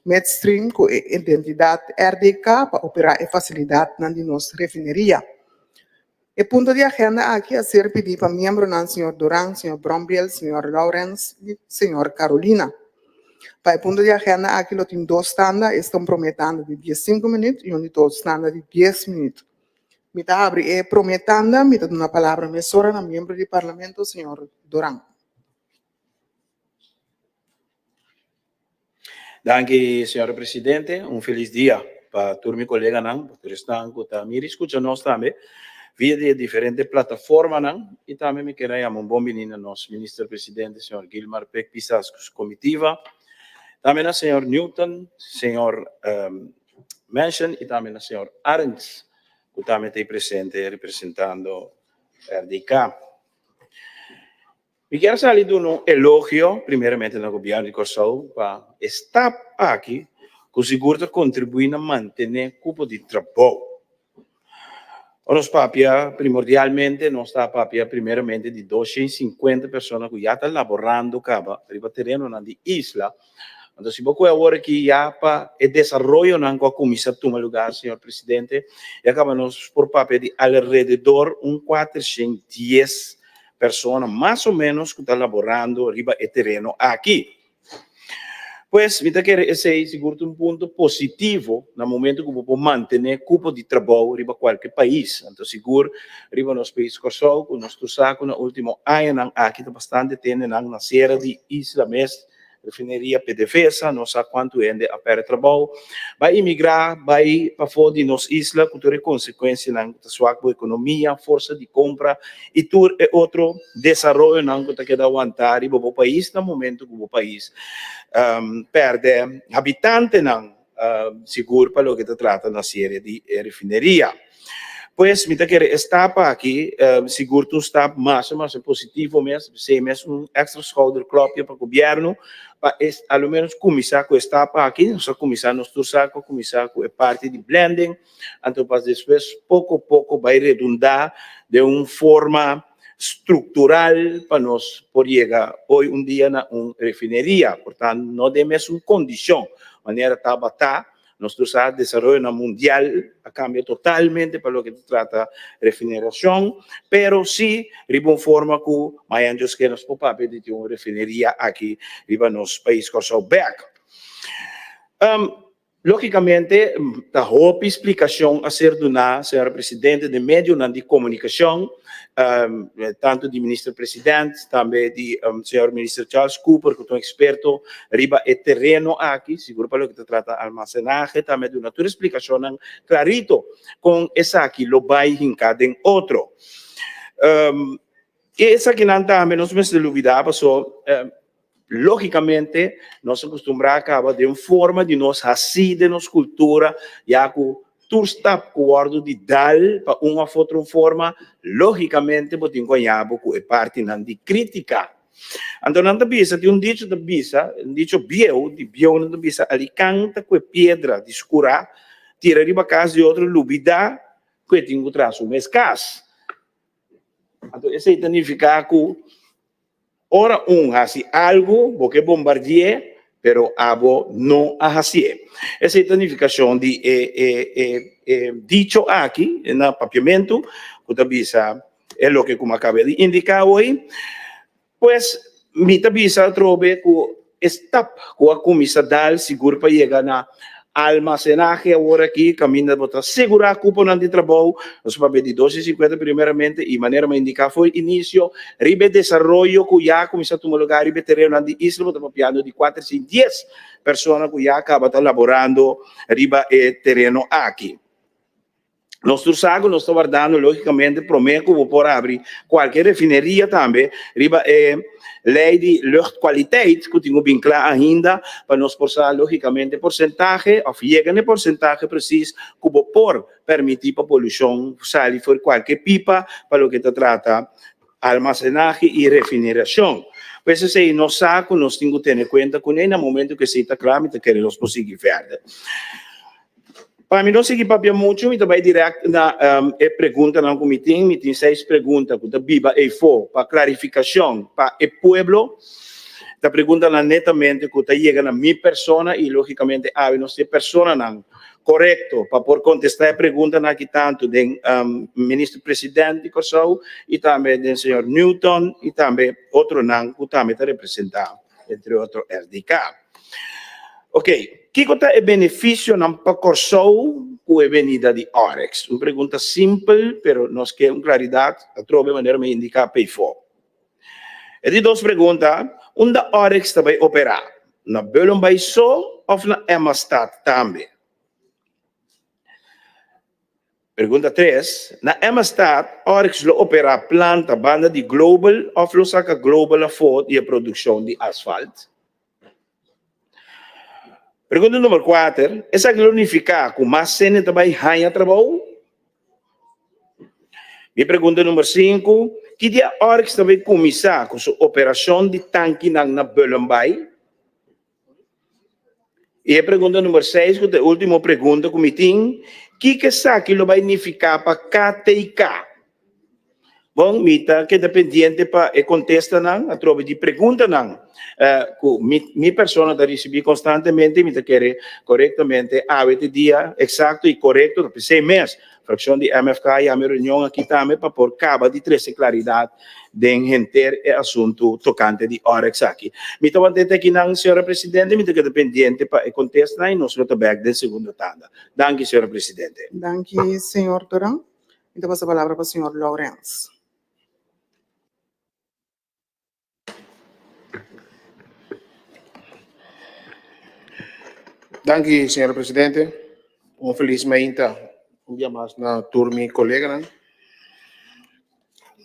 Midstream ku e identidat RDK pa operá e fasilidatnan di nos refineria. E punto di agenda aki a ser pidí pa miembronan señor Duran, señor Brombiel, señor Lourens i señor Carolina. Pa e punto di agenda aki lo tin dos tanda, esta un promé tanda di diesinku minüt i un di dos tanda di dies minüt. Mi ta habri e promé tanda, mi ta duna palabra mesora na miembro di Parlamento señor Duran. Danki señora presidente, un felis dia pa tur mi coleganan, pa tur esnan cu ta mira y scucha nos tambe via di e diferente plataformanan y tambe mi kier a yama un bon bini na nos minister presidente señor Gilmar Pek Pisas cu su comitiva, tambe na señor Newton, señor Manchin y tambe na señor Arends cu tambe ta presente representando RDK. Mi kier sali duna un elogio primeramente na Gobierno di Kòrsou pa e stap aki ku sigur ta kontribuí na mantené kupo di trabou. Ora nos papia primordialmente nos ta papia primeramente di 250 persona ku ya ta laborando kaba riba terenonan di isla. Anto si bo kohe awor aki ya pa e desaroyonan ku a kuminsá tuma lugá, señor presidente, ya kaba nos por papia di alrededor un 410 persona mas o menos ku ta laborando riba e tereno aki. Pues mi ta kere esei sigur ta un punto positivo na momento ku bo por mantené kupo di trabou riba kualke pais. Anto sigur riba nos pais Kòrsou ku nos tur sa ku na último añanan aki ta bastante tendenan na sera di isla mes. Refineria PDVSA, no sa kuantu hende a pèrdè trabou, bai imigrá, bai pafó di nos isla ku tur e konsekuensianan ku ta swak bo ekonomia, forsa di kompra i tur e otro desaroyonan ku ta keda wantá riba bo pais na momentu ku bo pais pèrdè habitantenan. Sigur pa loke ta trata na serie di e refineria. Pues mi ta kere e stap aki sigur ta un stap masha masha positivo mes, p'esei mes un extra schouderklopje pa gobierno pa e a lo menos cuminsa cu e stap aki. Nos a cuminsa, nos tur sa cu a cuminsa cu e parti di blending, anto pas despues poco poco bay redunda den un forma structural pa nos por yega hoy un dia na un refineria. Por tanto, no den mesun condicion manera tabata. Nos tur sa desaroyonan mundial a cambia totalmente pa loke ta trata refineracion, pero si riba un forma cu mañan Dios kier nos por papia di tin un refineria aki riba nos pais Corsou bek. Lógikamente, ta hopi splikashon a ser duná, señora Presidente, den medionan di komunikashon, tantu di Minister President, tambe di señor Minister Charles Cooper, ku ta un eksperto riba e tereno aki, sigur pa loke ta trata almasenahe, tambe a duna tur e splikashonnan klarito kon esaki lo bai hinká den otro. I esakinan tambe nos mester lubidá paso. Lógikamente, nos a kustumbrá a kaba den forma di nos hasí den nos kultura, ya ku tur stap ku wòrdu di dal pa un òf otro forma, lógikamente bo tin ku haña bo ku e partinan di krítika. Anto nan ta bisa, tin un dicho ta bisa, un dicho bieu, di bieunan ta bisa, Alikan ta ku e piedra di skurá, tira riba kas di otro, lubidá ku e tin ku traha su mes kas. Anto esei ta nifiká ku Ora un hasi algu, bo ke bombardi'é, pero abo no a hasié. Esei ta nifikashon di e e e e dicho aki na papiamentu ku ta bisa e loke ku mi a kaba di indiká awor. Pues, mi ta bisa atrobe ku E stap ku a kuminsá dal sigur pa yega na almasenahe awor aki kaminda bo ta segurá kuponan di trabou. Nos papia di 250 primeramente i manera mi a indiká for inisio riba e desaroyo ku ya a kuminsá tuma lugá riba e terenonan di isla bo ta papiando di 410 persona ku ya kaba ta laborando riba e tereno aki. Nos tur sa ku nos ta wardando lógikamente promé ku bo por abri kualke refineria tambe riba e lei di luchtkwaliteit ku tin ku bin kla ainda pa nos por sa lógikamente porsentahe òf yega na e porsentahe presis ku bo por permití pa polushon sali for kualke pipa pa loke ta trata almasenahe i refinerashon. Pues esei nos sa ku nos tin ku tene kuenta kuné na momento ku esei ta kla mi ta kere nos por sigui verder. Pa mi no sigui papia muchu, mi ta bai dirèkt na e preguntanan ku mi tin. Mi tin seis pregunta ku ta biba eifó pa klarifikashon pa e pueblo. Ta preguntanan netamente ku ta yega na mi persona i lógikamente awe nos tin e personanan korekto pa por kontestá e preguntanan aki tantu den Minister President di Kòrsou i tambe den señor Newton i tambe otronan ku tambe ta representá entre otro RDK. Ok, kiko ta e benefisionan pa Kòrsou ku e benida di Oryx? Un pregunta simpel pero nos ke un klaridat atrobe manera mi a indiká p'eifó. E di dos pregunta, unda Oryx ta bai operá? Na Bullenbaai so òf na Emmastad tambe? Pregunta tres, Na Emmastad, Oryx lo operá planta banda di Global òf lo saka Global afó di e produkshon di asfalt? Pregunta number kuater, Esaki lo nifiká ku mas hende ta bai haña trabou? Mi pregunta number sinku, Ki dia Oryx ta bai kuminsá ku su operashon di tankinan na Bullenbaai? I e pregunta number seis, ku ta e último pregunta ku mi tin, Kiko esaki lo bai nifiká pa KTK? Bon, mi ta keda pendiente pa e kontestanan atrobe di preguntanan ku mi persona ta risibí konstantemente i mi ta kere korektamente awe ta e dia eksakto i korekto ta p'esei mes frakshon di MFK a yama e reunion aki tambe pa por kaba di trese klaridat den henter e asuntu tokante di Oryx aki. Mi ta want'e ta akinan, señora Presidente, mi ta keda pendiente pa e kontestanan i nos lo ta bèk den segundo tanda. Danki, señora Presidente. Danki, señor Duran. Mi ta pasa palabra pa señor Lourens. Danki, señora Presidente. Un felis mainta un dia mas na tur mi coleganan.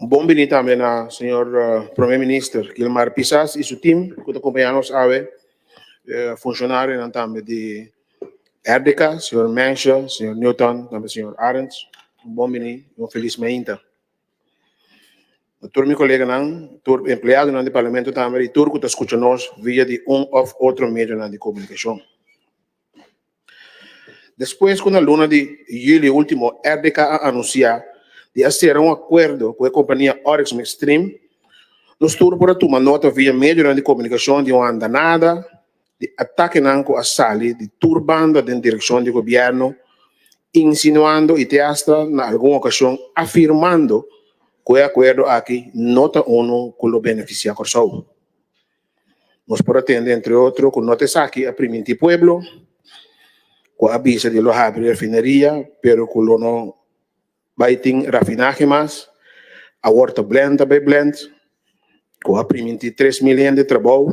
Un bon bini tambe na señor Prome Minister Gilmar Pisas y su team cu ta acompaña nos awe, funcionarionan tambe di RDK, señor Mensha, señor Newton, tambe señor Arends, un bon bini y un felis mainta. Na tur mi coleganan, tur empleadonan di Parlamento tambe y tur cu ta scucha nos via di un of otro medionan di comunicacion. Despues cu na luna di juli ultimo RDK a anuncia di a cera un acuerdo cu e compania Oryx Midstream, nos tur por a tuma nota via medionan di comunicacion di un andanada di atakenan ku a sali di tur banda den direkshon di gobièrnu, insinuando i te asta na algun okashon afirmando ku e akuerdo aki no ta unu ku lo benefisiá Kòrsou. Nos por a tende entre otro ku no ta esaki a primintí pueblo, ku a bisa di lo habri refineria pero ku lo no Bai tin rafinahe mas, awor ta blend ta bai blend, ku a primintí 3000 hende trabou,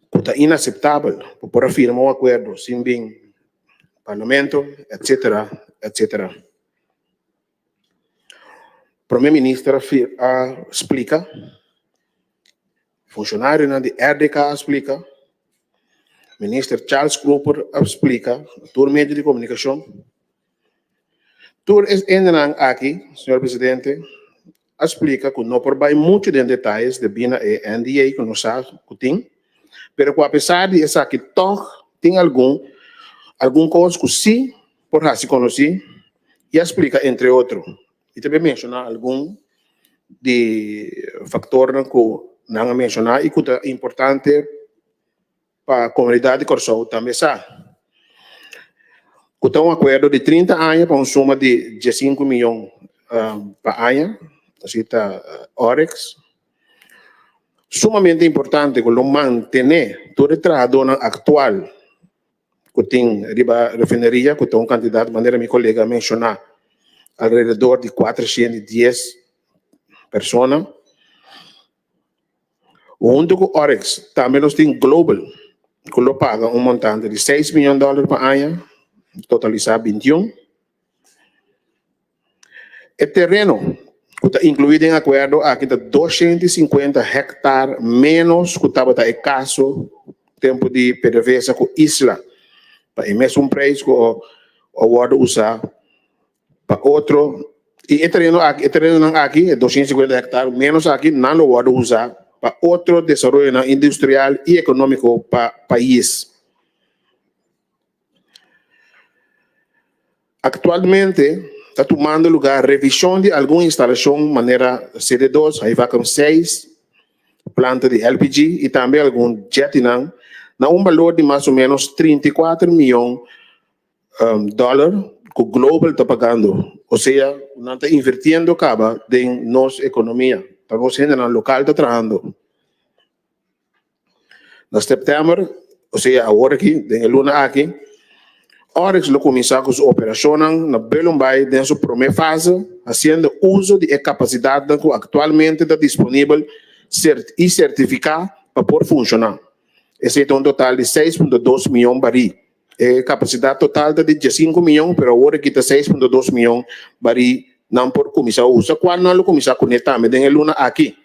ku ta inaseptabel pa por a firma un akuerdo sin bin parlamento, etcetera, etcetera. Prome Minister a splika, funshonarionan di RDK a splika, Minister Charles Cooper a splika tur medio di komunikashon. Tur es hendenan aki, señor presidente, a splica cu no por bay mucho den detayes debí na e NDA cu nos sa cu tin, pero cu apesar di esaki tog tin algun algun cos cu sí por haci conocí y a splica entre otro. Y ta bay menciona algun di factornan cu nan a menciona y cu ta importante Pa komunidat di Kòrsou tambe sa ku ta un akuerdo di 30 aña pa un suma di 15 miyon pa aña, así ta Oryx. Sumamente importante ku lo mantené tur e trahadónan aktual ku tin riba refineria, ku ta un kantidat manera mi kolega a menshoná alrededor di 410 persona. Huntu ku Oryx tambe nos tin Global ku lo paga un montante di seis miyon dòler pa aña, totalisá 21. E tereno ku ta inkluí den akuerdo aki ta 250 hèktar ménos ku tabata e kaso tempu di PDVSA ku Isla pa e mesun preis ku a wòrdu usá Pa otro, i e tereno aki, e terenonan aki, e 250 hectare menos aki, nan lo wòrdu usa pa otro desaroyonan industrial i ekonómiko pa pais. Aktualmente ta tumando lugá revishon di algun instalashon manera CD 2, High Vacuum 6, planta di LPG i tambe algun jettynan na un balor di mas o ménos 34 mion dòler ku Global ta pagando. Osea ku nan ta invirtiendo kaba den nos ekonomia, pa nos hendenan lokal ta trahando. Na sèptèmber, osea awor aki, den e luna aki, Oryx lo kuminsá ku su operashonnan na Bullenbaai den su promé fase, hasiendo uso di e kapasidatnan ku aktualmente ta disponibel i sertifiká pa por funshoná. Esei ta un total di 6.2 mion barí. E kapasidat total ta di 15 mion, pero awor aki ta 6.2 mion barí nan por kuminsá usa, kual nan lo kuminsá kuné tambe den e luna aki.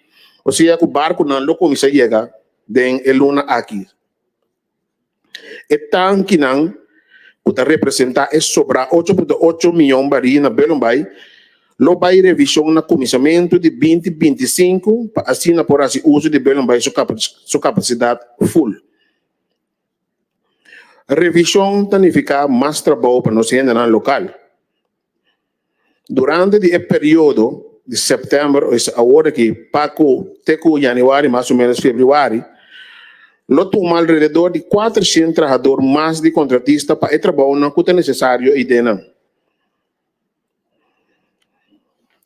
Osea ku barkunan lo kuminsá yega den e luna aki. E tankinan ku ta representá e sobrá 8.8 mion barí na Bullenbaai lo bai revishon na kuminsamentu di 2025 pa asina por hasi uso di Bullenbaai su kapasidat ful. Revishon ta nifiká mas trabou pa nos hendenan lokal. Durante di e periodo di sèptèmber, o awor aki pa ku te ku yanüari mas o ménos febrüari, lo tuma alrededor di 400 trahador mas di kontratista pa e trabounan ku ta nesesario eidennan.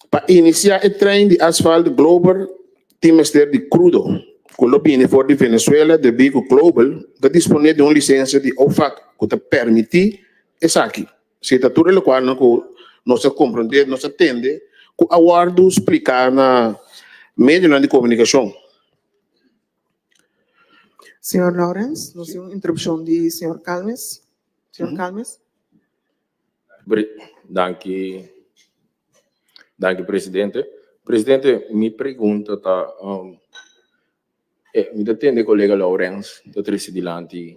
Pa inisiá e trein di asfalt Glober tin mester di krudo ku lo bini for di Venezuela debí ku Global ta disponé di un lisensia di OFAC ku ta permití esaki. Si ta tur e lokualnan ku nos a komprondé, nos a tende ku a wòrdu spliká na medionan di komunikashon. Señor Lawrence, nos tin un interupshon di señor Calmes. Señor Calmes. Danki, danki presidente. Presidente, mi pregunta ta, mi ta tende colega Laurens ta trece dilanti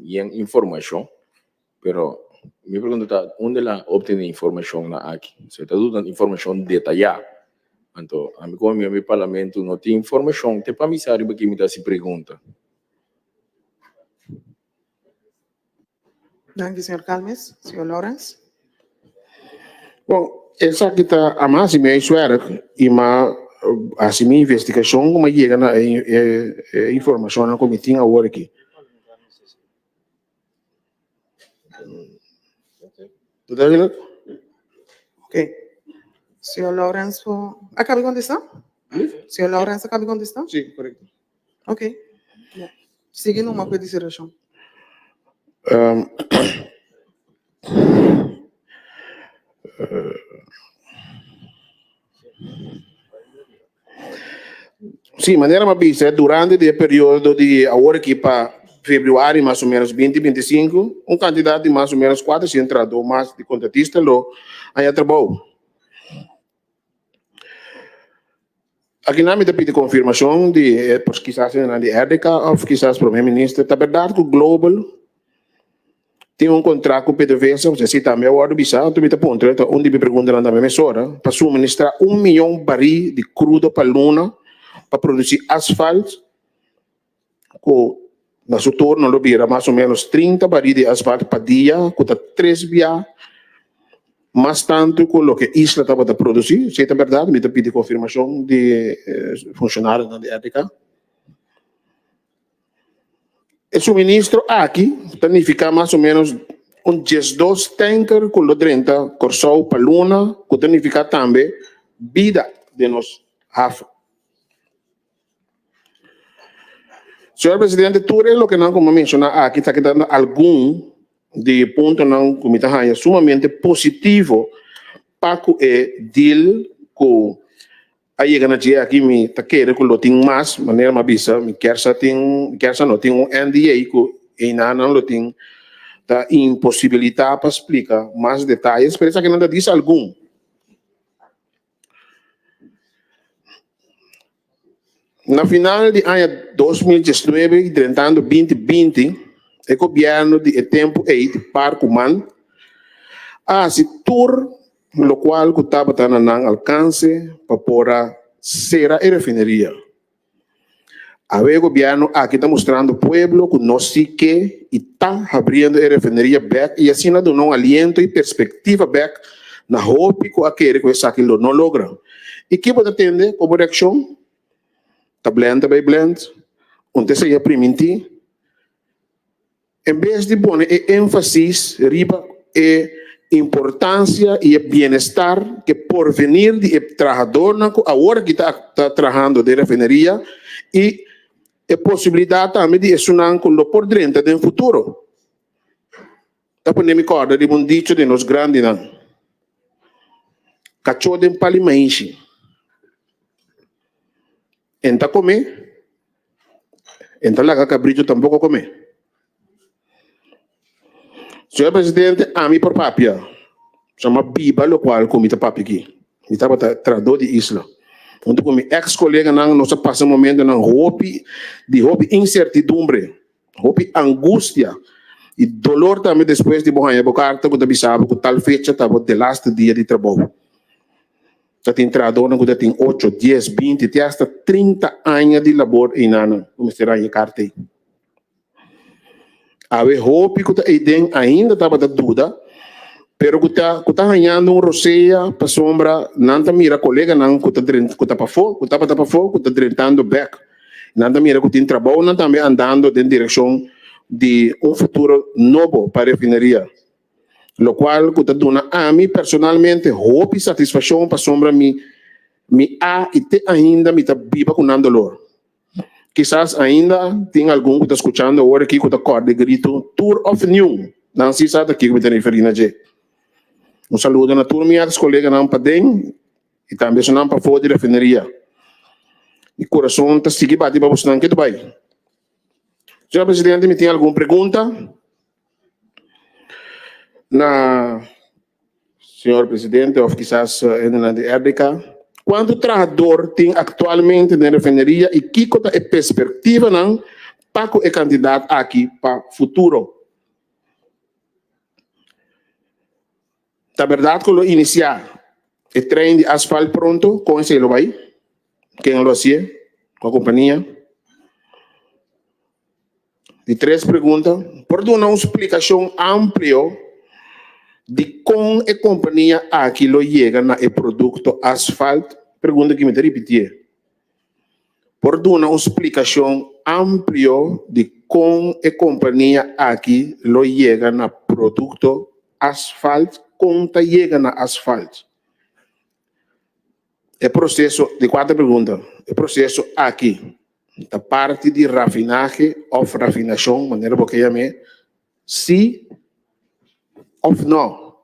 yen informacion, pero mi pregunta ta unda el a obtene informacionnan aki? So e ta duna informacion detaya. Anto ami como miembro di parlamento no tin informacion te pa mi sa riba ki mi ta haci pregunta. Danki, señor Calmes. Señor Lawrence. Bon, esaki ta a mi hasi mi huiswerk i mi a hasi mi investigashon ku mi a yega na e informashonnan ku mi tin awor aki. Ok. Señor Lawrence por a kabi kontestá? Señor Lawrence a kabi kontestá? Sí, korekto. Ok. Sigui numa ku e disertashon. Sí, manera mi a bisa, durante di e periodo di awor aki pa febrüari mas o ménos 2025, un kantidat di mas o ménos 400 trahadó mas di kontratista lo haña trabou. Akinan mi ta pidi konfirmashon di e kisas hendenan di RDK òf kisas Prome Minister. Ta bèrdat ku Global tin un kontrakt ku PDVSA? Pasobra si tambe a wòrdu bisá, anto mi ta puntra, ta un di mi preguntanan tambe mesora, pa suministrá un mion barí di krudo pa luna pa produsí asfalt ku na su turno lo bira mas o ménos 30 barí di asfalt pa dia, ku ta tres bia mas tantu ku loke Isla tabata produsí. Si ta bèrdat, mi ta pidi konfirmashon di funshonarionan di RDK. E suministro aki ta nifiká mas o ménos un 12 tènker ku lo drenta Kòrsou pa luna, ku ta nifiká tambe bida den nos haf. Señor Presidente, tur e lokenan ku mi a menshoná aki ta keda na algun di e puntonan ku mi ta haña sumamente positivo pa ku e deal ku a yega na dje aki. Mi ta kere ku lo tin mas, manera mi a bisa, mi kier sa tin, mi kier sa no tin un NDA ku einanan lo tin ta imposibilitá pa splika mas detayes, pero esakinan ta disa algun. Na final di aña 2019 i drentando 2020, e gobièrnu di e tempu ei di Par ku Man a hasi tur lokual ku tabata na nan alkanse pa por a sera e refineria. Awe e gobièrnu aki ta mustrando pueblo ku no si ke i ta habriendo e refineria bèk i asina duna un aliento i perspektiva bèk na hopi ku a kere ku esaki lo no logra. I ke bo ta tende komo reakshon? Ta blend ta bay blend, un ta esey a priminti. En bes di pone e énfasis riba e importansia i e bienestar ku e porvenir di e trahadornan ku awor aki ta ta trahando den refineria i e posibilidat tambe di esunnan ku lo por drenta den futuro. Ta pone mi kòrda riba un dicho di nos grandinan, Kachó den pali maishi. En ta come, en ta laga cabrito tampoco come. Señor Presidente, ami por papia, chama biba locual cu mi ta papia aki. Mi tabata trahador di isla. Hunto cu mi ex coleganan nos a pasa momentonan hopi di hopi incertidumbre, hopi angustia y dolor tambe despues di bo haña bo carta cu ta bisa bo cu tal fecha ta bo delaste dia di trabou. Ta tin trahadornan ku ta tin ocho, dies, binti te asta 30 aña di labor einanan ku mester haña e karta ei. Awe hopi ku ta eiden ainda tabata duda, pero ku ta ku ta hañando un rosea pasobra nan ta mira koleganan ku ta ku ta pafó, ku tabata pafó ku ta drentando bèk. Nan ta mira ku tin trabounan tambe andando den direkshon di un futuro nobo pa refineria. Locual cu ta duna ami personalmente hopi satisfaccion pasobra mi mi a y te ainda mi ta biba cu nan dolor. Kisas ainda tin algun cu ta scuchando awor aki cu ta corda e grito tur of niun. Nan si sa ta kico mi ta referi na dje. Un saludo na tur mi ex coleganan paden y tambe esunnan pafo di refineria. Mi curason ta sigui bati pa bosonan ketu bay. Señor Presidente mi tin algun pregunta. Na señor presidente of kisas hendenan di RDK, kuantu trahador tin aktualmente den refineria i kiko ta e perspektivanan pa ku e kantidat aki pa futuro? Ta bèrdat ku lo inisiá e trein di asfalt pronto? Kon esei lo bai? Ken lo hasié? Kua kompania? Di tres pregunta, por duna un splikashon amplio di kon e kompania aki lo yega na e produkto asfalt? Pregunta ki mi ta ripitié. Por duna un splikashon amplio di kon e kompania aki lo yega na produkto asfalt? Kon ta yega na asfalt? E proseso, di kuarta pregunta, e proseso aki Ta parti di rafinahe òf rafinashon, manera bo ke yam'é, sí òf nò?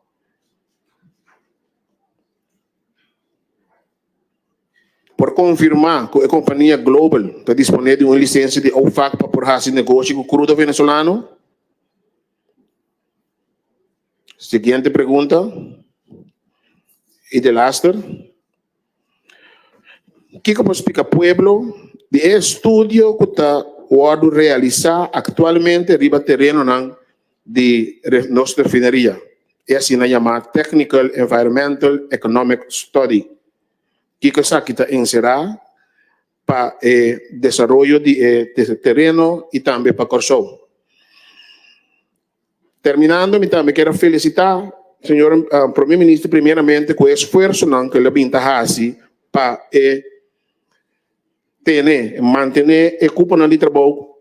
Por konfirmá ku e kompania Global ta disponé di un lisensia di OFAC pa por hasi negoshi ku krudo venezolano? Siguiente pregunta i delaster. Kiko por splika pueblo di e estudio ku ta wòrdu realisá aktualmente riba terenonan di nos refineria, e asina yamá Technical Environmental Economic Study? Kiko esaki ta enserá pa e desaroyo di e tereno i tambe pa Kòrsou? Terminando mi tambe kier a felicita señor Prome Minister primeramente cu e esfuerzonan cu el a bin ta haci pa e tene, mantene e cuponan di trabou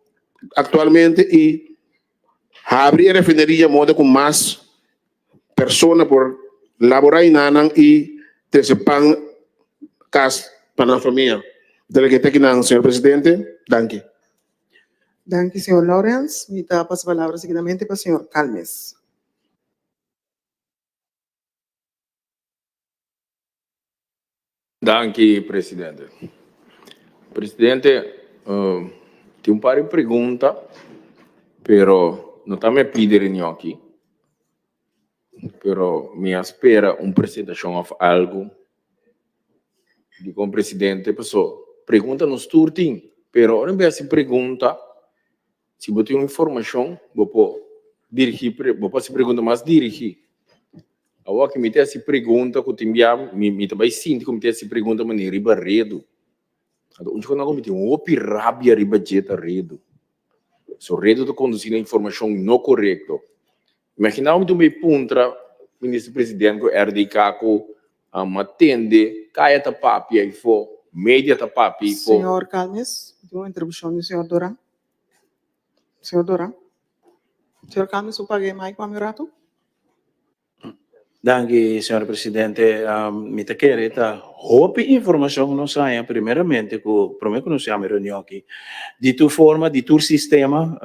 actualmente y habri e refineria modo cu mas persona por labora enanan y trece pan cas pa nan famia. Delegue ta akinan señor Presidente. Danki. Danki señor Lawrence. Mi ta pasa palabra seguidamente pa señor Calmes. Danki presidente. Presidente, tin un par di pregunta, pero no ta mi a pidi reunion aki, pero mi a spera un presentacion of algo Dikon presidente? Paso pregunta nos tur tin, pero ora mi hasi pregunta, si bo tin un informashon bo por dirigí, bo por hasi pregunta mas dirigí. Awor aki mi ta hasi pregunta ku tin bia mi ta bai sinti ku mi ta hasi pregunta manera riba redu. Anto un chikon ku mi tin hopi rabia riba dje ta redu. So redu ta kondusí na informashon no korekto. Imagina mi ta bai puntra minister president ku RDK ku a tende kaya ta papia i fo. Media ta papi for. Señor Calmes, tin un interrupcion di señor Doran. Señor Doran. Señor Calmes, bo paga e mic pa mi un rato? Danki, señor presidente. Mi ta kere ta hopi informacion nos haña primeramente cu prome cu nos yama e reunion aki. Di tur forma, di tur sistema,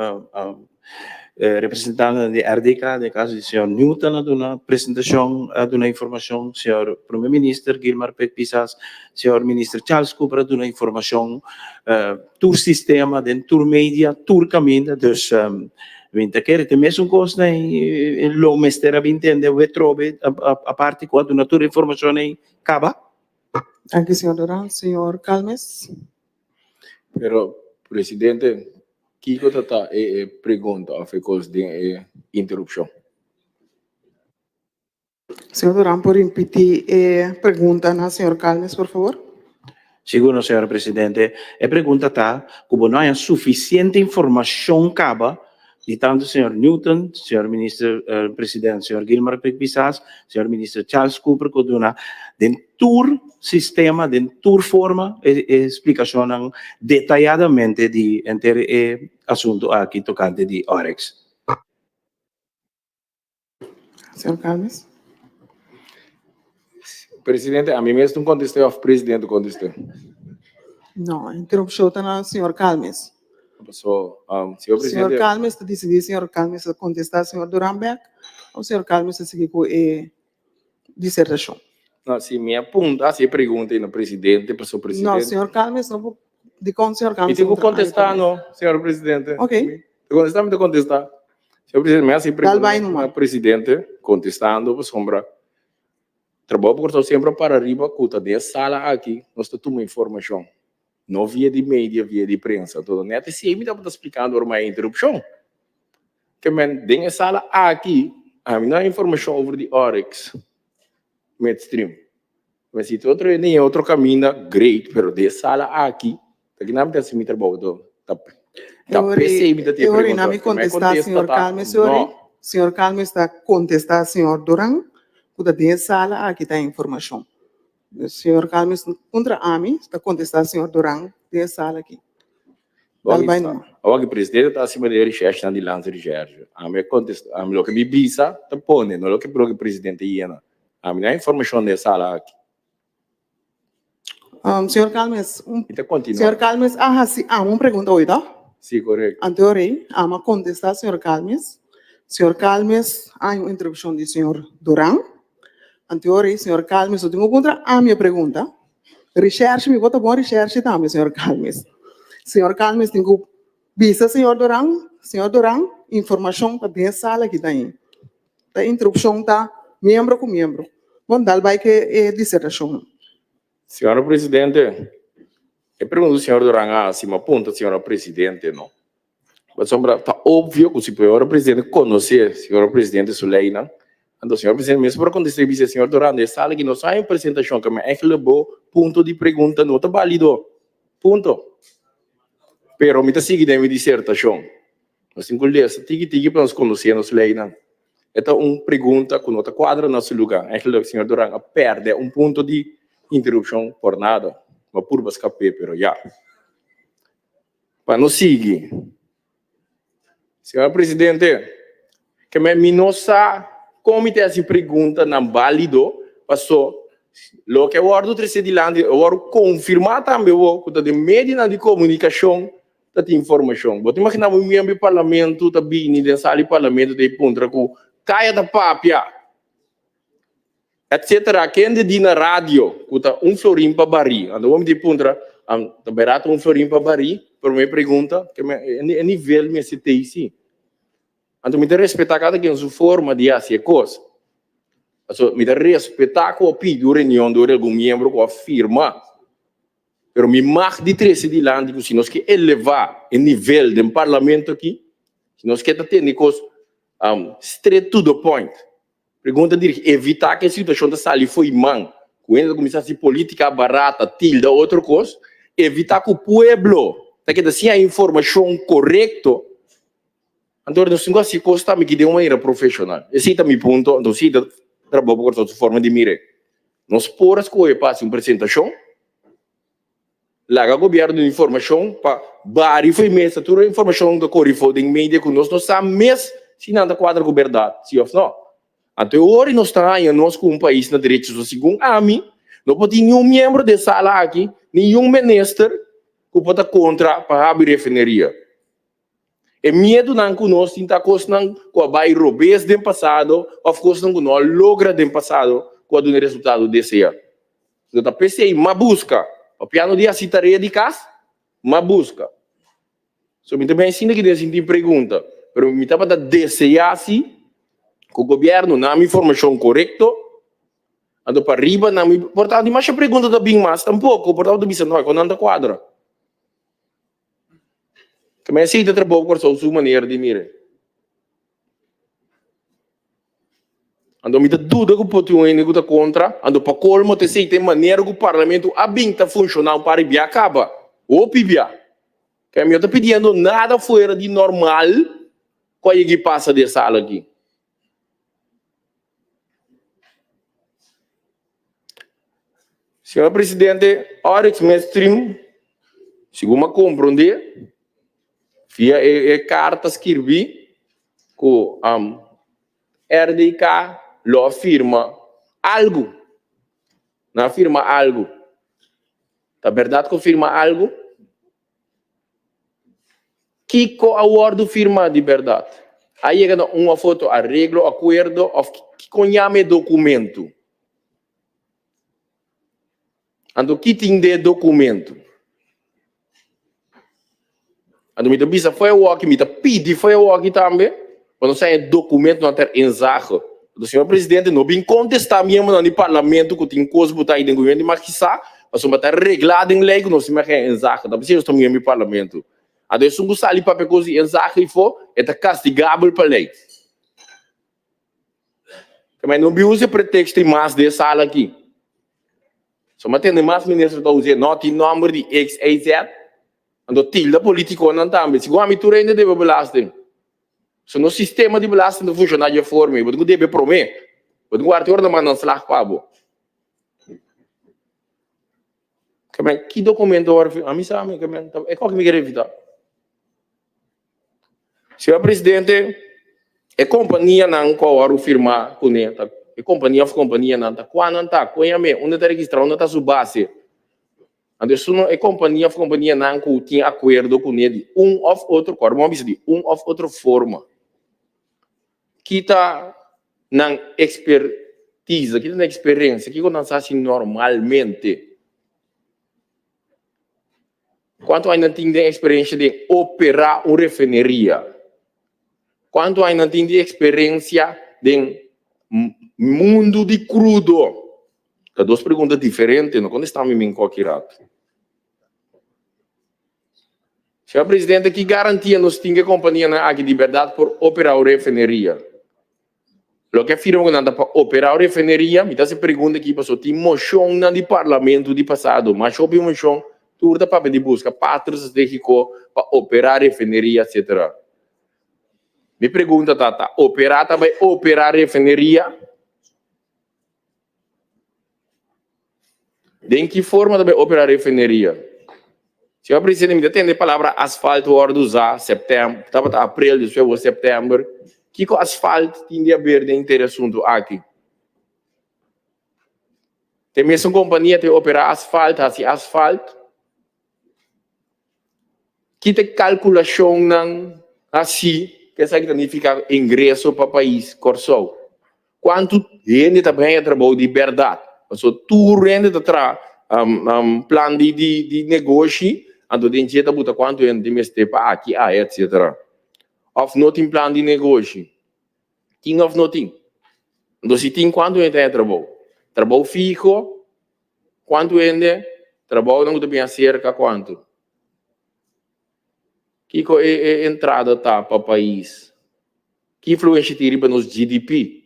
representantenan di RDK, den caso di señor Newton a duna presentacion, a duna informacion, señor Prome Minister Gilmar Pik Pisas, señor Minister Charles Cooper a duna informacion, tur sistema, den tur media, tur caminda, dus mi ta kere te mesun cos na lo mester a bin tende awe trobe aparte cu a duna tur informacion ey caba. Danki señor Doran. Señor Calmes. Pero presidente kico ta ta e pregunta of e cos den e interrupcion? Señor Duran por ripiti e pregunta na señor Calmes por favor? Sigur no señora presidente. E pregunta ta cu bo no haya suficiente informacion caba di tanto señor Newton, señor minister president señor Gilmar Pik Pisas, señor minister Charles Cooper cu duna den tur sistema, den tur forma e splicacionnan detayadamente di henter e asunto aki tocante di Oryx. Señor Calmes. Presidente, a mi mes tin contesté of presidente contesté? No, interrupcion ta na señor Calmes. So, um, señor presidente. Señor Calmes ta decidi, señor Calmes ta contesta señor Duran bek of señor Calmes ta sigui cu e disertacion? No, si mi a punta, haci e pregunta na presidente, paso presidente. No, señor Calmes no por, dicon señor Calmes? Mi tin cu contesta no, señor presidente. Ok. Te contesta, mi ta contesta. Señor presidente, mi a haci pregunta na presidente, contestando pasobra Trabou pa Kòrsou semper a para riba cu ta den e sala aki nos ta tuma informacion, no via di media, via di prensa. Todo net esey mi tabata splicando ora mi a interrupcion. Ke men den e sala aki ami no a informacion over di Oryx Midstream. Men si tin otro hende den otro caminda, great, pero den e sala aki ta kinan mi ta haci mi trabou to. Ta ta pesey mi ta tin e E ora pregunta. mi Ke men contesta contesta señor ta Calmes, sorry. no. Señor Calmes ta contesta señor Duran cu ta den e sala aki ta informacion. Señor Calmes contra ami ta contesta señor Duran den e sala aki. Dal bai numa. Awor ki presidente ta hasi manera recherche nan dilanti recherche. Ami a contesta, ami loke mi bisa ta pone, no loke loke presidente yena. Ami no hay informacion den e sala aki. Señor Calmes, un, Mi ta continua. señor Calmes a hasi ami un pregunta hoy to? Si, correcto. Anto rei, ami a contesta señor Calmes. Señor Calmes a hay un interrupcion di señor Duran. Anto rei, señor Calmes no tin cu puntra ami e pregunta. Recherche, mi por ta bon recherche tambe, señor Calmes. Señor Calmes tin cu bisa señor Duran, señor Duran, informacion ta den sala aki ta ain. Ta interrupcion ta miembro cu miembro. Bon, dal bay cu e disertacion. Señora Presidente, e pregunta cu señor Duran a haci, mi a punta señora Presidente no. Pasobra ta obvio cu si señora Presidente conoce señora Presidente su leynan, anto señora Presidente mes por a contesta y bisa señor Duran e sala aki no sa un presentacion cu mi eigenlijk bo punto di pregunta no ta balido. Punto. Pero mi ta sigui den mi disertacion. Nos tin cu lesa tiki tiki pa nos conoce nos leynan. E ta un pregunta cu no ta cuadra na su lugar. Eigenlijk señor Duran a perde un punto di interrupcion por nada. Mi a purba scape pero ya. Pa no sigui. Señor Presidente, ke men mi no sa kon mi ta hasi preguntanan bálido, paso loke a wòrdu trese dilanti a wòrdu konfirmá tambe bo ku ta den medionan di komunikashon ta tin informashon. Bo ta imaginá bo un miembro di parlamento ta bini den sala di parlamento ta puntra ku kaya ta papia? Etcetera kende di na radio ku ta un florin pa barí anto bo mi tin puntra ta berato un florin pa barí prome pregunta ke me e nivel mester tei si anto mi ta respeta kada ken su forma di hasi e kos pasobra mi ta respeta ku a pidi un reunion dor di algun miembro ku a firma pero mi mag di trese dilanti ku si nos ke eleva e nivel den parlamento aki si nos ke ta tene kos straight to the point. Pregunta dirigi, Evitá ku e situashon ta sali fo'i man, ku hende ta kuminsá hasi polítika barata, tilda otro kos. Evitá ku pueblo ta keda sin e informashon korekto. Anto nos tin ku hasi kos tambe ki den un manera profeshonal. Esei ta mi punto, anto si ta trabou pa Kòrsou su forma di mira. Nos por a skohe pa hasi un presentashon. Laga gobierno duna informacion pa bari fo'i mesa tur e informacion ta cori fo den media cu nos no sa mes si nan ta cuadra cu berdad si of no. Anto e ora nos ta haña nos cu un pais na derecho so segun ami no por tin niun miembro den sala aki niun minister cu por ta contra pa habri refineria. E miedunan ku nos tin ta kosnan ku a bai robes den pasado òf kosnan ku no a logra den pasado ku a duna e resultado deseá. No ta p'esei m'a buska. Papiando di hasi tarea di kas, m'a buska. So mi ta bin sinta aki den sinti pregunta, pero mi tabata deseá si ku gobièrnu na mi informashon korekto, anto pa riba nan mi por ta di masha pregunta ta bin mas tampoko, por tabata bisa no, kon nan ta kuadra. Tambe así ta trabou Kòrsou su manera di mira. Anto mi ta duda ku por tin un hende ku ta kontra, anto pa kolmo ta esei ta e manera ku parlamento a bin ta funshoná un par di bia kaba, hopi bia. Kaya mi no ta pidiendo nada fuera di normal ku a yega i pasa den e sala aki. Señor Presidente, Oryx Midstream, segun mi a komprondé via e karta skirbí ku RDK lo a firma algu, nan a firma algu. Ta bèrdat ku a firma algu? Kiko a wòrdu firmá di bèrdat? A yega na un òf otro areglo, akuerdo òf kiko yama e dokumentu? Anto ki tin den e dokumentu? Anto mi ta bisa for e wòki, mi ta pidi for e wòki tambe pa nos haña e dokumentunan ter inzage. Anto señor presidente no bin kontestá miembronan di parlamento ku tin kos botá ei den gobierno di Markisá pasobra ta reglá den lei ku nos tin mester haña inzage. Ta p'esei nos ta miembro di parlamento. Anto esun ku sali papia kos di inzage ifo e ta kastigabel pa lei. Tambe no bin usa e preteksto i mas den e sala aki. So mi a tende mas minister ta usa e no tin nomber di X, Y, Z. Anto tilda politiconan tambe. Segun ami tur hende debe belasting. So nos sistema di belasting ta funciona dje forma ei. Bo tin cu debe prome. Bo tin cu warda te ora nan manda un slag pa bo. Kimen, ki documento ora fi? Ami sa mi, kimen, e koki mi kier evita. Señor Presidente, e companianan cu awor u firma cune, ta, e compania of companianan ta cua nan ta, con yam'e, unda ta registra, unda ta su base. Anto esun no e kompania òf kompanianan ku tin akuerdo kuné di un òf otro, ku ora bo a bisa di un òf otro forma. Ki ta nan ekspertiza, ki ta nan eksperensia, kiko nan sa hasi normalmente? Kuantu aña nan tin den eksperensia den operá un refineria? Kuantu aña nan tin di eksperensia den mundu di krudo? Ta dos pregunta diferente, no contesta mi min koki rato. Señor Presidente, ki garantia nos tin ke companianan aki di berdad por opera un refineria? Loke a firma cu nan ta pa opera un refineria, mi ta haci pregunta aki pasobra tin mocionnan di Parlamento di pasado, masha hopi mocion, tur ta papia di busca partner strategico pa opera refineria, etcetera. Mi pregunta ta, ta opera ta bay opera refineria? Den ki forma ta bay opera refineria? Señor Presidente, mi ta tende e palabra asfalt wordo usa septem, tabata april, despues awor september. Kiko asfalt tin di haber den inter e asunto aki? Te mesun compania ta opera asfalt, haci asfalt. Ki ta e kalkulashonnan hasi ku esaki ta nifiká ingreso pa pais Kòrsou? Kuantu hende ta haña trabou di bèrdat? Pasobra tur hende ta traha plan di negoshi, anto den dje ta buta kuantu hende tin mester pa aki, aya, etsetera. Òf no tin plan di negoshi? Tin òf no tin? Anto si tin, kuantu hende ta haña trabou? Trabou fiho? Kuantu hende trabounan ku ta bin aserka kuantu? Kiko e e entrada ta pa pais? Ki influensha tin riba nos GDP?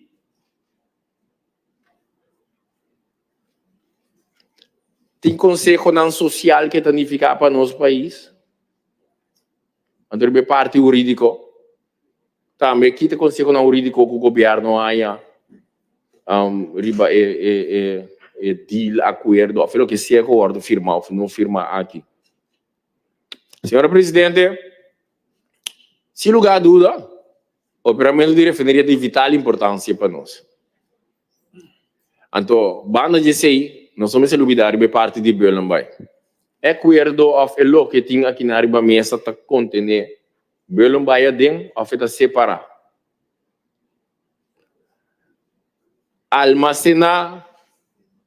Tin konsehonan sosial ke ta nifiká pa nos pais? Anto riba e parti hurídiko tambe ki ta konsehonan hurídiko ku gobièrnu haña riba e e e deal, akuerdo òf loke sea ku wòrdu firmá òf no firmá aki? Señora Presidente, sin lugar a duda, operamentu di refineria ta di vital importancia pa nos. Anto, banda di esei, nos no mester lubida riba e parti di Bullenbaai. E akuerdo òf e loke tin akinan riba mesa ta kontené Bullenbaai aden òf e ta separá? Almasená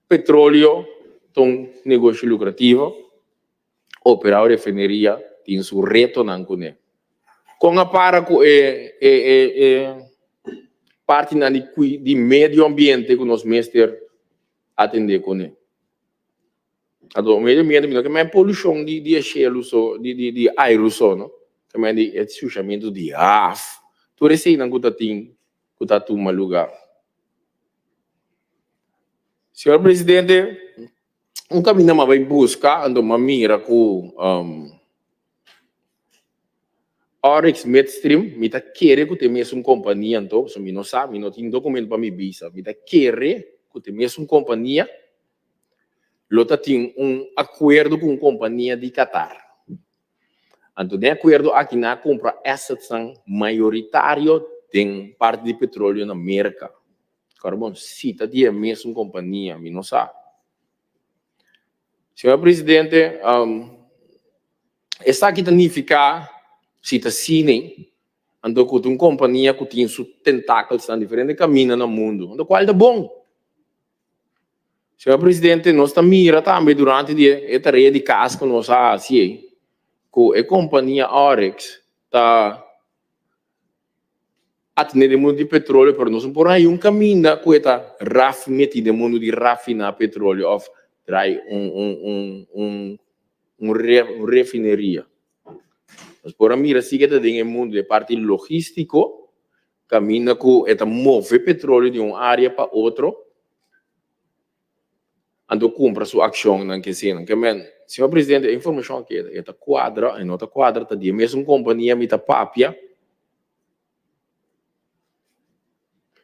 petróleo ta un negoshi lukrativo. Operá un refineria tin su retonan kuné. Kon a para ku e e e partinan di kui di medio ambiente ku nos mester atendé kuné? Anto medio ambiente mi no ke men polushon di di e shelu so di di di airu so no, ke men di e sushamentu di haf, tur eseinan ku ta tin ku ta tuma lugá. Señor Presidente. Un kaminda m'a bai buska anto m'a mira ku Oryx Midstream, mi ta kere ku ta e mesun kompania anto, pasobra mi no sa, mi no tin dokumento pa mi bisa, mi ta kere ku ta e mesun kompania lo ta tin un akuerdo ku un kompania di Qatar. Anto den e akuerdo aki nan a kumpra assetsnan mayoritario den parti di petroleo na Merka. Carbon si ta di e mesun compania, mi no sa. Señor Presidente, esaki ta nifica si ta cine, anto cu ta un compania cu tin su tentacles na diferente caminda na mundo, anto cual ta bon. Señor Presidente, nos ta mira tambe durante di e tarea di cas cu nos a haci ey, cu e compania Oryx ta A tene den mundu di petroleo, pero nos no por haña un kaminda ku e ta raf meti den mundu di rafiná petroleo òf drai un un un un un un refineria. Nos por a mira si ke ta den e mundu e parti logístiko, kaminda ku e ta move petroleo di un área pa otro. Anto cumpra su accionnan ke eseinan. Ke men, señor presidente, e informacion aki e ta cuadra, e no ta cuadra, ta di e mesun compania mi ta papia.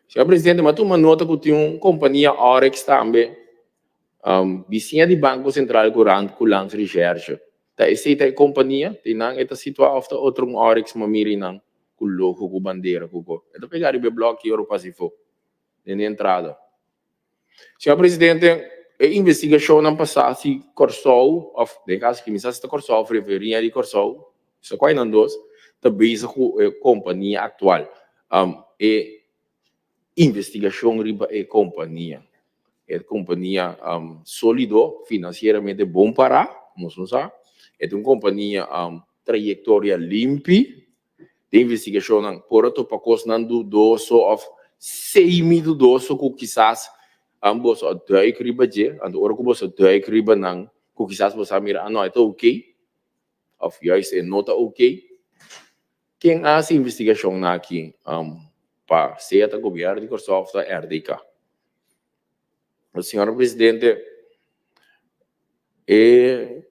Señor presidente, mi a tuma nota cu tin un compania Oryx tambe, bisiña di Banco Central cu rand cu Landsrecherche. Ta esei ta e compania? Te nan e ta situa of ta otro un Oryx mi a mira einan cu logo cu bandera cu co. E ta pega riba e bloki ora pasa efo, den e entrada. Señor Presidente, e investigacionnan pasá si Kòrsou òf den e kaso aki mi sa si ta Kòrsou òf referia di Kòrsou, sa kua nan dos, ta bezig ku e kompania aktual. E investigashon riba e kompania, e kompania sólido, finansieramente bon pará, nos no sa, e ta un kompania trayektoria limpi, Den investigashonnan por a topa kosnan dudoso òf semi-dudoso ku kisas boso a duik riba dje. Anto ora ku boso a duik riba nan ku kisas boso a mira, ah no, e ta oké òf juist e no ta oké. Ken a hasi investigashonnan aki pa sea ta gobièrnu di Kòrsou òf ta RDK? Señor Presidente, e.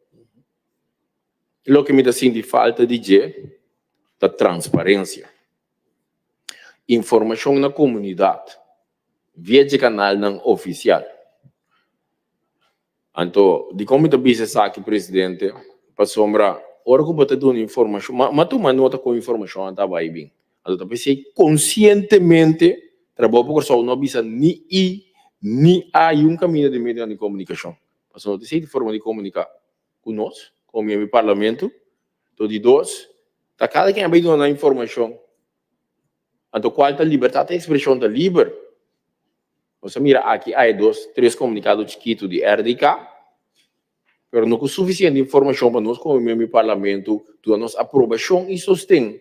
Loke mi ta sinti falta di dje ta transparencia. Informacion na comunidad via dje canalnan oficial. Anto, dicon mi ta bisa esaki, Presidente? Pasobra ora cu bo ta duna informacion, ma tuma nota con informacion a ta bay bin. Anto ta pesey conscientemente Trabou pa Corsou no a bisa ni i ni a y un caminda di medionan di comunicacion. Pasobra no ta esey ta forma di comunica. ku nos komo miembro di parlamento. To di dos, ta kada ken a bai duna nan informashon. Anto kual ta libertat di ekspreshon ta liber. Nos a mira aki ai dos, tres komunikado chikitu di RDK, pero no ku sufisiente informashon pa nos komo miembro di parlamento duna nos aprobashon i sosten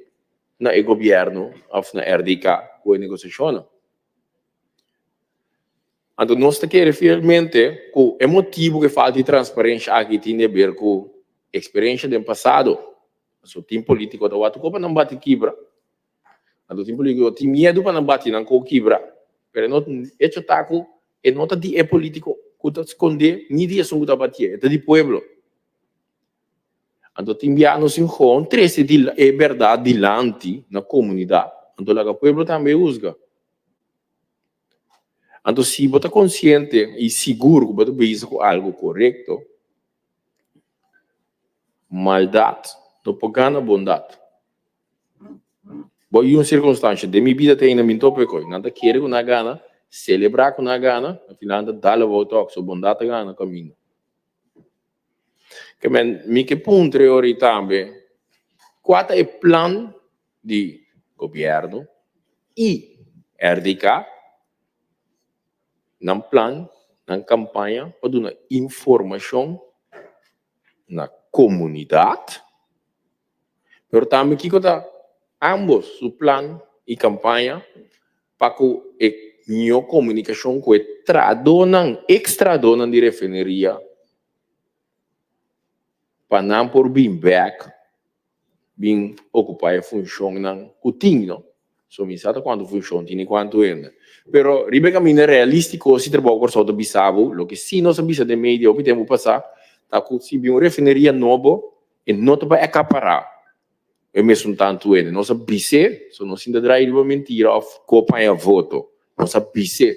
na e gobièrnu òf na RDK ku e negosiashonnan. Anto nos ta kere fielmente ku e motibu ku e falta di transparensha aki tin di aber ku eksperensha den pasado. Pasobra tin politiko ta wak ku pa nan bati kibra. Anto tin politiko tin miedu pa nan bati nan ku kibra. Pero e no echo ta ku e no ta di e politiko ku ta skondé ni di esun ku ta batié, e ta di pueblo. Anto tin bia nos tin gewoon trese e bèrdat dilanti na komunidat. Anto laga pueblo tambe husga. Anto si bo ta konsiente i sigur ku bo ta bezig ku algu korekto, maldat. No por gana bondat. Bo i un sirkunstansha den mi bida te ainda mi no topa e koi. Nan ta kere ku nan a gana, selebrá ku nan a gana, al final nan ta dal abou tòg, so bondat a gana kaminda. Ke men mi ke puntra e ora ei tambe, kua ta e plan di gobièrnu i RDK nan plan, nan kampaña pa duna informashon na komunidat? Pero tambe kiko ta ambos su plan i kampaña pa ku e mihó komunikashon ku e trahadónan, eks trahadónan di refineria pa nan por bin bèk bin okupá e funshonnan ku tin, no? So mi sa ta kuantu funshon tin i kuantu hende. Pero riba e kaminda realístiko si Trabou Kòrsou ta bisa bo, loke si nos a bisa den media hopi tempu pasá ta ku si bin un refineria nobo E no ta bai akapará e mesun tantu hende. Nos a bis'é, so nos sinta drai riba mentira òf kopaña voto. Nos a bis'é.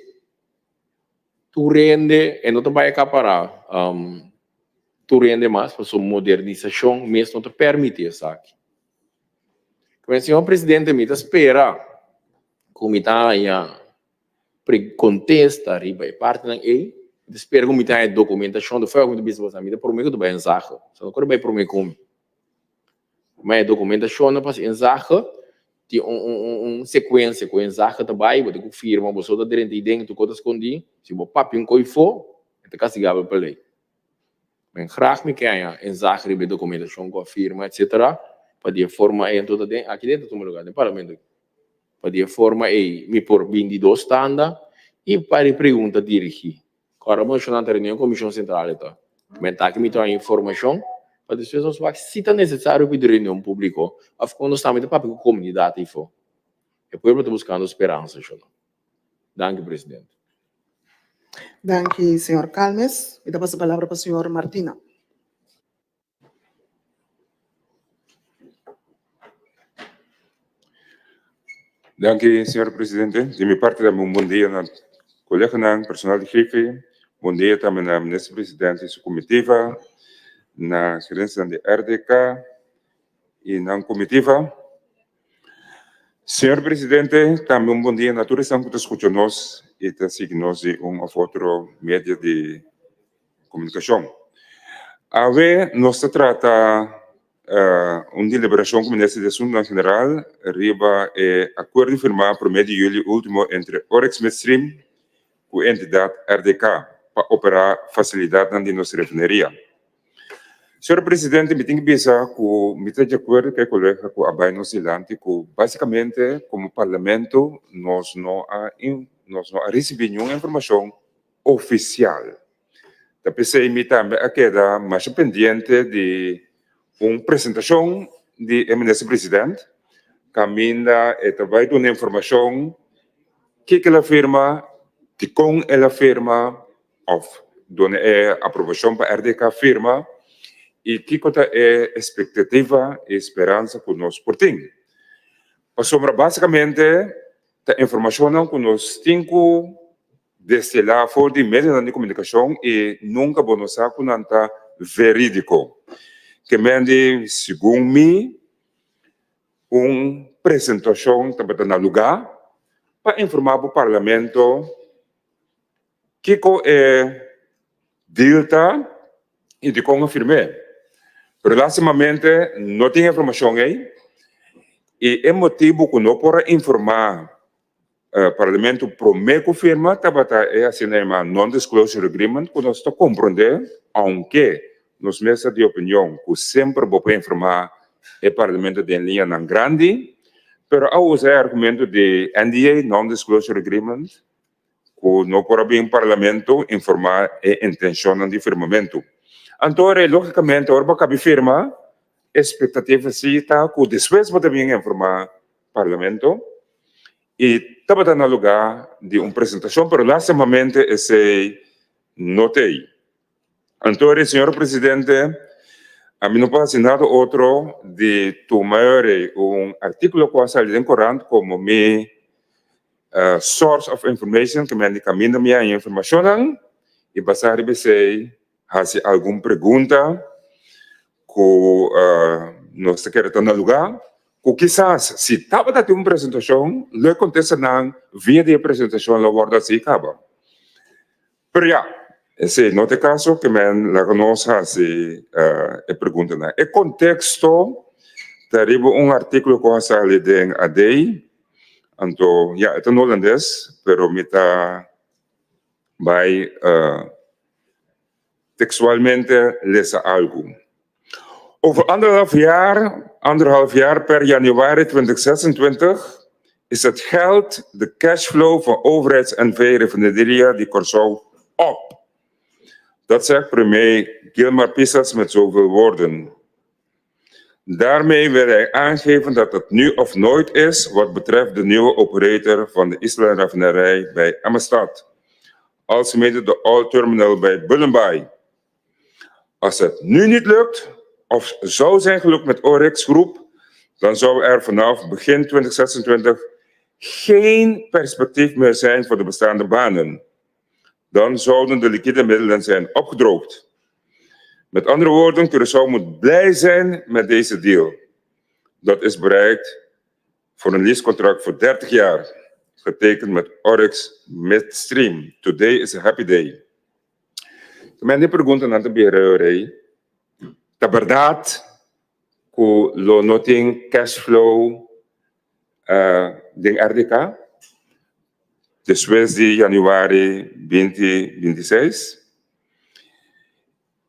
Tur hende, e no ta bai akapará tur hende mas, pasobra modernisashon mes no ta permití esaki. Señor Presidente, mi ta spera ku mi ta haña Kontesta riba e partinan ei. Mi ta spera ku mi ta haña dokumentashon. Ta fuera ku mi ta bisa boso, mi ta promé ku ta bai inzage. So no kore bai promé ku mi. Ma e dokumentashonnan pa inzage tin un un un un sekuensia ku inzage ta bai, bo tin ku firma, bo so ta drenta ei den, tur kos ta skondí. Si bo papia un koi fo, e ta kastigabel pa lei. Men graag mi ke haña inzage riba e dokumentashon ku a firma etsetera, pa di e forma ei anto ta den aki den ta tuma lugar den parlamento aki. Pa di e forma ei mi por bin di dos tanda i pa di pregunta dirigí. Kòrda menshoná ta reunion Komishon Sentral e ta. Men ta aki mi ta haña informashon pa despues nos wak si ta nesesario pidi reunion públiko òf kon nos tambe ta papia ku komunidat ei fo. E pueblo ta buskando speransa, shonnan. Danki presidente. Danki señor Calmes. Mi ta pasa palabra pa señor Martina. Danki señor presidente. Di mi parti tambe un bon dia na coleganan, personal di Griffie. Bon dia tambe na minister presidente y su comitiva, na gerencianan di RDK y nan comitiva. Señor Presidente, tambe un bon dia na tur esnan ku ta skucha nos i ta sigui nos di un òf otro medio di komunikashon. Awe nos ta trata un deliberashon ku Minister di Asuntunan General riba e akuerdo firmá promé di yüli último entre Oryx Midstream ku e entidat RDK pa operá fasilidatnan di nos refineria. Señor Presidente, mi tin ki bisa ku mi ta di akuerdo ku e kolega ku a bai nos dilanti ku basikamente komo Parlamento nos no a nos no a risibí niun informashon ofisial. Ta p'esei mi tambe a keda masha pendiente di un presentashon di e Minister President kaminda e ta bai duna informashon kiko el a firma, dikon el a firma, òf duna e aprobashon pa RDK firma i kiko ta e espektativa i speransa ku nos por tin. Pasobra basikamente ta informashonnan ku nos tin ku destilá for di medionan di komunikashon i nunka bo no sa ku nan ta verídiko. Ke men di segun mi un presentashon tabata na lugá pa informá bo parlamento Kiko e deal ta i dikon a firm'é? Pero lastimamente no tin informashon ei i e motibu ku no por a informá Parlamento promé ku firma tabata e asina yamá non-disclosure agreement ku nos ta komprondé ounke nos mes ta di opinion ku semper bo por informá e Parlamento den liñanan grandi pero a usa e argumento di NDA, non-disclosure agreement, ku no por a bin Parlamento informá e intenshonnan di firmamentu. Anto ora lógikamente ora bo kabi firma, espektativa si ta ku despues bo ta bin informá Parlamento i tabata na lugá di un presentashon pero lastimamente esei no t'ei. Anto ora señor Presidente ami no por hasi nada otro di tuma ora un artíkulo ku a sali den korant komo mi source of information ke men di kaminda mi haña informashonnan i basá riba esei hasi algun pregunta ku. Nos ta kere ta na lugá ku kisas si tabata tin un presentashon lo e kontestanan via di e presentashon lo wòrdu hasi kaba. Pero ya, esei no ta e kaso ke men laga nos hasi e preguntanan. E konteksto ta riba un artíkulo ku a sali den AD, anto ya e ta na holandes pero mi ta bai tekstualmente lesa algu. Over anderhalf jaar, anderhalf jaar per januari 2026, is het geld, de cashflow van overheids NV Refineria di Kòrsou op. Dat zegt premier Gilmar Pisas met zoveel woorden. Daarmee wil hij aangeven dat het nu of nooit is wat betreft de nieuwe operator van de Isla-raffinerij bij Emmestad, alsmede de oil terminal bij Bullenbaai. Als het nu niet lukt, of zou zijn gelukt met Oryx Groep, dan zou er vanaf begin 2026 geen perspectief meer zijn voor de bestaande banen. Dan zouden de liquide middelen zijn opgedroogd. Met andere woorden, Curaçao moet blij zijn met deze deal. Dat is bereikt voor een leasecontract voor 30 jaar, getekend met Oryx Midstream. Today is a happy day. Mi preguntanan ta bira rei, ta bèrdat ku lo no tin cash flow den RDK despues di yanüari 2026?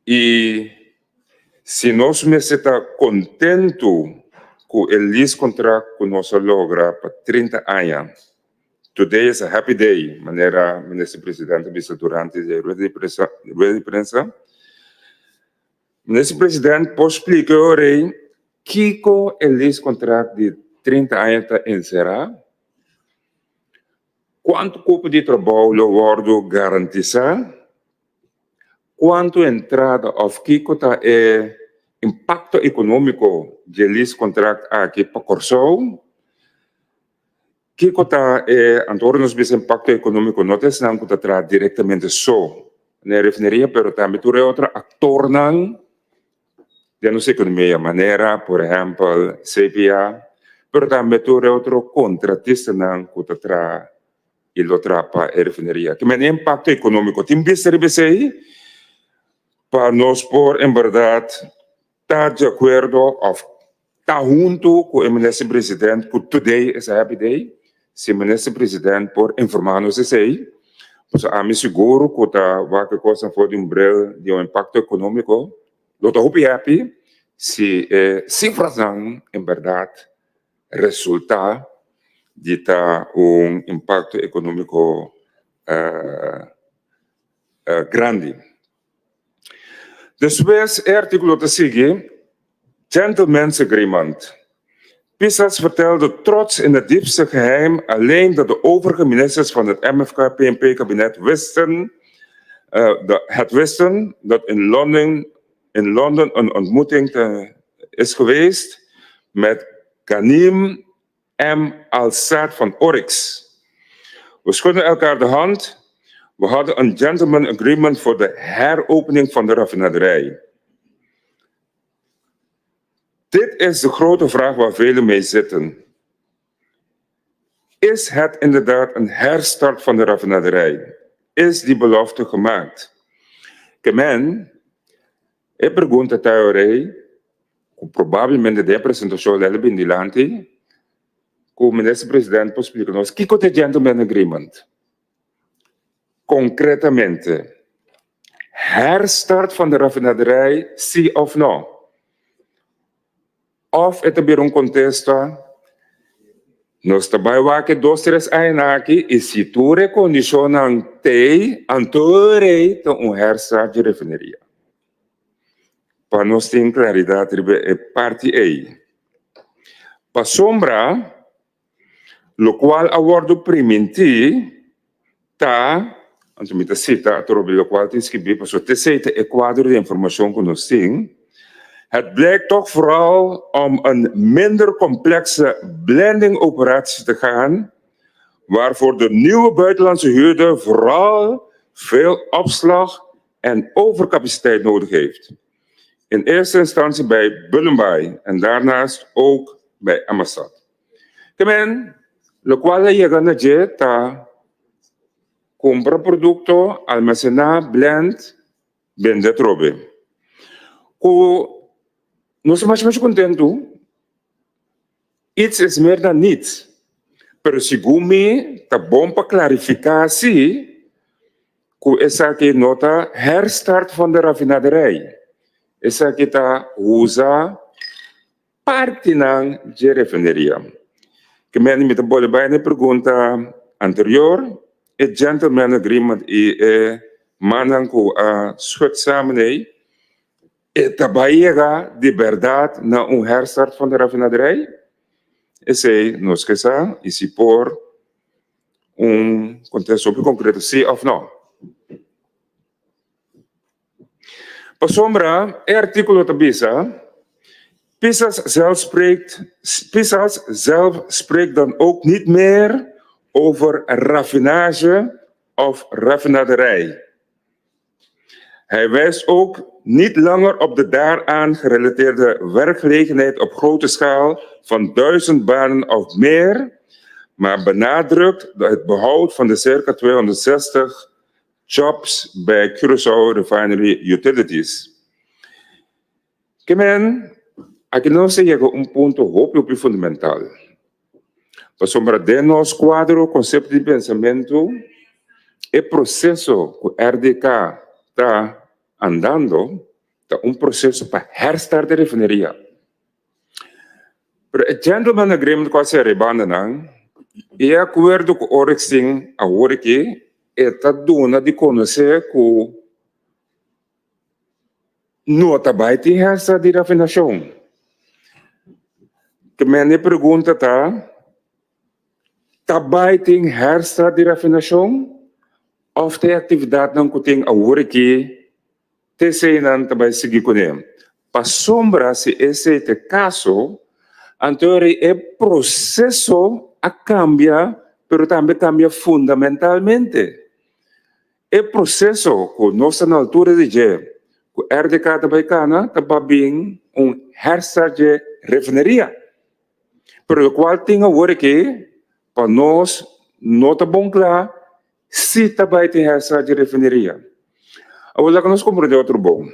I si nos mester ta kontentu ku e leasecontract ku nos a logra pa 30 aña, today is a happy day, manera minister presidente a bisa durante e rueda di prensa, rueda di prensa. Minister president por splika e ora ei kiko e leasecontract di 30 aña ta enserá? Kuantu kupo di trabou lo wòrdu garantisá? Kuantu entrada òf kiko ta e impakto ekonómiko di e leasecontract aki pa Kòrsou? Kiko ta e, anto ora nos bisa impakto ekonómiko no ta esnan ku ta traha direktamente so na e refineria pero tambe tur e otro aktornan den nos ekonomia manera por ehèmpel CPA pero tambe tur e otro kontratistanan ku ta traha i lo traha pa e refineria. Ke mene impakto ekonómiko tin bista riba esei pa nos por en bèrdat ta di akuerdo òf ta huntu ku e minister president ku today is a happy day? Si minister president por informá nos esei, pasobra ami sigur ku ta wak e kosnan for di un bril di un impakto ekonómiko, lo ta hopi happy si e sifrasnan en bèrdat resultá di ta un impakto ekonómiko grandi. Despues e artíkulo ta sigui, Gentleman's Agreement. Pisas vertelde trots in het diepste geheim alleen dat de overige ministers van het MFK-PNP-kabinet wisten, het wisten dat in Londen, in Londen een ontmoeting te, is geweest met Ghanim M. Al-Saad van Oryx. We schudden elkaar de hand. We hadden een gentleman agreement voor de heropening van de raffinaderij. Dit is de grote vraag waar velen mee zitten. Is het inderdaad een herstart van de raffinaderij? Is die belofte gemaakt? Ke men, e pregunta ta e ora ei, ku probablemente den e presentashon lo bin dilanti, ku minister president por splika nos kiko ta e gentleman agreement. Konkretamente, herstart van de raffinaderij, si òf no? Òf e ta bira un kontesta, nos ta bai wak e dos tres añanan aki i si tur e kondishonnan t'ei, anto rei ta un herstart di refineria. Pa nos tin klaridat riba e parti ei. Pasobra lokual a wòrdu primintí ta, anto mi ta sita atrobe lokual tin skibí pasobra t'esei ta e kuadro di informashon ku nos tin, Het blijkt toch vooral om een minder complexe blending-operatie te gaan, waarvoor de nieuwe buitenlandse huurder vooral veel opslag en overcapaciteit nodig heeft. In eerste instantie bij Bullenbaai en daarnaast ook bij Emmastad. Ke men, lokual a yega na dje ta kumpra produkto, almasená, blend, bende atrobe. Ku nos ta masha masha kontentu, iets is meer dan niets. Pero segun mi ta bon pa klarifiká si ku esaki no ta herstart van de rafinaderij. Esaki ta usa Partinan dje refineria. Ke mende mi ta bolbe bai na e pregunta anterior, e gentleman agreement i e mannan ku a schut samen ei, e ta bai yega di bèrdat na un herstart van de rafinaderij? Esei nos ke sa i si por un kontesta hopi konkreto si òf no. Pasobra e artíkulo ta bisa, Pisas zelf spreekt, Pisas zelf spreekt dan ook niet meer over raffinage of raffinaderij. Hij wijst ook niet langer op de daaraan gerelateerde werkgelegenheid op grote schaal van 1000 banen of meer, maar benadrukt het behoud van de circa 260 Jobs bij Curaçao Refinery Utilities. Ke men, aki nos a yega un punto hopi hopi fundamental. Pasobra den nos kuadro konsepto di pensamentu, e proseso ku RDK ta andando ta un proseso pa herstart e refineria. Pero e gentleman agreement ku a sera e bandanan i e akuerdo ku Oryx tin awor aki e ta duna di konosé ku no ta bai tin hèsta di rafinashon. Ke mende pregunta ta, ta bai tin hèsta di rafinashon òf ta e aktividatnan ku tin awor aki T'eseinan ta bai sigui kuné. Pasobra si esei ta e kaso, anto eri e proseso a kambia, pero tambe kambia fundamentalmente. E proseso ku nos ta na altura di dje, ku RDK ta bai kana, ta ba bin un herstart dje refineria. Pero lokual tin awor aki, pa nos no ta bon kla Si ta bai tin hesa di refineria. Awor laga nos komprendé otro bon.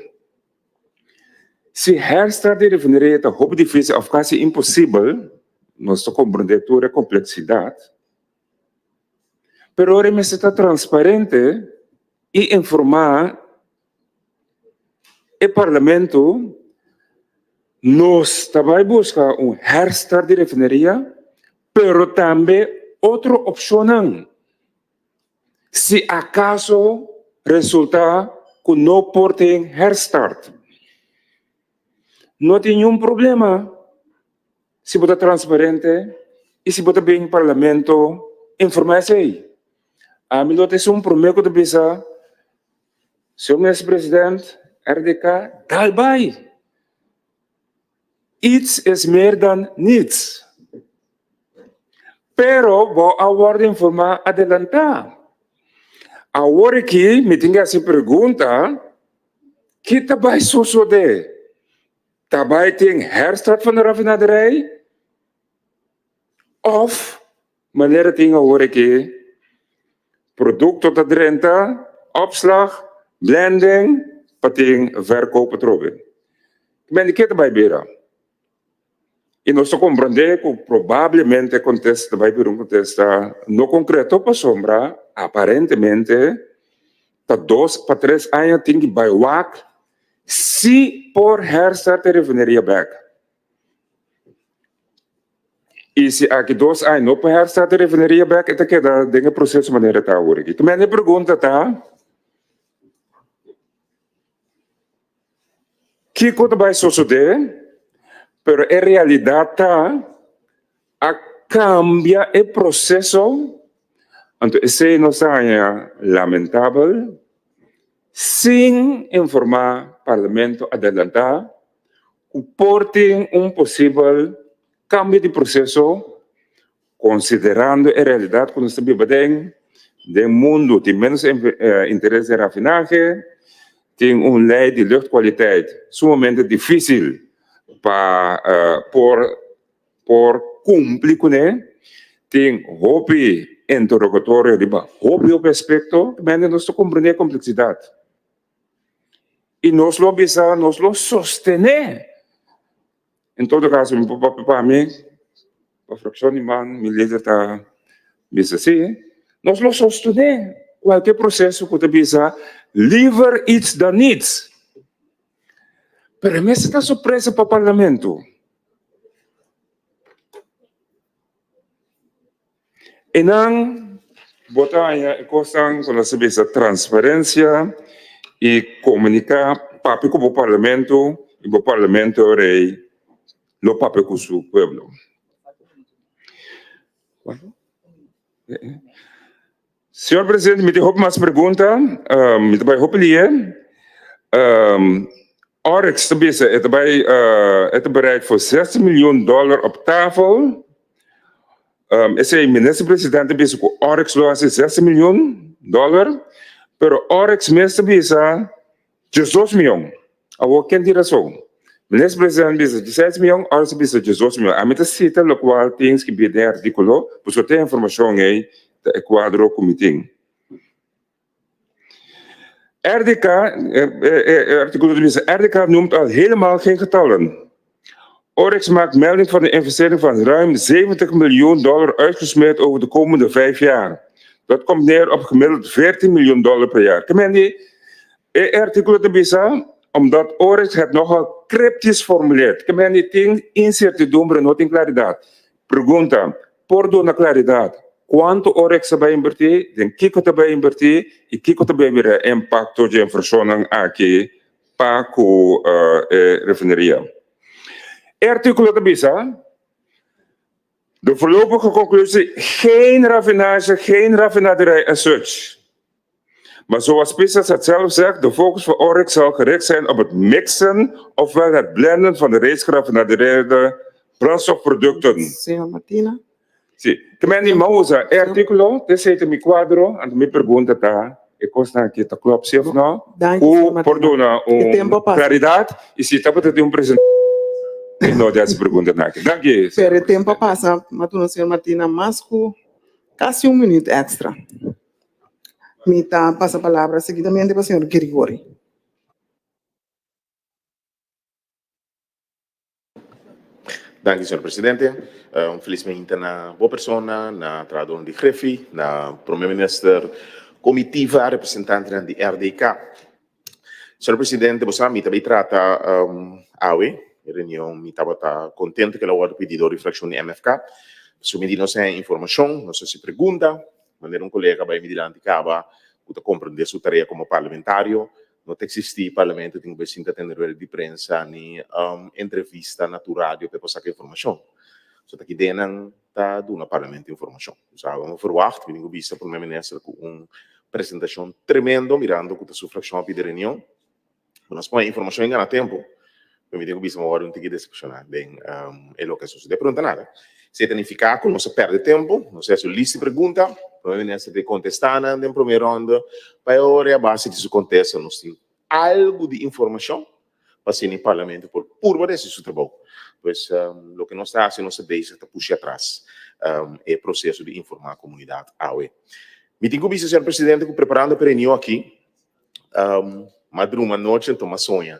Si herstart di refineria ta hopi difísil òf kasi imposibel, nos ta komprendé tur e kompleksidat, pero ora e mester ta transparente i informá e parlamento, nos ta bai buska un herstart di refineria, pero tambe otro opshonnan. Si akaso resultá ku no por tin herstart. No tin niun problema si bo ta transparente i si bo ta bin parlamento informá esei. Ami lo ta esun promé ku ta bisa, Señor Minister President, RDK, dal bai! Iets is meer dan niets. Pero bo a wòrdu informá adelantá. Awor aki mi tin ke hasi pregunta, ki ta bai sosodé? Ta bai tin herstart van de rafinaderij? Òf manera tin awor aki, produkto ta drenta, opslag, blending, pa tin verkoop atrobe? Men di ke ta bai bira? I nos ta komprendé ku probablemente e kontesta ta bai bira un kontesta no konkreto pasobra aparentemente ta dos pa tres aña tin ki bai wak si por herstart e refineria bèk. I si aki dos aña no por herstart e refineria bèk e ta keda den e proseso manera ta awor aki. Mi pregunta ta. Kiko ta bai sosodé? Pero e realidat ta, a kambia e proseso, anto esei nos ta haña lamentabel, sin informá Parlamento adelantá ku por tin un posibel kambio di proseso, konsiderando e realidat ku nos ta biba den, den mundu tin ménos interes den rafinahe. Tin un lei di luchtkwaliteit sumamente difísil pa por por kumpli kuné. Tin hopi interrogatorio riba hopi hopi aspekto, mente nos ta komprendé e kompleksidat. I nos lo bisa, nos lo sostené. En todo kaso, mi por papia pa mi, pa frakshon di man, mi lider ta bisa si, nos lo sostené kualke proseso ku ta bisa liever iets dan niets. Pero e mester ta sorpresa pa parlamento. Einan bo ta haña e kosnan ku nos ta bisa transparensia i komuniká, papia ku bo parlamento i bo parlamento rei lo papia ku su pueblo. Señor presidente, mi tin hopi mas pregunta, mi ta bai hopi lié. Oryx ta bisa e ta bai e ta bereid voor 16 miljoen dollar op tafel. Esei minister presidente ta bisa ku Oryx lo hasi 16 miljoen dollar, pero Oryx mes ta bisa 12 mion. Awor ken tin rason? Minister president bisa 16 mion, Oryx ta bisa 12 mion. Ami ta sita lokual tin skibí den e artíkulo, pasobra te informashon ei ta e kuadro ku mi tin. RDK, e artíkulo ta bisa, RDK noemt al helemaal geen getallen. Oryx maakt melding van de investering van ruim 70 miljoen dollar uitgesmeerd over de komende vijf jaar. Dat komt neer op gemiddeld 14 miljoen dollar per jaar. Ke men di, e artíkulo ta bisa, omdat Oryx het nogal cryptisch formuleert. Ke men di, tin incertidumbre, no tin klaridat. Pregunta, Por duna klaridat kuantu Oryx ta bai inbertí, den kiko ta bai inbertí i kiko ta bai bira e impakto dje invershonnan aki pa ku e refineria? E artíkulo ta bisa, De voorlopige conclusie, geen raffinage, geen raffinaderij as such. Maar zoals Pisas het zelf zegt, de focus van Oryx zal gericht zijn op het mixen ofwel het blenden van de reeds geraffinadeerde brandstofproducten. Señor Martina. Sí. Ke men di m'a usa e artíkulo, te esei ta mi kuadro, anto mi pregunta ta, e kosnan aki ta klòp sí òf nò? Danki, señor Ku Martina. por duna E un tempo a pasa. klaridat i si tabata tin un presentashon no di hasi preguntanan aki. Danki, Pero señor e tempo a presidente. pasa, m'a duna señor Martina mas ku kasi un minuut èkstra. Mi ta pasa palabra seguidamente pa señor Girigori. Danki, señor presidente. Un felis mainta na bo persona, na trahadornan di Griffie, na Prome Minister, comitiva, representantenan di RDK. Señor presidente, bo sa mi ta bay trata awe e reunion, mi tabata contento cu el a wordo pidi door di fraccion di MFK. Pasobra mi di nos haña informacion, nos haci pregunta, manera un colega bay mi dilanti caba cu ta comprende su tarea como parlamentario. No ta existi parlamento tin cu bay sinta tende rueda di prensa ni entrevista na tur radio pa e por saca informacion. So ta ki denan ta duna parlamento informacion. Nos a haber verwacht, mi tin cu bisa Prome Minister cu un presentacion tremendo mirando cu ta su fraccion a pidi reunion. Pero nos pone informacion y gana tempo. Pero mi tin cu bisa mi a wordo un tiki decepciona den e loke a sucede. Pero no ta nada. Esey ta nifica cu nos a perde tempo, nos a haci un lista di pregunta, Prome Minister ta contesta nan den prome ronde, pa e ora y a base di su contesta nos tin algo di informacion pa asina e Parlamento por purba di haci su trabou. Pues loke nos ta haci, nos ta bezig ta pusha atras e proceso di informa comunidad awe. Mi tin cu bisa, señor Presidente, cu preparando pa e reunion aki, m'a druma anochi anto m'a soña.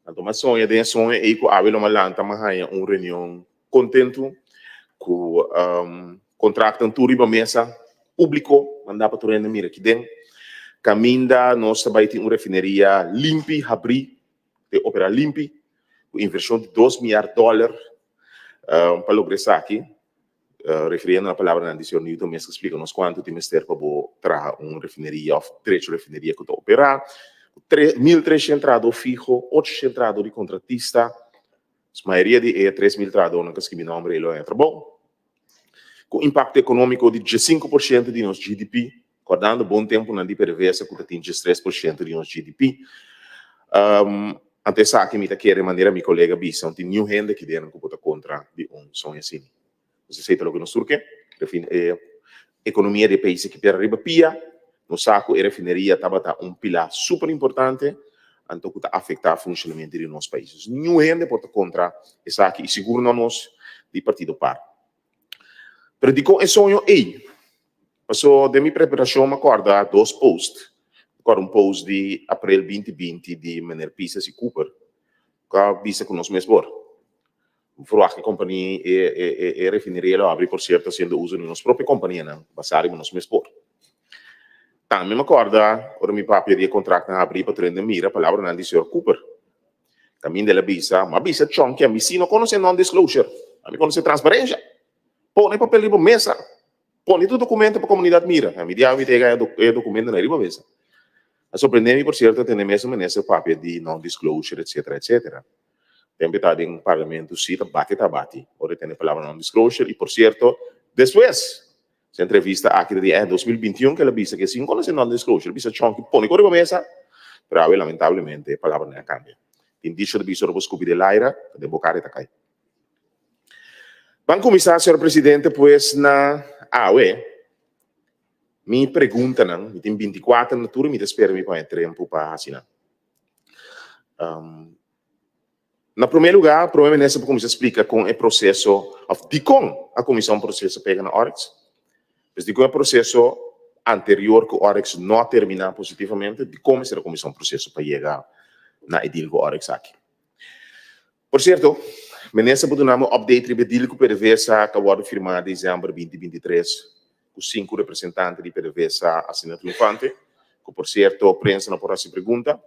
Anto m'a soña den e soño ei cu awe lo m'a lanta m'a haña un reunion contento cu contractnan tur riba mesa publico manda pa tur hende mira kiden. Caminda nos ta bay tin un refineria limpi habri te opera limpi cu inversion di dos miar dollar pa logra esaki. Refiriendo na palabranan di señor Newton mes a splika nos kuantu tin mester pa bo traha un refineria òf trecho refineria ku ta operá. 1300 trahadó fiho, 800 trahadó di kontratista. Mayoria di e 3000 trahadónan ku a skibi nòmber ei lo haña trabou. Ku impakto ekonómiko di 15% di nos GDP, kòrdando bon tempunan di PDVSA ku ta tin 13% di nos GDP. Anto esaki mi ta kere manera mi kolega bisa, no tin niun hende aki den ku bo ta kontra di un soño asina. Nos esei ta loke nos tur ke, refin e ekonomia di e pais aki pier ariba pia. Nos sa ku e refineria tabata un pilá super importante anto ku ta afektá funshonamentu di nos pais. Dus niun hende por ta kontra esaki i sigur no nos di Partido par. Pero dikon e soño ei? Paso den mi preparashon mi a kòrda dos post. Mi kòrda un post di aprel 2020 di meneer Pisas i Cooper ku a bisa ku nos mes por. Verwacht e kompania e refineria lo abri por sierto hasiendo uso di nos propio kompanianan basá riba nos mes por. Tambe mi a kòrda ora mi papia di e kontraktnan abrí pa tur hende mira palabranan di señor Cooper. Kaminda el a bisa, Mi a bisa Chonky ami si no konosé non-disclosure, ami konosé transparensha. Pone papel riba mesa, pone tur dokumento pa komunidat mira. Ami di awe mi ta yega e dokumentonan riba mesa. A sorprendé mi por sierto tende mesun minister papia di non-disclosure etcetera etcetera. Tempu e ta den parlamento si ta bati ta bati ora e tende palabra non-disclosure y por cierto despues su entrevista aki ta di aña 2021 cu el a bisa cu e sin conoce non-disclosure el bisa Chonky pone cu riba mesa pero awe lamentablemente e palabranan a cambia. Tin dicho ta bisa ora bo scupi den laira ta den bo cara e ta cay. Ban cuminsa señor presidente pues na awe mi preguntanan mi tin 24 na tur y mi ta spera mi paña trempo pa haci nan. Na promé lugá, Promé Minister por kuminsá splika kon e proseso òf dikon a kuminsá un proseso pega na Oryx. Pues dikon e proseso anterior ku Oryx no a terminá positivamente, dikon mester a kuminsá un proseso pa yega na e deal ku Oryx aki. Por sierto, Minister por duna mi un update riba e deal ku PDVSA ku a wòrdu firmá desèmber 2023 ku sinku representante di PDVSA asina triunfante, ku por sierto prensa no por hasi pregunta.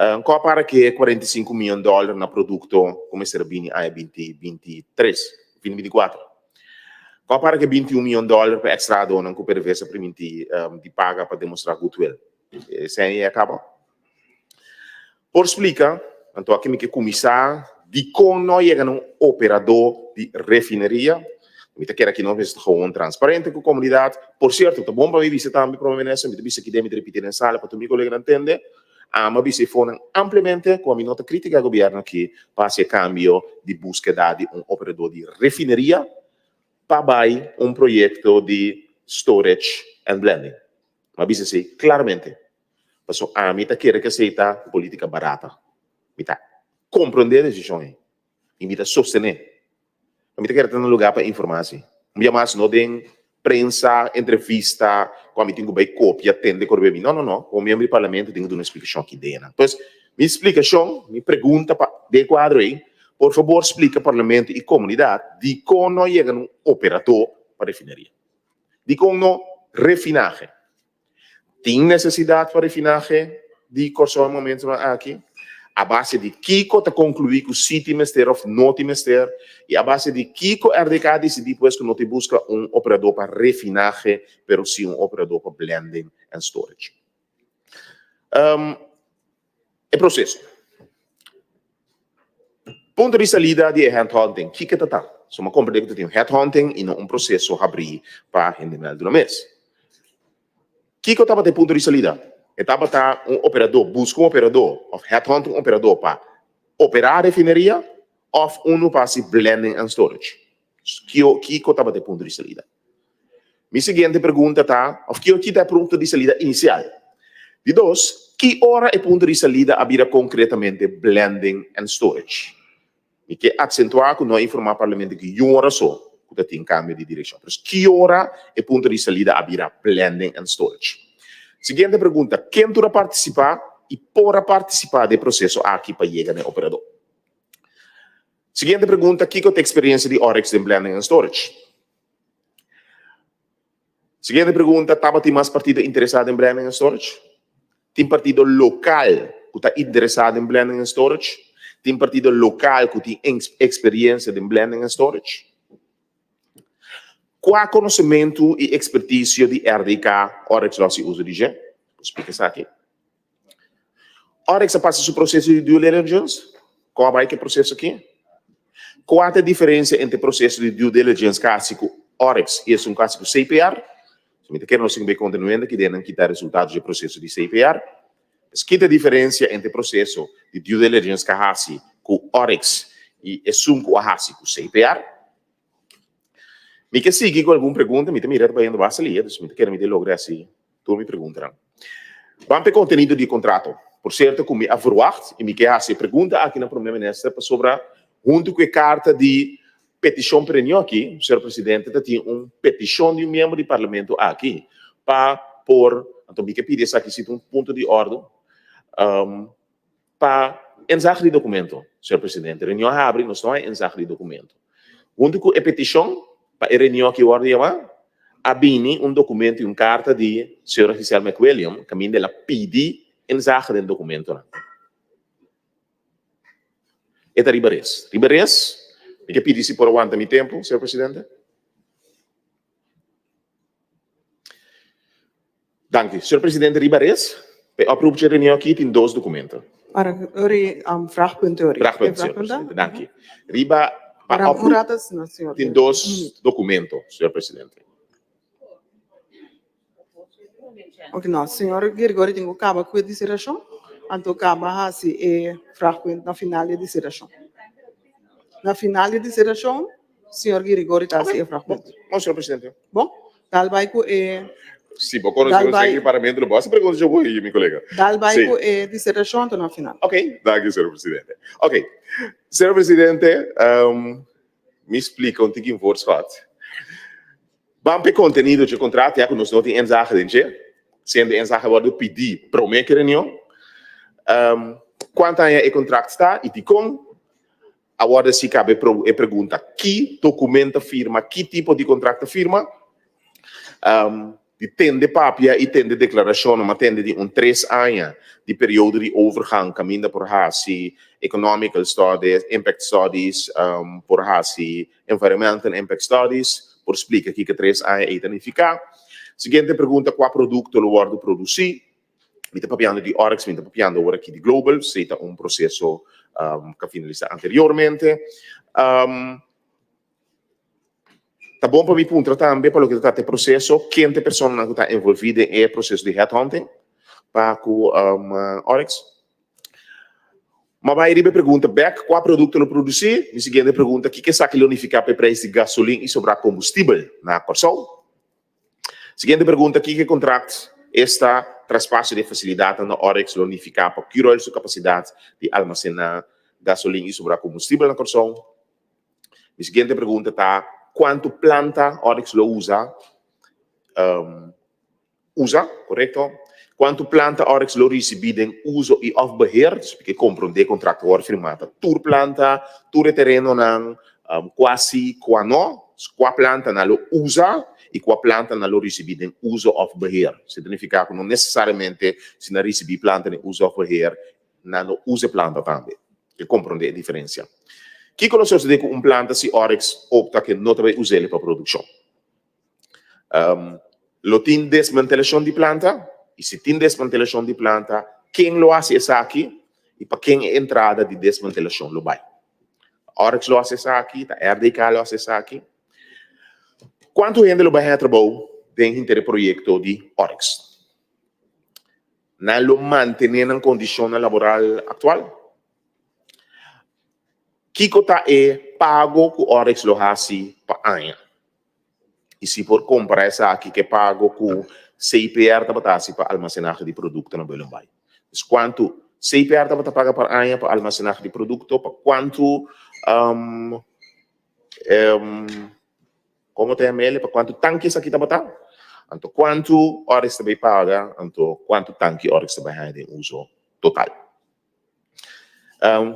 Kua para ke 45 miyon dòler na produkto ku mester a bini aña 2023, 2024? Kua para ke 21 miyon dòler pa ekstradonan ku PDVSA a primintí di paga pa demostrá goodwill? Esei a kaba? Por splika, anto aki mi ke kuminsá, dikon no a yega na un operadó di refineria? Mi ta kere aki nos mester ta gewoon transparente ku komunidat. Por sierto, ta bon pa mi bisa tambe, Prome Minister, mi ta bisa aki den, mi ta ripiti den sala pa tur mi koleganan tende, ami a bisa e fonan ampliamente ku ami no ta kritika gobièrnu aki pa hasi e kambio di buskeda di un operadó di refineria pa bai un proyekto di storage and blending. Mi a bisa esei klaramente, pasobra ami ta kere ku esei ta politika barata. Mi ta komprondé e desishon ei i mi ta sostené. Mi ta kere ta na lugá pa informá si. Un bia mas no den prensa, entrevista, ku ami tin ku bai kopia, tende kor mi. No, no, no. Komo miembro di parlamento tin ku duna splikashon aki den nan. Pues, mi splikashon, mi pregunta pa den e kuadro ei, por fabor splika parlamento i komunidat dikon no a yega na un operadó pa refineria. Dikon no refinahe? Tin nesesidat pa refinahe di Kòrsou e momentunan aki? A base di kiko ta konkluí ku sí tin mester òf no tin mester? I a base di kiko RDK a disidí pues ku no tin buska un operadó pa refinahe pero sí un operadó pa blending and storage? E proseso. Punto di salida di e headhunting, kiko ta ta? So mi a komprendé ku ta tin un headhunting i no un proseso habrí pa hende mèldu nan mes. Kiko tabata e punto di salida? E tabata un operadó, buska un operadó òf headhunt un operadó pa operá refineria òf unu pa hasi blending and storage? Kiko tabata e punto di salida? Mi siguiente pregunta ta, of kiko ta e punto di salida inicial? Di dos, ki ora e punto di salida a bira concretamente blending and storage? Mi ke accentua cu no a informa Parlamento ki ora so cu ta tin cambio di direccion. Pero ki ora e punto di salida a bira blending and storage? Siguiente pregunta, ken tur a participa y por a participa den e proceso aki pa yega na e operador? Siguiente pregunta, kiko ta experiencia di Oryx den blending and storage? Siguiente pregunta, tabatin mas partido interesá den blending and storage? Tin partido lokal ku ta interesá den blending and storage? Tin partido lokal ku tin experiencia den blending and storage? Kua konosementu i ekspertisio di RDK Oryx lo hasi uso di dje? Por splika esaki. Oryx a pasa su proseso di due diligence? Kon a bai ku e proseso aki? Kua ta e diferensia entre e proseso di due diligence ku a hasi ku Oryx i esun ku a hasi ku CPR? Si mi ta kere nos tin ku bai kontinuendo aki den nan kita resultado di e proseso di CPR. Pues kita e diferensia entre e proseso di due diligence ku a hasi ku Oryx i esun ku a hasi ku CPR? Mi ke sigui ku algun pregunta, mi ta mira ta bayendo basta lia, dus mi ta kere mi ta logra hasi. Tur mi preguntanan. Ban p'e kontenido di e kontrato. Por sierto ku mi a verwagt i mi ke hasi e pregunta aki na Prome Minister pasobra huntu ku e karta di petishon pa reunion aki, Señor Presidente, ta tin un petishon di un miembro di Parlamento aki pa por, anto mi ke pidi esaki si ta un punto di òrdu, pa inzage di dokumento, Señor Presidente. Reunion a habri, nos no a inzage di dokumento. Huntu ku e petishon pa e reunion aki wòrdu yamá, a bini un dokumento i un karta di Señora Giselle McWilliam kaminda el a pidi inzage den dokumentonan. E ta riba res. Riba res, mi ke pidi si por a wanta mi tempu, Señor Presidente. Danki. Señor Presidente, riba res, pa e oproep dje reunion aki tin dos documento. Para ori vraagpunt ori. Vraagpunt, señor Presidente. Danki. Riba pa oproep tin dos documento, señor Presidente. Ok, no, señor Gregorio tin cu caba cu e disertacion, anto caba haci e vraagpunt na final di e disertacion. Na final di e disertacion, señor Gregorio ta haci e vraagpunt. Bon, señor Presidente. Bon, dal bai cu e. Si bo conoce un seki parlamento, lo bo haci pregunta dje bo, mi colega. Dal bai cu e disertacion anto na final. Ok, danki, señor Presidente. Ok, señor Presidente, mi splica un tiki in voortschot. Ban p'e kontenido dje kontrato ya ku nos no tin inzage den dje, siendo e inzage a wòrdu pidí promé ku e reunion. Kuantu aña e kontrakt ta i dikon? A wòrdu hasi kabe e pregunta ki dokumento a firma, ki tipo di kontrakt a firma? Di tende papia i tende deklarashonnan a tende di un tres aña di periodo di overgang kaminda por hasi economical studies, impact studies, por hasi Environmental Impact Studies por splika kiko tres aña ei ta nifiká. Siguiente pregunta, kua produkto lo wòrdu produsí? Mi ta papiando di Oryx, mi ta papiando awor aki di Global, esei ta un proseso ku a finalisá anteriormente. Ta bon pa mi puntra tambe pa loke ta trata e proseso, ken ta e personanan ku ta envolví den e proseso di headhunting pa ku Oryx? Ma bai riba e pregunta bek, kua produkto lo produsí? Mi siguiente pregunta, kiko esaki lo nifiká pa e preis di gasolin i sobrá kombustibel na Kòrsou? Siguiente pregunta, kiko e kontrakt, esta traspaso di e fasilidatnan na Oryx lo nifiká pa Curoil su kapasidat di almasená gasolin i sobrá kombustibel na Kòrsou? Mi siguiente pregunta ta, kuantu planta Oryx lo usa? Usa, korekto. Kuantu planta Oryx lo risibí den uso i òf beheer? Dus mi ke komprondé kontrakt ku wòrdu firmá ta tur planta, tur e terenonan, kua si, kua no, kua planta nan lo usa i kua planta nan lo risibí den uso òf beheer. Esei ta nifiká ku no nesesariamente si nan risibí planta den uso òf beheer, nan lo usa e planta tambe. Ke komprondé e diferensia. Kiko lo sosodé ku un planta si Oryx opta ke no ta bai us'el pa produkshon? Lo tin desmantelashon di planta? I si tin desmantelashon di planta, ken lo hasi esaki i pa ken e entrada di desmantelashon lo bai? Oryx lo hasi esaki? Ta RDK lo hasi esaki? Kuantu hende lo bai haña trabou den henter e proyekto di Oryx? Nan lo mantené nan kondishonnan laboral aktual? Kiko ta e pago ku Oryx lo hasi pa aña? I si por kompara esaki ku e pago ku CPR tabata hasi pa almasenahe di produkto na Bullenbaai. Dus kuantu CPR tabata paga pa aña pa almasenahe di produkto, pa kuantu komo ta yama el, pa kuantu tanki esaki tabata, anto kuantu Oryx ta bai paga, anto kuantu tanki Oryx ta bai haña den uso total.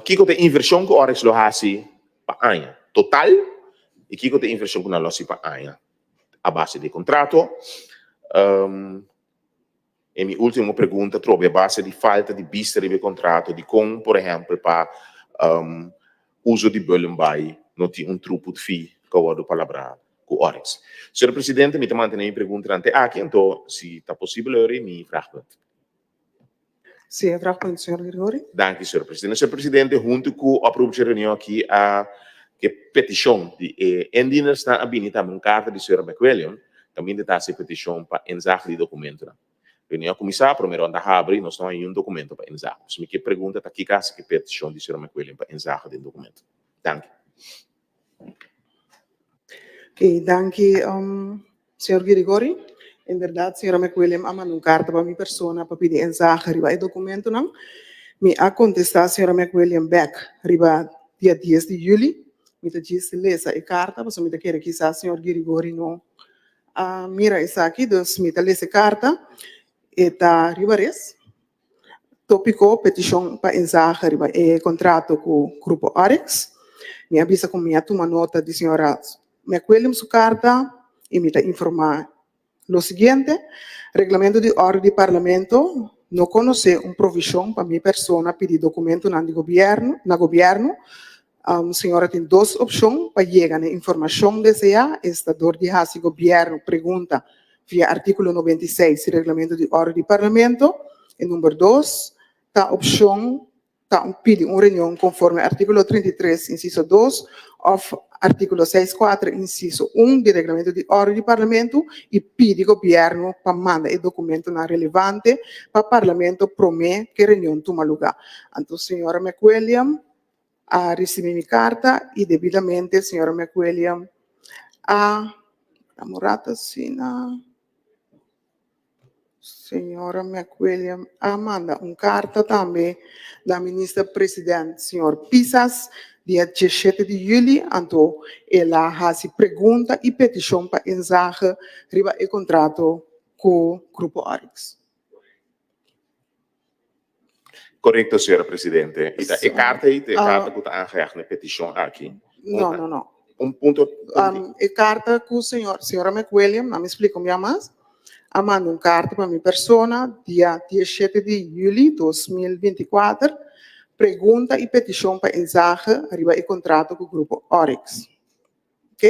Kiko ta e invershon ku Oryx lo hasi pa aña total i kiko ta e invershon ku nan lo hasi pa aña a base di e kontrato? E mi último pregunta trobe a base di falta di bista riba e kontrato dikon por ehèmpel pa uso di Bullenbaai no tin un throughput fee ku a wòrdu palabrá ku Oryx? Señor Presidente, mi ta mantené mi preguntanan te aki, anto si ta posibel ori mi vraagpunt. Sí, e vraagpunt, señor Grigori. Danki, señor presidente. Señor presidente, huntu ku oproep dje reunion aki a ke petishon di e indienersnan a bini tambe un karta di señor McWilliam kaminda ta hasi petishon pa inzage di dokumentonan. Reunion a kuminsá, promé ronda a habri, nos no haña niun dokumento pa inzage. Pues mi ke pregunta ta kiko a hasi ke petishon di señor McWilliam pa inzage den dokumento. Danki. Oké, danki, señor Grigori. Inderdat, señora McWilliam a manda un karta pa mi persona pa pidi ensahe riba e dokumentonan. Mi a kontestá señora McWilliam bèk riba dia dies di yüli. Mi ta djis lesa e karta pasobra mi ta kere kisas señor Girigori no a mira esaki, dus mi ta lesa e karta. E ta riba res. Tópiko, Petishon pa ensahe riba e kontrato ku Grupo Oryx. Mi a bisa ku mi a tuma nota di señora McWilliam su karta i mi ta informá lo siguiente, Reglamento di Òrdu di Parlamento no konosé un provishon pa mi persona pidi dokumentonan di gobièrnu na gobièrnu. Señora tin dos opshon pa yega na e informashon deseá, esta dor di hasi gobièrnu pregunta via artíkulo 96 di Reglamento di Òrdu di Parlamento. E number dos ta opshon ta un pidi un reunion konforme artíkulo 33 insiso 2 òf artíkulo 64 insiso 1 di Reglamento di Òrdu di Parlamento i pidi gobièrnu pa manda e dokumentonan relevante pa Parlamento promé ku e reunion tuma lugá. Anto señora McWilliam a ricibi mi carta y debidamente señora McWilliam a dame un rato asina señora McWilliam a manda un carta tambe na minister president señor Pisas dia 17 di juli anto el a haci pregunta y peticion pa inzage riba e contrato cu Grupo Oryx. Korekto, señora presidente. I ta e karta ei ta e karta ku ta aangehecht na e petishon aki. No, no, no. Un punto. E karta ku señor, señora McWilliam, na mi splika un bia mas, a manda un karta pa mi persona dia 17 di yüli 2024, pregunta i petishon pa inzage riba e kontrato ku Grupo Oryx. Ok.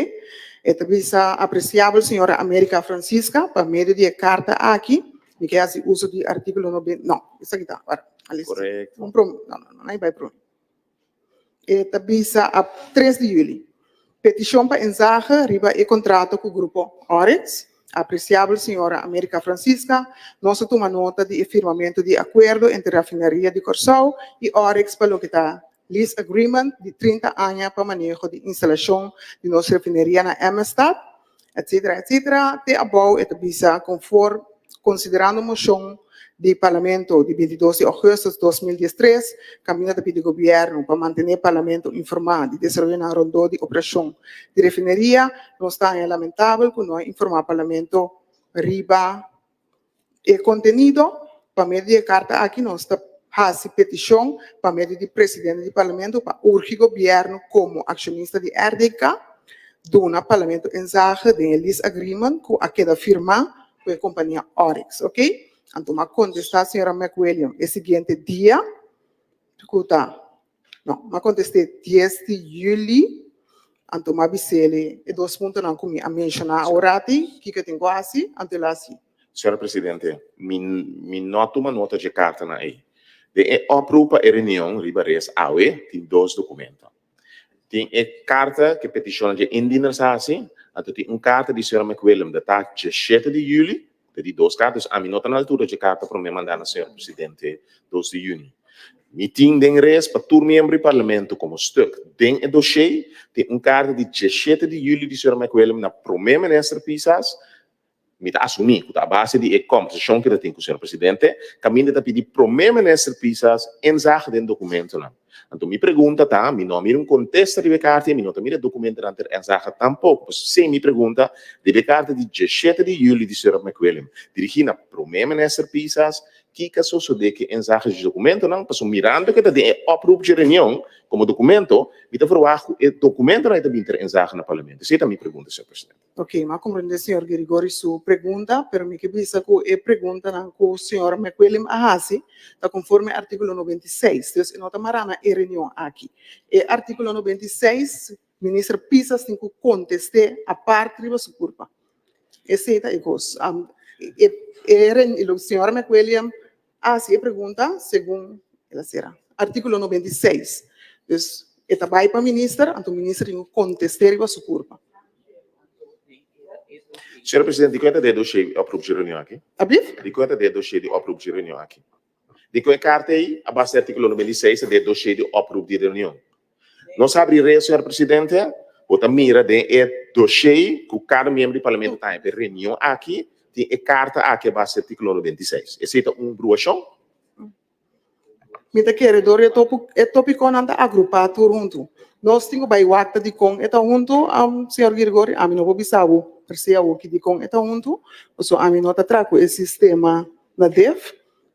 E ta bisa, Apresiabel señora America Francisca, pa medio di e karta aki, mi ke hasi uso di artíkulo noben, no, esaki ta, wara, a lesa. Korekto. Un prom, no, no, no, no bai prome. E ta bisa ap 3 di yüli, Petishon pa ensahe riba e kontrato ku Grupo Oryx. Apresiabel señora America Francisca, nos a tuma nota di e firmamentu di akuerdo entre Rafineria di Kòrsou i Oryx pa loke ta Lease Agreement di 30 aña pa maneho di instalashon di nos refineria na Emmestad, etc. Etc. Te abou e ta bisa konfor konsiderando moshon di Parlamento di 22 di ougùstùs 2013 kaminda ta pidi gobièrnu pa mantené Parlamento informá di desaroyonan rondó di operashon di refineria, nos ta haña lamentabel ku no a informá Parlamento riba E kontenido, Pa medio di e karta aki nos ta hasi petishon pa medio di presidente di Parlamento pa urgi gobièrnu komo akshonista di RDK duna Parlamento ensage den e lease agreement ku a keda firmá ku e kompania Oryx. Ok? Anto mi a kontestá señora McWilliam e siguiente dia ku ta No, m'a kontest'é dies di yüli, anto m'a bis'é e dos puntonan ku mi a menshoná aworati, kiko e tin ku hasi, anto el a hasi. Señora Presidente, mi mi no a tuma nota dje kartanan ei. Den e oproep pa e reunion riba res awe tin dos dokumento. Tin e karta ku e petishonnan dje indieners a hasi, anto tin un karta di señora McWilliam datá dje shete di yüli, Ta di dos karta, dus ami no ta na altura dje karta promé mandá na señor presidente 2 di yüni. Mi tin den res pa tur miembro di parlamento komo stuk den e doshé tin un karta di 17 di yüli di señor Mike Willem na promé minister Pisas, mi ta asumí ku ta a base di e kòmbersashon ku ta tin ku señor presidente, kaminda ta pidi promé minister Pisas inzage den dokumentonan. Anto mi pregunta ta, mi no a mira un kontesta riba e karta i mi no ta mira dokumentonan ter inzage tampoko. Pues esei mi pregunta riba e karta di 17 di yüli di señor McWilliam, dirigí na promé minister Pisas, kiko a sosodé ku e inzage dje dokumentonan? Pasobra mirando ku e ta den e oproep dje reunion komo dokumento, mi ta verwagt ku e dokumentonan ei ta bin ter inzage na parlamento. Esei ta mi pregunta, señor presidente. Ok, mi a comprende señor Girigori su pregunta, pero mi ke bisa cu e preguntanan cu señor McWilliam a haci ta conforme articulo 96, dus e no ta mara na e reunion aki. E articulo 96, Minister Pisas tin cu conteste apart riba su curpa. Esey ta e cos. E, e, señor McWilliam a haci e pregunta segun el a cera articulo 96. Dus e ta bay pa minister, anto minister tin cu conteste riba su curpa. Señor Presidente, di cuenta di e dossier di oproep dje reunion aki? Ablief? Di cuenta di e dossier di oproep dje reunion aki? Di cu e carta ey, a base di articulo 96, ta di e dossier di oproep di reunion. Nos habri re, señor Presidente, bo ta mira den e dossier cu cada miembro di Parlamento ta haña pa e reunion aki. Tin e karta aki a base di artíkulo 96. Esei ta un bruashon? Mi ta kere dor e e tópikonan ta agrupá tur huntu. Nos tin ku bai wak ta dikon e ta huntu, señor Girgory. Ami no por bisa bo per se awoki dikon e ta huntu, pasobra ami no ta traha ku e sistema na def,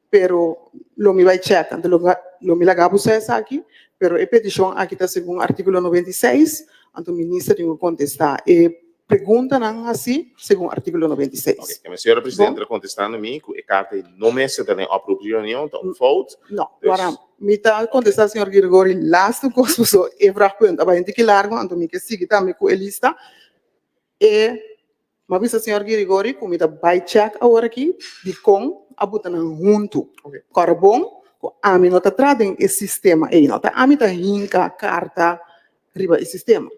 pero lo mi bai chèk. Anto lo mi laga bo sa esaki, pero e petishon aki ta segun artíkulo 96, anto minister tin ku kontestá e preguntanan hasi segun artíkulo 96. Ok, señora presidente ta kontestando mi ku e karta ei no mester ta den oproep di reunion, ta un fout. No, wara, mi ta kontestá señor Girgori laatste kos paso e vraagpunt a bai un tiki largo, anto mi ke sigui tambe ku e lista. E Mi a bisa señor Girigori ku mi ta bai chèk awor aki dikon a buta nan huntu. Kòrda bon ku ami no ta traha den e sistema ei, no ta ami ta hinka karta riba e sistema.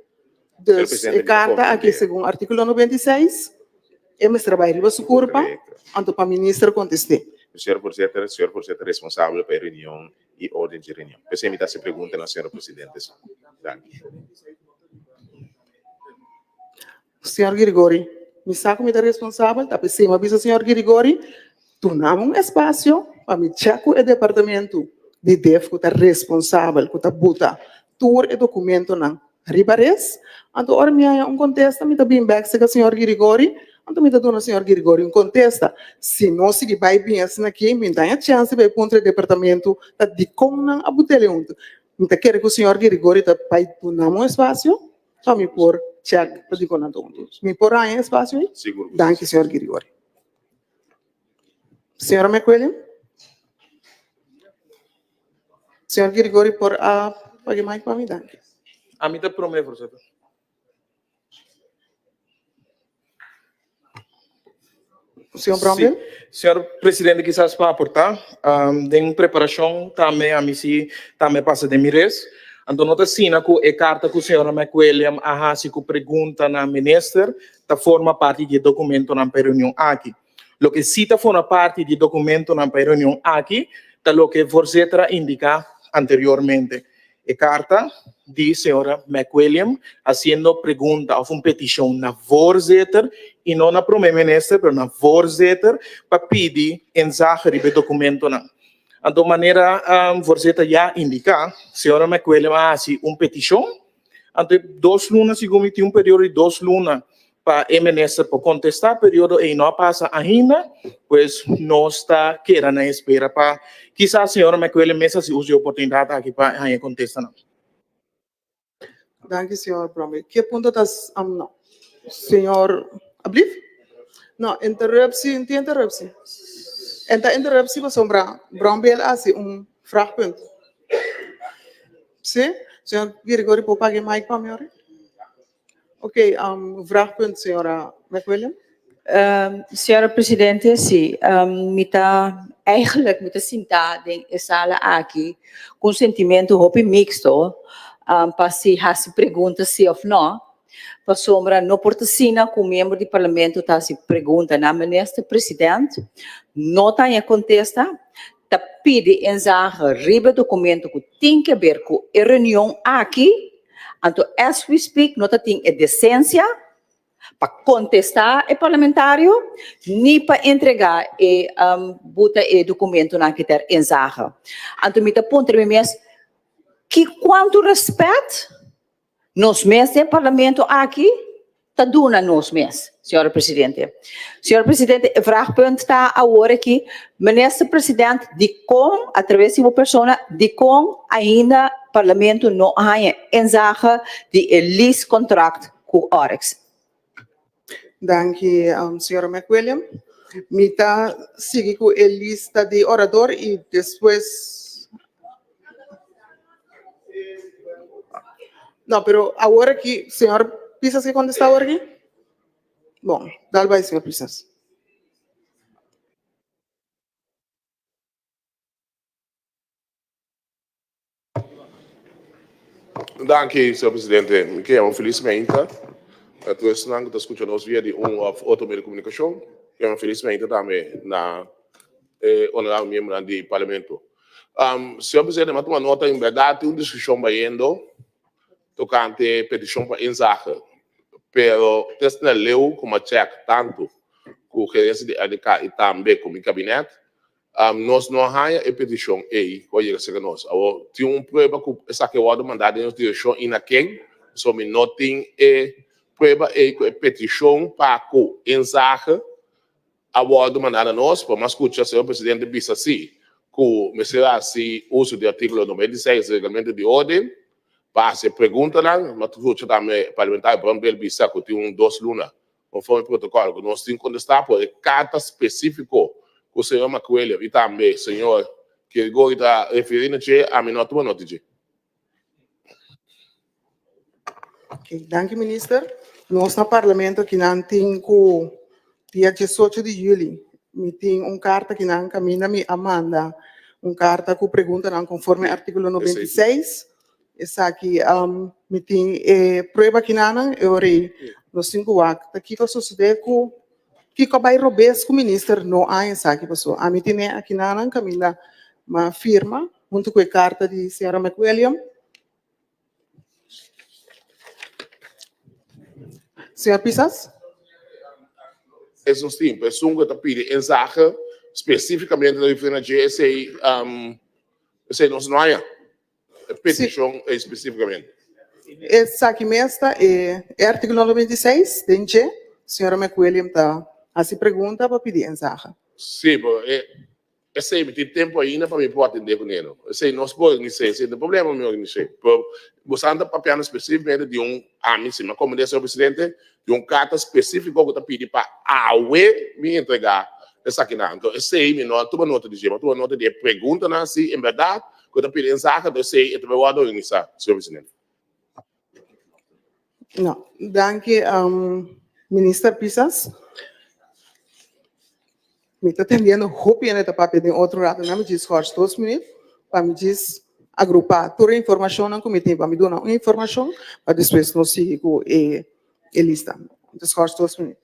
Dus e karta aki segun artíkulo 96 e mester a bai riba su kurpa anto pa minister kontest'é. Señor Voorzitter, señor Voorzitter responsabel pa e reunion i orden dje reunion. P'esei mi ta hasi pregunta na señor presidente. Danki. Señor Girigori, mi sa ku mi ta responsabel, ta p'esei mi a bisa señor Girigori, duna mi un espasio pa mi chèk ku e departamentu di def ku ta responsabel, ku ta buta tur e dokumentonan riba res. Anto ora mi haña un kontesta mi ta bin bèk serka señor Girigori, anto mi ta duna señor Girigori un kontesta. Si no sigui bai bin asina aki, mi ta haña chèns di bai puntra e departamentu ta dikon nan a but'el huntu. Mi ta kere ku señor Girigori ta bai duna mi un espasio Pa mi por check pa di con nan ta huntu. Mi por haña espacio ahí? Sigur cu si. Danki, señor Girigori. Señora McWilliam? Señor Girigori por a paga e mic pa mi? Danki. A mi ta prome, voorzitter. Señor Bromwell? Sí. Señor Presidente, kisas pa aportá, den preparashon tambe ami si tambe pasa den mi res. Anto no ta asina ku e karta ku señora McWilliam a hasi ku pregunta na minister ta forma parti di e dokumentonan pa e reunion aki. Loke si ta forma parti di e dokumentonan pa e reunion aki ta loke voorzitter a indiká anteriormente. E karta di señora McWilliam hasiendo pregunta òf un petishon na voorzitter i no na prome minister pero na voorzitter pa pidi inzage riba e dokumentonan. Anto manera voorzitter ya indiká señora McWilliam a hasi un petishon anto e dos luna segun mi tin un periodo di dos luna Pa e minister por contesta, periodo ey no a pasa ainda, pues nos ta keda na espera pa kisas señora McWilliam mes haci uso di e oportunidad aki pa haña e contestanan. Danki señor Bromley. Ke punto ta no. Señor ablief? No, interruptie, no tin interruptie. En ta interruptie pasobra Bromley a haci un vraagpunt. Si? Señor Gregory por paga e mic pa mi ora? Ok, vraagpunt señora McWilliam. Señora Presidente, si, mi ta eigenlijk mi ta sinta den e sala aki ku un sentimentu hopi mixto pa si hasi pregunta si of no, pasobra no por ta asina ku un miembro di parlamento ta hasi pregunta na Minister President, no ta haña kontesta, ta pidi inzage riba e documento cu tin ke ber cu e reunion aki, anto as we speak no ta tin e decencia pa contesta e parlamentario ni pa entrega e buta e documentonan aki ter inzage. Anto mi ta puntra mi mes ki cuanto respet Nos mes den Parlamento aki ta duna nos mes, señora Presidente. Señora Presidente, e vraagpunt ta awor aki, Minister President, dikon, a traves di bo persona, dikon ainda Parlamento no a haña inzage di e leasecontract ku Oryx? Danki, señora McWilliam. Mi ta sigui ku e lista di orador i despues. No, pero awor aki, señor Pisas ke kontestá awor aki? Bon, dal bai, señor Pisas. Danki, señor presidente. Mi ke yama felis meinta na tur esnan ku ta skucha nos via di un òf otro medio di komunikashon. Mi ke yama felis meinta tambe na e honorabel miembronan di parlamento. Señor presidente, mi a tuma nota en bèrdat tin un diskushon bayendo tokante petishon pa inzage, pero te asina leu ku mi a chèk tantu. ku gerensia di RDK i tambe ku mi kabinet, nos no a haña e petishon ei ku a yega serka nos. Awor, tin un prueba ku esaki a wòrdu mandá den nos direkshon i na ken, pasobra mi no tin e prueba ei ku e petishon pa ku inzage a wòrdu mandá na nos. Por mas skucha señor presidente bisa si ku mester hasi uso di artíkulo 96 di Reglamento di Orden pa hasi e preguntanan. Mi a skucha tambe parlamentario Brombeer bisa ku tin un dos luna konforme protokòl ku nos tin kontestá por e karta spesífiko ku señor McWilliam i tambe señor Kirgori ta referí na dje, ami no a tuma nota di dje. Ok, danki minister. Nos na parlamento kinan tin ku dia 18 di juli mi tin un karta kinan kaminda mi a manda un karta ku preguntanan konforme artíkulo 96. Esaki mi tin e prueba kinanan e ora ei nos tin ku wak ta kiko a sosodé ku kiko a bai robes ku minister no a esaki pasobra ami tene akinanan kaminda mi a firma huntu ku e karta di señora McWilliam. Señor Pisas. Es nos tin esun ku ta pidi inzage spesífikamente ta referí na dje esei esei nos no haña. E peticion ei specificamente. Esaki mes ta e articulo 96 den dje señora McWilliam ta haci pregunta pa pidi ensaga. Sí, pero e esei mi tin tempo ainda pa mi por atende cu neno. Esei nos por organis'é, esei no problema pa mi organis'é. Pero boso anda papiando specificamente di un, ami si mi a comprende señor presidente, di un carta specifico cu ta pidi pa awe mi entrega esakinan. Anto esei mi no a tuma nota di dje, mi a tuma nota di e preguntanan si en berdad Ku ta pidi ensahe ta esei e ta bai wòrdu organisá, señor presidente. No, danki Minister Pisas. Mi ta tendiendo hopi hende ta papia den otro rato. Nan mi djis schors dos minuut pa mi djis agrupá tur e informashonnan ku mi tin pa mi duna un informashon pa despues nos sigui ku e lista. Mi ta schors dos minuut.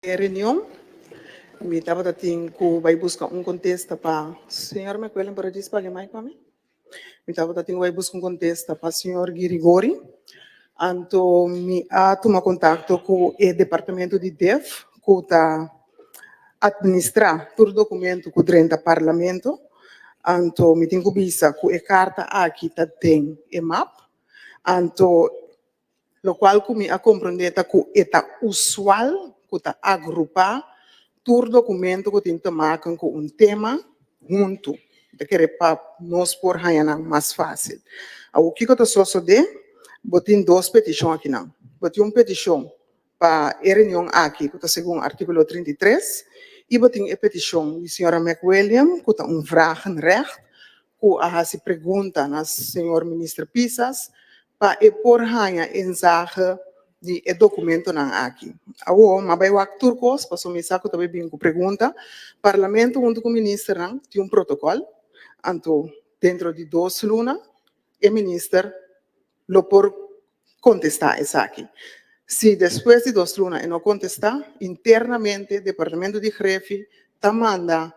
E reunion, mi tabata tin ku bai buska un kontesta pa señor McWilliam, por a djis paga e mic pa mi? Mi tabata tin ku bai buska un kontesta pa señor Girigori, anto mi a tuma kontakto ku e departamento di def ku ta administrá tur dokumento ku drenta parlamento, anto mi tin ku bisa ku e karta aki ta den e map, anto Lokual ku mi a komprondé ta ku e ta usual ku ta agrupá tur dokumento ku tin te maken ku un tema huntu. Mi ta kere pa nos por haña nan mas fásil. Awor kiko ta sosodé? Bo tin dos petishon akinan. Bo tin un petishon pa e reunion aki ku ta segun artíkulo 33 i bo tin e petishon di señora McWilliam ku ta un vragenrecht ku a hasi pregunta na señor Minister Pisas pa e por haña inzage di e dokumentonan aki. Awor, m'a bai wak tur kos, pasobra mi sa ku ta bai bin ku pregunta. Parlamento huntu ku ministernan tin un protokòl, anto dentro di dos luna e minister lo por kontestá esaki. Si despues di dos luna e no kontestá, internamente Departamento di Grefi ta manda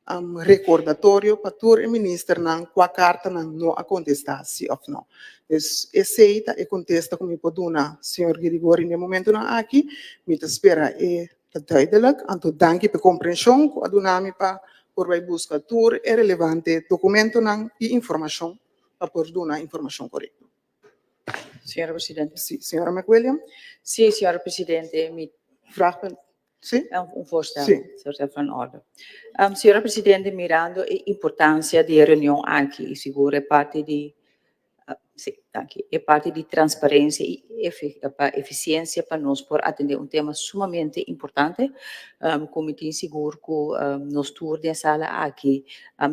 Recordatorio pa tur e ministernan cua carta nan no a contesta si of no. Dus esey ta e contesta cu mi por duna señor Girigori n'e momentonan aki. Mi ta spera e ta duidelijk. Anto danki p'e comprension cu a duna mi pa por bay busca tur e relevante documentonan y informacion pa por duna informacion corecto. Señora Presidente. Si, señora McWilliam. Si, señora Presidente, mi. Vraagpunt. Si. Un voorstel. Si. Voorstel van orde. Señora Presidente, mirando e importancia di e reunion aki y sigur e parti di, si, danki, e parti di transparencia y pa eficiencia pa nos por atende un tema sumamente importante, cu mi tin sigur cu nos tur den sala aki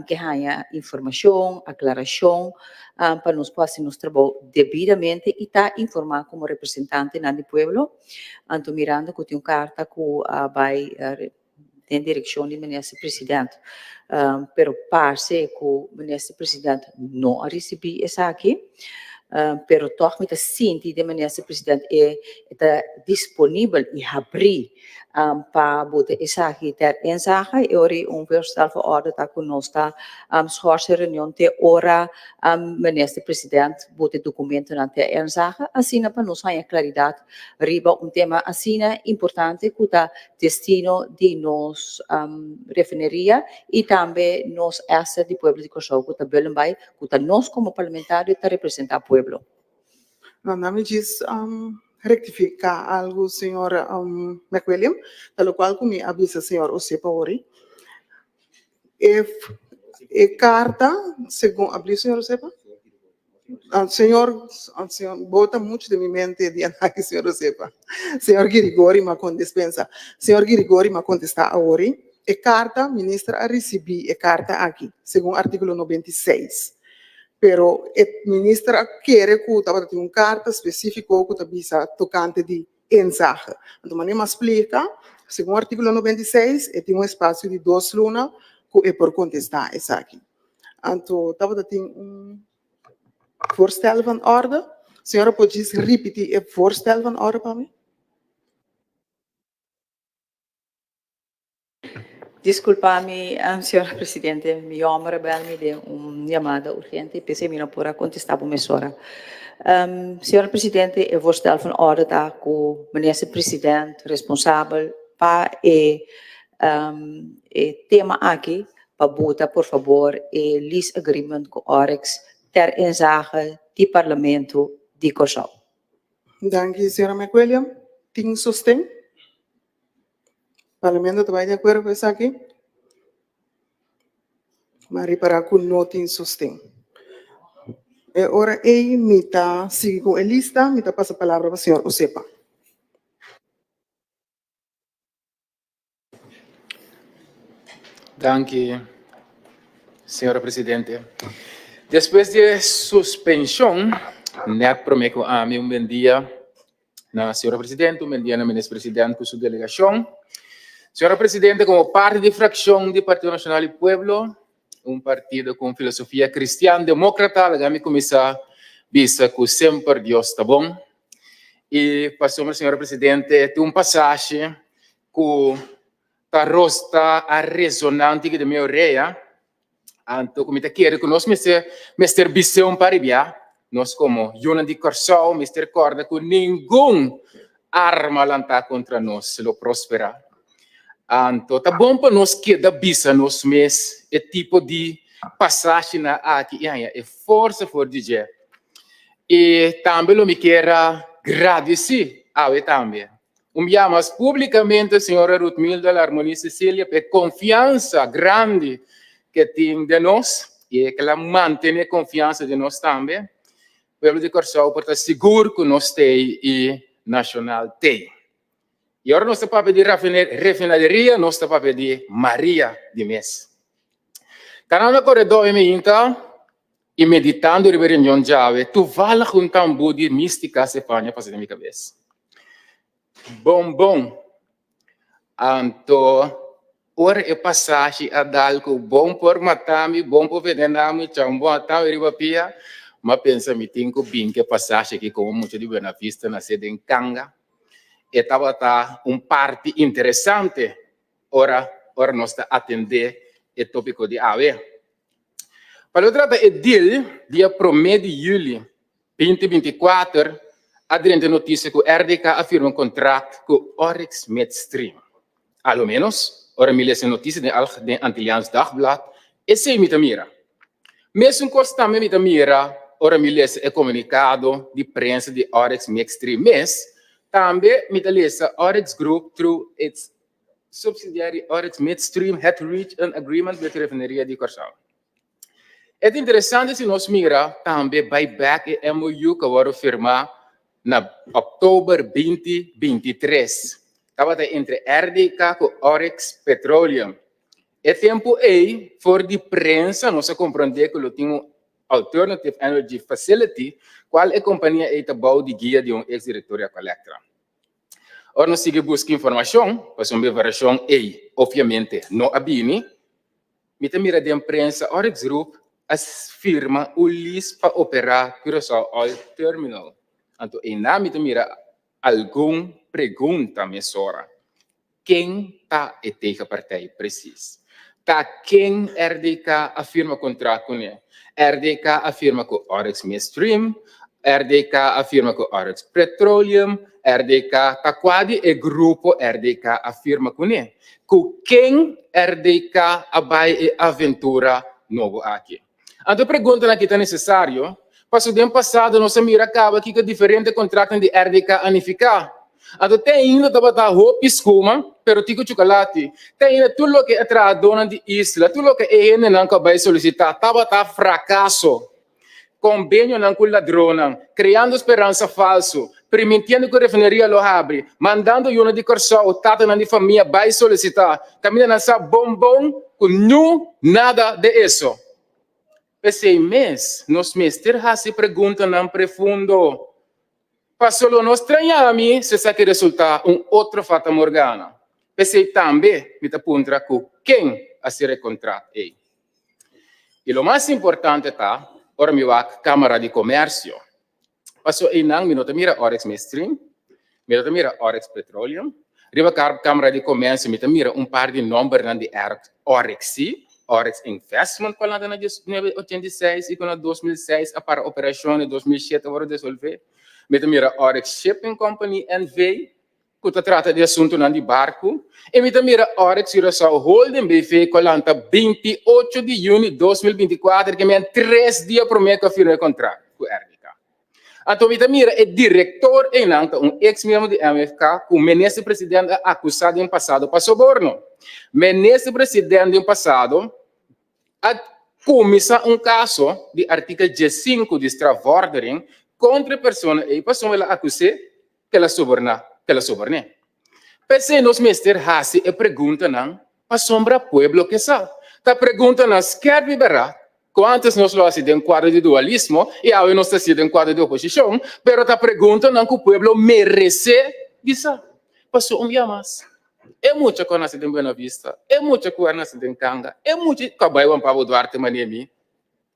ke haña informacion, aclaracion, pa nos por haci nos trabou debidamente y ta informa como representantenan di pueblo. Anto mirando cu tin un carta cu a bay den direccion di Minister President, pero parce cu Minister President no a ricibi esaki, pero toch mi ta sinti den Minister President e ta disponibel y habri pa bota esaki ter inzage. E ora ei un voorstel van orde ta ku nos ta schorsen reunion te ora Minister President bota e documentonan ter inzage, asina pa nos haña claridad riba un tema asina importante ku ta destino di nos refineria i tambe nos asset di pueblo di Kòrsou ku ta Bullenbaai, ku ta nos komo parlamentario ta representa pueblo. No, na mi djis rectifica algo señor McWilliam, ta locual cu mi a bisa señor Osepa ori. E e carta segun a bli señor Osepa? Señor, señor, bo ta mucho den mi mente di anaki señor Osepa. Señor Girigori m'a con dispensa. Señor Girigori m'a contesta awori. E carta, minister a ricibi e carta aki, segun articulo 96. Pero e minister a kere ku tabata tin un karta spesífiko ku ta bisa tokante di inzage. Anto manera mi a splika, segun artíkulo 96 e tin un espasio di dos luna ku e por kontestá esaki. Anto tabata tin un voorstel van orde. Señora por djis ripití e voorstel van orde pa mi? Disculpa mi, señora Presidente, mi homber a bel mi den un yamada urgente y p'esey mi no por a contesta bo mesora. Señora Presidente, e voorstel van orde ta cu Minister President responsabel pa e e tema aki pa buta por fabor e lease agreement cu Oryx ter inzage di Parlamento di Corsou. Danki, señora McWilliam. Tin sosten? Parlamento ta bai di akuerdo ku esaki? Mi a ripará ku no tin sosten. E ora ei mi ta sigui ku e lista, mi ta pasa palabra pa señor Osepa. Danki, señora presidente. Despues di e suspenshon, nèt promé ku ami un bendia na señora presidente, un bendia na minister president ku su delegashon. Señora presidente, komo parti di frakshon di Partido Nashonal di Pueblo, un partido ku un filosofia kristian demokrata, laga mi kuminsá bisa ku semper Dios ta bon. I pasobra, señora presidente, tin un pasashi. ku ta rosta a resoná un tiki den mi orea, anto ku mi ta kere ku nos mester mester bis'é un par di bia, nos komo yunan di Kòrsou mester kòrda ku ningun arma lantá kontra nos lo prosperá. Anto ta bon pa nos keda bisa nos mes e tipo di pasashinan aki i haña e forsa for di dje. I tambe lo mi kier a gradisí awe tambe un bia mas públikamente señora Ruthmilda Larmonie Cecilia pa e konfiansa grandi ke tin den nos i e ke la mantené konfiansa den nos tambe. Pueblo di Kòrsou por ta sigur ku nos t'ei i Nashonal t'ei. I ora nos ta papia di refinaderia, nos ta papia di Maria di mes. Kanando koredor e meinta i meditando riba e reunion djawe, tuvallig un tambú di Mística Stefania pasa den mi kabes. Bon bon. Anto ora e pasashi a dal ku bon por mata mi, bon por venena mi, chambon a ta mi riba pia, m'a pensa mi tin ku bin ku e pasashi aki komo mucha di Buena Vista nase den Kanga. E tabata un parti interesante ora ora nos ta atendé e tópiko di awe. Pa lo trata e deal, dia promé di yüli 2024 a drenta notisia ku RDK a firma un kontrakt ku Oryx Midstream. A lo ménos, ora mi lesa e notisia den den Antilliaans Dagblad, esei mi ta mira. Mesun kos tambe mi ta mira ora mi lesa e komunikado di prensa di Oryx Midstream mes, tambe mi ta lesa Oryx Group through its subsidiary Oryx Midstream had reached an agreement with Refineria di Kòrsou. E ta interesante si nos mira tambe bai bek e MOU ku a wòrdu firmá na òktober 2023. Tabata entre RDK ku Oryx Petroleum. E tempu ei for di prensa nos a komprondé ku lo tin un Alternative Energy Facility kual e kompania ei ta bou di guia di un eks direktor di Aqualectra. Ora nos sigui buska informashon, pasobra e verashon ei opviamente no a bini, Mi ta mira den prensa Oryx Group a firma un lease pa operá Curaçao Oil Terminal. Anto einan mi ta mira algun pregunta mesora. Ken ta e tegenpartij presis? Ta ken RDK a firma kontrakt kuné? RDK a firma ku Oryx Midstream? RDK a firma ku Oryx Petroleum? RDK ta kua di e grupo RDK a firma kuné? Ku ken RDK a bai e aventura nobo aki? Anto e preguntanan aki ta nesesario, pasobra den pasado nos a mira kaba kiko diferente kontraktnan di RDK a nifiká. Anto te ainda tabata hopi skuma, pero tiko chukalati. Te ainda tur loke e trahadónan di isla, tur loke e hendenan ku a bai solisitá tabata frakaso. Konbenionan ku ladronnan, kreando speransa falsu, primintiendo ku refineria lo habri, mandando yunan di Kòrsou, tatanan di famia bai solisitá, kaminda nan sa bon bon ku nu nada de eso. P'esei mes nos mester hasi preguntanan prefundo. Paso lo no straña mi si esaki resultá un otro fata morgana. P'esei tambe mi ta puntra ku ken a sera e kontrat ei. I lo mas importante ta ora mi wak Kámara di Komèrsio. Paso einan mi no ta mira Oryx Midstream, mi no ta mira Oryx Petroleum. Riba Kámara di Komèrsio mi ta mira un par di nòmbernan di Oryx sí, Oryx Investment ku a lanta na 1986 i ku na 2006 a para operashon, na 2007 a wòrdu desolvé. Mi ta mira Oryx Shipping Company NV. Ku ta trata di asuntunan di barku i mi ta mira Oryx Curaçao Holding BV ku a lanta 28 di yüni 2024 ke men tres dia promé ku a firma e kontrakt ku RDK. Anto mi ta mira e direktor einan ta un eks miembro di MFK ku minister president a akusá den pasado pa soborno. Minister president den pasado a kuminsá un kaso di artikel 15 di strafvordering kontra e persona ei pasobra el a akus'é ke el a soborná, ke el a soborné. P'esei nos mester hasi e preguntanan pasobra pueblo ke sa. Ta preguntanan skèrpi bèrdat ku ántes nos lo hasi den kuadro di dualismo i awe nos ta hasi den kuadro di oposishon, pero ta preguntanan ku pueblo meresé di sa. Pasobra un bia mas, e mucha ku a nase den Buena Vista, e mucha ku a nase den Kanga, e mucha ku a bai Juan Pablo Duarte manera mi,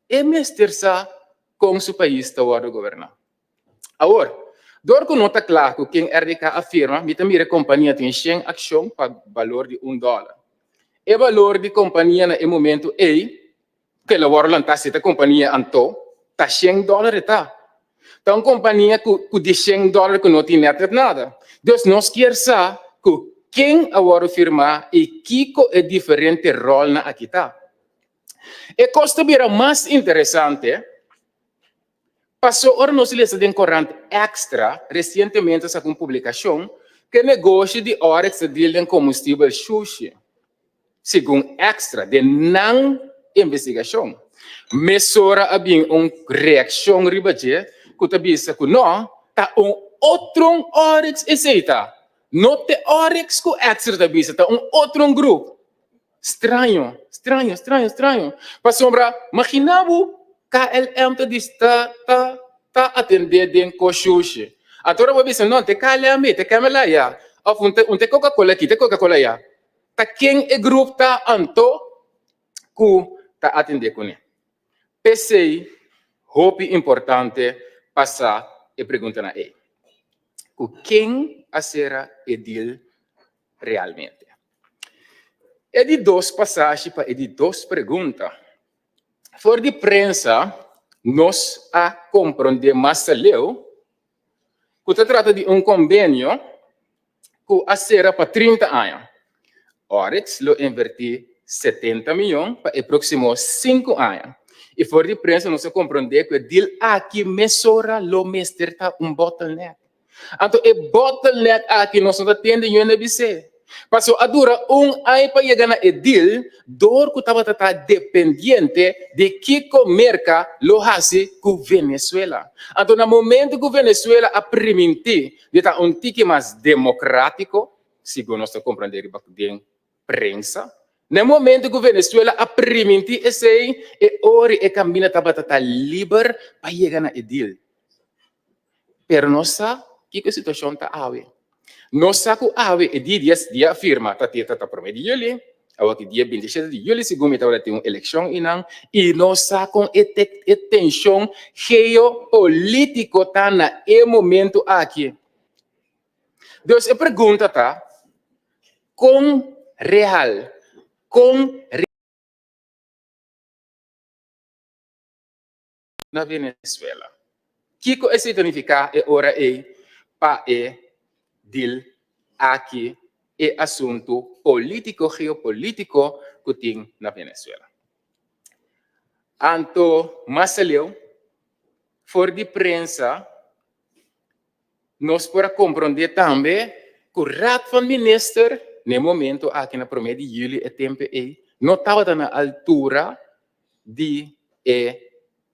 e mester sa kon su pais ta wòrdu goberná. Awor, Dor ku no ta kla ku ken RDK a firma, mi ta mira e kompania tin shen akshon pa balor di un dòler. E balor di kompania na e momentu ei ku el a wòrdu lantá si ta kompania anto ta shen dòler e ta. Ta un kompania ku ku di shen dòler ku no tin nèt nada. Dus nos kier sa ku ken a wòrdu firmá i kiko e diferente ròlnan aki ta. E kos ta bira mas interesante paso ora nos lesa den korant Extra resientemente a saka un publikashon ku e negoshi di Oryx ta deal den komustibel shushi. Segun Extra den nan investigashon mesora a bin un reakshon riba dje ku ta bisa ku no ta un otro Oryx esei ta, no te Oryx ku Extra ta bisa ta un otro grup. Straño, straño, straño, straño. Pasobra, magina bo KLM ta di ta ta ta atendé den koshushi. Anto ora bo bisa, no, te KLM ei, te KML aya, òf un te un te Coca-Cola aki, te Coca-Cola aya. Ta ken e grup ta anto ku ta atendé kuné? P'esei hopi importante pa sa e preguntanan ei. Ku ken a sera e deal realmente? E di dos pasashi pa e di dos pregunta. For di prensa nos a komprondé mas aleu ku ta trata di un kombenio ku a sera pa 30 aña. Oryx lo invertí 70 mion pa e próksimo 5 aña. I for di prensa nos a komprondé ku e deal aki mesora lo mester ta un bottleneck. Anto e bottleneck aki nos no ta tende yu hende bis'é. Paso a dura un aña pa yega na e deal dor ku tabata ta dependiente di kiko Merka lo hasi ku Venezuela. Anto na momento ku Venezuela a primintí di ta un tiki mas demokratiko, segun nos ta komprendé riba den prensa, na e momento ku Venezuela a primintí esei, e ora e kaminda tabata ta liber pa yega na e deal. Pero nos sa kiko e situashon ta awe. Nos sa ku awe e dia dies dia a firma ta te ta ta prome di juli, awor ki dia 27 di juli segun mi tabata tin un elekshon einan i nos sa kon e te e tenshon geopolitiko ta na e momento aki. Dus e pregunta ta, kon real, kon na Venezuela. Kiko esei ta nifiká e ora ei pa e deal aki, e asuntu polítiko, geopolítiko ku tin na Venezuela? Anto mas aleu, for di prensa nos por a komprondé tambe ku Raad van Minister na e momento aki na promé di yüli e tempu ei no tabata na altura di e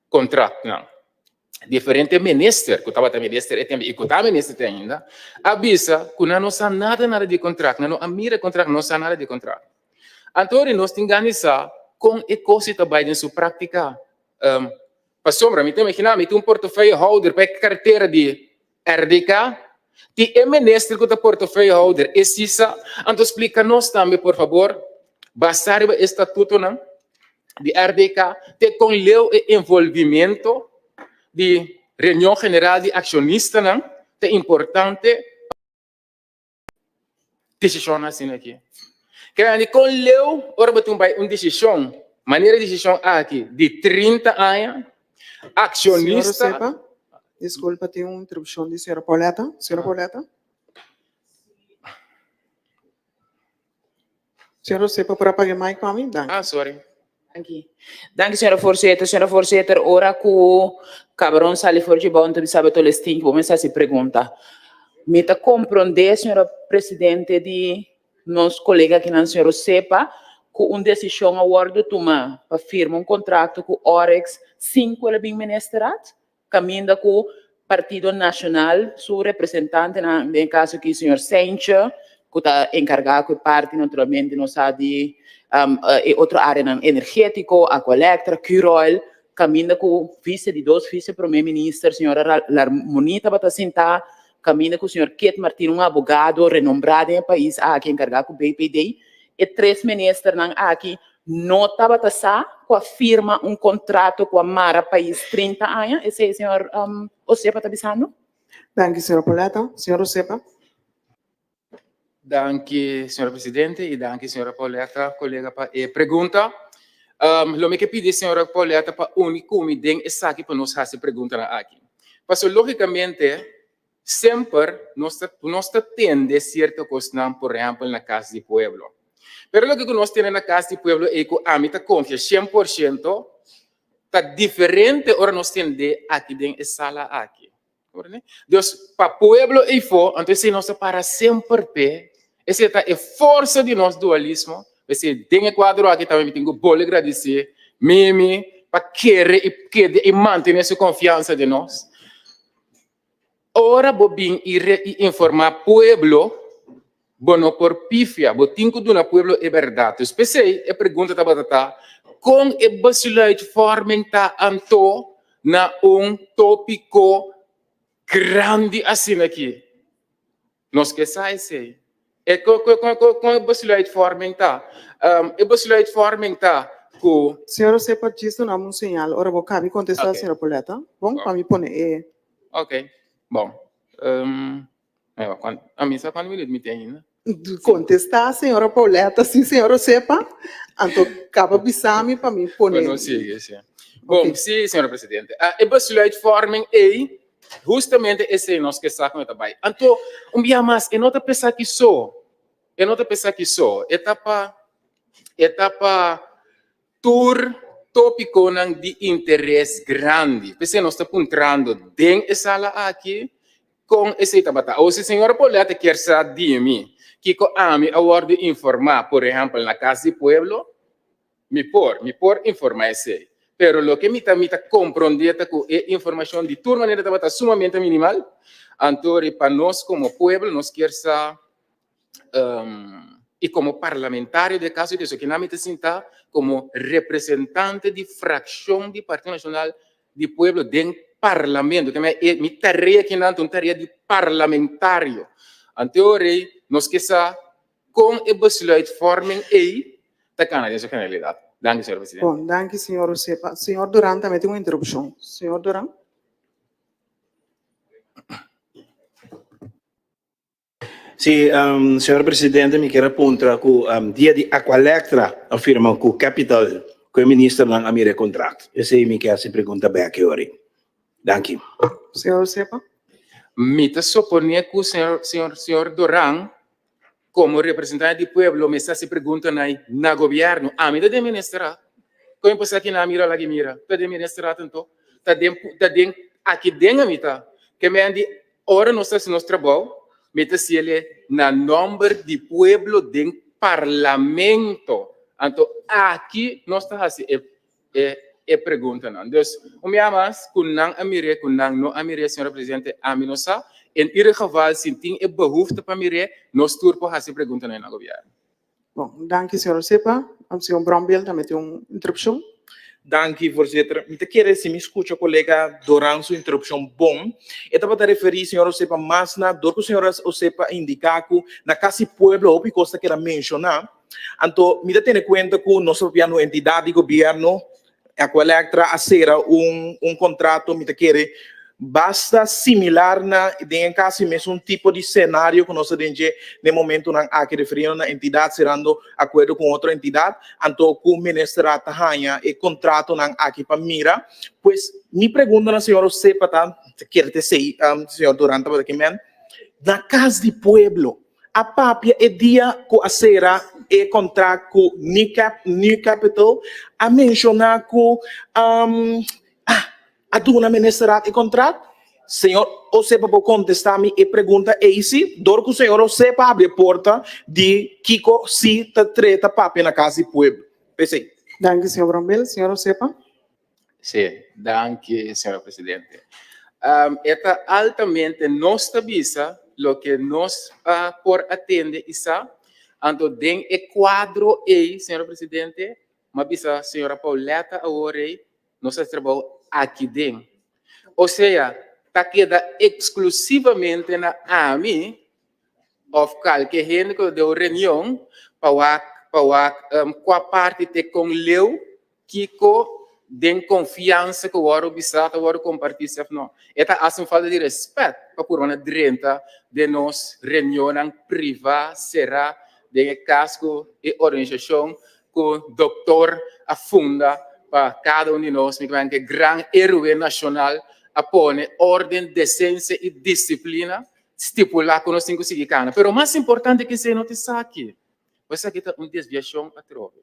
kontraktnan. Diferente minister ku tabata minister e tempu i ku ta minister te ainda a bisa ku nan no sa nada nada di e kontrakt, nan no a mira e kontrakt, nan no sa nada di e kontrakt. Anto ora nos tin gana di sa kon e kos ei ta bai den su práktika. Pasobra mi ta imaginá mi tin un portefeuillehouder pa e kartera di RDK, tin e minister ku ta portefeuillehouder e si sa. Anto splika nos tambe por fabor, basá riba e statutonan di RDK, te kon leu e envolvimento di reunion general di akshonistanan ta importante pa desishonnan asina aki. Kende kon leu ora bo tin bai un desishon manera e desishon aki di 30 aña, Señora akshonista. Sepa, disculpa tin un interrupcion di señora Pauletta. Señora Pauletta? Señora Sepa por apaga e mic pa mi? Danki. Ah, sorry. Danki. Danki, señora voorzitter. Señora voorzitter, ora ku Cabrón sali for dje bou, ta bisa bo tolestin ku bo mester hasi pregunta. Mi ta komprondé, señora presidente, di nos kolega akinan, señor Osepa, ku un desishon a wòrdu tumá pa firma un kontrakto ku Oryx sin ku el a bin ministerat. Kaminda ku Partido Nashonal su representantenan, den e kaso aki señor Seintje, ku ta enkargá ku e parti naturalmente nos sa di e otro areanan energétiko, Aqualectra, Curoil, kaminda ku vise di dos vise promé minister señora Larmonie tabata sintá, kaminda ku señor Kit Martin un abogado renombrá den e pais aki enkargá ku BPD. E tres ministernan aki no tabata sa ku a firma un kontrato ku a mara pais 30 aña, esei señor Osepa ta bisando? Danki, señora Pauletta. Señor Osepa. Danki, señora presidente, i danki, señora Pauletta, kolega, pa e pregunta. Lo mi ke pidi señora Pauletta pa uni ku mi den esaki pa nos hasi preguntanan aki. Pasobra lógikamente semper nos ta nos ta tende sierto kosnan, por ehèmpel na Kas di Pueblo. Pero loke ku nos tende na Kas di Pueblo ei ku ami ta konfia 100% ta diferente ora nos tende aki den e sala aki. Dus pa pueblo eifó, anto esei nos ta para semper p'e, esei ta e forsa di nos dualismo, p'esei den e kuadro aki tambe mi tin ku bole gradisí Mimi pa kere i keda i mantené su konfiansa den nos. Ora bo bin i i informá pueblo, bo no por pifia, bo tin ku duna pueblo e bèrdat. Dus p'esei e pregunta tabata ta, kon e besluitvorming ta anto na un tópiko grandi asina aki? Nos ke sa esei. E kon kon e besluitvorming ta? E besluitvorming ta ku. Señor José pa djis duna mi un señal ora bo kabi kontestá señora Pauletta. Bon, pa mi pone e. Ok, bon. A mi sa kuantu minuut mi tin ainda. Kontestá señora Pauletta si señor José pa, anto kaba bisa mi pa mi pone. Bueno, sigui, si. Bon, si señora presidente. E besluitvorming ei Hustamente esei nos ke sa kon e ta bai. Anto, un bia mas, e no ta p'esaki so. E no ta p'esaki so. E ta pa, e ta pa tur tópikonan di interes grandi. P'esei nos ta puntrando den e sala aki kon esei tabata. Awor, si señora Paulette kier sa di mi kiko ami a wòrdu informá, por ehèmpel, na Kas di Pueblo, Mi por, mi por informa esei. Pero loke mi ta mi ta komprondé ta ku e informashon di tur manera tabata sumamente minimal. Anto ri pa nos komo pueblo nos kier sa i komo parlamentario di e kaso di esaki nan mi ta sinta komo representante di frakshon di Partido Nashonal di Pueblo den parlamento. Te e mi tarea kinan ta un tarea di parlamentario. Anto ri nos ke sa Kon e besluitvorming ei ta kana den su generalidat? Danki, señor presidente. Bon, danki, señor Osepa. Señor Duran tambe tin un interupshon. Señor Duran. Sí, señor presidente, mi kier a puntra ku dia di Aqualectra a firma ku Capital ku e ministernan a mira e kontrakt. Esei mi kier hasi pregunta bek e ora ei. Danki. Señor Osepa. Mi ta soponé ku señor, señor, señor Duran Como representante di pueblo mester haci preguntanan na gobierno. Ami ta den ministerat. Con e por sa kina mira lagi mira? Ta den ministerat anto? Ta den ta den aki den ami ta. Ke men di ora nos ta haci nos trabou mi ta haciele na nomber di pueblo den parlamento. Anto aki nos ta haci e e e preguntanan. Dus, un bia mas, ku nan a mir'é, ku nan no a mir'é, señora presidente, ami no sa. En ieder geval, si tin e behoefte pa mir'é, nos tur por hasi preguntanan na gobièrnu. Bon, danki señor Osepa. Señor Brombiel tambe tin un interupshon. Danki, voorzitter. Mi ta kere si mi skucha kolega Doran su interupshon bon, e tabata referí señor Osepa mas na dor ku señor Osepa a indiká ku na kasi pueblo hopi kos ta keda menshoná. Anto mi ta tene kuenta ku nos ta papia un entidat di gobièrnu, Aqualectra a sera un un kontrato mi ta kere basta similar na den e kasi mesun tipo di senario ku nos ta den dje den momentunan aki refiriendo na entidat serando akuerdo ku un otro entidat anto ku ministerat ta haña e kontratonan aki pa mira. Pues mi pregunta na señor Osepa ta, ta kere ta esei señor Duran tabata ki men, na kas di pueblo a papia e dia ku a sera e kontrakt ku New Capital a menshoná ku a duna ministerat e kontrakt? Señor Osepa por kontestá mi e pregunta ei si? Dor ku señor Osepa a habri e porta di kiko si ta treta papia na kas di pueblo. P'esei. Danki señor Bromel. Señor Osepa. Sí, danki, señora presidente. E ta altamente nos ta bisa loke nos por a tende i sa. Anto den e kuadro ei, señora presidente, m'a bisa señora Pauletta awor ei, nos a trabou aki den. Osea, ta keda eksklusivamente na ami of kalke hende ku ta den un reunion pa wak pa wak kua parti te kon leu Kiko den konfiansa ku wòrdu bisá ta wòrdu kompartí sef no. E ta hasi un falta di rèspèt pa purba na drenta den nos reunionnan privá será den e kas ku e organisashon ku doktor a funda pa kada un di nos, mi ta ku e gran héroe nashonal a pone órden, desensia i disiplina stipulá ku nos tin ku sigui kana. Pero mas importante ku esei no ta esaki. Bo esaki ta un desviashon atrobe.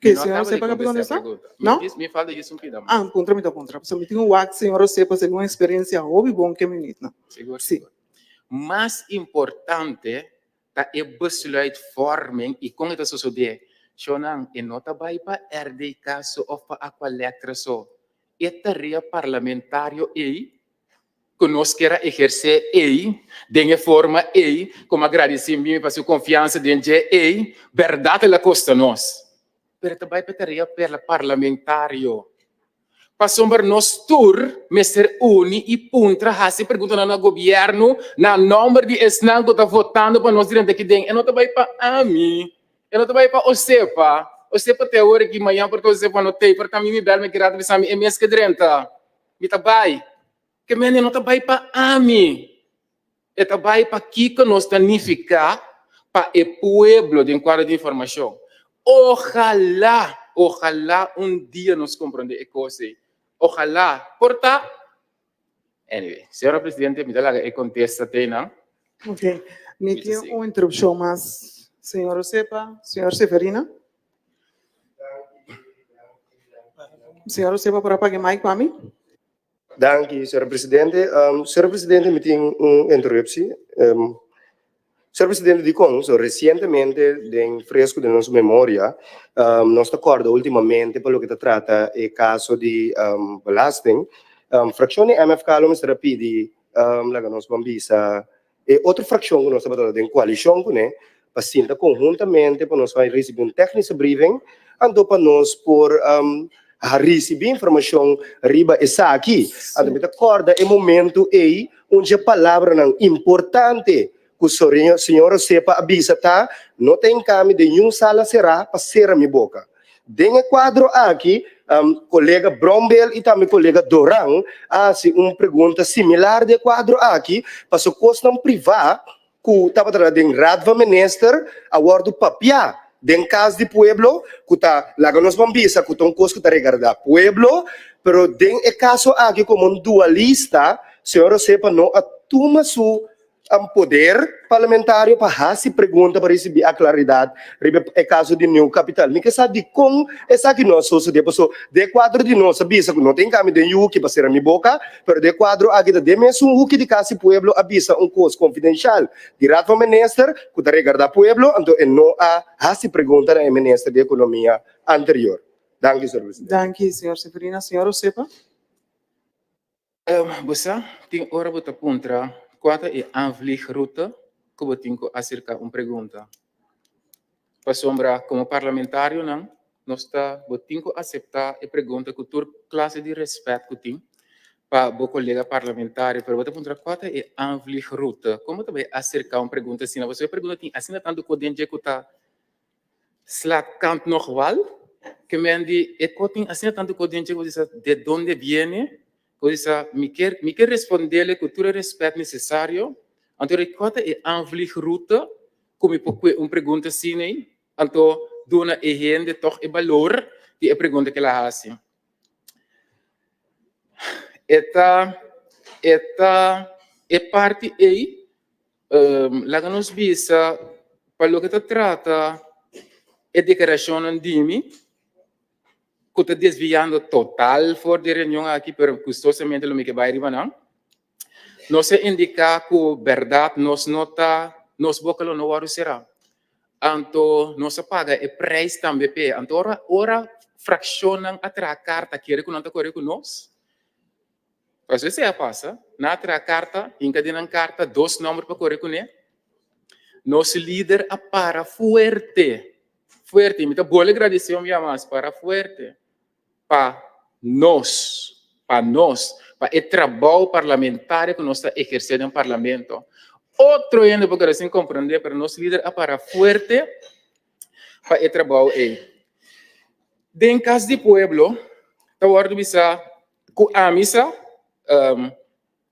Mi no a kaba di kontestá e pregunta. No? Mi falta djis un pida mas. Ah, puntra mi ta puntra. Pasobra mi tin un wak señor José pasobra un eksperensia hopi bon ke minütnan. Sigur, sigur. Mas importante ta e besluitvorming i kon e ta sosodé. Shownan, e no ta bai pa RDK so òf pa Aqualectra so. E tarea parlamentario ei ku nos kier a ehersé ei, den e forma ei, komo a gradisí Mimi pa su konfiansa den dje ei, bèrdat el a kosta nos. Pero ta bai pa e tarea parlamentario. Pasobra nos tur mester uni i puntra hasi preguntanan na gobièrnu na nòmber di esnan ku ta votando pa nos drenta aki den. E no ta bai pa ami, e no ta bai pa Osepa. Osepa te awor aki, mañan por ta Osepa no t'ei, por ta mi mi bèl mi kirato bisa mi e mes ke drenta. Mi ta bai. Ke mende no ta bai pa ami. E ta bai pa kiko nos ta nifiká pa e pueblo den kuadro di informashon. Ojalá, ojalá un dia nos komprondé e kos ei. Ojalá. Por ta? Anyway, señora Presidente, mi ta laga e kontesta te einan. Ok. Mi tin un interupshon mas, señor Osepa. Señor Seferina. Señor Osepa por a paga e mic pa mi? Danki, señor presidente. Señor presidente, mi tin un interruptie. Señor presidente, dikon? So, resientemente, den fresco den nos memoria, nos ta kòrda ultimamente pa loke ta trata e kaso di belasting. Frakshon di MFK lo mester a pidi laga nos ban bisa E otro frakshon ku nos tabata den koalishon kuné pa sinta konhuntamente pa nos bai risibí un tèknische briefing anto pa nos por risibí informashon riba esaki. Anto mi ta kòrda e momentu ei un dje palabranan importante ku señor Osepa a bisa ta, No ta hinká mi den niun sala será pa sera mi boka. Den e kuadro aki, kolega Brownbill i tambe kolega Doran a hasi un pregunta similar den e kuadro aki, paso kosnan privá ku tabata den Raad van Minister a wòrdu papiá den Kas di Pueblo, ku ta laga nos ban bisa ku ta un kos ku ta regardá pueblo, pero den e kaso aki komo un dualista, señor Osepa no a tuma su poder parlamentario pa hasi pregunta pa risibi a klaridat riba e kaso di New Capital. Mi ke sa dikon esaki no a sosode paso den e kuadro di nos a bisa ku no tin kami den yu huki pa sera mi boka, pero den e kuadro aki ta den mesun huki di kasi pueblo a bisa un kos konfidenshal di Raad van Minister ku ta regarda pueblo anto e no a hasi pregunta na e minister di ekonomia anterior. Danki señor presidente. Danki señor Seferina. Señor Osepa. Bo sa, tin ora bo ta puntra kua ta e aanvliegroute ku bo tin ku aserká un pregunta. Pasobra komo parlamentarionan nos ta bo tin ku aseptá e pregunta ku tur klase di rèspèt ku tin pa bo kolega parlamentario, pero bo ta puntra kua ta e aanvliegroute, kon bo ta bai aserká un pregunta asina? Pasobra e pregunta tin asina tantu kos den dje ku ta Slaat kant nog wal. Ke men di e ko tin asina tantu ko den dje ku bisa de donde viene, ku bisa mi kier mi kier respondele ku tur e respet nesesario, anto e ko ta e aanvliegroute ku mi por kue un pregunta asina ei, anto duna e hende tog e balor di e pregunta ke el a hasi. E ta e ta e parti ei Laga nos bisa pa loke ta trata e deklarashonnan di mi ku ta desviando total for di e reunion aki, pero gustosamente lo mi ke bai riba nan. Nos a indiká ku bèrdat nos no ta, nos boka lo no wòrdu será. Anto nos a paga e preis tambe p'e. Anto ora ora frakshonnan a traha karta kere ku nan ta kore ku nos, Pasobra esei a pasa, nan a traha karta, hinka den nan karta dos nòmber pa kore kuné. Nos lider a para fuerte, fuerte, i mi ta bole gradisé un bia mas, para fuerte pa nos, pa nos, pa e trabou parlamentario ku nos ta ehersé den parlamento. Otro hende por keda sin komprondé, pero nos lider a para fuerte pa e trabou ei. Den Kas di Pueblo. Ta wòrdu bisa ku ami sa,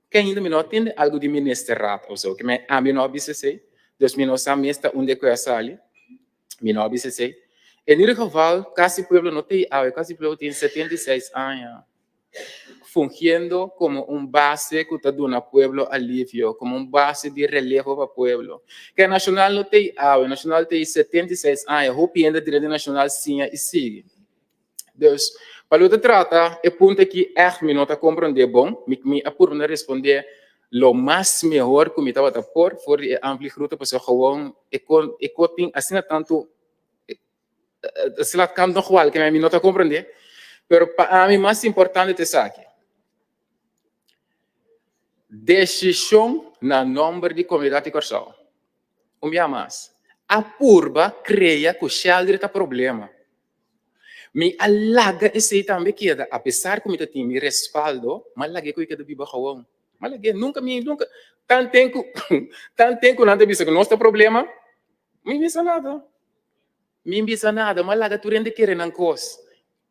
ke ainda mi no a tende algu di ministerraad of so, ke men ami no a bisa esei, dus mi no sa mes ta unda ku a sali, mi no a bisa esei. En ieder geval, Kas di Pueblo no ta ei awe, Kas di Pueblo tin 76 aña fungiendo komo un base ku ta duna pueblo alivio, komo un base di relevo pa pueblo. Ke Nashonal no ta ei awe, Nashonal ta ei 76 aña, hopi hende drenta Nashonal siña i sigui. Dus, pa lo ta trata e punto aki ègt mi no ta komprondé bon. Mi mi a purba na respondé lo mas mehor ku mi tabata por for di e aanvliegroute pasobra gewoon e kon e ko tin asina tantu slaat kant nog wal ke mi no ta komprondé. Pero pa ami mas importante ta esaki, Desishon na nòmber di komunidat di Kòrsou. Un bia mas, a purba krea ku Sheldry ta problema. Mi a laga esei tambe keda, apesar ku mi ta tin mi respaldo, m'a lag'é ku e keda biba gewoon. M'a lag'é, nunka mi, nunka, tanten ku, tanten ku nan ta bisa ku nos ta problema, mi bisa nada. Mi bisa nada, m'a laga tur hende kere nan kos.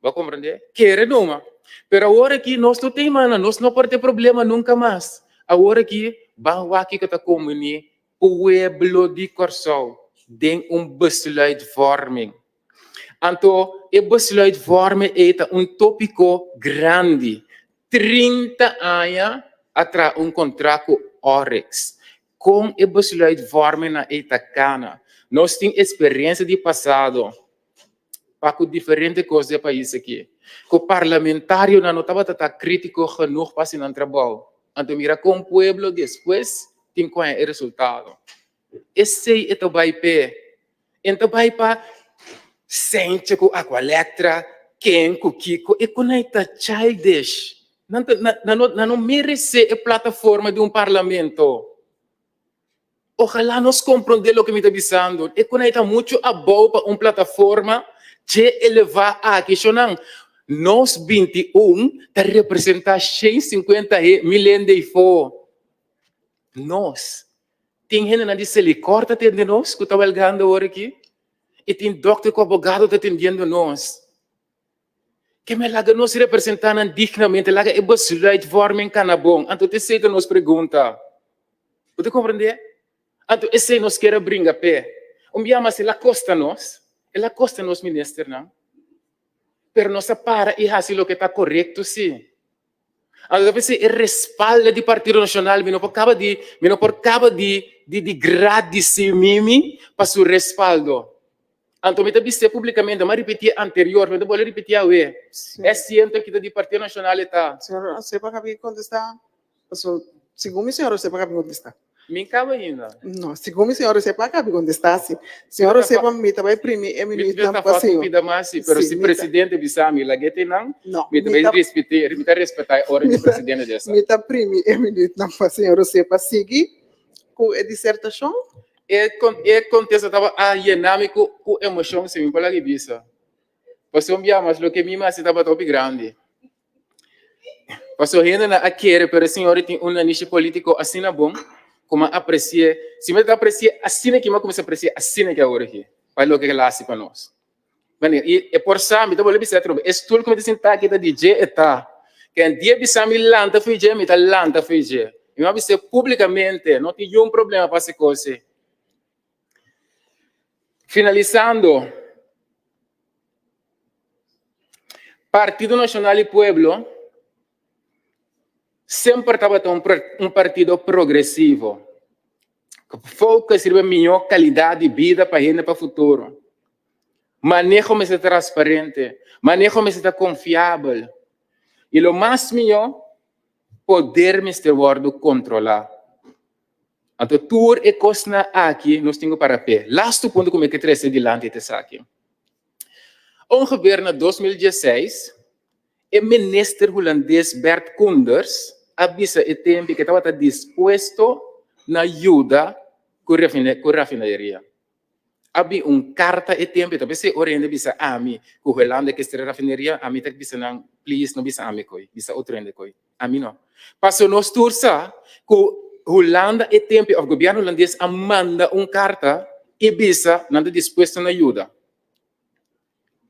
Bo a komprendé? Kere numa. Pero awor aki nos no tin mana, nos no por tin problema nunka mas. Awor aki ban wak kiko ta kombiní pueblo di Kòrsou den un besluitvorming. Anto e besluitvorming ei ta un tópiko grandi. 30 aña a traha un kontrakt ku Oryx. Kon e besluitvormingnan ei ta kana? Nos tin eksperensia di pasado pa ku diferente kos di e pais aki. Ku parlamentarionan no tabata ta kritiko genoeg pa hasi nan trabou. Anto mira kon pueblo despues tin ku haña e resultado. Esei e ta bai p'e. E ta bai pa Sentje ku Aqualectra, ken ku kiko. E konai ta childish. Nan ta nan no nan no meresé e plataforma di un parlamento. Ojalá nos komprondé loke mi ta bisando. E konai ta muchu abou pa un plataforma dje elevá aki. Shonnan, nos 21 ta representá 150 mil hende ei fo. Nos. Tin hendenan di Selikor ta tende nos ku ta wèlgando awor aki. I tin dòkter ku abogado ta tendiendo nos. Ke men laga nos representá nan dignamente, laga e besluitvorming kana bon. Anto ta esei ta nos pregunta. Bo ta komprendé? Anto esei nos kier a bringa p'e. Un bia mas el a kosta nos, el a kosta nos ministernan, pero nos a para i hasi loke ta korekto sí. Anto ta p'esei e respaldo di Partido Nacional mi no por kaba di mi no por kaba di di di gradisí Mimi pa su respaldo. Anto mi ta bis'é publicamente, mi a ripitié anterior, mi ta bolbe ripitié awe, e asiento aki ta di Partido Nacional e ta. Señor Osepa a kabi kontestá? Paso segun mi señor Osepa a kabi kontestá. Mi kaba ainda. No, segun mi señor Osepa a kabi kontestá si. Señor Osepa mi ta bai primi e minuutnan Mi ta pa falta un señor. pida mas si, pero Si, si mi ta. presidente bisa mi lag'é te nan, No, mi ta mi bai ta respet'é, mi ta respetá e ora mi di ta presidente di esa. mi ta primi e minuutnan pa señor Osepa sigui ku e disertashon. E kon e kontesta tabata a yena mi ku ku emoshon si mi por laga bisa. Pasobra un bia mas loke mi mester tabata hopi grandi. Pasobra hendenan a kere, pero e señor tin un nanishi politico asina bon cu mi a apreci'e. Si mi ta apreci'e asina aki, mi a cuminsa apreci'e asina aki awor aki, pa loke el a haci pa nos. Wanneer, y e por sa, mi ta bolbe bisa atrobe, e stoel cu mi ta sinta aki ta di dje e ta. Ken dia bisa mi lanta fo'i dje, mi ta lanta fo'i dje. Y mi a bis'e publicamente, no tin yun problema pa haci cos ei. Finalisando, Partido Nacional y Pueblo semper tabata un un partido progresivo, ku focus riba mihó kalidat di bida pa hende pa futuro. Maneho mester ta transparente, maneho mester ta konfiabel i lo mas mihó, poder mester wòrdu kontrolá. Anto tur e kosnan aki nos tin ku para p'e. Lastu punto ku mi ke trese dilanti ta esaki. Ongeveer na 2016, e minister hulandes Bert Koenders a bisa e tempi ku e tabata dispuesto na yuda ku rafineria. A bin un karta e tempi, ta p'esei ora hende bisa ami ku Hulanda ke sera rafineria, ami ta bisa nan, please no bisa ami koi, bisa otro hende koi. Ami no. Paso nos tur sa ku Hulanda e tempi òf gobièrnu hulandes a manda un karta i bisa nan ta dispuesto na yuda.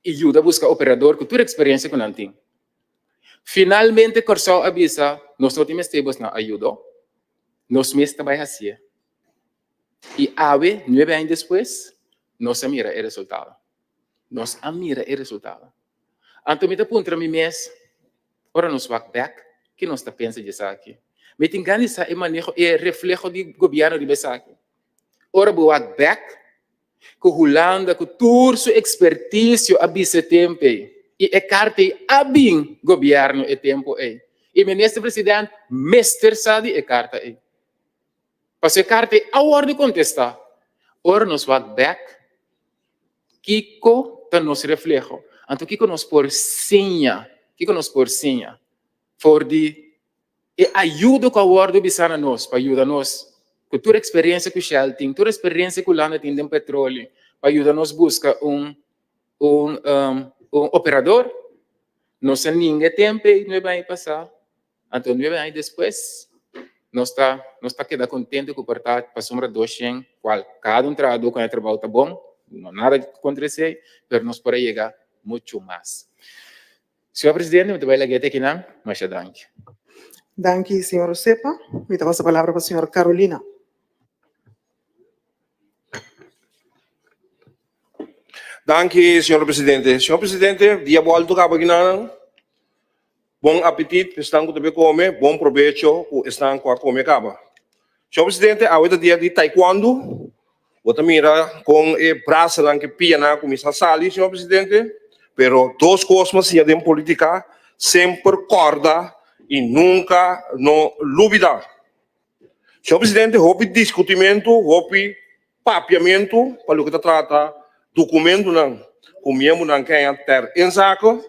I yuda buska operador ku tur eksperensia ku nan tin. Finalmente Kòrsou a bisa, nos no tin mester bosnan ayudo, nos mes ta bai hasié. I awe, nuebe aña despues, nos a mira e resultado. Nos a mira e resultado. Anto mi ta puntra mi mes, ora nos wak bek, ki nos ta pensa di esaki? Mi tin gana di sa e maneho, e refleho di gobièrnu riba esaki. Ora bo wak bek, ku Hulanda ku tur su ekspertisio a bisa e tempu ei, i e karta ei a bin gobièrnu e tempu ei. I minister president mester sa di e karta ei. Pasobra e karta ei a wòrdu kontestá. Ora nos wak bek, kiko ta nos refleho? Anto kiko nos por siña? Kiko nos por siña for di E ayudo ku a wòrdu bisá na nos pa yuda nos ku tur eksperensia ku Shell tin, tur eksperensia ku Hulanda tin den petroli pa yuda nos buska un un un operador, nos a ninga e tempu ei nuebe aña pasá, anto nuebe aña despues nos ta nos ta keda kontento ku por ta pasobra doshen kual kada un trahadó ku a trabou ta bon, no nada kontra esei, pero nos por a yega muchu mas. Señor Presidente, mi ta bai lag'é te akinan. Masha danki. Danki, señor Osepa. Mi ta pasa palabra pa señor Carolina. Danki, señor Presidente. Señor Presidente, dia bolto kaba akinan. Bon apetit pa esnan ku ta bai kome, bon probecho ku esnan ku a kome kaba. Señor Presidente, awe ta dia di taekwondo. Bo ta mira kon e brasanan ku e pianan a kuminsá sali, señor presidente. Pero dos kos mi a siña den politika, semper kòrda i nunka no lubidá. Señor presidente, hopi diskutimentu, hopi papiamentu pa loke ta trata dokumentunan ku miembronan ke ter inzake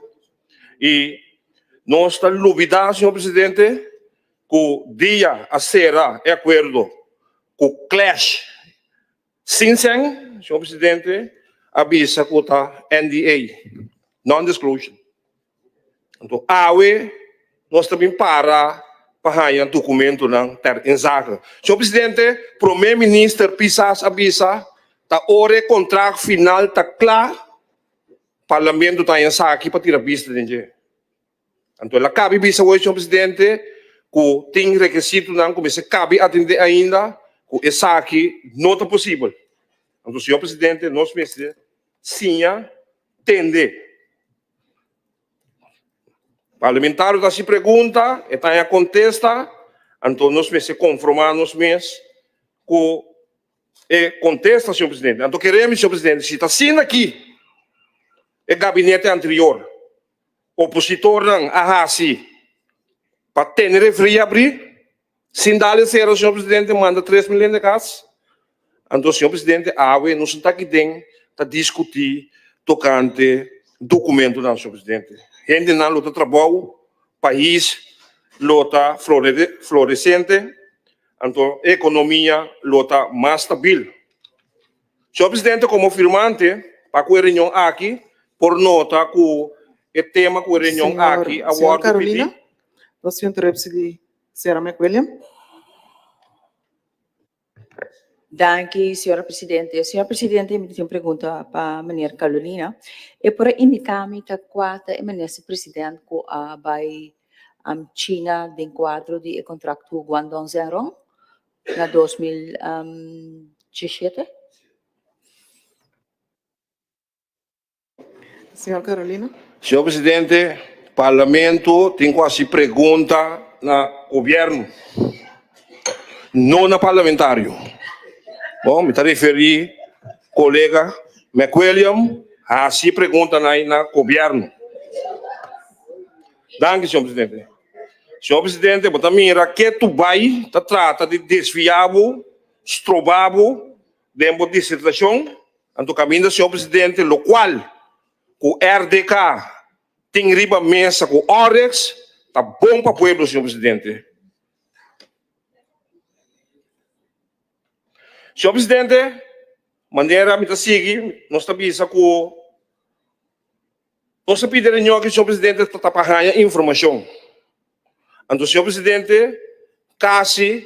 i nos ta lubidá, señor presidente, ku dia a sera e akuerdo ku Clash sin sen, señor presidente a bisa ku ta NDA, non-disclosure. Anto awe nos ta bin para pa haña dokumentonan ter inzake. Señor presidente, prome minister Pisas a bisa ta ora e kontrakt final ta kla, parlamento ta haña esaki pa tira bista den dje. Anto el a kabi bisa hoy, señor presidente, ku tin rekesitonan ku mester kabi atendé ainda, ku esaki no ta posibel. Anto, señor presidente, nos mester siña tende. Parlamentario ta hasi pregunta, e ta haña kontesta, anto nos mester konformá nos mes ku e kontesta, señor presidente. Anto kere mi, señor presidente, si ta asina aki e gabinete anterior Opositornan a hasi pa tene refri abri sin dal e sera, señor presidente, manda 3000 hende kas. Anto, señor presidente, awe nos no ta aki den ta diskuti tokante dokumentonan, señor presidente. Hendenan lo ta trabou, pais lo ta floresente, anto ekonomia lo ta mas stabil. Señor Presidente, como firmante pa cu e reunion aki, por nota cu e tema cu e reunion aki a Señor wordo Carolina, pidi. nos tin interuptie di Sra. McWilliam. Danki, Señora Presidente. Señor Presidente, mi tin un pregunta pa meneer Carolina. E por a indica mi ta cua ta e minister president cu a bay China den cuadro di e contract cu Guangdong Zhenrong? na 2017. Señor Carolina. Señor Presidente, Parlamento tin cu haci pregunta na Gobierno, no na parlamentario. Bon, mi ta referi colega McWilliam haci preguntanan na Gobierno. Danki, señor Presidente. Señor Presidente, bo ta mira ke tu bai ta trata di desvia bo, stroba bo den bo disertashon. Anto kaminda, señor Presidente, lokual ku RDK tin riba mesa ku Oryx ta bon pa pueblo, señor Presidente. Señor Presidente, manera mi ta sigui, nos ta bisa ku. Nos a pidi reunion aki, señor presidente, ta pa haña informacion. Anto, señor presidente, casi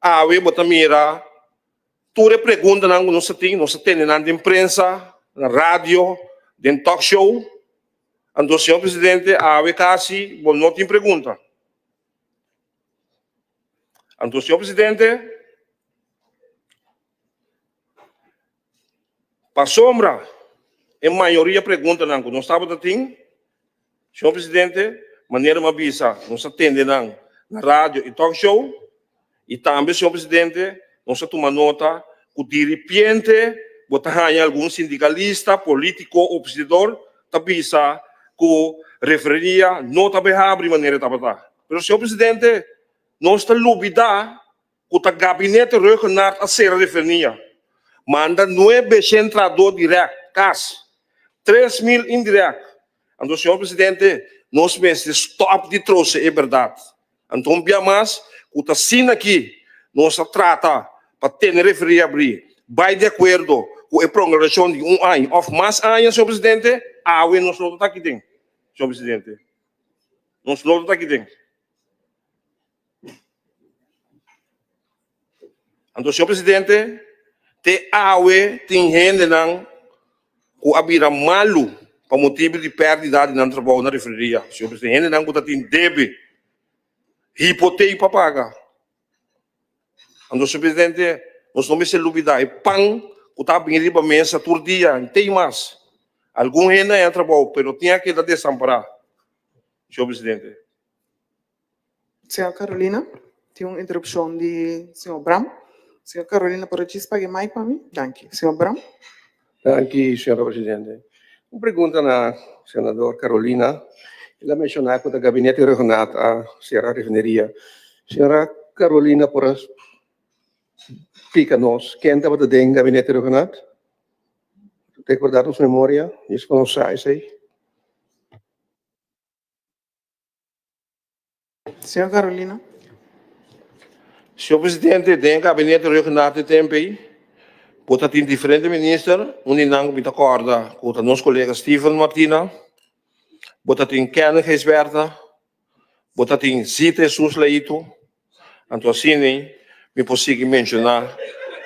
awe bo ta mira tur e preguntanan cu nos a tin, nos a tene nan den prensa, na radio, den talk show. Anto, señor presidente, awe kasi bo no tin pregunta. Anto, señor presidente, pasobra e mayoria preguntanan ku nos tabata tin, señor presidente, manera mi a bisa, nos a tende nan na radio i talk show, i tambe, señor presidente, nos a tuma nota ku diripiente bo ta haña algun sindikalista, polítiko, opositor ta bisa ku refereria no ta bay habri manera e tabata. Pero, señor presidente, nos ta lubida ku ta gabinete Rhuggenaath a sera refernia, manda nuebeshen trahadó dirèkt kas, 3000 indirèkt. Anto, señor presidente, nos mester stòp di trose e bèrdat. Anto un bia mas ku ta asina aki nos a trata pa tene referia abrí, bai di akuerdo ku e prolongashon di un aña òf mas aña, señor presidente, awe nos no ta aki den, señor presidente. Nos no ta aki den. Anto, señor presidente, te awe tin hendenan ku a bira malu pa motibu di pèrdida di nan trabou na refineria. Señor presidente, hendenan ku ta tin debe, hipotei pa paga. Anto, señor presidente, nos no mester lubida e pan ku ta bini riba mesa tur dia, tei mas. Algun hende a haña trabou, pero tin a keda desampará, señor presidente. Señor Carolina, tin un interrupcion di señor Bram. Señor Carolina, por djis paga e mic pa mi? Danki. Señor Bram. Danki, señora presidente. Un pregunta na senador Carolina. El a menciona cu ta gabinete Rhuggenaath a cera refineria. Señora Carolina por a splica nos ken tabata den gabinete Rhuggenaath? Recorda nos memoria, djis pa nos sa esey. Señor Carolina. Señor Presidente, den e gabinete Rhuggenaath e tempo ei, bo ta tin diferente minister, un di nan ku mi ta kòrda ku ta nos kolega Steven Martina, bo ta tin Kenneth Gijsbertha, bo ta tin Zita Jesus Leito, anto asina ei mi por sigui menshoná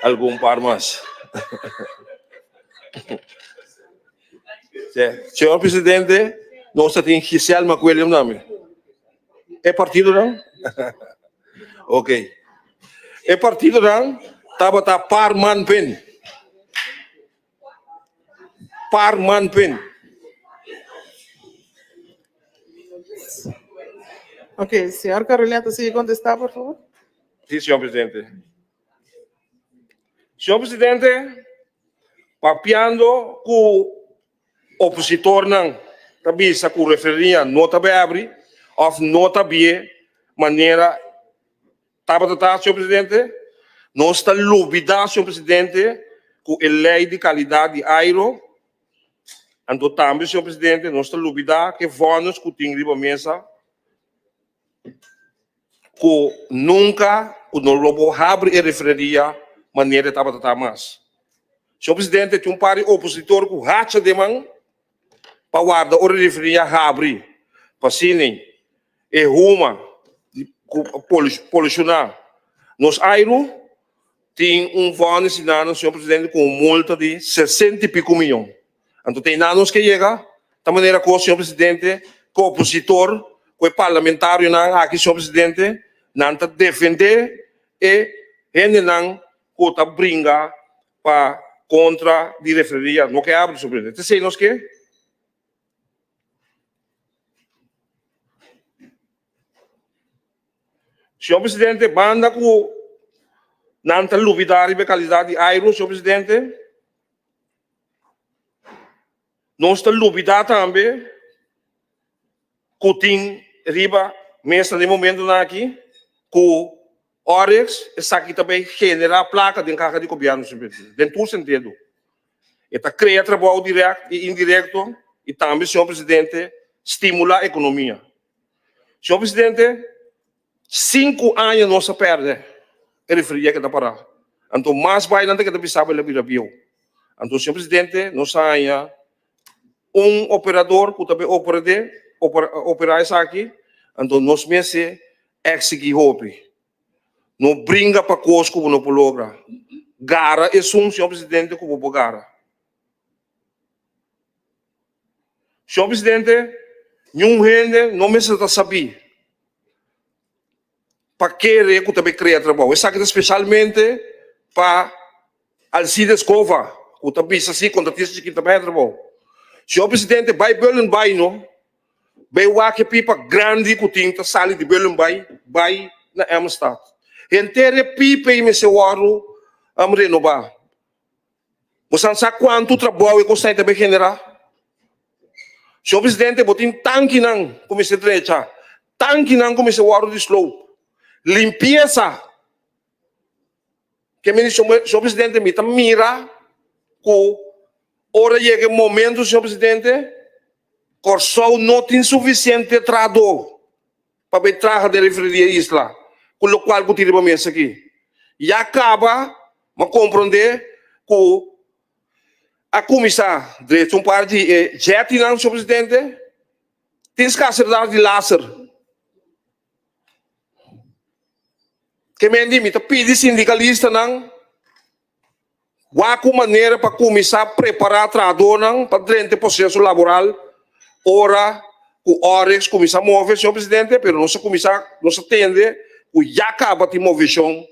algun par mas. Señor Presidente, nos ta tin Giselle McWilliam tambe. E partidonan? Ok. E partidonan tabata par man pen. Par man pen. Ok, señor Carolina ta sigui contesta, por favor. Sí, señor Presidente. Señor Presidente, papiando ku opositornan ta bisa ku refereria no ta bai abri òf no ta bie manera tabata ta, señor Presidente, nos ta lubida, señor Presidente, ku e lei di kalidat di airo, anto tambe, señor Presidente, nos ta lubida ku e vònis ku tin riba mesa ku nunka ku no lo por habri e refineria manera e tabata ta mas. Señor Presidente, tin un par di opositor ku hacha den man pa warda ora e refineria habri pa asina e huma ku polushoná nos airu tin un vònis di nan, señor Presidente, ku un multa di sesenta i piko miyon. Anto te einan nos ke yega, ta manera ku, señor presidente, ku opositor, ku e parlamentarionan aki, señor presidente, nan ta defende e hendenan ku ta bringa pa kontra di refereria. No ke abri, señor presidente. Ta esei nos ke? Señor presidente, banda ku nan ta lubida riba e kalidat di airu, señor presidente, Nos ta lubidá tambe ku tin riba mesa den momentunan aki ku Oryx esaki ta bay generá plaka den kaha di gobièrnu den tur sentido. E ta krea trabou dirèkt i indirekto i tambe, señor presidente, stimulá ekonomia. Señor presidente, Sinku aña nos a pèrdè e referia ke ta pará. Anto mas bai nan ta keda bisa bo el a bira bieu. Anto señor presidente nos a haña un operador ku ta bin operadé operá esaki, anto nos mester eksigí hopi. No bringa pa kos ku bo no por logra. Gara esun señor presidente ku bo por gara. Señor Presidente, niun hende no mester ta sabí pa kere ku ta bay krea trabou. Esaki ta spesialmente pa Alcides Cova ku ta bisa si kontratista chikito ta bay haña trabou. Señor Presidente, bay Bullenbaai no, bay wak e pipa grandi ku tin ta sali di Bullenbaai bay na Emmestad. Henter e pipa ei mester wòrdu renobá. Bo san sa kuantu trabou e kosnan ei ta bay generá? Señor Presidente, bo tin tankinan ku mester drecha, tankinan ku mester wòrdu di sloop, limpiesa. Ke mini, señor Presidente, mi ta mira ku ora yega e momento, señor Presidente, Kòrsou no tin sufisiente trahadó pa bay traha den refineria Isla ku lokual ku tin riba mesa aki. Ya kaba m'a komprondé ku a kuminsá drecha un par di e jettynan, señor presidente, tin skarsedat di laser. Ke men di mi ta pidi sindikalistanan Wak un manera pa kuminsá prepará trahadónan pa drenta e proseso laboral ora ku Oryx kuminsá move, señor presidente, pero nos a kuminsá, nos a tende ku ya kaba tin moveshon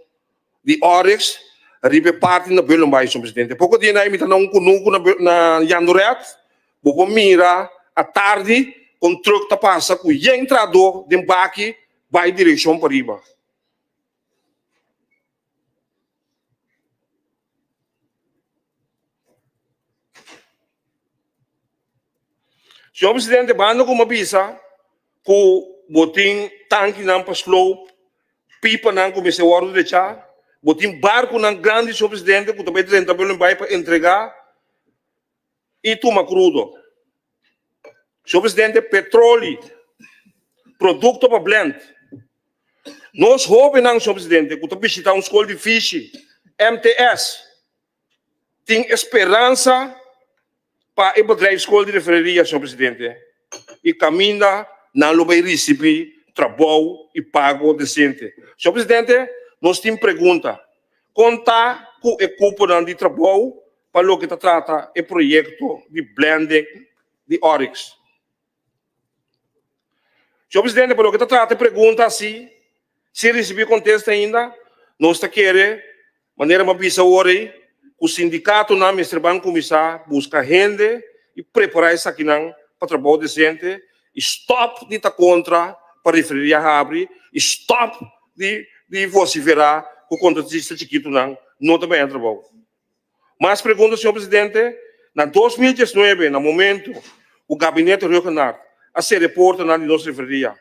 di Oryx riba e parti na Bullenbaai, señor presidente. Poko dia na mi ta na un kunuku na na Jandoret, bo por mira atardi kon trùk ta pasa ku yen trahadó den baki bai direkshon pariba. Señor Presidente, banda ku mi a bisa ku bo tin tankinan pa sloop, pipanan ku mester wòrdu drechá, bo tin barkunan grandi, señor Presidente, ku ta bai drenta Bullenbaai pa entregá i tuma krudo. Señor Presidente, petroli, produkto pa blend. Nos hóbennan, señor Presidente, ku ta bishitá un skol di fishi, MTS, tin e speransa pa e bedrijfschool di refineria, señor Presidente, i kaminda nan lo bai risibí trabou i pago desente. Señor Presidente, nos tin pregunta, kon ta ku e kuponan di trabou pa loke ta trata e proyekto di blending di Oryx. Señor Presidente, pa loke ta trata e pregunta asi, sin risibí kontesta ainda, nos ta kere, manera mi a bisa awor ei, ku sindikatonan mester ban kuminsá buska hende i prepará esakinan pa trabou desente i stòp di ta kontra pa refineria habri i stòp di di vosiferá ku kontratista chikitunan no ta baña trabou. Mas pregunta, señor presidente. Na 2019, na momento ku Gabinete Rhuggenaath a sera e portanan di nos refineria,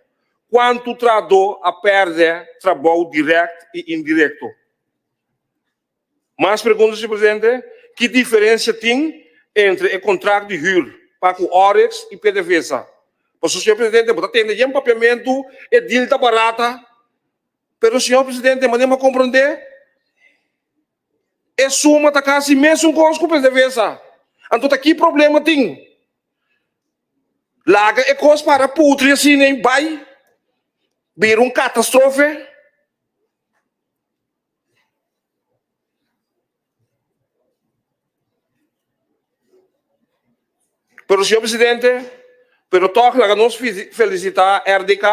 kuantu trahadó a pèrdè trabou dirèkt i indirekto? Mas pregunta, señor presidente. Ki diferensia tin entre e kontrakt di hür pa ku Oryx i PDVSA? Pasobra, señor presidente, bo ta tende yen papiamentu, e deal ta barata, pero, señor presidente, manera mi a komprondé, E suma ta kasi mesun kos ku PDVSA. Anto ta ki problema tin? Laga e kos para putri asina i bai bira un katastrofe. Pero señor presidente, pero tòg laga nos felisitá RDK.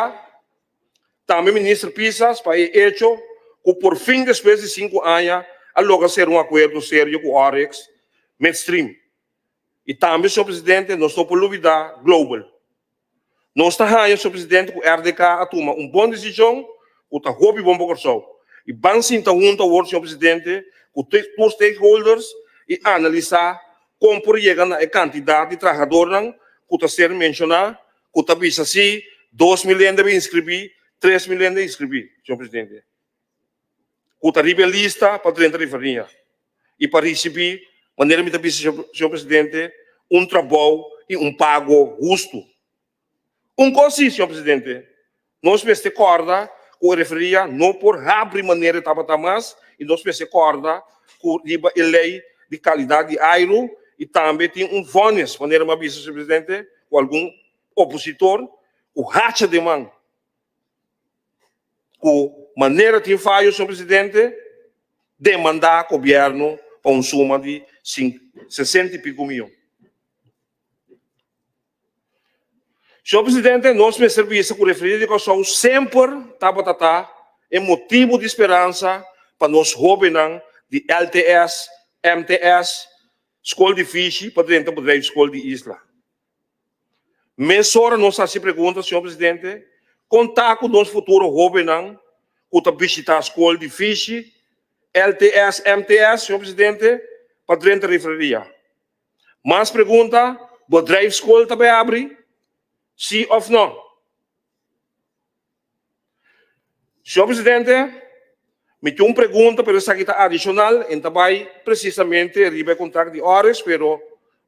Tambe Minister Pisas pa e echo cu por fin despues di sinku aña a logra cera un acuerdo serio cu Oryx Midstream. Y tambe, señor Presidente, nos no por lubida Global. Nos ta haña, señor Presidente, cu RDK a tuma un bon decision cu ta hopi bon pa Corsou. Y ban sinta hunto awor, señor Presidente, cu tur stakeholders y analisa con por yega na e cantidad di trahadornan cu ta ser menciona ku ta bisa si 2000 hende a inskribí, 3000 hende a inskribí, señor presidente, ku ta riba e lista pa drenta refineria i pa risibí, manera mi ta bisa, señor presidente, un trabou i un pago hustu. Un kos si, señor presidente, nos mester kòrda ku e refineria no por habri manera e tabata mas i nos mester kòrda ku riba e lei di kalidat di airu i tambe tin un vònis, manera mi a bisa, señor presidente, ku algun opositor ku hacha den man ku manera tin fayo, señor presidente, demandá gobièrnu pa un suma di 60 i piko miyon. Señor Presidente, nos mester bisa ku Refineria di Kòrsou semper tabata ta e motibu di speransa pa nos hóbennan di LTS, MTS, Skol di Fishi pa drenta Bedrijfschool di Isla. Mesora nos hasi pregunta, señor Presidente, kon ta ku nos futuro hóbennan ku ta bishitá skol di fishi, LTS, MTS, señor Presidente, pa drenta refineria? Mas pregunta, bedrijfschool ta bai abri? Sí òf nò? Señor Presidente, mi tin un pregunta, pero esaki ta adishonal, en ta bai presisamente riba e kontrakt di Oryx, pero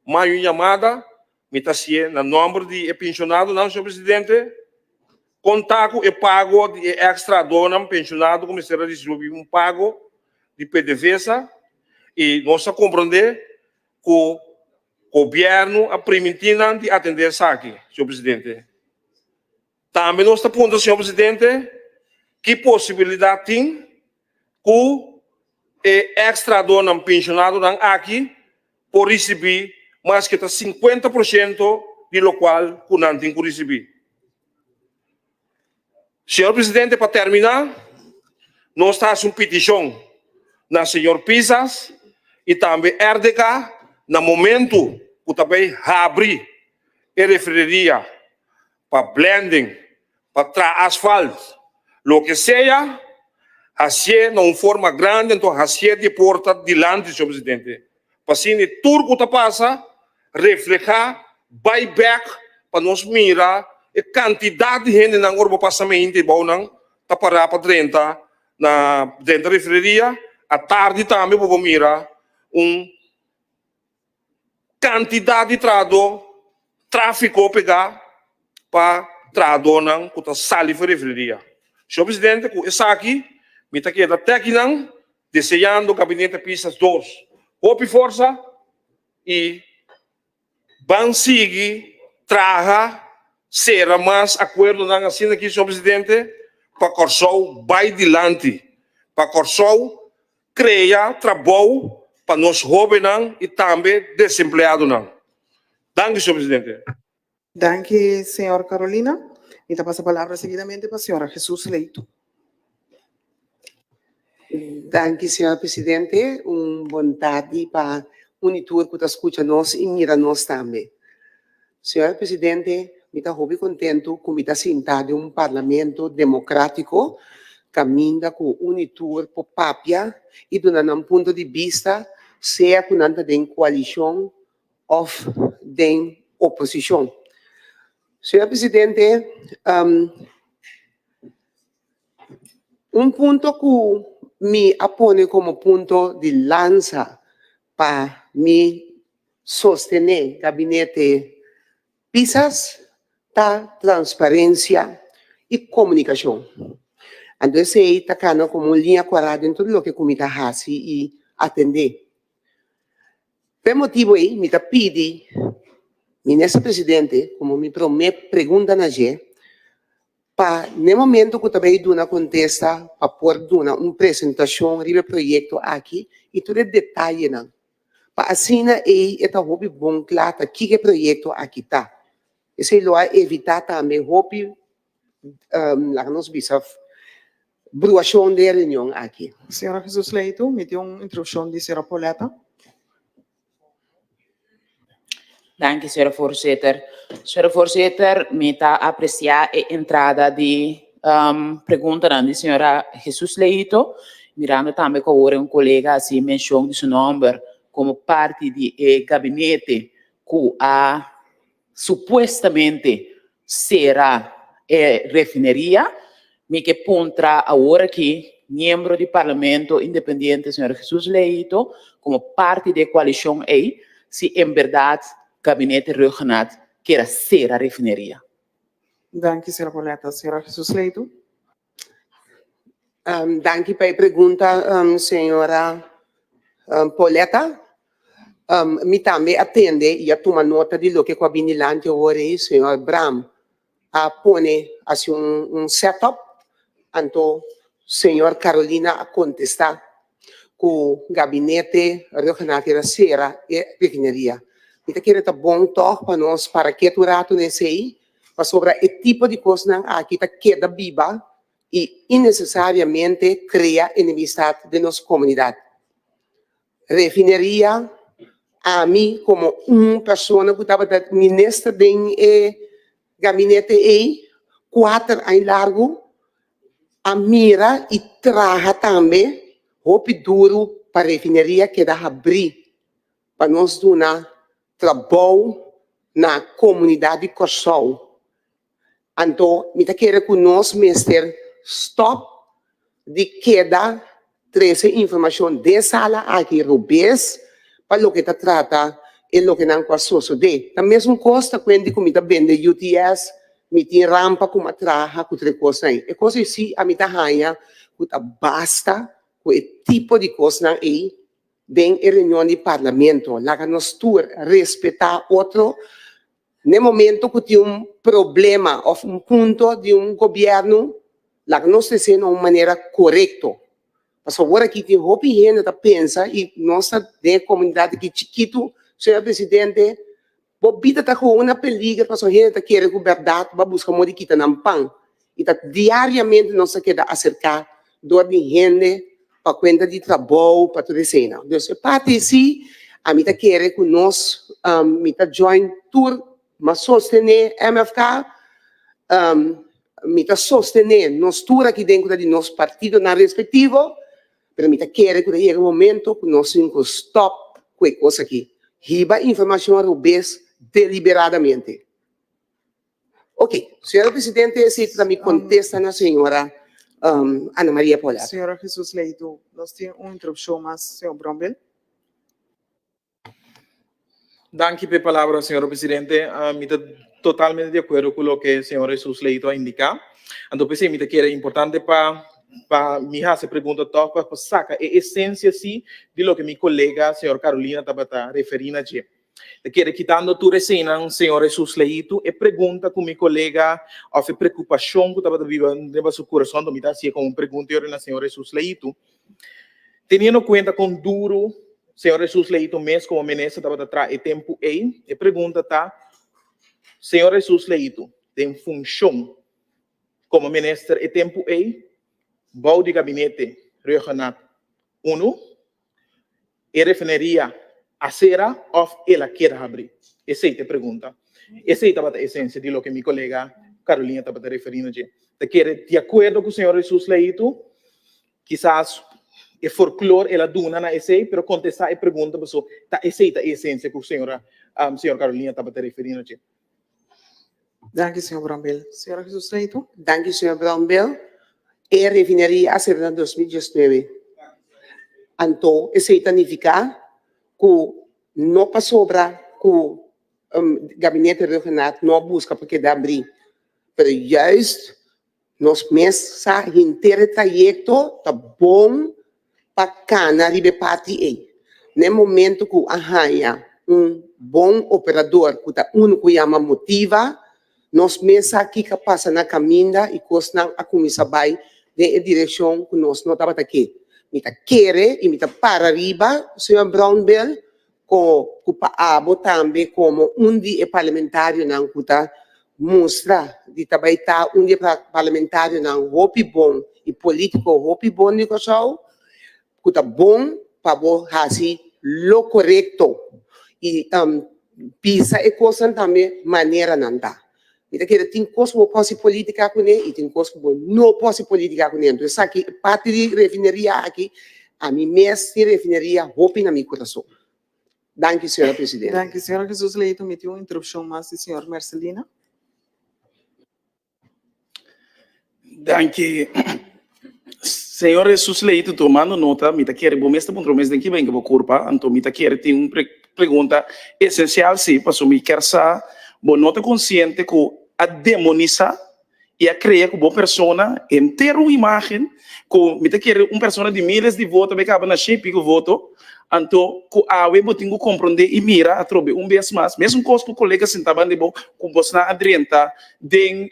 mai un yamada mi ta hasié na nòmber di e penshonadonan, señor Presidente, kon ta ku e pago di e èks trahadónan penshonado ku mester a risibí un pago di PDVSA i nos a komprondé ku gobièrnu a primintí nan di atendé esaki, señor Presidente. Tambe nos ta puntra, señor presidente, ki posibilidad tin cu e ex trahadornan pensionadonan aki por ricibi maske ta 50% di locual cu nan tin cu ricibi. Señor presidente, pa termina, nos ta haci un peticion na señor Pisas y tambe RDK na momento cu ta bay habri e refineria pa blending, pa traha asfalt, loke sea, hacié na un forma grandi, anto hacié di porta dilanti, señor presidente, pa asina e tur cu ta pasa refleha bay bek pa nos mira e cantidad di hendenan ora bo pasa meinti bou nan ta para pa drenta na drenta refineria, atardi tambe bo por mira un Kantidat di trahadó tráfiko pegá pa trahadónan ku ta sali for refineria. Señor Presidente, ku esaki mi ta keda te akinan deseando Gabinete Pisas dos hopi forsa i ban sigui traha sera mas akuerdonan asina aki, señor Presidente, pa Kòrsou bai dilanti, pa Kòrsou Krea trabou pa nos hóbennan i tambe desempleadonan. Danki, señor presidente. Danki, señor Carolina. Mi ta pasa palabra seguidamente pa señora Jesus Leito. Danki, señora presidente. Un bon tardi pa un i tur ku ta skucha nos i mira nos tambe. Señora presidente, mi ta hopi kontentu ku mi ta sinta den un parlamento demokratiko kaminda ku un i tur por papia i duna nan punto di bista sea ku nan ta den koalishon òf den oposishon. Señora presidente, un punto ku mi a pone komo punto di lansa pa mi Sostené gabinete Pisas ta transparencia y comunicacion. Anto esey ta cana como un liña cuara den tur loke cu mi ta haci y atende. P'e motibo ey mi ta pidi Minister Presidente como mi prome pregunta na dje pa n'e momento cu ta bay duna contesta pa por duna un presentacion riba e proyecto aki y tur e detayenan. Pa asina ei e ta hopi bon kla ta kiko e proyekto aki ta. Esei lo a evitá tambe hopi, laga nos bisa, bruashon den e reunion aki. Señora Jesus Leito, mi tin un introduccion di señora Pauletta. Danki, señora voorzitter. Señora voorzitter, mi ta apreciá e entrada di preguntanan di señora Jesus Leito, mirando tambe ku awor un kolega a hasi menshon di su nòmber komo parti di e gabinete ku a supuestamente sera e refineria. Mi ke puntra awor aki miembro di Parlamento Independiente señor Jesus Leito komo parti di e koalishon ei si en bèrdat gabinete Rhuggenaath kier a sera refineria. Danki señora Pauletta. Señora Jesus Leito. Danki pa e pregunta señora Pauletta. Mi tambe a tende y a tuma nota di loke cu a bini dilanti awor ey. Señor Bram a pone haci un set up, anto señor Carolina a contesta cu gabinete Rhuggenaath a cera e refineria. Mi ta kere ta bon tog pa nos para ketu un rato na esey. Pasobra e tipo di kosnan aki ta keda biba i innesesariamente krea enemistat den nos komunidat. Refineria, ami komo un persona ku tabata minister den e gabinete ei kuater aña largu, a mira i traha tambe hopi duru pa refineria keda habrí pa nos duna trabou na komunidat di Kòrsou. Anto mi ta kere ku nos mester stòp di keda trese informashon den sala aki robes pa loke ta trata e lokenan ku a sosodé. Ta mesun kos ta kuenti ku mi ta bende UTS, mi tin rampa ku mi a traha ku tur e kosnan ei. E kos ei si ami ta haña ku ta basta ku e tipo di kosnan ei den e reunion di parlamento. Laga nos tur respetá otro. N'e momento ku tin un problema òf un punto di un gobièrnu, laga nos trese na un manera korekto. Pasobra awor aki tin hopi hende ta pensa i nos ta den e komunidat aki chikitu, señor presidente, bo bida ta gewoon na peliger pasobra hende ta kere ku bèrdat bo a buska moda di kita nan pan. I ta diariamente nos ta keda aserká dor di hende pa kuenta di trabou, pa tur eseinan. Dus e parti si, ami ta kere ku nos, mi ta join tur, m'a sostené MFK, mi ta sostené nos tur aki den ku ta di nos partidonan respektivo, pero mi ta kere ku ta yega un momento ku nos tin ku stòp ku e kos aki. Hiba informashon robes deliberadamente. Ok, señora presidente, esei ta mi contesta na señora Ana Maria Polar. Señora Jesus Leito, nos tin un interrupcion mas, señor Brombil. Danki p'e palabra, señora presidente. Mi ta totalmente di acuerdo cu loke señor Jesus Leito a indica. Anto p'esei mi ta kere importante pa pa mi haci e pregunta tog pa pa saca e esencia si di loke mi colega señor Carolina tabata referi na dje. Ta kere kitando tur eseinan, Señor Hesus Leitu, e pregunta ku mi kolega òf e preokupashon ku tabata biba riba su kurason, mi ta hasié komo un pregunta yori na Señor Hesus Leitu. Teniendo kuenta kon duru Señor Hesus Leitu mes komo minister tabata traha e tempu ei, e pregunta ta, Señor Hesus Leitu, den funshon komo minister e tempu ei, bou di gabinete Rhuggenaath unu, E refineria a sera of el a keda habri? Esei ta e pregunta. Esei tabata esensia di loke mi kolega Carolina tabata referí na dje. Ta kere di akuerdo ku señor Jesus Leito, kisas e folklor el a duna na esei, pero kontestá e pregunta paso ta esei ta e esensia ku señora señor Carolina tabata referí na dje. Danki señor Brownbill. Señora Jesus Leito. Danki señor Brownbill. E refineria a sera na 2019. Anto esei ta nifiká ku no pasobra ku Gabinete Rhuggenaath no a buska pa keda abrí, pero juist Nos mes sa henter e trayekto ta bon pa kana riba e parti ei. Na e momento ku a haña un bon operador ku ta unu ku yama Motiva, nos mes sa kiko a pasa na kaminda i kosnan a kuminsá bai den e direkshon ku nos no tabata ke. Mi ta kere i mi ta para riba, señor Brownbill, ko ku pa abo tambe komo un di e parlamentarionan ku ta mustra di ta bai ta un di e parlamentarionan hopi bon i politiko hopi bon di Kòrsou ku ta bon pa bo hasi lo korekto i bisa e kosnan tambe manera nan ta. Mi ta kere tin kos ku bo por hasi politika kuné i tin kos ku bo no por hasi politika kuné. Enton esaki e parti di refineria aki, ami mes tin refineria hopi na mi kurason. Danki señora presidente. Danki. Señora Jesus Leito mi tin un interupshon mas di señor Mercelina. Danki. Señor Jesus Leito tomando nota mi ta kere bo mes ta puntra bo mes den ki benke bo kurpa anto mi ta kere tin un pregunta esencial si pasobra mi kier sa bo no ta konsiente ku a demonisa i a krea ku bo persona henter un imagen ku mi ta kere un persona di miles di voto bai kaba na shen i piko voto anto ku awe bo tin ku kompronde i mira atrobe un bes mas mesun kos ku kolega sinta banda di bo ku bosnan a drenta den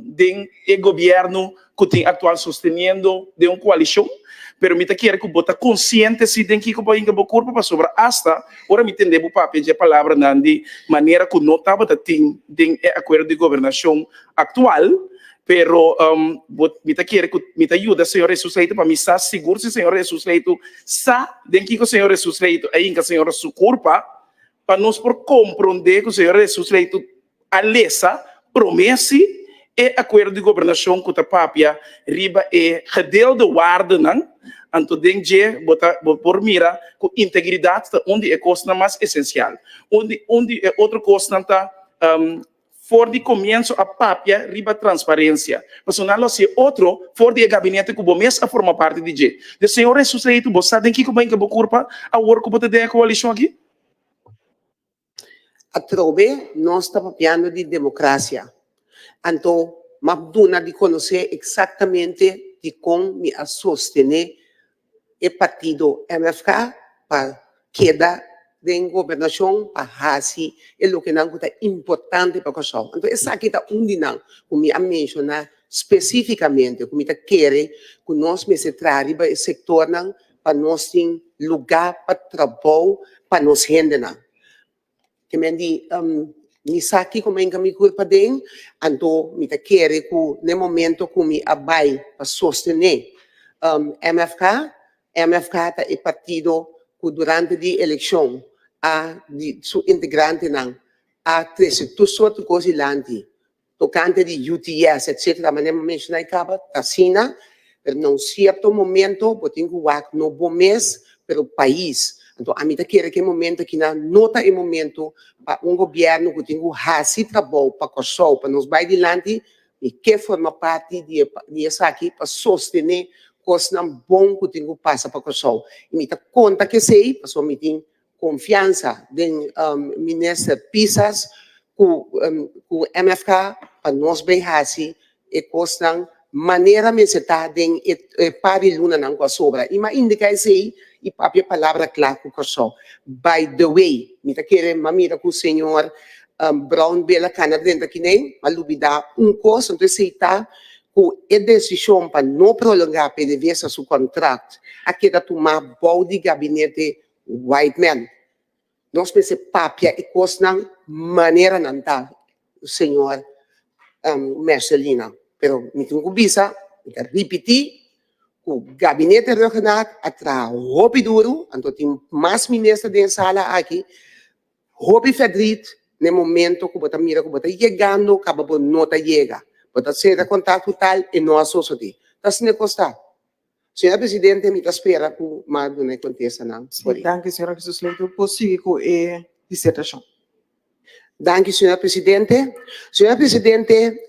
den e gobierno ku tin aktual sosteniendo den un koalishon. Pero mi ta kere ku bo ta konsiente si den kiko bo a hinka bo kurpa, pasobra asta ora mi tende bo papia dje palabranan di manera ku no tabata tin den e akuerdo di gobernashon aktual, pero bo mi ta kere ku mi ta yuda señor Jesus Leito pa mi sa sigur si señor Jesus Leito sa den kiko señor Jesus Leito a hinka señor su kurpa, pa nos por komprondé ku señor Jesus Leito a lesa promé si e akuerdo di gobernashon ku ta papia riba e gedeelde waardenan, anto den dje bo ta bo por mira ku integridat ta un di e kosnan mas esensial. Un di un di e otro kosnan ta for di komienso a papia riba transparensia, pasobra nan lo hasi e otro for di e gabinete ku bo mes a forma parti di dje. De señor Hesus Leito, bo sa den kiko bo a hinka bo kurpa awor ku bo ta den e koalishon aki? Atrobe nos ta papiando di demokrasia. Anto m'a duna di konosé eksaktamente dikon mi a sostené e partido MFK pa keda den gobernashon pa hasi e lokenan ku ta importante pa Kòrsou. Anto esaki ta un di nan ku mi a menshoná spesífikamente ku mi ta kere ku nos mester traha riba e sektornan pa nos tin lugá pa trabou pa nos hendenan. Ke men di, Mi sa kiko men ka mi kurpa den, anto mi ta kere ku n'e momento ku mi a bai pa sostené MFK, MFK ta e partido ku durante di elekshon a di su integrantenan a trese tur sorto kos dilanti Tocante di UTS etc. Manera mi a menciona e caba, ta asina, pero na un cierto momento bo tin cu wak no bo mes, pero pais. Anto ami ta kere cu e momento akina no ta e momento pa un gobierno cu tin cu haci trabou pa Corsou, pa nos bay dilanti, mi ke forma parti di di esaki pa sostene cosnan bon cu tin cu pasa pa Corsou. Y mi ta conta cu esey, pasobra mi tin Konfiansa den Minister Pisas ku ku MFK pa nos bay hasi e kosnan manera mester ta den e par di lunanan ku a sobra. I m'a indika esei i papia palabra kla ku Kòrsou. By the way, mi ta kere m'a mira ku señor Brownbill a kana drenta kiné, m'a lubida un kos, anto esei ta ku e desishon pa no prolongá PDVSA su kontrakt a keda tumá bou di gabinete White man, nos mester papia e kosnan manera nan ta, señor Mercelina. Pero mi tin ku bisa, mi ta ripití, ku Gabinete Rhuggenaath a traha hopi duru, anto tin mas minister den e sala aki, hopi ferdriet na e momento ku bo ta mira ku bo ta yegando kaba bo no ta yega. Bo ta sera kontakto tal e no a sosodé. Ta asina e kos ta. Señora Presidente, mi ta spera cu m'a duna e contestanan. Sí, danki señora Jesus Leito. Por sigui cu e disertacion. Danki señora Presidente. Señora Presidente,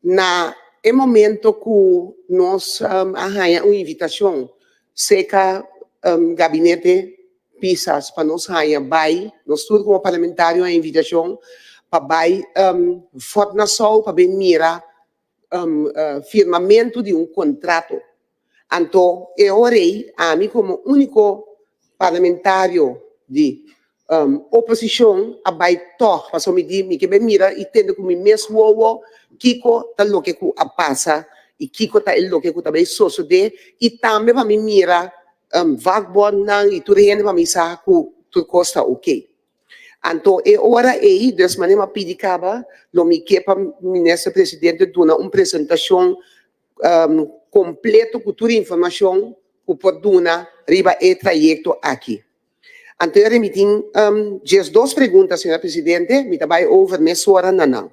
na e momento cu nos a haya un invitacion cerca Gabinete Pisas pa nos haya bay, nos tur como parlamentario a invitacion pa bay Fort Nassau pa bay mira firmamentu di un kontrato. Anto e ora ei ami komo úniko parlamentario di oposishon a bai tòg pasobra mi di mi ke bai mira i tende ku mi mes wowo kiko ta loke ku a pasa i kiko ta e loke ku ta bai sosodé i tambe pa mi mira vakbondnan i tur hende pa mi sa ku tur kos ta oke. Anto e ora ei, dus manera mi a pidi kaba, lo mi ke pa Minister Presidente duna un presentashon kompleto ku tur informashon ku por duna riba e trayekto aki. Anto e mi tin diesdos pregunta, señor Presidente, mi ta bai over mesora na nan.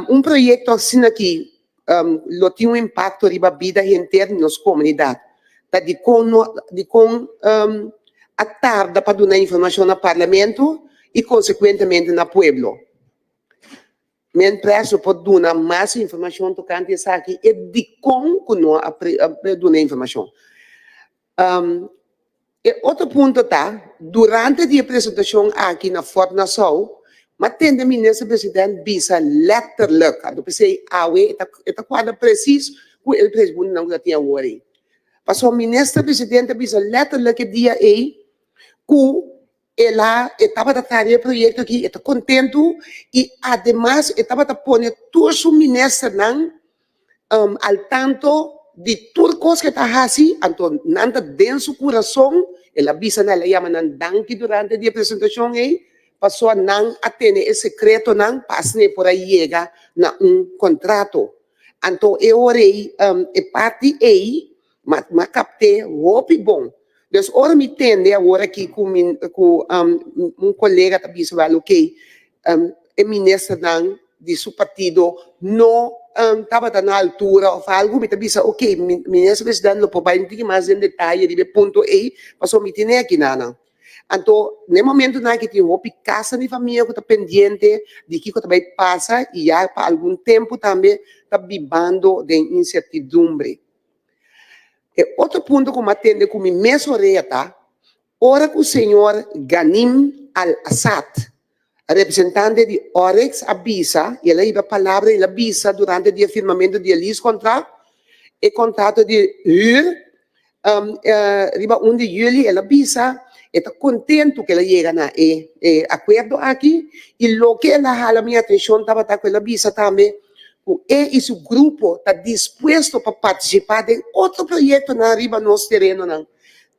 Un proyekto asina aki lo tin un impakto riba bida henter di nos komunidat. Ta dikon no dikon a tarda pa duna informashon na parlamento i konsekuentemente na pueblo? Menpres lo por duna mas informashon tokante esaki e dikon ku no a duna informashon. E otro punto ta, durante di e presentashon aki na Fort Nassau, m'a tende Minister President bisa letterlijk, anto p'esei awe e ta e ta kuadra presis ku e preguntanan ku ta tin awor ei. Pasobra Minister President a bisa letterlijk e dia ei ku el a e tabata traha den e proyekto aki, e ta kontentu i ademas e tabata pone tur su ministernan al tanto. di tur kos ku e ta hasi, anto nan ta den su kurason, el a bisa nan, el a yama nan danki durante di e presentashon ei, pasobra nan a tene e sekretonan pa asina e por a yega na un kontrato. Anto e ora ei, e parti ei, m'a kapt'é hopi bon. Dus ora mi tende awor aki ku mi ku un kolega ta bisa wèl okey, e ministernan di su partido no tabata na altura òf algu, mi ta bisa okey, minister presidente lo por bai un tiki mas den detaye riba e punto ei, pasobra mi tene aki nan. Anto na e momentonan aki tin hopi kasa di famia ku ta pendiente di kiko ta bai pasa i ya pa algun tempu tambe ta bibando den insertidumbre. E otro punto ku mi a tende ku mi mes orea ta, ora ku señor Ghanim Al-Assad, representante di Oryx a bisa, i el a hiba palabra i el a bisa durante di e firmamentu di e lease contract, e kontrato di hür, riba un di juli el a bisa e ta kontentu ku el a yega na e akuerdo aki i loke el a hala mi atenshon tabata ku el a bisa tambe ku e i su grupo ta dispuesto pa partisipá den otro proyektonan riba nos terenonan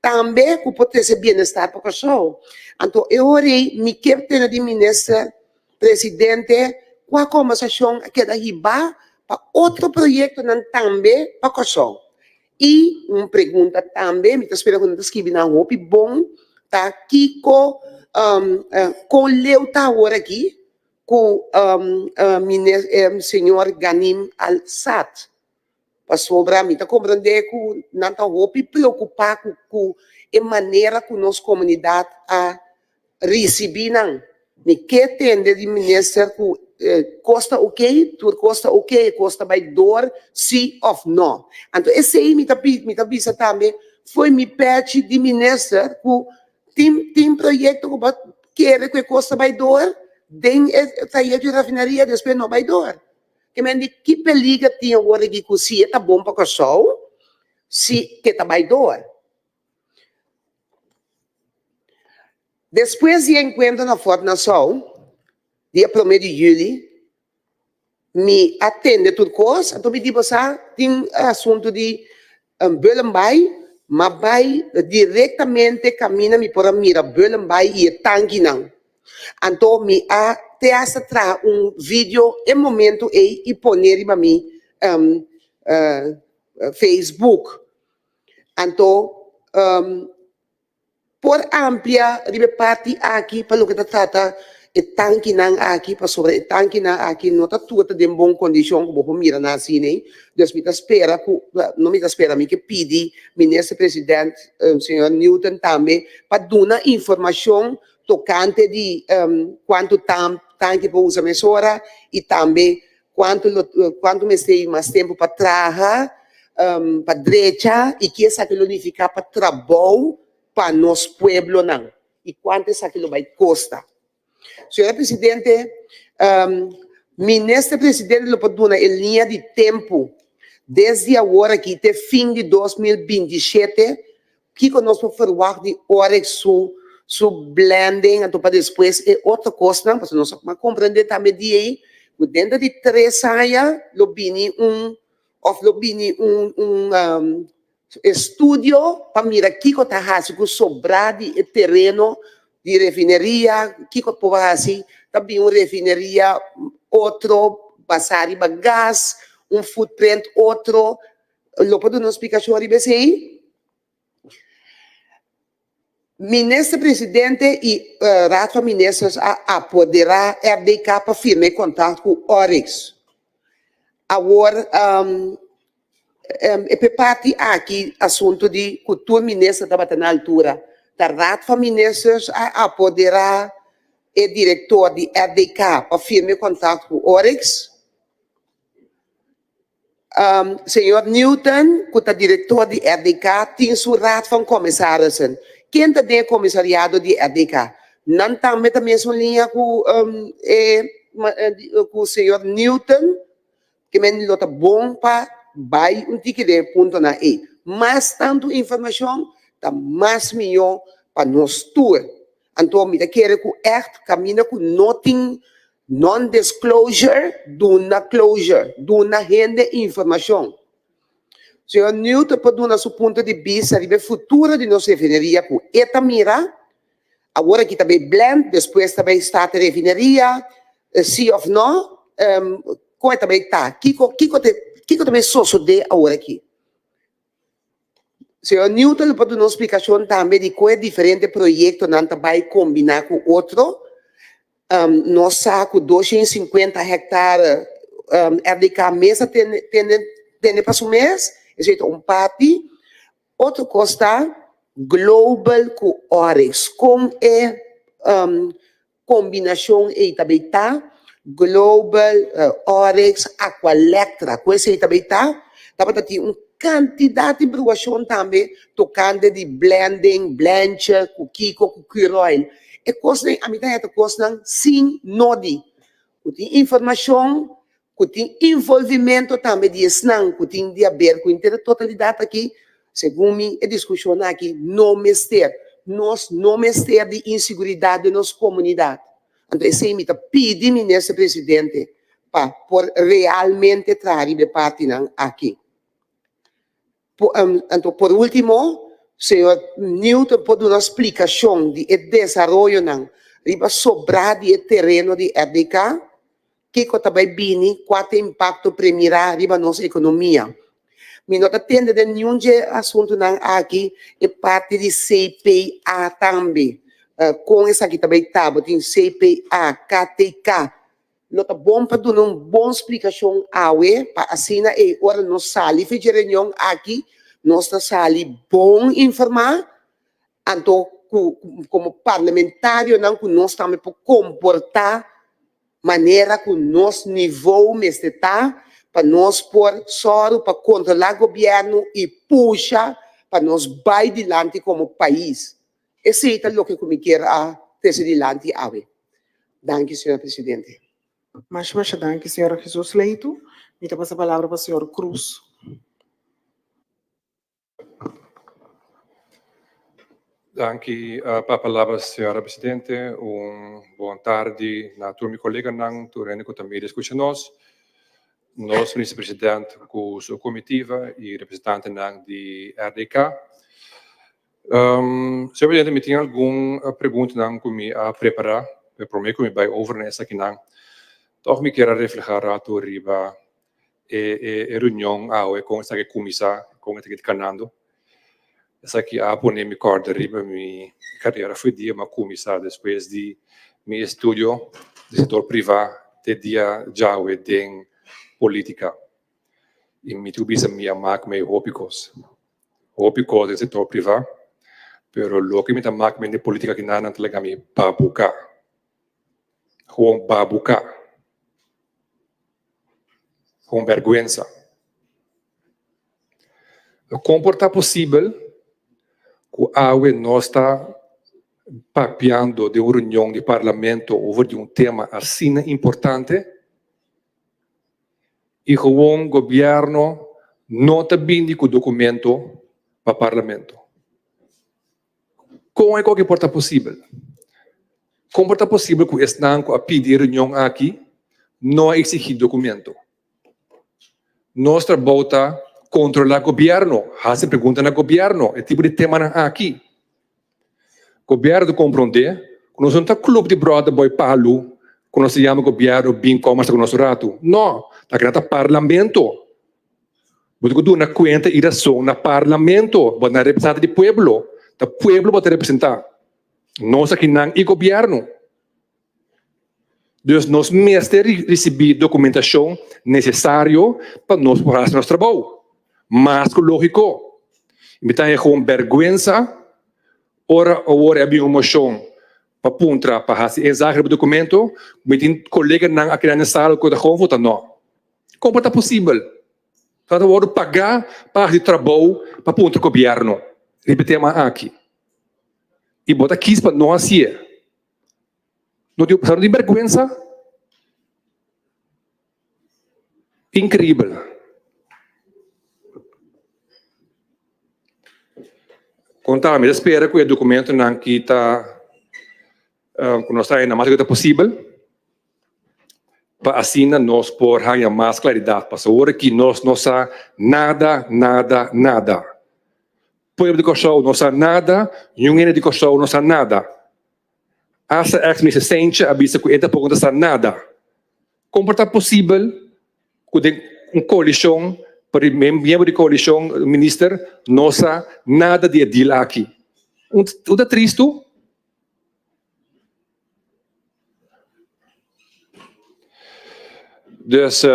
tambe ku por trese bienestar pa Kòrsou. Anto e ora ei mi ke tene di minister presidente kua kombersashon a keda hibá pa otro proyektonan tambe pa Kòrsou. I un pregunta tambe, mi ta spera ku nan ta skibi nan hopi bon, ta kiko kon leu ta awor aki ku señor Ghanim Al-Sad? Pasobra mi ta komprendé ku nan ta hopi preokupá ku e manera ku nos komunidat a Risibí nan. Mi ke tende di minister ku kos ta oke, tur kos ta oke, e kos ta bai door si of no. Anto esei mi ta mi ta bisa tambe fo'i mi pechi di minister ku tin tin proyekto ku bo kere ku e kos ta bai door den e trayekto di rafineria despues no bai door. Ke men di ki peliger tin awor aki ku si e ta bon pa Kòrsou si ke ta bai door. Despues di e enkuentro na Fort Nassau, dia promé di yüli, mi a tende tur kos, anto mi di bo sa tin asuntu di Bullenbaai, m'a bai direktamente kaminda mi por a mira Bullenbaai i e tankinan. Anto mi a te hasta traha un video e momento ei i pone riba mi Facebook. Anto por amplia riba e parti aki pa loke ta trata e tankinan aki pasobra e tankinan aki no ta tur ta den bon kondishon ku bo por mira nan asina ei. Dus mi ta spera ku, no mi ta spera, mi ke pidi Minister President señor Newton tambe pa duna informashon tokante di kuantu tanki por usa mesora i tambe Kuantu lo kuantu mester i mas tempu pa traha, pa drecha i ki esaki lo nifiká pa trabou pa nos pueblonan i kuantu esaki lo bai kosta. Señora Presidente, Minister Presidente lo por duna e liña di tempu desde awor aki te fin di 2027 Kiko nos por ferwagt di Oryx su su blending anto pa despues e otro kosnan? Pasobra nos a komprende tambe di ei ku denter di tres aña lo bini un òf lo bini un un estudio pa mira kiko ta hasi ku sobrá di e tereno di refineria, kiko por hasi ta bini un refineria otro basá riba gas, un footprint otro. Lo por duna un splikashon riba esei? Minister Presidente i Raad van Ministers a apoderá RDK pa firma e kontrakt ku Oryx. Awor e pe parti aki asuntu di ku tur minister tabata na altura. Ta Raad van Ministers a apoderá e direktor di RDK pa firma e kontrakt ku Oryx. Señor Newton, cu ta director di RDK, tin su Raad van Commissarissen. Ken ta den e comisariado di RDK? Nan tambe ta mesun liña cu e cu señor Newton? Ke men lo ta bon pa bay un tiki den e puntonan ey. Mas tanto informacion ta mas miyo pa nos tur. Anto mi ta kere cu echt caminda cu no tin Non-disclosure, duna closure, duna hende informacion. Señor Newton por duna su punto di bista riba e futuro di nos refineria ku e ta mira. Awor aki ta bay blend, despues ta bay start e refineria, si of no, kon e ta bay ta? Kiko kiko ta kiko ta bay sosode awor aki? Señor Newton lo por duna un splikashon tambe di kon e diferente proyektonan ta bay kombiná ku otro. Nos sa ku 250 hèktare RDK mes a tene tene tene pa su mes, esei ta un parti. Otro kos ta Global ku Oryx, kon e kombinashon ei ta bay ta? Global, Oryx, Aqualectra, ku esei ta bay ta? Tabata tin un kantidat di bruashon tambe tokante di blending, blenche, ku kiko, ku Curoil. E kosnan ami ta heta kosnan sin nodi, ku tin informashon, ku tin involvimento tambe di esnan ku tin di haber ku henter e totalidat aki, segun mi e diskushon aki no mester. Nos no mester di inseguridat den nos komunidat. Anto esei mi ta pidi Minister Presidente pa por realmente traha riba e partinan aki. Anto por ultimo, señor Newton por duna splikashon di e desaroyonan riba sobrá di e tereno di RDK? Kiko ta bai bini? Kua ta e impakto premirá riba nos ekonomia? Mi no ta tende den niun dje asuntunan aki e parti di CPA tambe. Kon esaki ta bai ta? Bo tin CPA, KTK. Lo ta bon pa duna un bon splikashon awe pa asina ei ora nos sali for dje reunion aki nos ta sali bon informá anto ku komo parlamentarionan ku nos tambe por komportá manera ku nos nivou mester ta pa nos por sòru pa kontrolá gobièrnu i pusha pa nos bai dilanti komo pais. Esei ta loke ku mi kier a trese dilanti awe. Danki, señora Presidente. Masha masha danki, señora Jesus Leito. Mi ta pasa palabra pa señor Cruz. Danki pa palabra, señora Presidente. Un bon tardi na tur mi koleganan, tur hende ku ta mira i skucha nos. Nos Minister President ku su komitiva i representantenan di RDK. Señor Presidente, mi tin algun preguntanan ku mi a prepará, pero promé ku mi bai over na esakinan, tòg mi kier a reflehá ratu riba e e reunion awe, kon esaki a kuminsá, kon esaki ta kanando. Esaki a pone mi kòrda riba mi karera for di dia mi a kuminsá despues di mi estudio di sektor privá te dia djawe den polítika. I mi tin ku bisa mi a mak mei hopi kos. Hopi kos den sektor privá, pero loke mi ta mak mei den politika kinan nan ta laga mi babuká. Gewoon babuká. Gewoon bèrgwensa. Kon por ta posibel ku awe nos ta papiando den un reunion di parlamento over di un tema asina importante? Y gewoon gobierno no ta bini cu documento pa parlamento. Con e coki por ta posibel? Con por ta posibel cu esnan cu a pidi e reunion aki no a exigi documento? Nos trabou ta controla gobierno, haci pregunta na gobierno, e tipo di temanan aki. Gobierno ta compronde cu nos no ta club di brother boy palu cu nos ta yama gobierno bin combersa cu nos un ratu. No, ta keda ta parlamento. Bo tin cu duna cuenta y razon na parlamento. Bo ta representante di pueblo. Ta pueblo bo ta representa. Nos akinan y gobierno. Dus nos mester ricibi documentacion necesario pa nos por haci nos trabou. Mas cu logico. Mi ta haña gewoon berguensa ora awor a bin un mocion pa puntra pa haci inzage riba documento, mi tin coleganan aki na sala cu ta gewoon vota no. Con por ta posibel? Ta ta wordo paga pa haci trabou pa puntra gobierno riba e tema aki. Y bo ta kies pa no haci'e. No tin, no tin bergwensa? Increíbel. Konta, mi ta spera ku e dokumentonan ki ta ku nos ta haña mas ku ta posibel. Pa asina nos por haña mas klaridat. Pasobra awor aki nos no sa nada, nada, nada. Pueblo di Kòrsou no sa nada, niun hende di Kòrsou no sa nada. Asta ex minister Seintje a bisa ku e tampoko no ta sa nada. Kon por ta posibel ku den un koalishon, pa di miembro di koalishon, minister no sa nada di e deal aki? Un ta tristu. Dus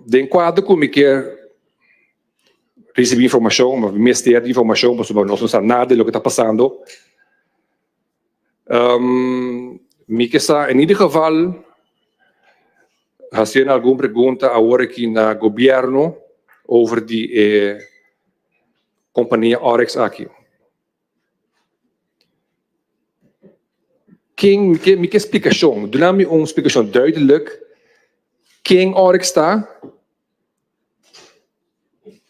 den kuadro ku mi ke risibí informashon, mi mester di informashon pasobra nos no sa nada di loke ta pasando. Mi ke sa en ieder geval hasiendo algun pregunta awor aki na gobièrnu over di e kompania Oryx aki. Ken, mi ke, mi ke splikashon. Duna mi un splikashon duidelijk. Ken Oryx ta?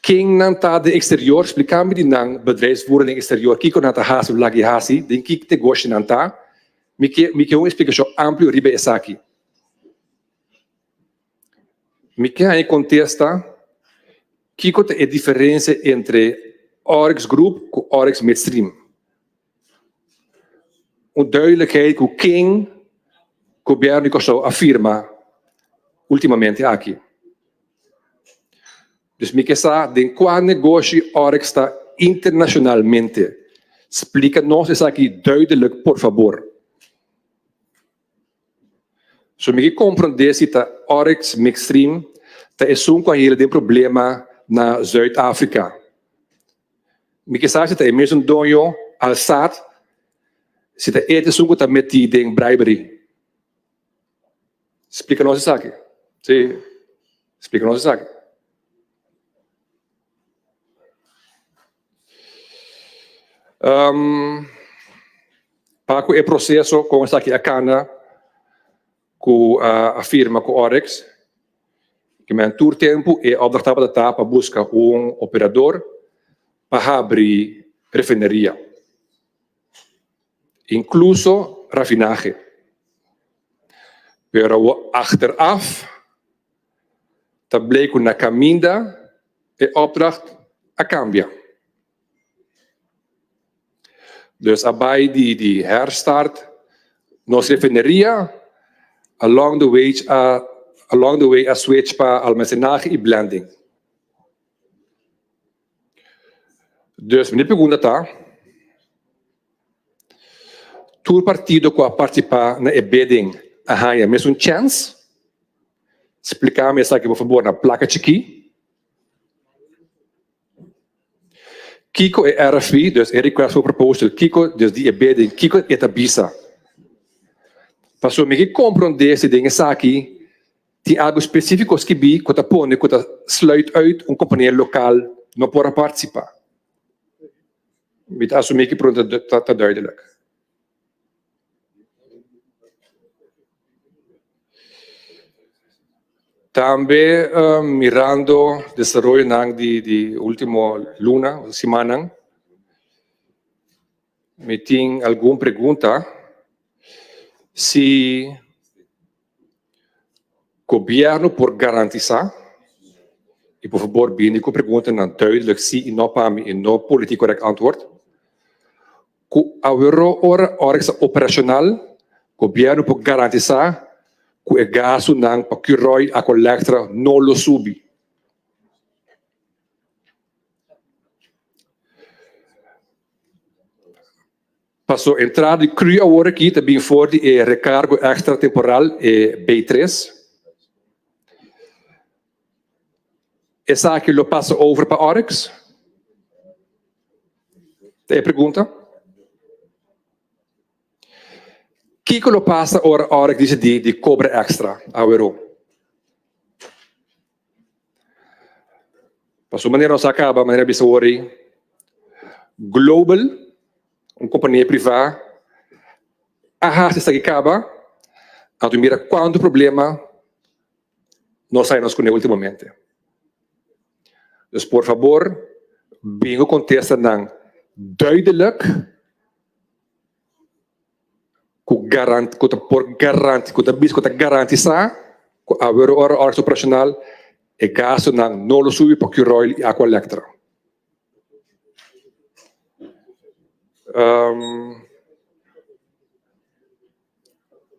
Ken nan ta den eksterior? Splika mi di nan bedrijfsvoering den eksterior. Kiko nan ta hasi of lagi hasi? Den ki negoshi nan ta? Mi ke, mi ke un splikashon amplio riba esaki. Mi ke haña kontesta kiko ta e diferensia entre Oryx Group ku Oryx Midstream. Un duidelijkheid ku ken gobièrnu di Kòrsou a firma ultimamente aki. Dus mi ke sa den kua negoshi Oryx ta internashonalmente. Splika nos esaki duidelijk por fabor. So mi ke komprondé si ta Oryx Midstream ta esun ku a hila den problema na Zuid Afrika. Mi ke sa si ta e mesun doño Al-Sadd, si ta e ta esun ku ta metí den bribery. Splika nos esaki. Sí, splika nos esaki. Pa ku e proseso kon esaki a kana ku a firma ku Oryx, ke men tur tempu e opdracht tabata ta pa buska un operador pa habri refineria, inkluso rafinahe. Pero awor achteraf ta blei ku na kaminda e opdracht a kambia. Dus a bai di di herstart nos refineria, along the way a along the way a switch pa almacenahe i blending. Dus mi pregunta ta, tur partido ku a partisipá na e bidding a haña mesun chèns? Splika mi esaki por fabor na plaka chikí. Kiko e RFP, dus e Request for Proposal, kiko, dus di e bidding, kiko e ta bisa? Pasobra mi ke komprondé si den esaki tin algu spesífiko skibí ku ta pone ku ta sluit uit un kompania lokal no por a partisipá. Mi ta asumí ku e pregunta ta duidelik. Tambe mirando desaroyonan di di ultimo luna o simannan, mi tin algun pregunta si gobierno por garantisa, y por fabor bini cu preguntanan duidelijk si y no pa mi y no politiek correct antwoord, Ku aweró ora Oryx ta operashonal, gobièrnu por garantisá ku e gastunan pa Curoil Aqualectra no lo subi. Paso entrada di cru awor aki ta bin for di e rekargo èkstra temporal, e B tres. Esaki lo pasa over pa Oryx? Ta e pregunta. Kiko lo pasa ora Oryx disidí di kobra èkstra aweró? Pasobra manera nos a kaba, manera bisa awor ei, Global, un kompania privá, a hasi esaki kaba, anto mira kuantu problema nos a nos kuné ultimamente. Dus por fabor bin ku kontestanan duidelijk ku garan ku ta por garan ku ta bisa ku ta garantisá. Ku awor ora ora ta operashonal e gastunan no lo subi pa Curoil i Aqualectra.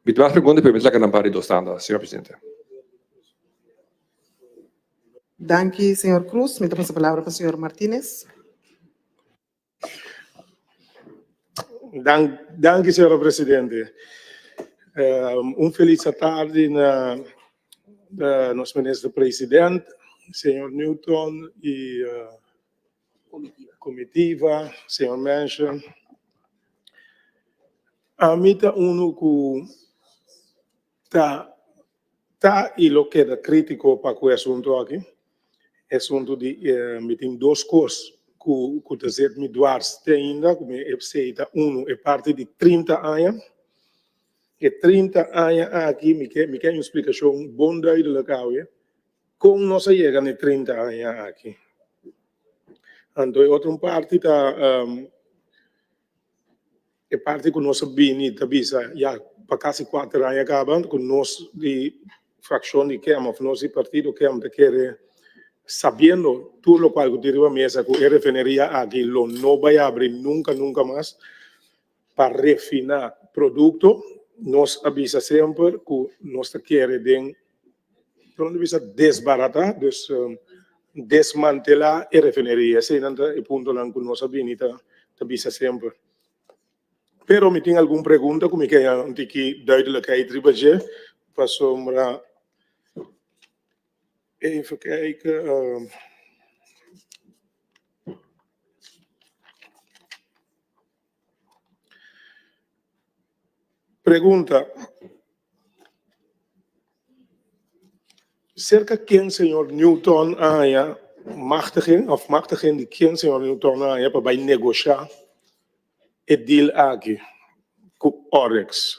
Mi tin mas pregunta pero mi ta laga nan para di dos tanda, señor presidente. Danki, señor Cruz. Mi ta pasa palabra pa señor Martinez. Danki, señora presidente. Un feliz atardi na nos minister president, señor Newton y comitiva, señor Menshen. Ami ta uno cu ta ta y lo keda critico pa cu e asunto aki. E asunto di mi tin dos cos cu cu ta zet mi dwars te ainda cu mi esey ta uno e parti di 30 aña. E 30 aña aki mi ke mi ke un splicacion bon duidelijk awe con nos a yega na e 30 aña aki. Anto e otro parti ta E parti ku nos a bini ta bisa ya pa kasi kuater aña kaba ku nos di frakshon di kem òf nos di partido kem ta kere sabiendo tur lokual ku tin riba mesa ku e refineria aki lo no bai abri nunka nunka mas pa refiná produkto nos a bisa semper ku nos ta kere den Nos bisa desbaratá, dus desmantelá e refineria. Eseinan ta e puntonan ku nos a bini ta bisa semper. Pero mi tin algun pregunta ku mi ke un tiki duidelijkheid riba dje, pasobra even kijken. Pregunta, Serka ken señor Newton a haña machtiging of machtiging di ken señor Newton a haña pa bai negoshá e deal aki ku Oryx?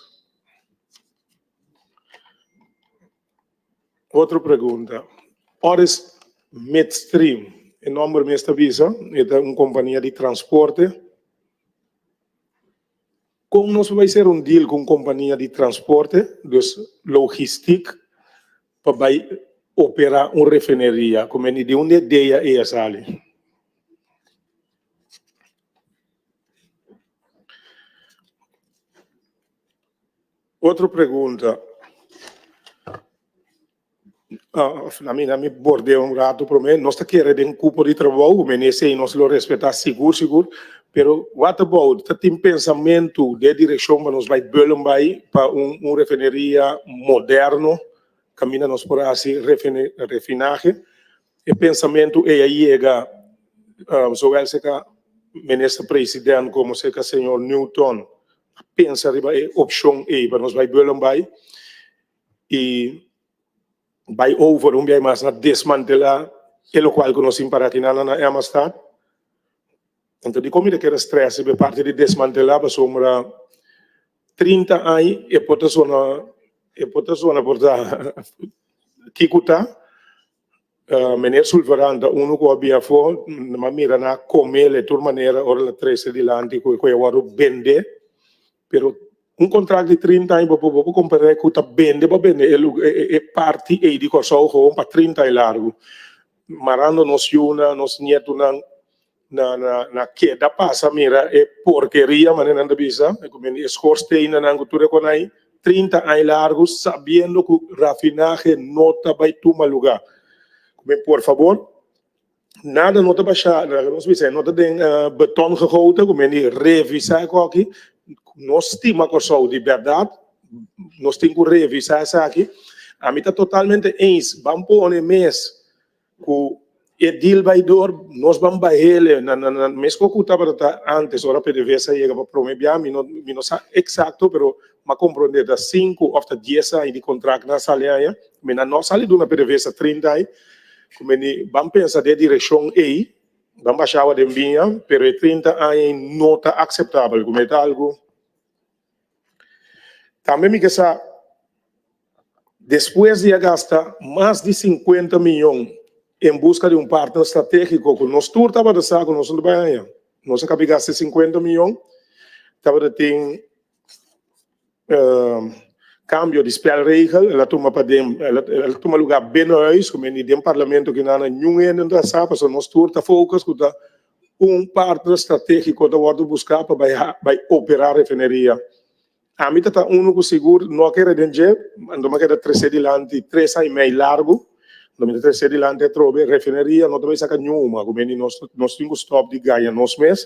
Otro pregunta, Oryx Midstream, e nomber mes ta bisa, e ta un kompania di transporte. Kon nos por bai ser un deal ku un kompania di transporte, dus logistiek, pa bai operá un refineria? Ku meni di unda e idea ei a sali? Otro pregunta. Na mi na mi bordea un rato prome nos ta kere den cupo di trabou men esey nos lo respeta sigur sigur pero what about ta tin pensamento den direccion pa nos bay Bullenbaai pa un un refineria moderno caminda nos por haci refinahe e pensamento ey a yega zowel cerca minister president como cerca señor Newton a pensa riba e opcion ey pa nos bay Bullenbaai y bay over un biaha mas na desmantela e locual cu nos tin para aki na na Emmastad. Anto dicon mi ta kere stress riba e parti di desmantela pasobra 30 aña e por ta zona e por ta zona por ta kico ta Meneer Sulvaran ta uno cu a bin afo ma mira na comele tur manera ora el a trece dilanti cu e a wordo bende pero Un kontrakt di 30 aña bo por kompar'é ku ta bende bo bende e e parti ei di Kòrsou gewoon pa 30 aña largu. Marando nos yunan, nos nietunan na na na keda pasa mira e porkeria manera nan ta bisa, e schoorsteennan ku tur e konai 30 aña largu sabiendo ku rafinahe no ta bai tuma lugá. Por fabor. Nada no ta basha, laga nos bisa, no ta den beton gegoten, ku men di revisa e koki. Nos stima Kòrsou di bèrdat, nos tin ku revisa esaki. Ami ta totalmente eens, ban pone mes ku e deal bai dor, nos ban bahele na na mes ku ku tabata ta antes ora PDVSA yega pa prome bia, mi no mi no sa eksakto pero m'a komprende ta sinku òf ta dies aña di kontrakt nan a sali aña, mi nan no a sali duna PDVSA 30 aña. Ku meni ban pensa den e direkshon ei, ban basha awa den biña, pero e 30 aña ei no ta akseptabel, ku mei ta algu. Tambe mi ke sa, despues di a gasta mas di 50 miyon en buska di un partner stratégiko ku nos tur tabata sa ku nos no ta bai haña, nos a kabi gasta e 50 miyon, tabata tin. Cambio di spelregel, el a tuma paden, el a tuma lugar binnenhuis, cu meni den parlamento kinan niun hende no ta sa, pasobra nos tur ta focus cu ta un partner strategico ta wordo busca pa bay bay opera refineria. Ami ta ta uno cu sigur no a kere den dje, anto mi a keda trece dilanti tres aña y mei largo, anto mi ta trece dilanti atrobe, refineria no ta bay saca niun huma, cu meni nos nos tin cu stop di gaña nos mes.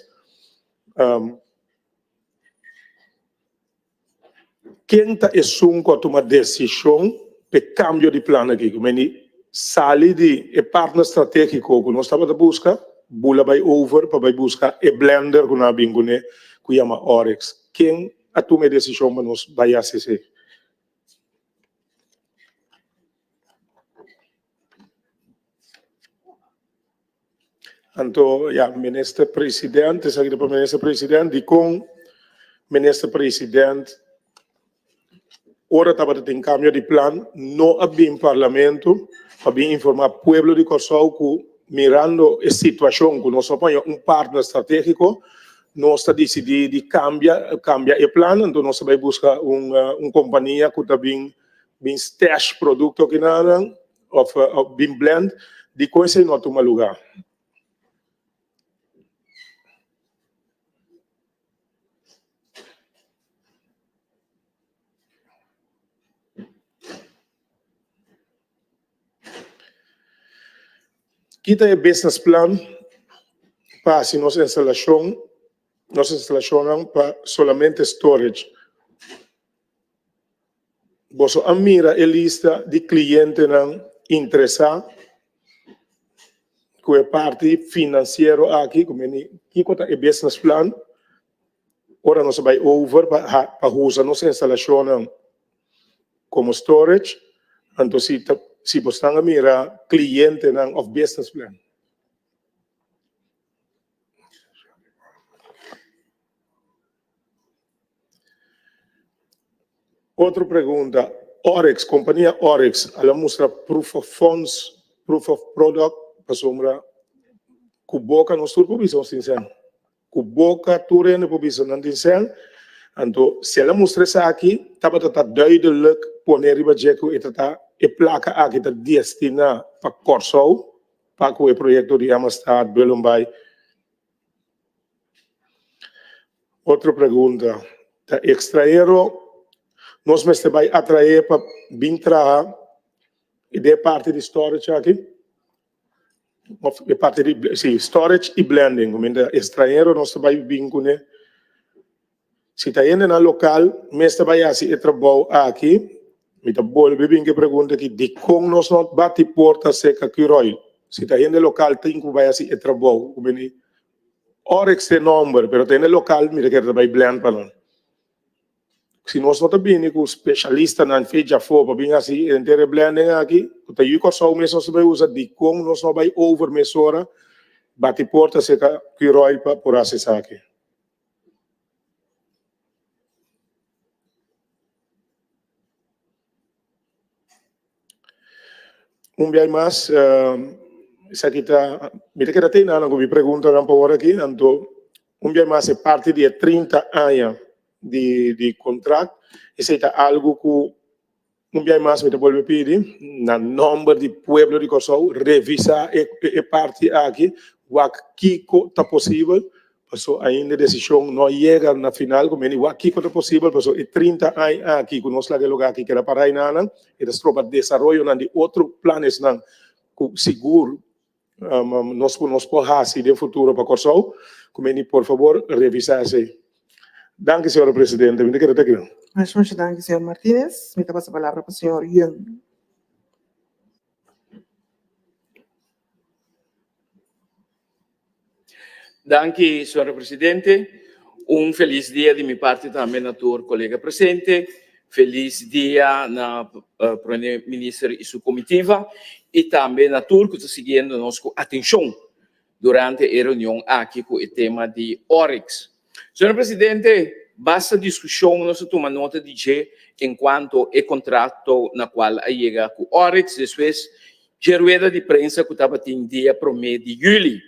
Ken ta esun ku a tuma desishon pa e kambio di plan aki? Ku meni sali di e partner stratégiko ku nos tabata buska, bula bai over pa bai buska e blender ku nan a bin kuné ku yama Oryx. Ken a tuma e desishon pa nos bai hasi esei? Anto ya minister president, esaki ta pa minister president, dikon minister president ora tabata tin kambio di plan no a bin parlamento pa bin informa pueblo di Kòrsou ku mirando e situashon ku nos no paña un partner strategiko nos ta disidí di kambia kambia e plan anto nos ta bai buska un un kompania ku ta bin bin stash produkto kinanan of bin blend, dikon esei no a tuma lugá? Ki ta e business plan pa hasi nos instalashon, nos instalashonnan pa solamente storage? Boso a mira e lista di clientenan interesa cu e parti financiero aki, cu meni kico ta e business plan ora nos a bay over pa usa nos instalacionnan como storage, anto si ta si bosnan a mira clientenan of business plan. Otro pregunta, Oryx, kompania Oryx a la mustra proof of funds, proof of product pasobra ku boka nos tur por bisa nos tin sèn. Ku boka tur hende por bisa nan tin sèn. Anto si a la mustra esaki tabata ta duidelijk pone riba dje ku e ta ta e plaka aki ta destina pa Kòrsou pa ku e proyekto di Amistad, Bullenbaai. Otro pregunta, ta extraero nos mester bai atrae pa bin traha den e parti di storage aki? Of e parti di, si, storage y blending, cuminda extraero nos ta bai bin cune? Si ta hendenan lokal mester bai hasi e trabou aki, mi ta bolbe bin ku e pregunta aki, dikon nos no bati porta serka Curoil? Si ta hende lokal tin ku bai hasi e trabou, ku bini Oryx ta e nomber, pero ta hende lokal mi ta kere ta bai blend pa nan. Si nos no ta bini ku speshalistanan fe djafó pa bin hasi henter e blending aki, ku ta yu Kòrsou mes nos ta bai usa, dikon nos no bai over mesora bati porta serka Curoil pa por hasi esaki? Un biaha mas, esaki ta, mi ta keda te nan ku mi preguntanan pa ora aki, anto un biaha mas e parti di e 30 aña di di kontrakt, esei ta algu ku Un biaha mas mi ta bolbe pidi na nomber di pueblo di Kòrsou revisá e parti aki, wak kiko ta posibel, paso ainda e desishon no a yega na final ku meni wak kiko ta posibel, paso e 30 aña aki ku nos laga e lugar aki keda pará enanan e ta stroba desaroyonan di otro planesnan ku sigur nos ku nos por hasi den futuro pa Kòrsou, ku meni por fabor revisá esei. Danki señora presidente, mi ta keda ta aki. Masha masha danki señor Martinez. Mi ta pasa palabra pa señor Young. Danki señora presidente. Un felis dia di mi parti tambe na tur kolega presente. Felis dia na Prome Minister y su comitiva y tambe na tur cu ta siguiendo nos cu atencion durante e reunion aki cu e tema di Oryx. Señor Presidente, basta discusion nos a tuma nota di dje en cuanto e contrato na cual a yega cu Oryx despues dje rueda di prensa cu tabatin dia prome di juli.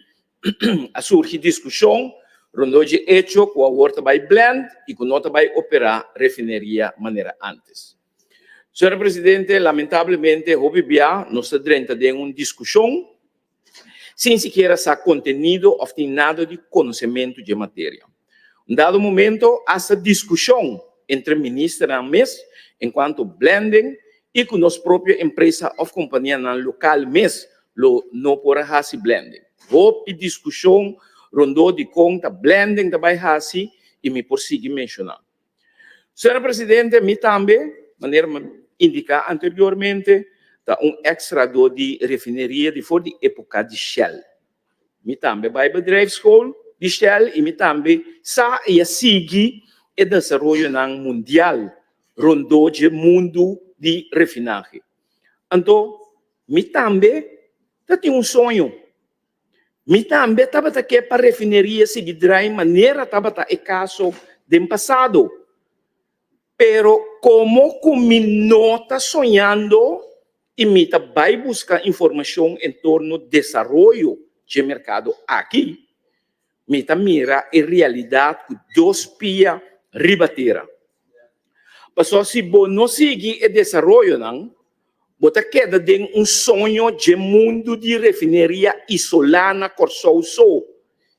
A surgi diskushon rondó dje echo ku awor ta bai blend i ku no ta bai operá refineria manera ántes. Señor Presidente, lamentablemente hopi bia nos ta drenta den un diskushon sin sikiera sa kontenido òf tin nada di konosementu dje materia. Un dado momento hasta diskushon entre ministernan mes enkuanto blending i ku nos propio empresa òf kompanianan lokal mes lo no por a hasi blending. Hopi diskushon rondó di kon ta blending ta bai hasi i mi por sigui menshoná. Señor Presidente, mi tambe, manera mi a indiká anteriormente, ta un eks trahadó di refineria di for di époka di Shell. Mi tambe bai bedrijfsschool di Shell i mi tambe sa i a sigui e desaroyonan mundial rondó dje mundu di refinahe. Anto, mi tambe ta tin un soño. Mi tambe tabata ke pa refineria sigui drai manera tabata e kaso den pasado. Pero komo ku mi no ta soñando i mi ta bai buska informashon en torno desaroyo dje merkado aki, mi ta mira e realidat ku dos pia riba tera. Pasobra si bo no sigui e desaroyonan, bo ta keda den un soño dje mundu di refineria isolá na Kòrsou so,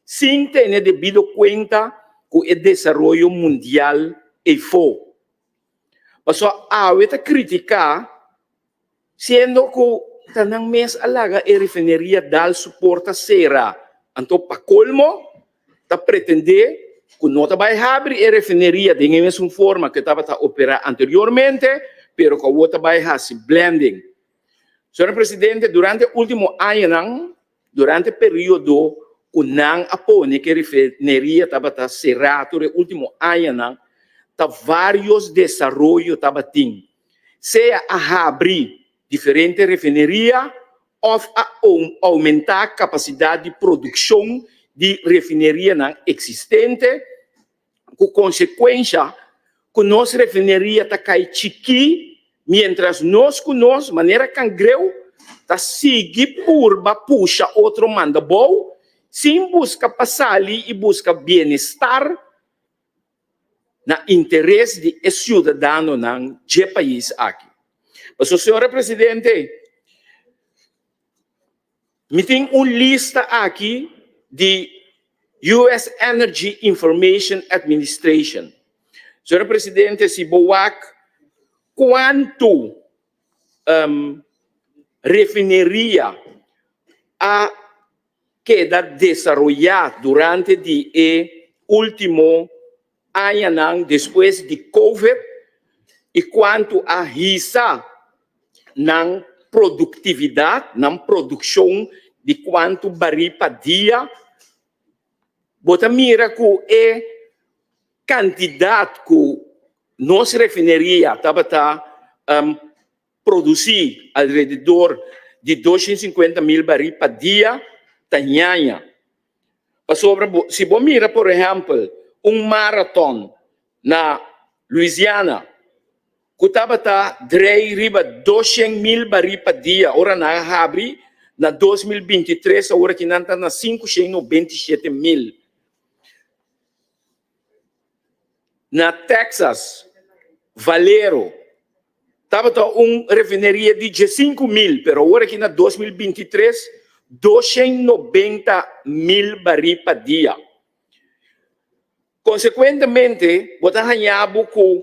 sin tene debido kuenta ku e desaroyo mundial eifó. Pasobra awe ta kritiká siendo ku ta nan mes a laga e refineria dal su porta sera, anto pa kolmo ta pretendé ku no ta bai habri e refineria den e mesun forma ku e tabata operá anteriormente, pero ku awor ta bai hasi blending. Señor Presidente, durante e último añanan, durante e periodo ku nan a pone ku e refineria tabata será tur e último añanan, ta vários desaroyo tabatin, sea a habri diferente refineria òf a oumentá kapasidat di produkshon di refinerianan eksistente, ku konsekuensha ku nos refineria ta kai chikí miéntras nos ku nos, manera kangreu, ta sigui purba pusha otro manda bou sin buska pa sali i buska bienestar na interes di e siudadanonan dje pais aki. Pasobra, señora Presidente, mi tin un lista aki di US Energy Information Administration. Señora Presidente, si bo wak kuantu refineria a keda desaroyá durante di e último añanan despues di Covid i kuantu a hisa nan produktividat, nan produkshon di kuantu barí pa dia, bo ta mira ku e kantidat ku nos refineria tabata Produsí alrededor di 250 mil barí pa dia ta ñaña. Pasobra bo si bo mira por ehèmpel un maraton na Louisiana ku tabata drei riba 200 mil barí pa dia ora nan a habri na 2023 awor aki nan ta na 597 mil. Na Texas, Valero tabata un refineria di diesinku mil, pero awor aki na 2023, 290 mil barí pa dia. Konsekuentemente, bo ta haña bo ku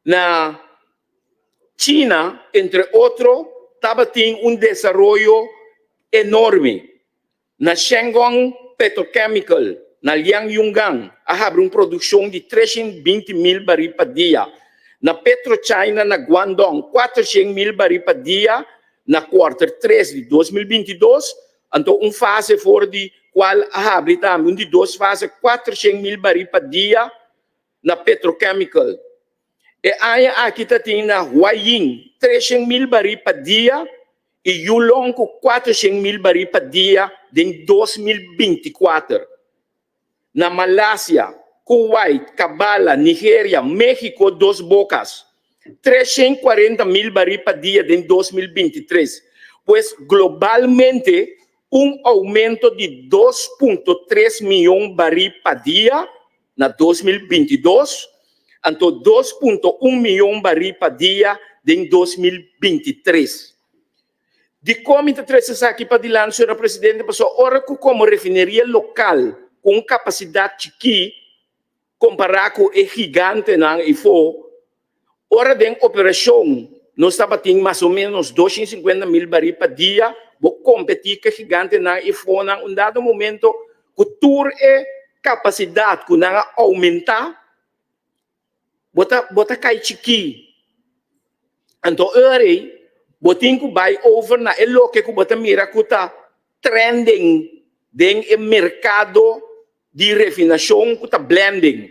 na China, entre otro, tabatin un desaroyo enorme. Na Shenggong Petrochemical, na Lianyungang, a habri un produkshon di 320 mil barí pa dia. Na PetroChina na Guangdong, 400 mil barí pa dia na kuarter tres di 2022, anto un fase for di kual a habri tambe un di dos fase 400 mil barí pa dia na Petrochemical. E aña aki ta tin na Huayin 300 mil barí pa dia i Yulong ku 400 mil barí pa dia den 2024. Na Malasia, Kuwait, Kabala, Nigeria, México, Dos Bocas, 340 mil barí pa dia den 2023. Pues globalmente un oumento di 2.3 mion barí pa dia na 2022. anto 2.1 mion barí pa dia den 2023. Dikon mi ta trese esaki padilanti, señora Presidente? Pasobra ora ku komo refineria lokal ku un kapasidat chikí kompará ku e gigantenan eifó, ora den operashon nos tabatin mas o ménos 250 mil barí pa dia, bo kompetí ku e gigantenan eifónan un dado momento ku tur e kapasidat ku nan a oumentá, Bo ta bo ta kai chikí. Anto ora ei bo tin ku bai over na e loke ku bo ta mira ku ta trending den e merkado di refinashon ku ta blending.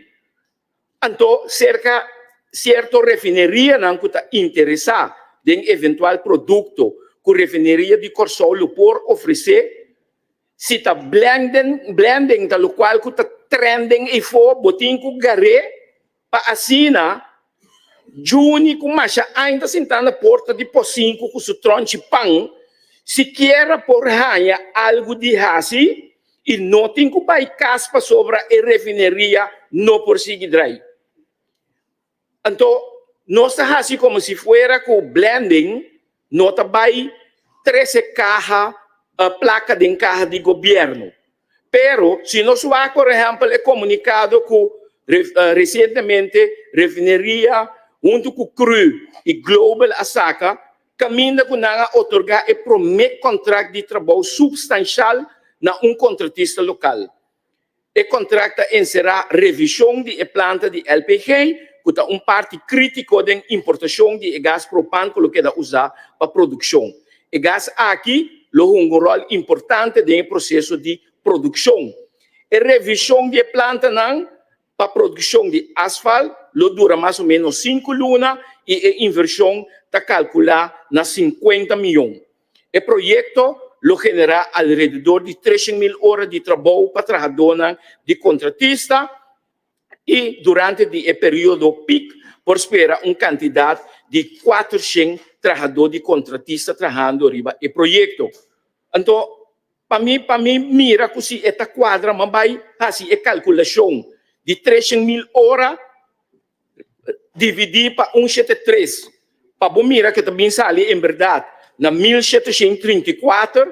Anto serka sierto refinerianan ku ta interesá den eventual produkto ku refineria di Kòrsou lo por ofresé, Si ta blenden, blending ta locual cu ta trending eyfo, bo tin cu gar'é pa asina Juni cu masha aña ta sinta na porta di Posinku cu su tronchi pan, sikiera por haña algo di haci y no tin cu bay cas pasobra e refineria no por sigui drai. Anto nos ta hasi komo si fuera ku blending no ta bai trese kaha plaka den kaha di gobièrnu. Pero si nos wak por ehèmpel e komunikado ku resientemente refineria huntu ku cru i Global a saka kaminda ku nan a otorgá e promé kontrakt di trabou supstanshal na un kontratista lokal. E kontrakt ta enserá revishon di e planta di LPG, ku ta un parti krítiko den importashon di e gas propan ku lo keda usá pa produkshon. E gas aki lo hunga un ròl importante den e proseso di produkshon. E revishon di e plantanan pa produkshon di asfalt lo dura mas o ménos sinku luna i e invershon ta kalkulá na 50 mion. E proyekto lo generá alrededor di 300.000 ora di trabou pa trahadónan di kontratista i durante di e periodo pik por spera un kantidat di 400 trahadó di kontratista trahando riba e proyekto. Anto, pa mi pa mi mira ku si e ta kuadra mi a bai hasi e kalkulashon di 300.000 ora Dividí pa un 73 pa bo mira ke ta bin sali en bèrdat na 1734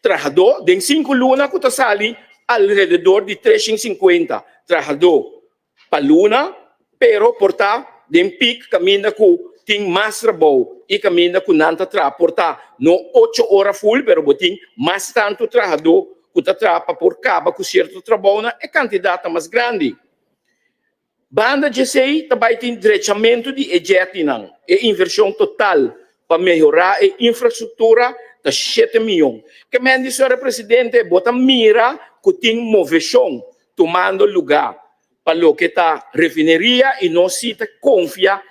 trahadó den sinku luna ku ta sali alrededor di 350 trahadó pa luna, pero por ta den pik kaminda ku tin mas trabou i kaminda ku nan ta traha por ta no ocho ora ful pero bo tin mas tantu trahadó ku ta traha pa por kaba ku sierto trabounan e kantidat ta mas grandi. Banda djesei ta bai tin drechamentu di e jettynan. E invershon total pa mehorá e infrastruktura ta shete mion. Ke men di señora presidente bo ta mira ku tin moveshon tumando lugá pa loke ta refineria i nos si ta konfia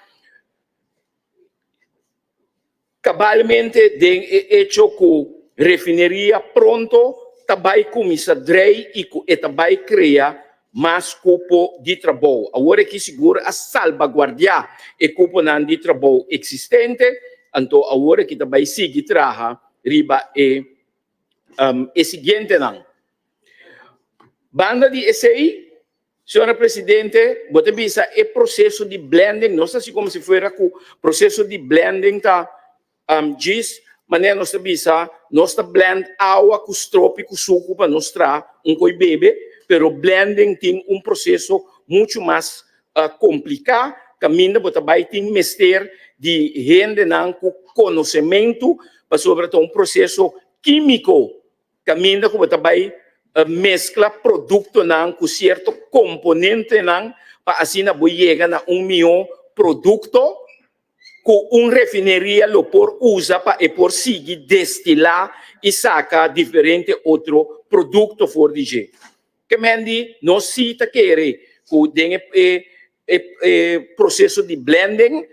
Cabalmente den e hecho cu refineria pronto ta bay cuminsa drei y cu e ta bay crea mas cupo di trabou. Awor aki sigur a salbaguardia e cuponan di trabou existente, anto awor aki ta bay sigui traha riba e e siguientenan. Banda di esey, Señora Presidente, bo ta bisa e proceso di blending, nos ta haci como si fuera cu proceso di blending ta djis manera nos ta bisa, nos ta blend awa cu stropi cu sucu pa nos traha un coy bebe, pero blending tin un proceso mucho mas complica, caminda bo ta bay tin mester di hendenan cu conocemento, pasobra ta un proceso quimico Kaminda ku bo ta bai meskla produktonan ku sierto komponentenan pa asina bo yega na un mihó produkto ku un refineria lo por usa pa e por sigui destilá i saka diferente otro produkto for di dje. Ke men di nos sí ta kere ku den e e proseso di blending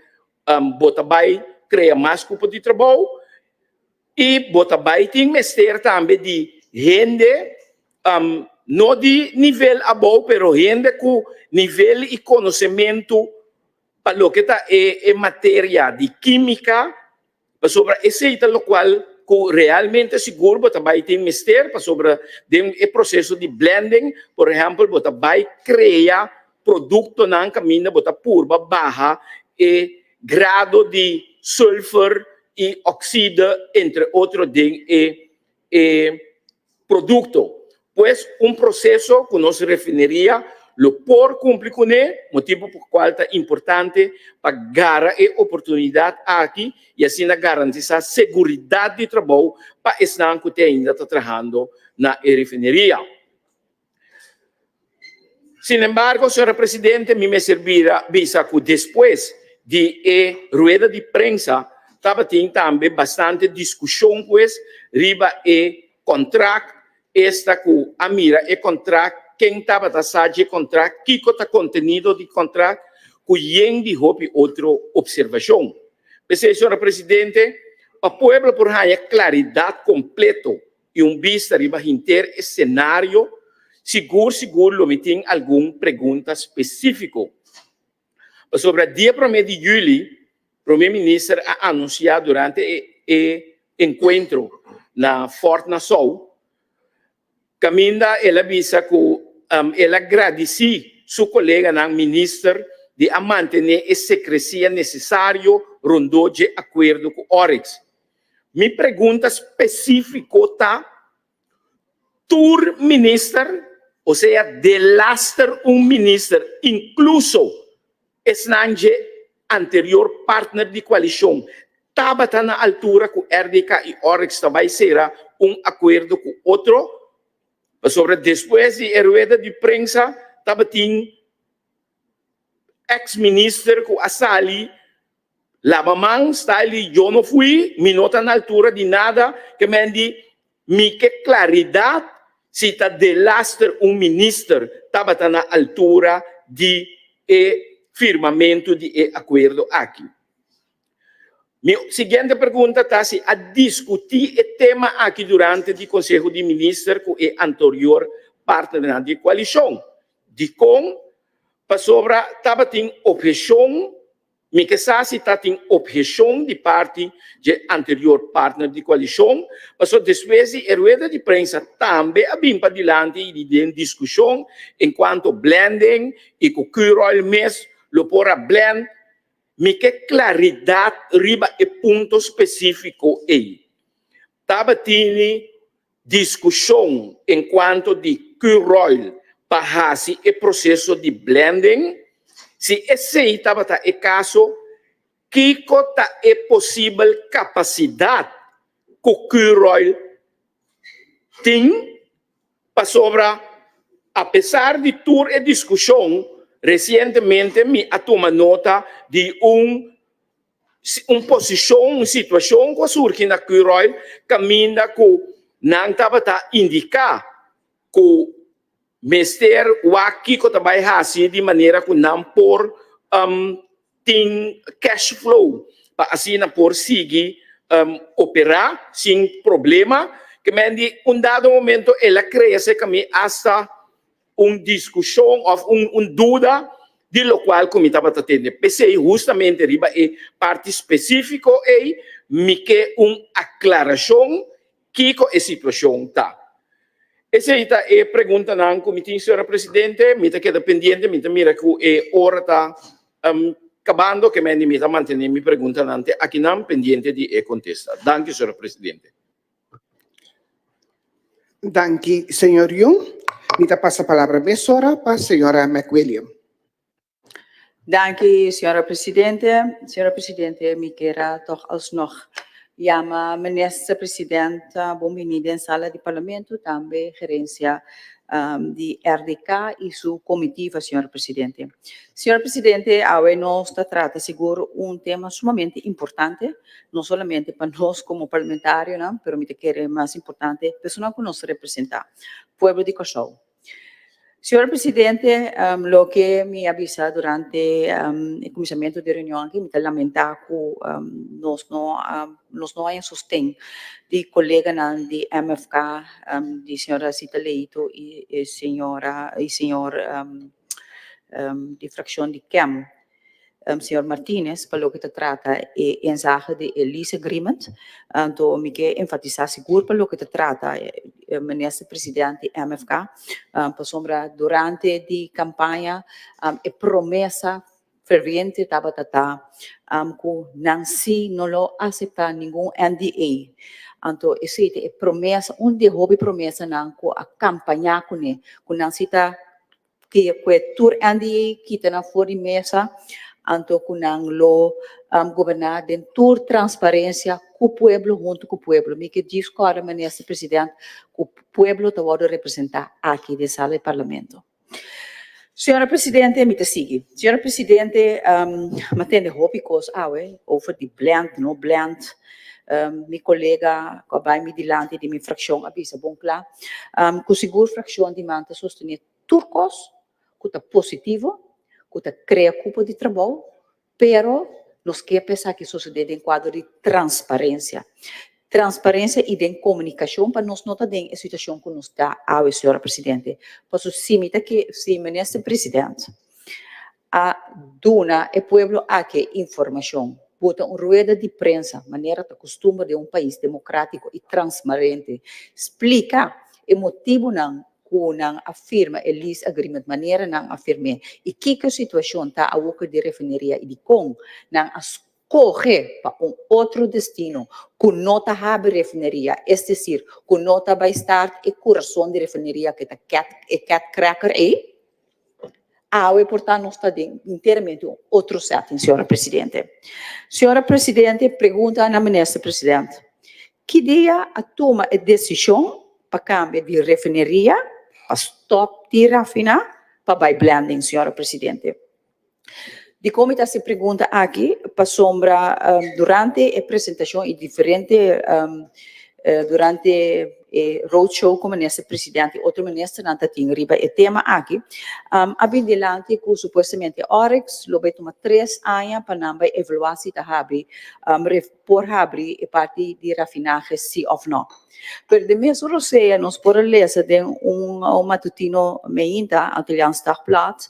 bo ta bai krea mas kupo di trabou. I bo ta bai tin mester tambe di hende, no di nivel abou, pero hende ku nivel i konosementu pa loke ta e materia di kímika, pasobra esei ta lokual ku realmente sigur bo ta bai tin mester, pasobra den e proseso di blending, por ehèmpel, bo ta bai krea. produktonan kaminda bo ta purba baha e grado di sulfur i okside entre otro den e e produkto. Pues un proseso ku nos refineria lo por kumpli kuné, motibu pa kual ta importante pa gara e oportunidat aki i asina garantisá seguridat di trabou pa esnan ku te ainda ta trahando na e refineria. Sinembargo, señora Presidente, mi mester bira bisa ku despues di e rueda di prensa tabatin tambe bastante diskushon pues riba e kontrakt, esta ku a mira e kontrakt, ken tabata sa dje kontrakt, kiko ta kontenido di kontrakt, ku yen di hopi otro opservashon. P'esei, señora Presidente, pa pueblo por haña klaridat kompleto i un bista riba henter e senario, sigur sigur lo mi tin algun pregunta spesífiko. Pasobra dia promé di yüli, Promé Minister a anunsiá durante e e enkuentro na Fort Nassau, kaminda el a bisa ku el a gradisí su koleganan minister di a mantené e sekresia nesesario rondó dje akuerdo ku Oryx. Mi pregunta spesífiko ta, tur minister, osea delaster un minister, inkluso esnan dje anterior partner di koalishon, tabata na altura ku RDK i Oryx ta bai sera un akuerdo ku otro? Pasobra despues di e rueda di prensa tabatin eks minister ku a sali Laba man style di yo no fui, mi no ta na altura di nada, ke men di mi ke claridad si ta delaster un minister tabata na altura di e firmamento di e acuerdo aki. Mi siguiente pregunta ta si a discuti e tema aki durante di Conseho di Minister cu e anterior partnernan di coalicion. Dikon? Pasobra tabatin obheshon, mi ke sa si ta tin obheshon di parti dje anterior partner di koalishon, pasobra despues di e rueda di prensa tambe a bin padilanti i di den diskushon enkuanto blending i ku Curoil mes lo por a blend, mi ke klaridat riba e punto spesífiko ei. Tabatini diskushon enkuanto di Curoil pa hasi e proseso di blending? Si esei tabata e kaso, kiko ta e posibel kapasidat ku Curoil tin? Pasobra apesar di tur e diskushon, resientemente mi a tuma nota di un un posishon, un situashon ku a surgi na Curoil kaminda ku nan tabata indiká ku mester wak kiko ta bai hasi di manera ku nan por tin cash flow pa asina por sigui operá sin problema. Ke men di un dado momento el a krea serka mi asta un diskushon òf un un duda di lokual ku mi tabata tende. P'esei hustamente riba e parti spesífiko ei mi ke un aklarashon kiko e situashon ta. Esei ta e preguntanan ku mi tin, señora Presidente. Mi ta keda pendiente, mi ta mira ku e ora ta kabando, ke mende mi ta mantené mi preguntanan te akinan pendiente di e kontesta. Danki, señora Presidente. Danki, señor Jong. Mi ta pasa palabra mesora pa señora McWilliam. Danki, señora Presidente. Señora Presidente, mi kier a tog alsnog yama Minister President bon bini den sala di Parlamento, tambe gerencia di RDK y su comitiva, señora Presidente. Señora Presidente, awe nos ta trata sigur un tema sumamente importante, no solamente pa nos komo parlamentarionan, pero mi ta kere mas importante personan ku nos ta representá, pueblo di Kòrsou. Señor Presidente, loke mi a bisa durante e kuminsamentu di e reunion aki, mi ta lamentá ku nos no a nos no haña sosten di koleganan di MFK, di señora Zita Leito i e señora i señor di frakshon di KEM. señor Martinez pa loke ta trata e inzage di e lease agreement. Anto mi ke enfatisa sigur pa loke ta trata Minister President di MFK pasobra durante di campaña e promesa ferviente tabata ta cu nan si no lo acepta ningun NDA. Anto esey ta e promesa, un di e hopi promesanan cu a campaña cune, cu nan si ta Ke ku e tur NDA kita nan for di mesa, anto ku nan lo goberná den tur transparensia ku pueblo, huntu ku pueblo. Mi ke djis kòrda Minister President ku pueblo ta wòrdu representá aki den sala di Parlamento. Señora Presidente, mi ta sigui. Señora Presidente, mi a tende hopi kos awe over di blend, no blend. Mi kolega ku a bai mi dilanti di mi frakshon a bisa bon kla ku sigur frakshon di man ta sostené tur kos ku ta positivo, ku ta krea kupo di trabou, pero nos ke pa esaki sosodé den kuadro di transparensia. Transparensia i den komunikashon pa nos no ta den e situashon ku nos ta awe, señora Presidente. Pasobra si mi ta ke, si Minister President a duna e pueblo aki e informashon, bota un rueda di prensa manera ta kustumber den un pais demokratiko i transparente, splika e motibunan ku nan a firma e lease agreement manera nan a firm'é i kiko e situashon ta awoke di refineria i dikon nan a skohe pa un otro destino ku no ta habri refineria, es desir ku no ta bai start e kurason di refineria ku ta e cat cracker ei. Awe por ta nos ta den enteramente un otro setting, señora Presidente. Señora Presidente, pregunta na Minister President, ki dia a tuma e desishon pa kambia di refineria pa stop di rafina pa bai blending, señora Presidente? Dikon mi ta hasi e pregunta aki? Pasobra durante e presentashon i diferente durante e roadshow ku Minister Presidente i otro ministernan ta tin riba e tema aki, a bin dilanti ku supuestamente Oryx lo bai tuma tres aña pa nan bai evaluá si ta habri por habri e parti di rafinahe si òf nò. Pero den mesun rosea nos por a lesa den un matutino meinta, Antilliaans Dagblad,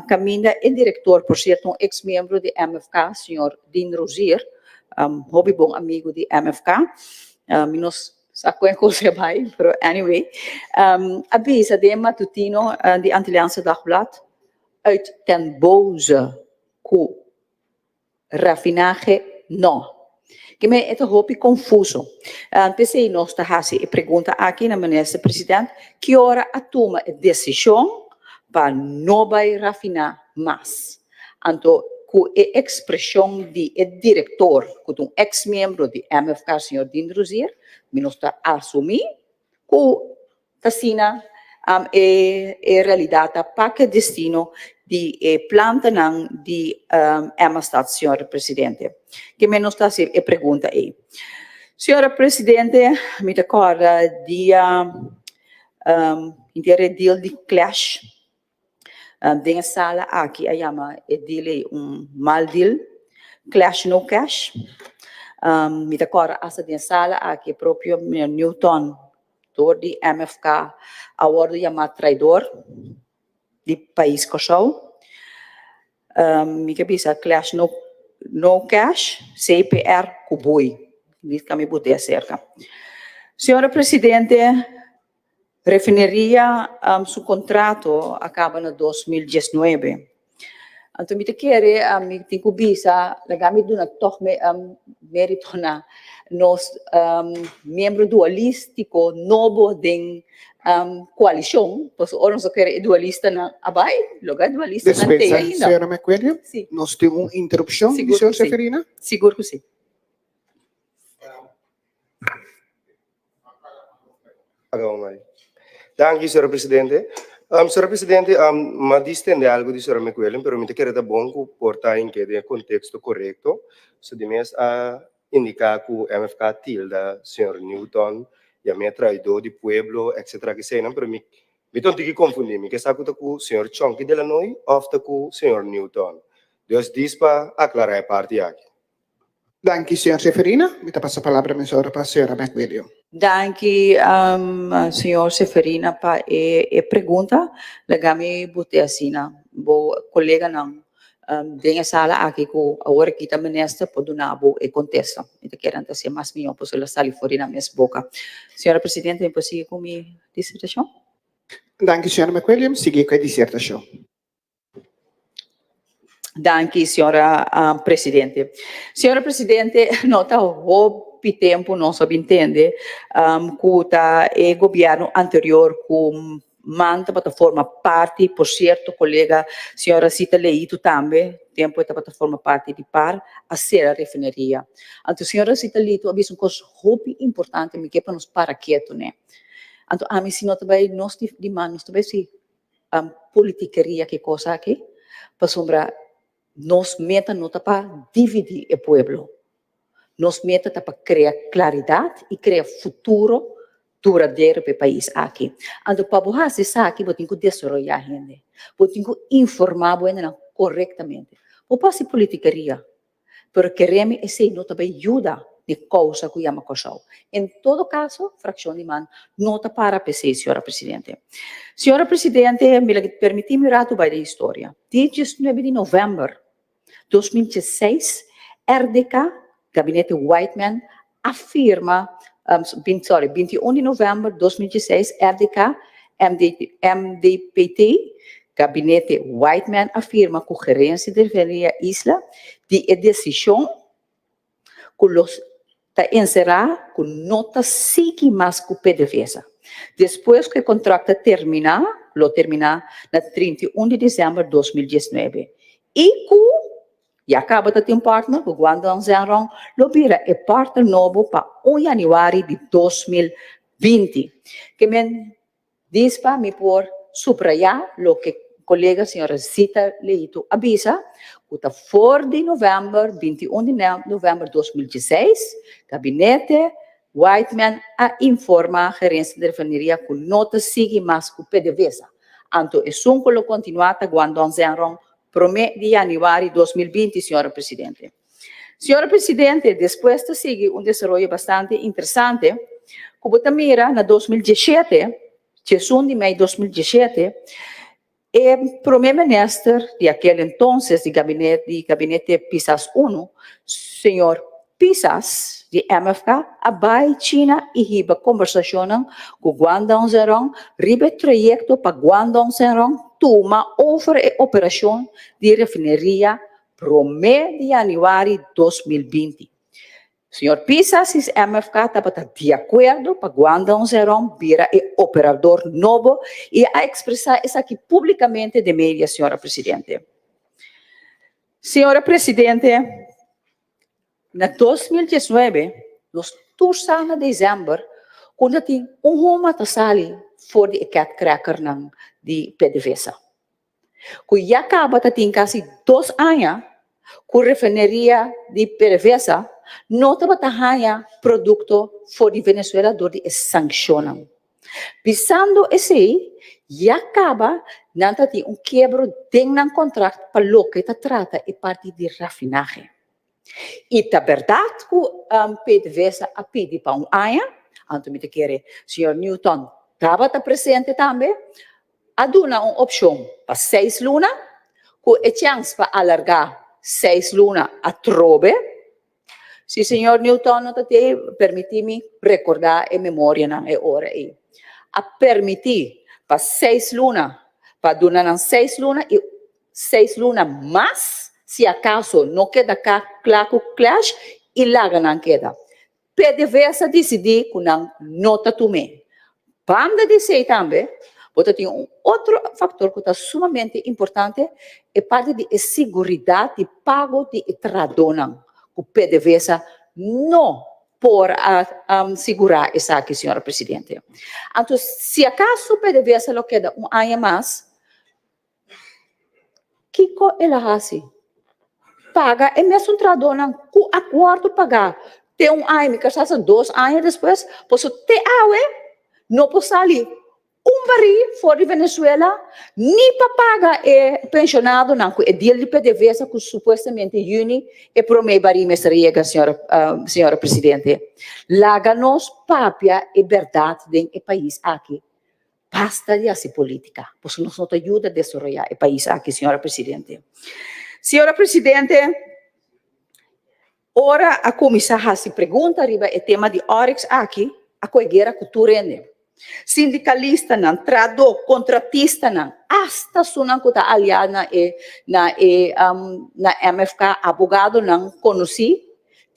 kaminda e direktor, por sierto un eks miembro di MFK, señor Dean Rozier, hopi bon amigu di MFK, mi no sa kon e kos a bai, pero anyway, a bisa den e matutino di Antilliaanse Dagblad uit ten boze ku Rafinahe no. Kimen e ta hopi konfuso. P'esei nos ta hasi e pregunta aki na Minister President, ki ora a tuma e desishon pa no bai rafiná mas? Anto ku e ekspreshon di e direktor, ku ta un eks miembro di MFK, señor Dean Rozier, mi nos ta asumí ku T'asina e e realidat ta pa ke destino di e plantanan di Emmastad, señor Presidente? Ke men nos ta hasi e pregunta ei. Señora Presidente, mi ta kòrda dia henter e deal di Clash Den e sala aki a yama e deal ei un mal deal, clash no cash. Mi ta kòrda asta den e sala aki e propio meneer Newton dor di MFK a wòrdu yamá traidor di pais Kòrsou. Mi ke bisa clash no no cash, CPR ku bui. Di ta mi bot'e aserka. Señora Presidente. Refineria su kontrato a kaba na 2019. Anto mi ta kere mi tin ku bisa laga mi duna tòg merito na nos miembro dualístiko nobo den koalishon, pasobra ora nos a kere e dualistanan a bai, loke e dualistanan tei Despensa, ainda. señora McWilliam, Sí. nos tin un interupshon di Sigur señor ku sí. Seferina. Sigur ku sí. Danki, señor presidente. Señor presidente, mi a distende algo di señor McWilliam, pero mi ta kere ta bon ku por ta hinke den e konteksto korekto. So di mes a indiká ku MFK tilda señor Newton, yam'é traidor di pueblo, etcetera, keseinan, pero mi mi ta un tiki konfundí. Mi ke sa ku ta ku señor Chonky Delanoy òf ta ku señor Newton. Dus dis pa aklará e parti aki. Danki señor Seferina. Mi ta pasa palabra mesora pa señora McWilliam. Danki señor Seferina pa e pregunta. Laga mi bute asina. Bo koleganan. Den e sala aki ku awor aki ta minister por duna bo e kontesta. Mi ta kere anto hasié mas mihó pasobra el a sali for di nan mes boka. Señora Presidente, mi por sigui ku mi disertashon? Danki, señora McWilliams. Sigui ku e disertashon. Danki, señora Presidente. Señora Presidente, no ta hopi tempu nos a bin tende ku ta e gobièrnu anterior ku Man tabata forma parti, por cierto colega señora Zita Leito tambe tempo e tabata forma parti di par a cera refineria. Anto señora Zita Leito a bisa un cos hopi importante mi ke pa nos para keto ne. Anto ami si no ta bay nos di di man nos ta bay si politikeria ki cos aki pasobra nos meta no ta pa dividi e pueblo. Nos meta ta pa krea klaridat i krea futuro duradero pa e pais aki. Anto pa bo hasi esaki bo tin ku desaroyá hende, bo tin ku informá bo hendenan korektamente. Bo por hasi politikeria, pero keremi esei no ta bai yuda di kousa ku yama Kòrsou. En todo kaso, frakshon di man no ta para pa esei, señora presidente. Señora presidente, mi permití mi un ratu bai den historia. Dia diesnuebe di novèmber 2016, RDK, Gabinete Whiteman, a firma, sorry, 21 di novèmber 2016, RDK, MD, MDPT, Gabinete Whiteman a firma ku gerensia di Refineria Isla di e desishon ku lo ta enserá ku no ta sigui mas ku PDVSA. Despues ku e kontrakt ta terminá, lo terminá na 31 di desèmber 2019, i ku ya kaba ta tin partner ku Guangdong Zhenrong lo bira e partner nobo pa un yanüari di 2020. Ke men Dispa mi por subrayá loke kolega señora Zita Leito a bisa, ku ta for di novèmber, 21 di novèmber 2016, gabinete Whiteman a informá gerensia di refineria ku no ta sigui mas ku PDVSA. Anto esun ku lo kontinuá ta Guangdong Zhenrong promé di yanüari 2020, señora presidente. Señora Presidente, despues ta sigui un desaroyo bastante interesante cu bo ta mira na 2017, diesun di mei 2017, e Prome Minister di aquel entonces di gabinete, di gabinete Pisas I, señor Pisas di MFK a bay China y hiba combersacionnan cu Guangdong Zhenrong riba e trayecto pa Guangdong Zhenrong tuma over e operacion di refineria Promé di yanüari 2020, señor Pisas i MFK tabata di akuerdo pa Guangdong Zheron bira e operador nobo i a ekspresá esaki públikamente den media, señora Presidente. Señora Presidente, na 2019 nos tur sa na desèmber ku ta tin un huma ta sali for di e catcrackernan di PDVSA. ku ya kaba ta tin kasi dos aña ku refineria di PDVSA no tabata haña produkto for di Venezuela dor di e sankshonnan. Bisando esei, ya kaba nan ta tin un kiebro den nan kontrakt pa loke ta trata e parti di rafinahe. I ta bèrdat ku PDVSA a pidi pa un aña, anto mi ta kere señor Newton tabata presente tambe, a duna un opshon pa seis luna, ku e chèns pa alargá seis luna atrobe. Si señor Newton no ta te, permití mi rekordá e memorianan e ora ei. A permití pa seis luna, pa duna nan seis luna i seis luna mas si akaso no keda kla ku Clash i laga nan keda. PDVSA disidí ku nan no ta tum'é. Banda di esei tambe bo ta tin un otro faktor ku ta sumamente importante, e parti di e siguridat di pago di e trahadónan ku PDVSA no por a sigurá esaki, señora presidente. Anto si akaso PDVSA lo keda un aña mas, Kiko el a hasi? Paga e mesun trahadónan ku a wòrdu pagá te un aña, mi kasa hasta dos aña despues, pasobra te awe no por sali un barí for di Venezuela ni pa paga e penshonadonan ku e deal di PDVSA ku supuestamente yüni e promé barí mester a yega, señora presidente. Laga nos papia e bèrdat den e pais aki. Basta di hasi politica, pasobra nos no ta yuda desaroya e pais aki, señora Presidente. Señora Presidente, ora a kuminsá hasi pregunta riba e tema di Oryx aki, a koe guera ku tur hende. Sindikalistanan, trahadó, kontratistanan, asta esunnan ku ta aliá na e na e na MFK, abogadonan konosí,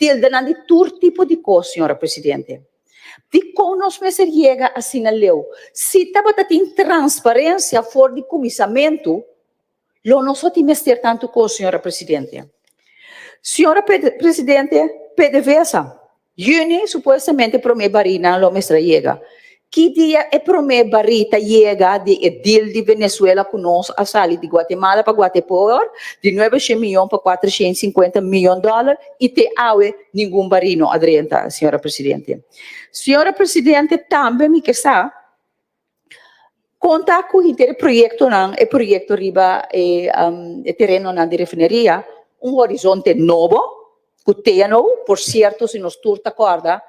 tildanan di tur tipo di kos, señora Presidente. Dikon nos mester yega asina leu? Si tabata tin transparensia for di kuminsamentu, lo no so tin mester tantu kos, señora Presidente. Señora Presidente, PDVSA, yüni supuestamente promé barínan lo mester a yega. Ki dia e promé barí ta yega di e deal di Venezuela ku nos a sali di Guatemala pa Guatepeor di nuebe shen miyon pa kuater shen sinkuenta miyon dòler i te awe ningun barí no a drenta, señora Presidente. Señora Presidente, tambe mi ke sa kon ta ku henter e proyektonan, e proyekto riba e terenonan di refineria, un horizonte nobo, Ku TNO, por sierto si nos tur ta kòrda,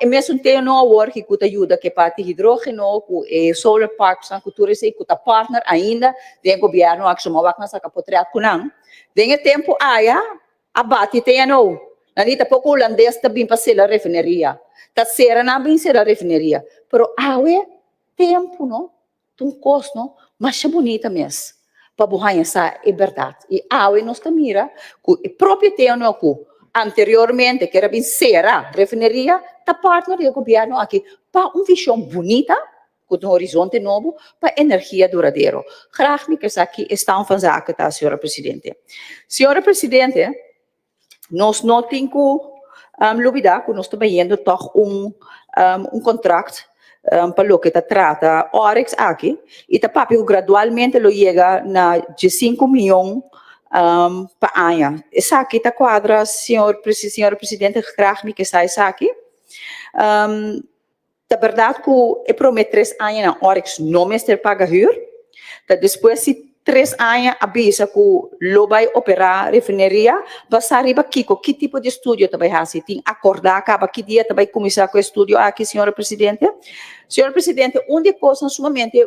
e mesun TNO awor ki ku ta yuda ku e parti hidrógeno, ku e solar parksnan, ku tur esei ku ta partner ainda den e gobièrnu aki, so mawak nan saka potrèt ku nan. Den e tempu aya a bati TNO. Nan di tampoko hulandes ta bin pa sela refineria. Ta sera nan a bin sera refineria. Pero awe tempu no Ta un kos no masha bunita mes pa bo haña sa e bèrdat. I awe nos ta mira ku e propio TNO ku anteriormente ker a bin sera refineria ta partner di e gobièrnu aki pa un vishon bunita ku ta un horizonte nobo pa energia duradero. Graag mi ke sa ki e stand van zaken ta, señora Presidente. Señora Presidente, Nos no tin ku lubidá ku nos ta bayendo tòg un un kontrakt pa loke ta trata Oryx aki i ta papia ku gradualmente lo yega na diesinku mion pa aña. Esaki ta kuadra señor señora presidente graag mi ke sa esaki. Ta bèrdat ku e promé tres añanan Oryx no mester paga hür. Ta despues di tres aña a bisa ku lo bai operá refineria. Basá riba kiko? Ki tipo di estudio ta bai hasi? Tin akordá kaba ki dia ta bai kuminsá ku e estudio aki, señora presidente? Señora presidente, un di e kosnan sumamente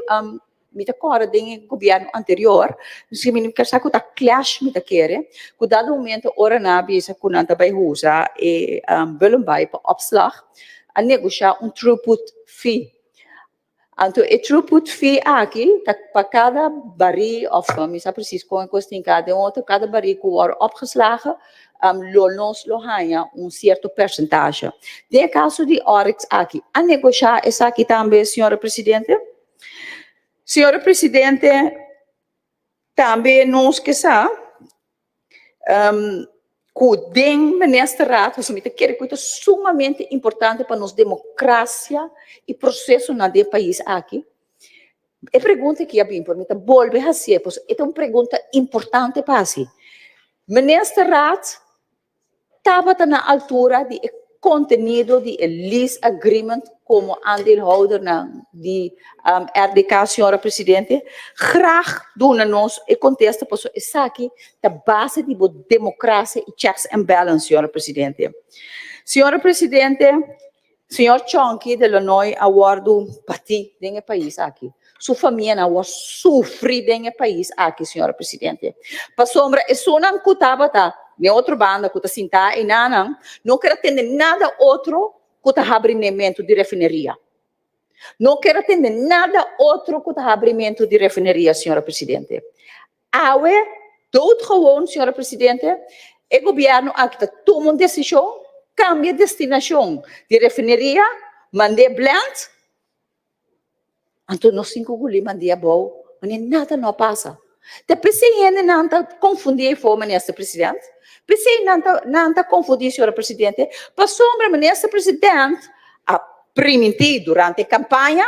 Mi ta kòrda den e gobièrnu anterior, si mi no kier sa ku ta clash mi ta kere, ku dado momento ora nan a bisa ku nan ta bai usa e Bullenbaai pa opslag, a negoshá un throughput fee. Anto e throughput fee aki ta pa kada barí òf mi sa presis kon e kos tin ka den otro, kada barí ku wòrdu opgeslagen lo nos lo haña un sierto persentahe. Den e kaso di Oryx aki, a negoshá esaki tambe, señora presidente? Señor Presidente, tambe nos ke sa ku den Ministerraad, pasobra mi ta kere ku e ta sumamente importante pa nos demokrasia i prosesonan den e pais aki. E pregunta aki a bin por mi ta bolbe hasié, pasobra e ta un pregunta importante pa hasi. Ministerraad tabata na altura di e kontenido di e lease agreement komo aandeelhoudernan di RDK, señora Presidente, graag duna nos e kontesta pasobra esaki ta base di bo demokrasia i checks and balance, señora Presidente. Señora Presidente, Señor Chonky de Lanoy a wòrdu batí den e pais aki. Su famianan a wòrdu sufrí den e pais aki, señora Presidente. Pasobra esunnan ku tabata den otro banda ku ta sintá einanan no ker a tende nada otro ku ta habrimentu di refineria. No ker a tende nada otro ku ta habrimentu di refineria, señora Presidente. Awe, doodgewoon, señora Presidente, e gobierno aki ta tuma un decision, cambia destinacion di refineria, mand'é blend, anto nos tin cu guli mand'é abou, wanneer nada no a pasa. Ta p'esei hendenan ta confundi eyfo, Minister President. P'esei nan ta, nan ta confundi, señora Presidente, pasobra Minister President a priminti durante e campaña,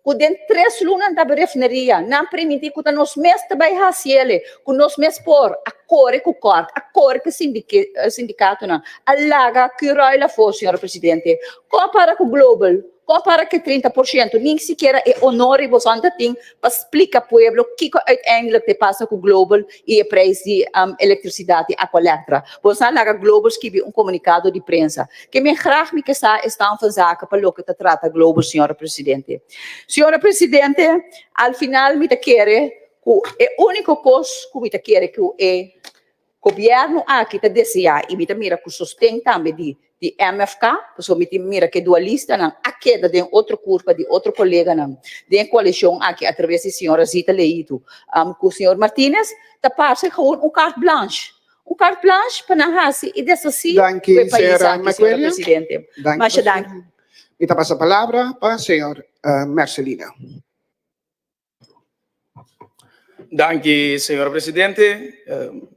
ku den tres luna nan ta habri refineria, nan primintí ku ta nos mes ta bai hasi el, ku nos mes por a kore ku kòrt, a kore ku sindikatonan, a laga Curoil afó, señor presidente. Kon a para ku Global? Kon a para ku e 30 por shento? Nin sikiera e honor riba boso ta tin pa splika pueblo kiko uiteindelijk ta pasa ku Global i e prijs di elektrisidat di Aqualectra. Boso a laga Global skibi un komunikado di prensa. Ke men graag mi ke sa e stand van zaken pa loke ta trata Global, señora Presidente. Señora Presidente, al final mi ta kere ku e úniko kos ku mi ta kere ku e. Gobièrnu aki ta deseá i mi ta mira ku sosten tambe di di MFK, pasobra mi tin mira ku e dualistanan a keda den otro kurpa di otro koleganan den e koalishon aki atraves di señora Zita Leito ku señor Martinez, ta parse gewoon un carte blanche. Un carte blanche pa nan hasi i deshasí ku Danki, e pais señora aki, señora McWilliam. Presidente. Danki, Masha danki. Mi ta pasa palabra pa señor Mercelina. Danki, señor presidente.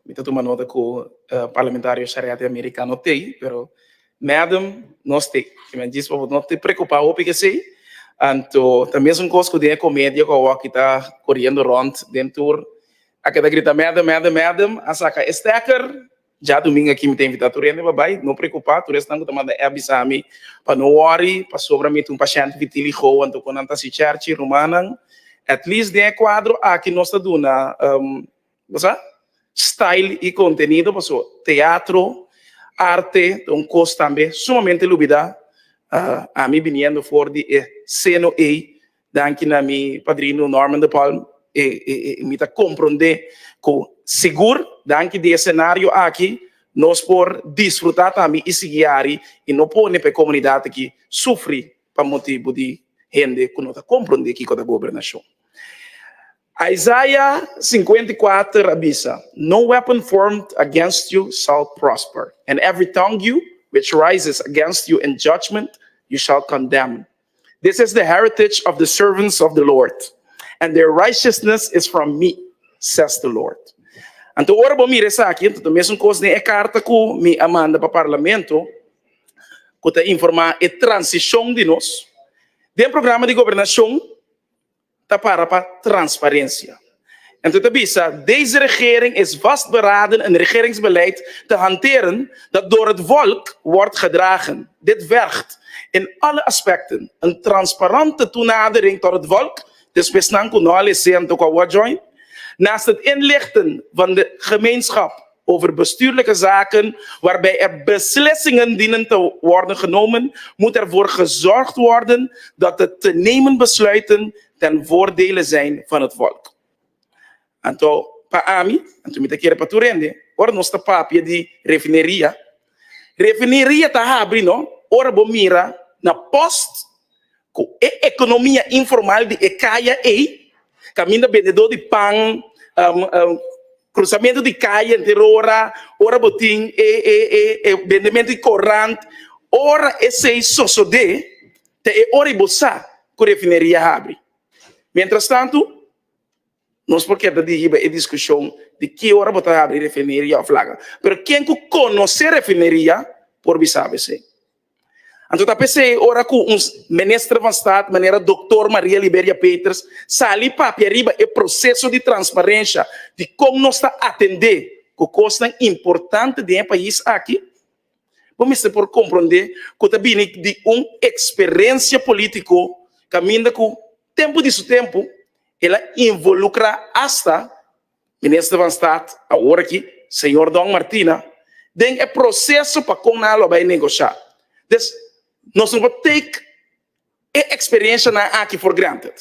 Mi ta tuma nota cu parlamentario Shariati America no tey, pero madam nos tey. Ki men djis pa bo no te preocupa hopi kesey. Anto ta mesun cos cu den e comedia cu awo aki ta coriendo rond den tur. A keda grita madam, madam, madam, a saca e stekker. Djadumingu aki mi ta invitá tur hende pa bai, no preokupá, tur esnan ku ta manda app bisa mi pa no wòri, pasobra mi ta un pashènt vitiligo, anto ku nan ta hasi chèrchi, rumannan, at least den e kuadro aki nos ta duna, bo sa, style i kontenido, pasobra teatro, arte ta un kos tambe sumamente lubidá, ami biniendo for di e seno ei, Danki na mi padrino Norman de Palm e mi ta comprende cu sigur danki di e scenario aki nos por disfruta tambe y sigui ari y no pone pa e comunidad aki sufri pa motibo di hende cu no ta comprende kico ta gobernacion. Isaiah 54 a bisa, No weapon formed against you shall prosper, and every tongue you which rises against you in judgment you shall condemn. This is the heritage of the servants of the Lord, and their righteousness is from me, says the Lord. Anto ora bo mira esaki, anto ta mesun kos den e karta ku mi a manda pa Parlamento, ku ta informá e transishon di nos den programa di gobernashon. ta para pa transparencia. Anto ta bisa, Deze regering is vastberaden een regeringsbeleid te hanteren dat door het volk wordt gedragen. Dit vergt in alle aspecten een transparante toenadering tot het volk, despues nan cu no a lese anto cu a word join, naast het inlichten van de gemeenschap over bestuurlijke zaken waarbij er beslissingen dienen te worden genomen, moet ervoor gezorgd worden dat de te nemen besluiten ten voordele zijn van het volk. Anto pa ami, anto mi ta kere pa tur hende, ora nos ta papia di refineria, refineria ta habri no ora bo mira na post Ku e ekonomia informal di e kaya ei, kaminda bendedó di pan, krusamentu di kaya henter ora, ora bo tin e e e e bendementu di korant, ora esei sosodé, ta e ora ei bo sa ku refineria habri. Mientrastantu, nos por keda di hiba e diskushon di ki ora bo ta habri refineria òf laga, pero ken ku konosé refineria por bisa esei. Anto ta p'esei ora ku un minister van Staat manera Doktor Maria Liberia Peters sali papia riba e proseso di transparensha di kon nos ta atendé ku kosnan importante den e pais aki, bo mester por komprondé ku ta bini di un eksperensia polítiko kaminda ku tempu di su tempu el a involukrá asta Minister van Staat, awor aki señor Don Martina, den e proceso pa con nan lo bay negocia. Dus, nos no por take e experiencianan aki for granted.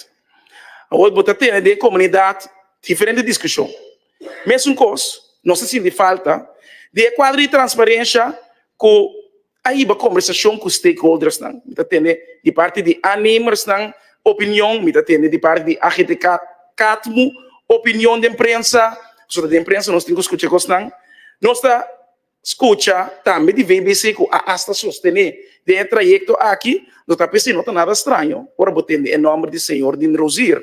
Awor bo ta tene den e comunidad diferente discusion. Mesun cos, nos ta sinti falta di e cuadro di transparencia cu a hiba kombersashon ku stakeholdersnan. Mi ta tende di parti di aannemersnan opinion, mi ta tende di parti di AGTK, CATMU opinion den prensa, pasobra den prensa nos tin ku skucha kosnan. Nos ta skucha tambe di VBC ku a asta sostené den e trayekto aki. No ta p'esei no ta nada straño ora bo tende e nòmber di señor Dean Rozier.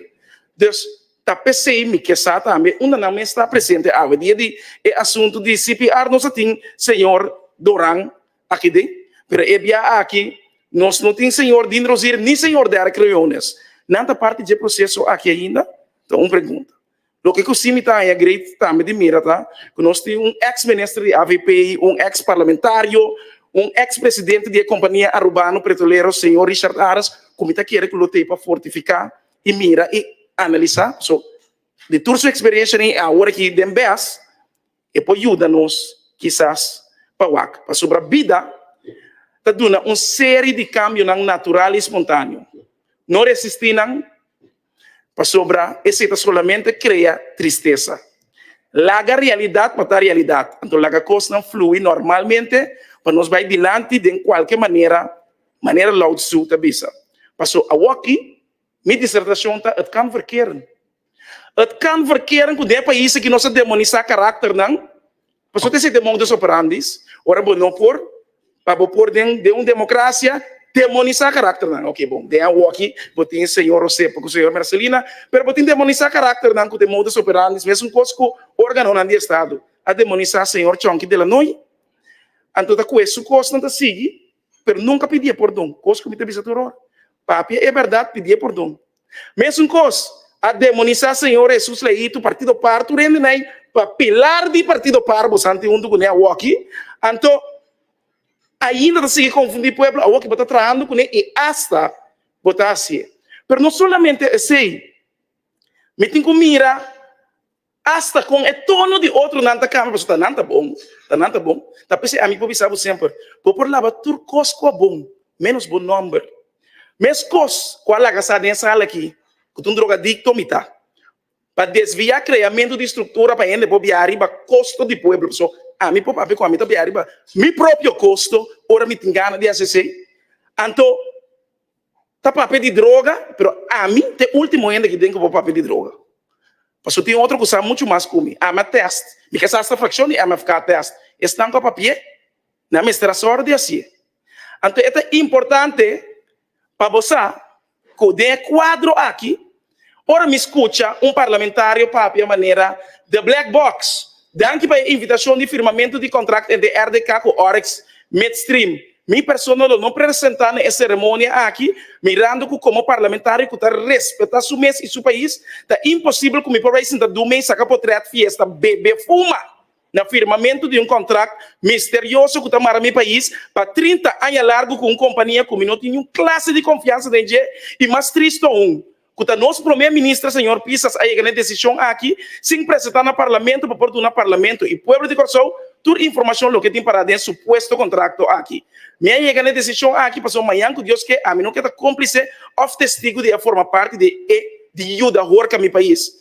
Dus ta p'esei mi ke sa tambe unda nan mes ta presente awe dia di e asuntu di CPR nos a tin señor Doran aki den, pero e bia aki nos no tin señor Dean Rozier ni señor Derek Reones. Nan ta parti dje proseso aki ainda? Ta un pregunta. Loke ku si mi ta haña great tambe di mira ta ku nos tin un ex minister di avp, un ex parlamentario, un ex presidente di e kompania Arubano Petrolero señor Richard Ares ku mi ta kere ku lo t'ei pa fortifiká i mira i analisá. So, di tur su eksperenshanan i awor aki den bes, e por yuda nos kisas pa wak. Pasobra bida ta duna un seri di kambionan natural i spontaneo. No resistí nan, pasobra esei ta solamente krea tristesa. Laga realidat pa ta realidat, anto laga kosnan flui normalmente pa nos bai dilanti den kualke manera, manera Lao Tzu ta bisa. Paso awoki mi disertashon ta Het kan verkeren. Het kan verkeren ku den e pais aki nos a demonisá karakternan, pasobra ta esei ta e modus operandis, ora bo no por, pa bo por den den un demokrasia demonisá karakternan. Oke bon, den awoki bo tin señor Osepo ku señor Mercelina, pero bo tin demonisá karakternan ku ta e modus operandis, mesun kos ku organonan di estado a demonisá señor Chonky Delanoy, anto ta ku e su kosnan ta sigui, pero nunka pidié pordon, kos ku mi ta bisa tur ora, papia e bèrdat, pidié pordon. Mesun kos, a demonisá Señor Hesus Leito, Partido par, tur hende nei pa pilar di Partido par bosan tin huntu kuné awoki, anto ainda ta sigui konfundí pueblo awoki bo ta trahando kuné i asta bo ta hasié. Pero no solamente esei, mi tin ku mira Asta kon e tono di otronan ta kambia pasobra ta nan ta bon, ta nan ta bon. Ta p'esei ami por bisa bo semper, bo por laba tur kos ku a bon, ménos bo nòmber. Meskos ku a laga sa den e sala aki ku ta un drogadikto mi ta, pa desviá kreamentu di struktura pa hende por biaha riba kosto di pueblo. Pasobra ami por papia ku ami ta biaha riba mi propio kosto ora mi tin gana di hasi esei. Anto ta papia di droga, pero ami ta e ultimo hende aki den ku por papia di droga. Pasobra tin otro ku sa muchu mas ku mi. Ami a tèst. Mi ke sa hasta frakshon di MFK a tèst. Esnan ku a papi'é, nan mester a sòru di hasié. Anto e ta importante pa bo sa ku den e kuadro aki, ora mi skucha un parlamentario papia manera The Black Box, danki pa e invitashon di firmamentu di kontrakt entre RDK ku Oryx Midstream. Mi persona lo no presenta na e ceremonia aki, mirando cu como parlamentario cu ta respeta su mes y su pais, ta imposibel cu mi por bay sinta dumi y saca potret fiesta bebe fuma na firmamento di un contract misterioso cu ta mara mi pais pa 30 aña largo cu un compania cu mi no tin niun clase di confiansa den dje y mas tristo aun cu ta nos Prome Minister señor Pisas a yega na e decision aki sin presenta na Parlamento pa por duna Parlamento y pueblo di Corsou tur informacion loke tin para den supuesto contracto aki. Mi a yega na e decision aki pasobra mañan cu Dios ke ami no ke ta complice of testigo di a forma parti di e di yuda horca mi pais.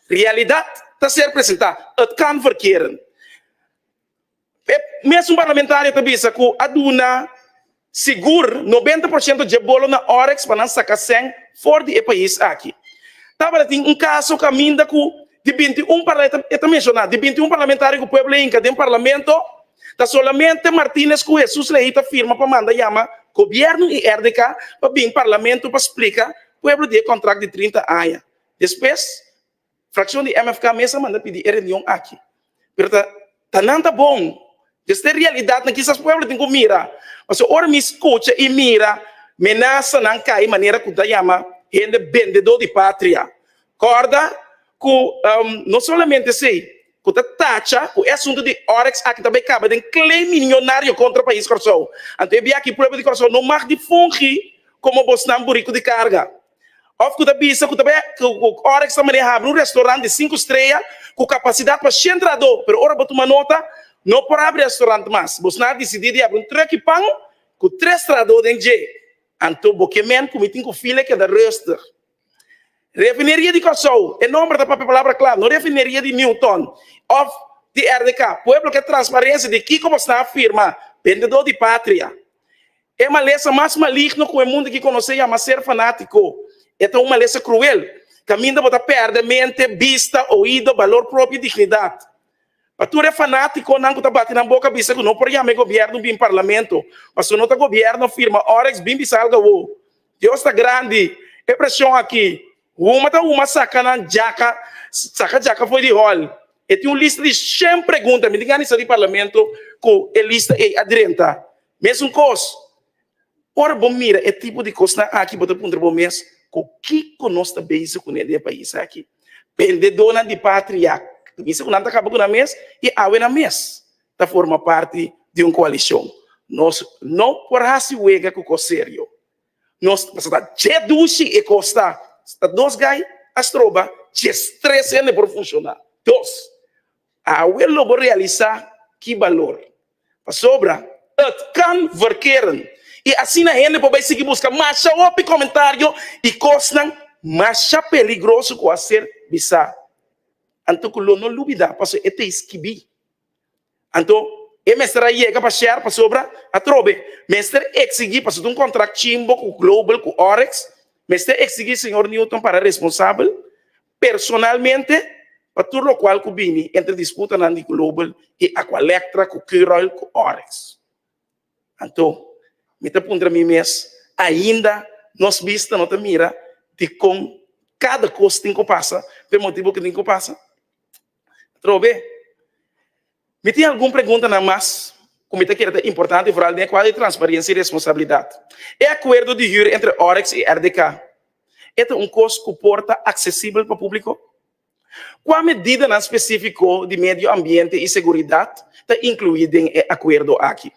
Realidad ta ser presenta. Het kan verkeren. E mesun parlamentario ta bisa ku a duna sigur 90 por shento dje bolo na Oryx pa nan saka sèn for di e pais aki. Tabata tin un kaso kaminda ku di 21 e ta menshoná di 21 parlamentario ku pueblo a hinka den parlamento ta solamente Martínez ku Jesus Leí ta firma pa manda yama gobièrnu i RDK pa bin parlamento pa splika pueblo di e kontrakt di 30 aña. Despues Fraccion di MFK mes a manda pidi e reunion aki. Pero ta ta nan ta bon. Des ta e realidadnan kisas pueblo tin cu mira. Pasobra ora mi scucha y mira menasanan cay manera cu ta yama hende bendedor di patria. Corda cu no solamente esey, cu ta tacha cu e asunto di Oryx aki ta bay caba den claim millonario contra pais Corsou. Anto e biaha aki pueblo di Corsou no mag di fungi como bosnan burico di carga. Of ku ta bisa ku ta bai ku Oryx ta manera habri un restaurant di sinku strea ku kapasidat pa shen trahadó, pero ora bo tuma nota no por habri restaurant mas. Bosnan a disidí di habri un trùk'i pan ku tres trahadó den dje. Anto bo ke men ku mi tin ku fila keda rustig. Refineria di Kòrsou, e nòmber ta papia palabra kla, no refineria di Newton òf di RDK. Pueblo ke transparensia di kiko bosnan a firma, bendedó di patria. E malesa mas maligno ku e mundu aki konosé yama ser fanátiko. E ta un malesa kruel, kaminda bo ta pèrdè mente, bista, oido, balor propio i dignidat. Pa tur e fanátikonan ku ta bati nan boka bisa ku no por yama e gobièrnu bin parlamento, pasobra no ta gobièrnu a firma Oryx bin bisa algu awo. Dios ta grandi! E preshon aki, huma ta huma saka nan djaka, saka djaka fo'i di hòl. E tin un lista di shen pregunta, mi tin gana di sa di parlamento ku e lista ei a drenta. Mesun kos, ora bo mira e tipo di kosnan aki bo ta puntra bo mes ku kiko nos ta bezig kuné den e pais aki. Bendedónan di patria ta bisa ku nan ta kaba ku nan mes i awe nan mes ta forma parti di un koalishon. Nos no por hasi wega ku kos serio. Nos pasobra ta dje dushi e kos ta. Ta dos gai a stroba djestres hende por funshoná. Dos. Awe lo bo realisá ki balor. Pasobra het kan verkeren. I asina hende por bai sigui buska masha hopi komentario i kosnan masha peligroso ku a ser bisá. Anto ku lo no lubidá pasobra e ta skibí. Anto e mester a yega pa share pasobra atrobe mester eksigí pasobra ta un kontrakt chimbo ku Global ku Oryx mester eksigí señor Newton para responsabel personalmente pa tur lokual ku bini entre disputanan di Global i Aqualectra ku Curoil ku Oryx. Anto mi ta puntra mi mes ainda nos bista no ta mira dikon kada kos tin ku pasa pa e motibu ku tin ku pasa? Atrobe, mi tin algun preguntanan mas ku mi ta kere ta importante foral den e kuadro di transparensia i responsabilidat. E akuerdo di hür entre Oryx i RDK e ta un kos ku por ta aksesibel pa públiko? Kua medidanan spesífiko di medio ambiente i seguridat ta inkluí den e akuerdo aki?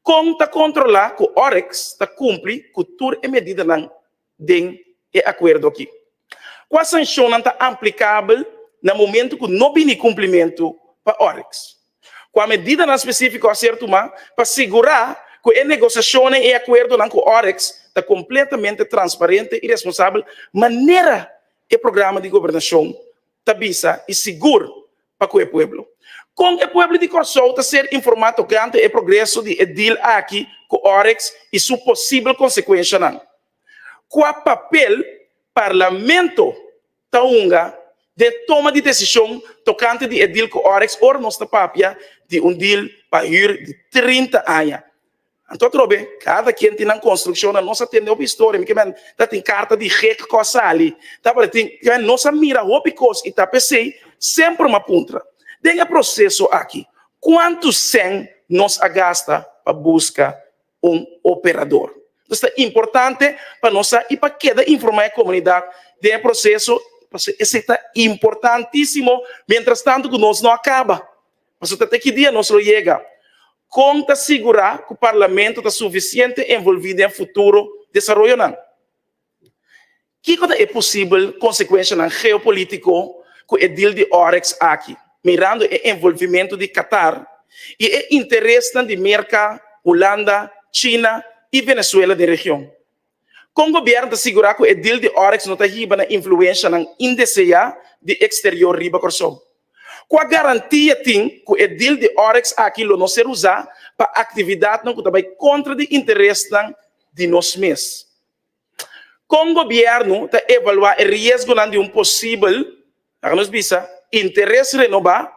Kon ta kontrolá ku Oryx ta kumpli ku tur e medidanan den e akuerdo aki? Kua sanshonnan ta aplikabel na momentu ku no bini kumplimentu pa Oryx? Kua medidanan spesífiko a ser tumá pa sigurá ku e negosiashonnan i akuerdonan ku Oryx ta kompletamente transparente i responsabel manera e programa di gobernashon ta bisa i sigur pa ku e pueblo? Kon e pueblo di Kòrsou ta ser informá tokante e progreso di e deal aki ku Oryx i su posibel konsekuenshanan? Kua papel Parlamento ta hunga den toma di desishon tokante di e deal ku Oryx ora nos ta papia di un deal pa hür di 30 aña? Anto atrobe, kada ken tin nan konstrukshonnan, nos a tende hopi historia, mi ke men ta tin karta di gek ku a sali, tabata tin, ke men nos a mira hopi kos i ta p'esei semper mi a puntra, den e proseso aki, kuantu sèn nos a gasta pa buska un operador. Entonces ta importante pa nos sa y pa keda informa e comunidad den e proceso, pasobra esey ta importantisimo mientras tanto cu nos no a caba, pasobra ta te ki dia nos lo yega. Con ta sigura cu Parlamento ta suficiente envolvi den futuro desaroyonan? Kiko ta e posibel konsekuenshanan geopolítiko ku e deal di Oryx aki, mirando e envolvimentu di Qatar i e interesnan di Merka, Hulanda, China i Venezuela den region? Kon gobièrnu ta sigurá ku e deal di Oryx no ta hiba na influenshanan indeseá di eksterior riba Kòrsou? Kua garantia tin ku e deal di Oryx aki lo no ser usá pa aktividatnan ku ta bai kontra di interesnan di nos mes? Kon gobièrnu ta evaluá e riesgonan di un posibel, laga nos bisa, interes renobá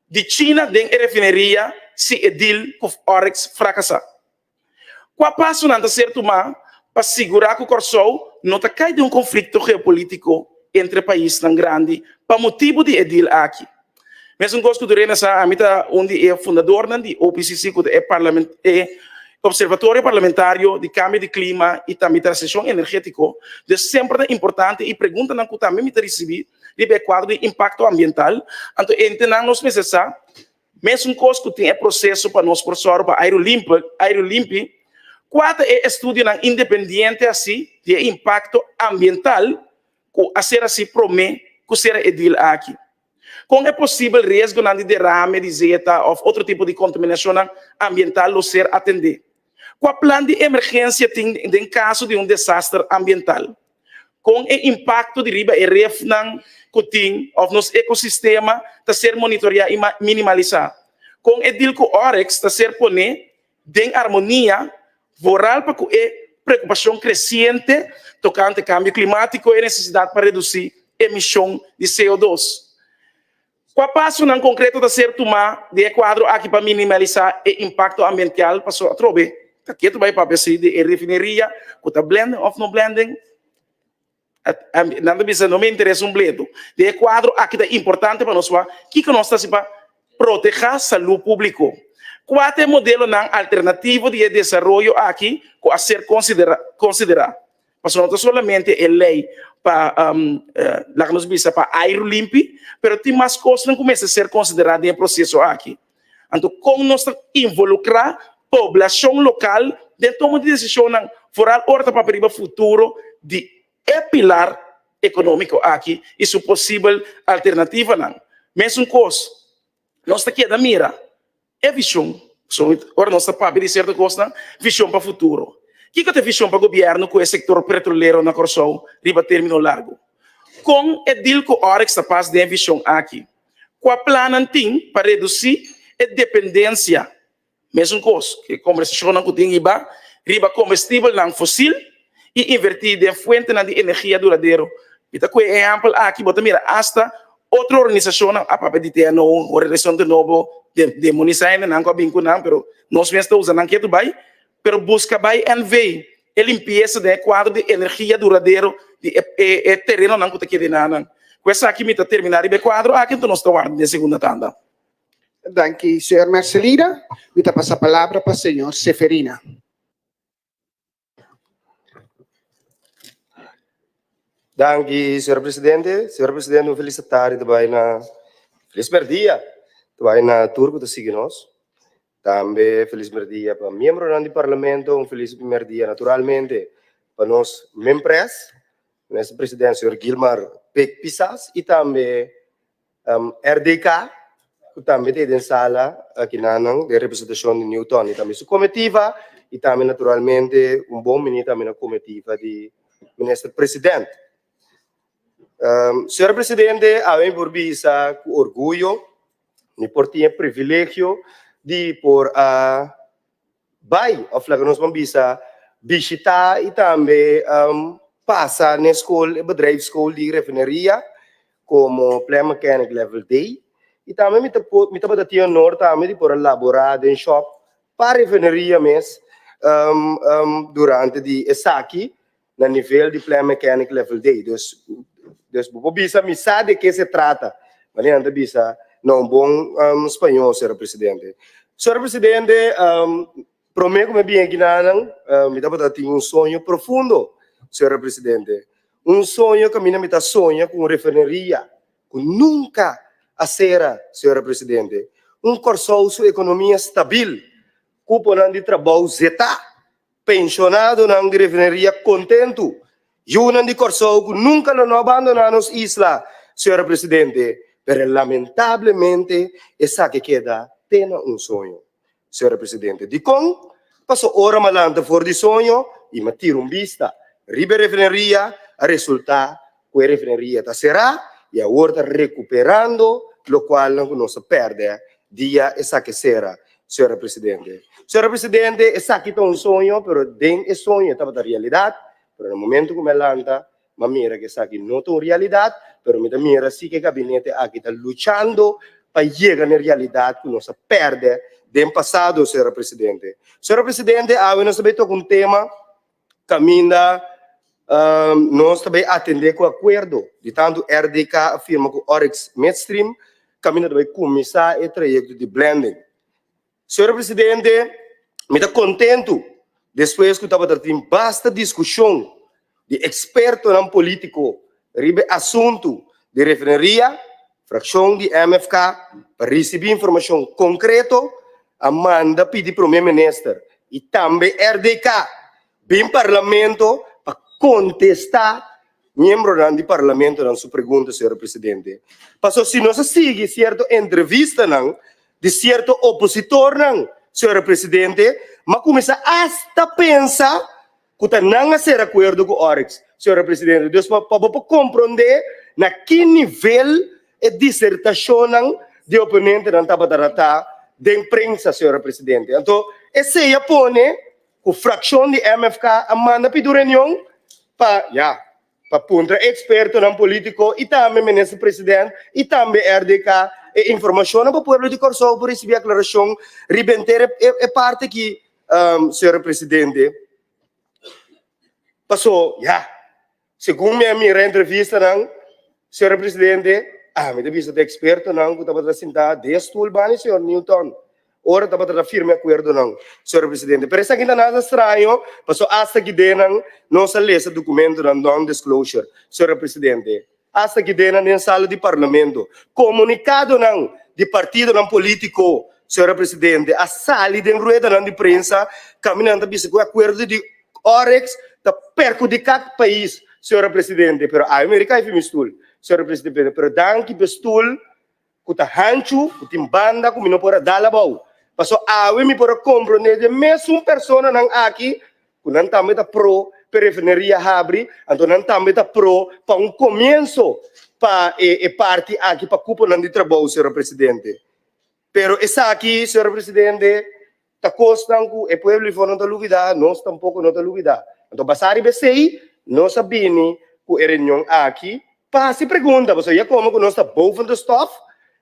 di China den e refineria si e deal ku Oryx frakasá? Kua pasonan ta ser tumá pa sigurá ku Kòrsou no ta kai den un konflikto geopolítiko entre paisnan grandi pa motibu di e deal aki? Mesun kos ku Durena sa, ami ta un di e fundadornan di OPCC ku ta e e Observatorio Parlamentario di Kambio di Klima i tambe Transishon Energétiko. Dus semper ta importante i preguntanan ku tambe mi ta risibí riba e kuadro di impakto ambiental. Anto entenan nos mester sa mesun kos ku tin e proseso pa nos por sòru pa airu limpi, airu limpi, kua ta e estudionan independiente hasi di e impakto ambiental ku a ser hasi promé ku sera e deal aki. Kon e posibel riesgonan di derame di zeta òf otro tipo di kontaminashonnan ambiental lo ser atendé? Kua plan di emergensia tin den kaso di un desaster ambiental? Kon e impakto di riba e refnan ku tin òf nos ekosistema ta ser monitoriá i minimalisá? Kon e deal ku Oryx ta ser poné den armonia vooral pa ku e preokupashon kresiente tokante kambio klimátiko i e nesesidat pa redusí emishon di CO dos. Kua pasonan konkreto ta ser tumá den e kuadro aki pa minimalisá e impakto ambiental? Pasobra atrobe ta ketu bai papia si di e refineria ku ta blending òf no blending. Nan ta bisa no me interesa un bledo. Den e kuadro aki ta importante pa nos wak kiko nos ta hasi pa protehá salú públiko. Kua ta e modelonan alternativo di e desaroyo aki ku a ser konsiderá? Pasobra no ta solamente e lei pa laga nos bisa pa airu limpi, pero tin mas kosnan ku mester ser konsiderá den e proseso aki. Anto kon nos ta involukrá poblashon lokal den toma di desishonnan, foral ora ta papia riba futuro di e pilar ekonómiko aki i su posibel alternativanan. Mesun kos, nos ta keda mira e vishon, ora nos ta papia di sierto kosnan, vishon pa futuro. Kiko ta e vishon pa gobièrnu ku e sektor petrolero na Kòrsou riba término largu? Kon e deal ku Oryx ta pas den e vishon aki? Kua plannan tin pa redusí e dependensia, mesun kos ku e kombersashonnan ku tin hiba, riba kombestibelnan fosil i invertí den fuentenan di energia duradero? Mi ta kue e ehèmpel aki, bo ta mira asta otro organisashonnan a papia di TNO, Horizonte Nobo, demonisá hendenan ku a bin ku nan, pero nos mes ta usa nan ketu bai. Pero buska bai NV e limpiesa den e kuadro di energia duradero di e e terenonan ku ta keda enanan. Ku esaki mi ta terminá riba e kuadro aki, anto nos ta warda den segunda tanda. Danki, señor Mercelina. Mi ta pasa palabra pa señor Seferina. Danki, señor presidente. Señor presidente, un felis tardi ta bai na, felis merdia ta bai na tur ku ta sigui nos. Tambe felis merdia pa miembronan di parlamento, un felis merdia naturalmente pa nos Mempres, minister president señor Gilmar Pik Pisas y tambe RDK cu tambe ta den sala akinanan den representacion di Newton y tambe su comitiva y tambe naturalmente un bon bini tambe na comitiva di minister president. Señor presidente, awe mi por bisa cu orguyo Mi por tin e privilegio di por a bai of laga nos ban bisa bishita y tambe pasa n'e skol, e bedrijfschool di refineria como plant mechanic level D. Y tambe mi ta por, mi tabata tin honor tambe di por a labora den shop pa refineria mes durante di esaki na nivel di plant mechanic level D. Dus, dus bo por bisa mi sa de ke se trata. Manera nan ta bisa na un bon um, spañol, señor presidente. Señor presidente, um, prome ku mi bin aki nanan, um, mi tabata tin un soño profundo, señor presidente. Un soño kaminda mi ta soña ku un refineria ku nunka a sera, señor presidente. Un Kòrsou su ekonomia stabil, kuponan di trabou zetá, Penshonadonan di refineria kontentu. Yunan di Kòrsou ku nunka lo no a bandoná nos isla, señora Presidente, pero lamentablemente esaki keda te na un soño, señora Presidente. Dikon? Paso ora m'a lanta for di soño i m'a tira un bista riba e refineria, a resultá ku e refineria ta será i awor ta rekuperando lokualnan ku nos a pèrdè dia esaki sera, señora Presidente. Señora Presidente, esaki ta un soño, pero den e soño e tabata realidat, pero na momento ku mi a lanta, mi a mira ku esaki no ta un realidat, pero mi ta mira si ku e gabinete aki ta luchando pa yega na e realidat ku nos a pèrdè den pasado, señora Presidente. Señora Presidente, awe nos ta bai toka un tema Kaminda nos ta bay atende ku akuerdo di tantu RDK a firma ku Oryx Midstream, kaminda ta bay kuminsá e trayekto di blending. Señor Presidente, mi ta kontentu despues ku tabata tin basta diskushon di ekspertonan polítiko riba e asuntu di refineria, frakshon di MFK pa risibí informashon konkreto a manda pidi Prome Minister y tambe RDK bin Parlamento pa contesta miembronan di Parlamentonan su pregunta, señor Presidente. Paso si nos a sigui cierto entrevistanan di cierto opositornan, señor Presidente, m'a cuminsa hasta pensa cu ta nan a cera acuerdo cu Oryx, señor Presidente. Dus pa bo por comprende na ki nivel e disertacionnan di oponentenan tabata rata den prensa, señor Presidente. Anto esey a pone cu fraccion di MFK a manda pidi un reunion pa, ya, pa puntra expertonan politico y tambe Minister President y tambe RDK e informacionnan pa pueblo di Corsou por ricibi aclaracion riba henter e parti aki, señor Presidente. Paso, ya, segun mi a mira entrevistanan, señor Presidente, ami ta bisa ta expertonan cu tabata sinta den stoel bani señor Newton ora tabata ta firma e acuerdonan, señor Presidente. Pero esaki ta nada straño, paso hasta ki denan nos a lesa documentonan non-disclosure, señor Presidente. Hasta ki denan den sala di Parlamento, comunicadonan di partidonan politico, señor Presidente, a sali den ruedanan di prensa caminda nan ta bisa cu e acuerdo di Oryx ta perhudica pais, señor Presidente. Pero awe mi ricai fi mi stoel, señor Presidente. Pero danki p'e stoel ku ta hanchu, ku tin banda ku mi no por a dal abou. Paso awe mi por a komprondé di e mesun personanan aki ku nan tambe ta pro. pa e refineria habri, anto nan tambe ta pro pa un komienso pa e parti aki pa kuponan di trabou, señor presidente. Pero esaki, señor presidente, ta kosnan ku e pueblo ifo no ta lubida, nos tampoko no ta lubida. Anto basá riba esei, nos a bini ku e reunion aki pa hasi pregunta, pasobra ya komo ku nos ta boven de stof,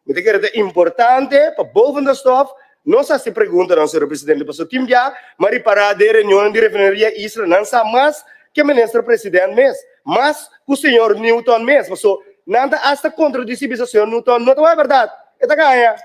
mi ta kere ta importante pa boven de stof nos hasi preguntanan, señor presidente, pasobra tin bia mi a ripará den reunionnan di Refineria Isla nan sa mas ke minister president mes, mas ku señor Newton mes, pasobra nan ta asta kontradisí bisa señor Newton no ta wak bèrdat, e ta gaña.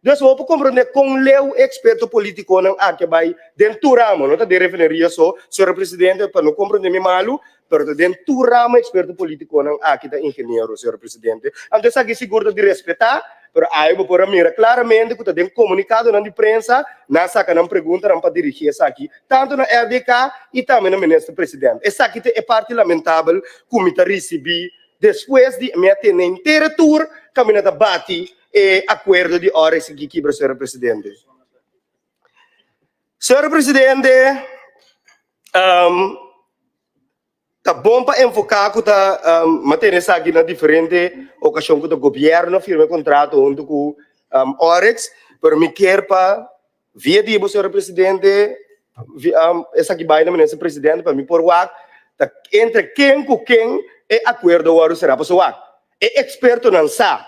Dus bo por comprende con leu e experto politiconan aki a bay den tur ramo, no ta den refineria so, señor presidente, pa no comprende mi malu, pero ta den tur ramo experto politiconan aki ta ingeniero, señor presidente. Anto esaki sigur ta di respeta, pero awe bo por a mira claramente cu ta den comunicadonan di prensa nan a saca nan preguntanan pa dirigi esaki tanto na RDK y tambe na minister president. Esaki ta e parti lamentabel cu mi ta ricibi despues di mi a tene henter e tur caminda ta bati e akuerdo di Oryx aki kibra, señor presidente. Señor presidente, ta bon pa enfoká ku ta mantene esaki na diferente okashon ku ta gobièrnu a firma e kontrato huntu ku Oryx, pero mi kier pa Via di bo, señor presidente, esaki bai na minister presidente pa mi por wak ta entre ken ku ken e akuerdo wòrdu será. Pasobra wak, e ekspertonan sa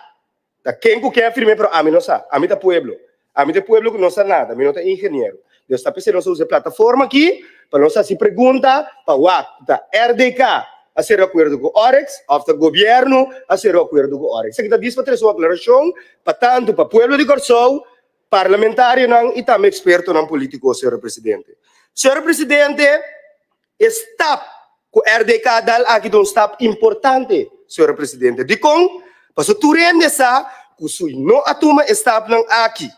ta ken ku ken a firm'é, pero ami no sa. Ami ta pueblo. Ami ta e pueblo ku no sa nada. Mi no ta ingeniero. Dios ta p'esei nos a usa e plataforma aki pa nos hasi pregunta pa wak ta RDK a sera akuerdo ku Oryx òf ta gobièrnu a sera akuerdo ku Oryx. Esaki ta dis pa trese un aklarashon pa tantu pa pueblo di Kòrsou Parlamentarionan y tambe expertonan politico, señor presidente. Señor presidente, e stap cu RDK a dal aki ta un stap importante, señor presidente. Dicon? Pasobra tur hende sa cu si no a tuma e stapnan aki,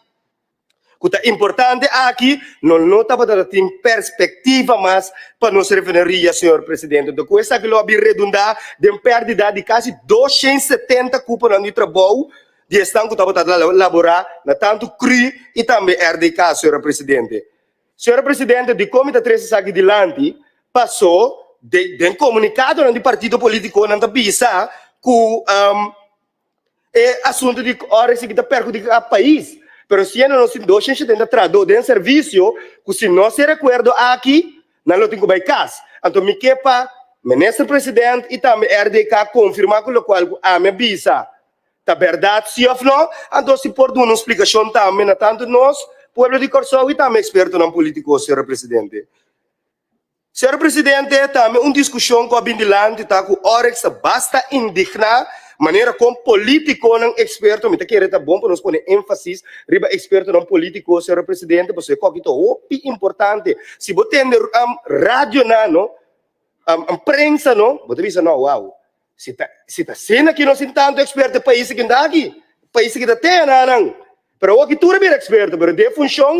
cu ta importante aki, no no tabata ta tin perspectiva mas pa nos refineria, señor presidente. Enton cu esaki lo a bin redunda den perdida di casi 270 cuponan di trabou di esnan ku tabata laborá na tantu cru i tambe RDK, señora presidente. Señora presidente, dikon mi ta trese esaki dilanti? Pasó den komunikadonan di partido politikonan ta bisa ku e asuntu di ora esaki ta perhudiká pais. Pero siendo nos tin 270 trahadó den servisio ku si no hasi e rekuerdo aki, nan lo tin ku bai kas. Anto mi ke pa Minister President i tambe RDK konfirmá ku lokual ku ami a bisa Ta bèrdat si òf nò? Anto si por duna un splikashon tambe na tantu nos, pueblo di Kòrsou i tambe ekspertonan polítiko, señor presidente. Señor presidente, tambe un diskushon ku a bin dilanti ta ku Oryx ta basta indigná manera kon polítikonan eksperto, mi ta kere ta bon pa nos pone énfasis riba ekspertonan polítiko, señor presidente, pasobra e koki ta hopi importante. Si bo tende radionan no, prensa no, bo ta bisa no, wou. Si ta si ta asina ki nos tin tantu eksperto e pais aki nta aki. Pais aki ta tea na nan. Pero awor ki tur a bira eksperto pero den funshon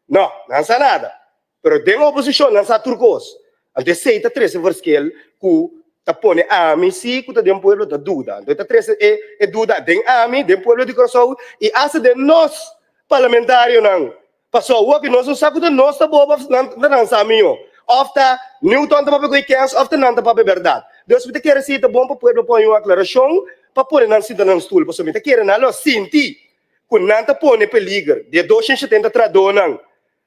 no, nan sa nada. Pero den oposishon nan sa tur kos. Anto esei ta trese verschil ku ta pone ami si ku ta den pueblo ta duda. Anto e ta trese e e duda den ami, den pueblo di Kòrsou i asta den nos parlamentarionan. Pasobra awor ki nos no sa ku ta nos ta bobo òf nan ta nan sa mihó, òf ta Newton ta papia ku e kens òf ta nan ta papia bèrdat. Dus mi ta kere si ta bon pa pueblo pone un aklarashon pa pone nan sinta nan stul, pasobra mi ta kere nan lo sinti ku nan ta pone peliger di e 270 trahadónan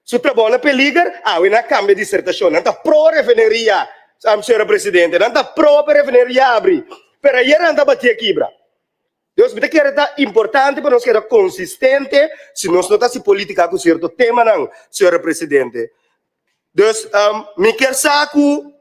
su trabou na peliger. Awe nan a kambia disertashon, nan ta pro refineria, señora presidente, nan ta pro pa e refineria abri, pero ayer nan ta batié kibra. Dus mi ta kere ta importante pa nos keda konsistente si nos no ta hasi politika ku sierto temanan, señora presidente. Dus mi kier sa ku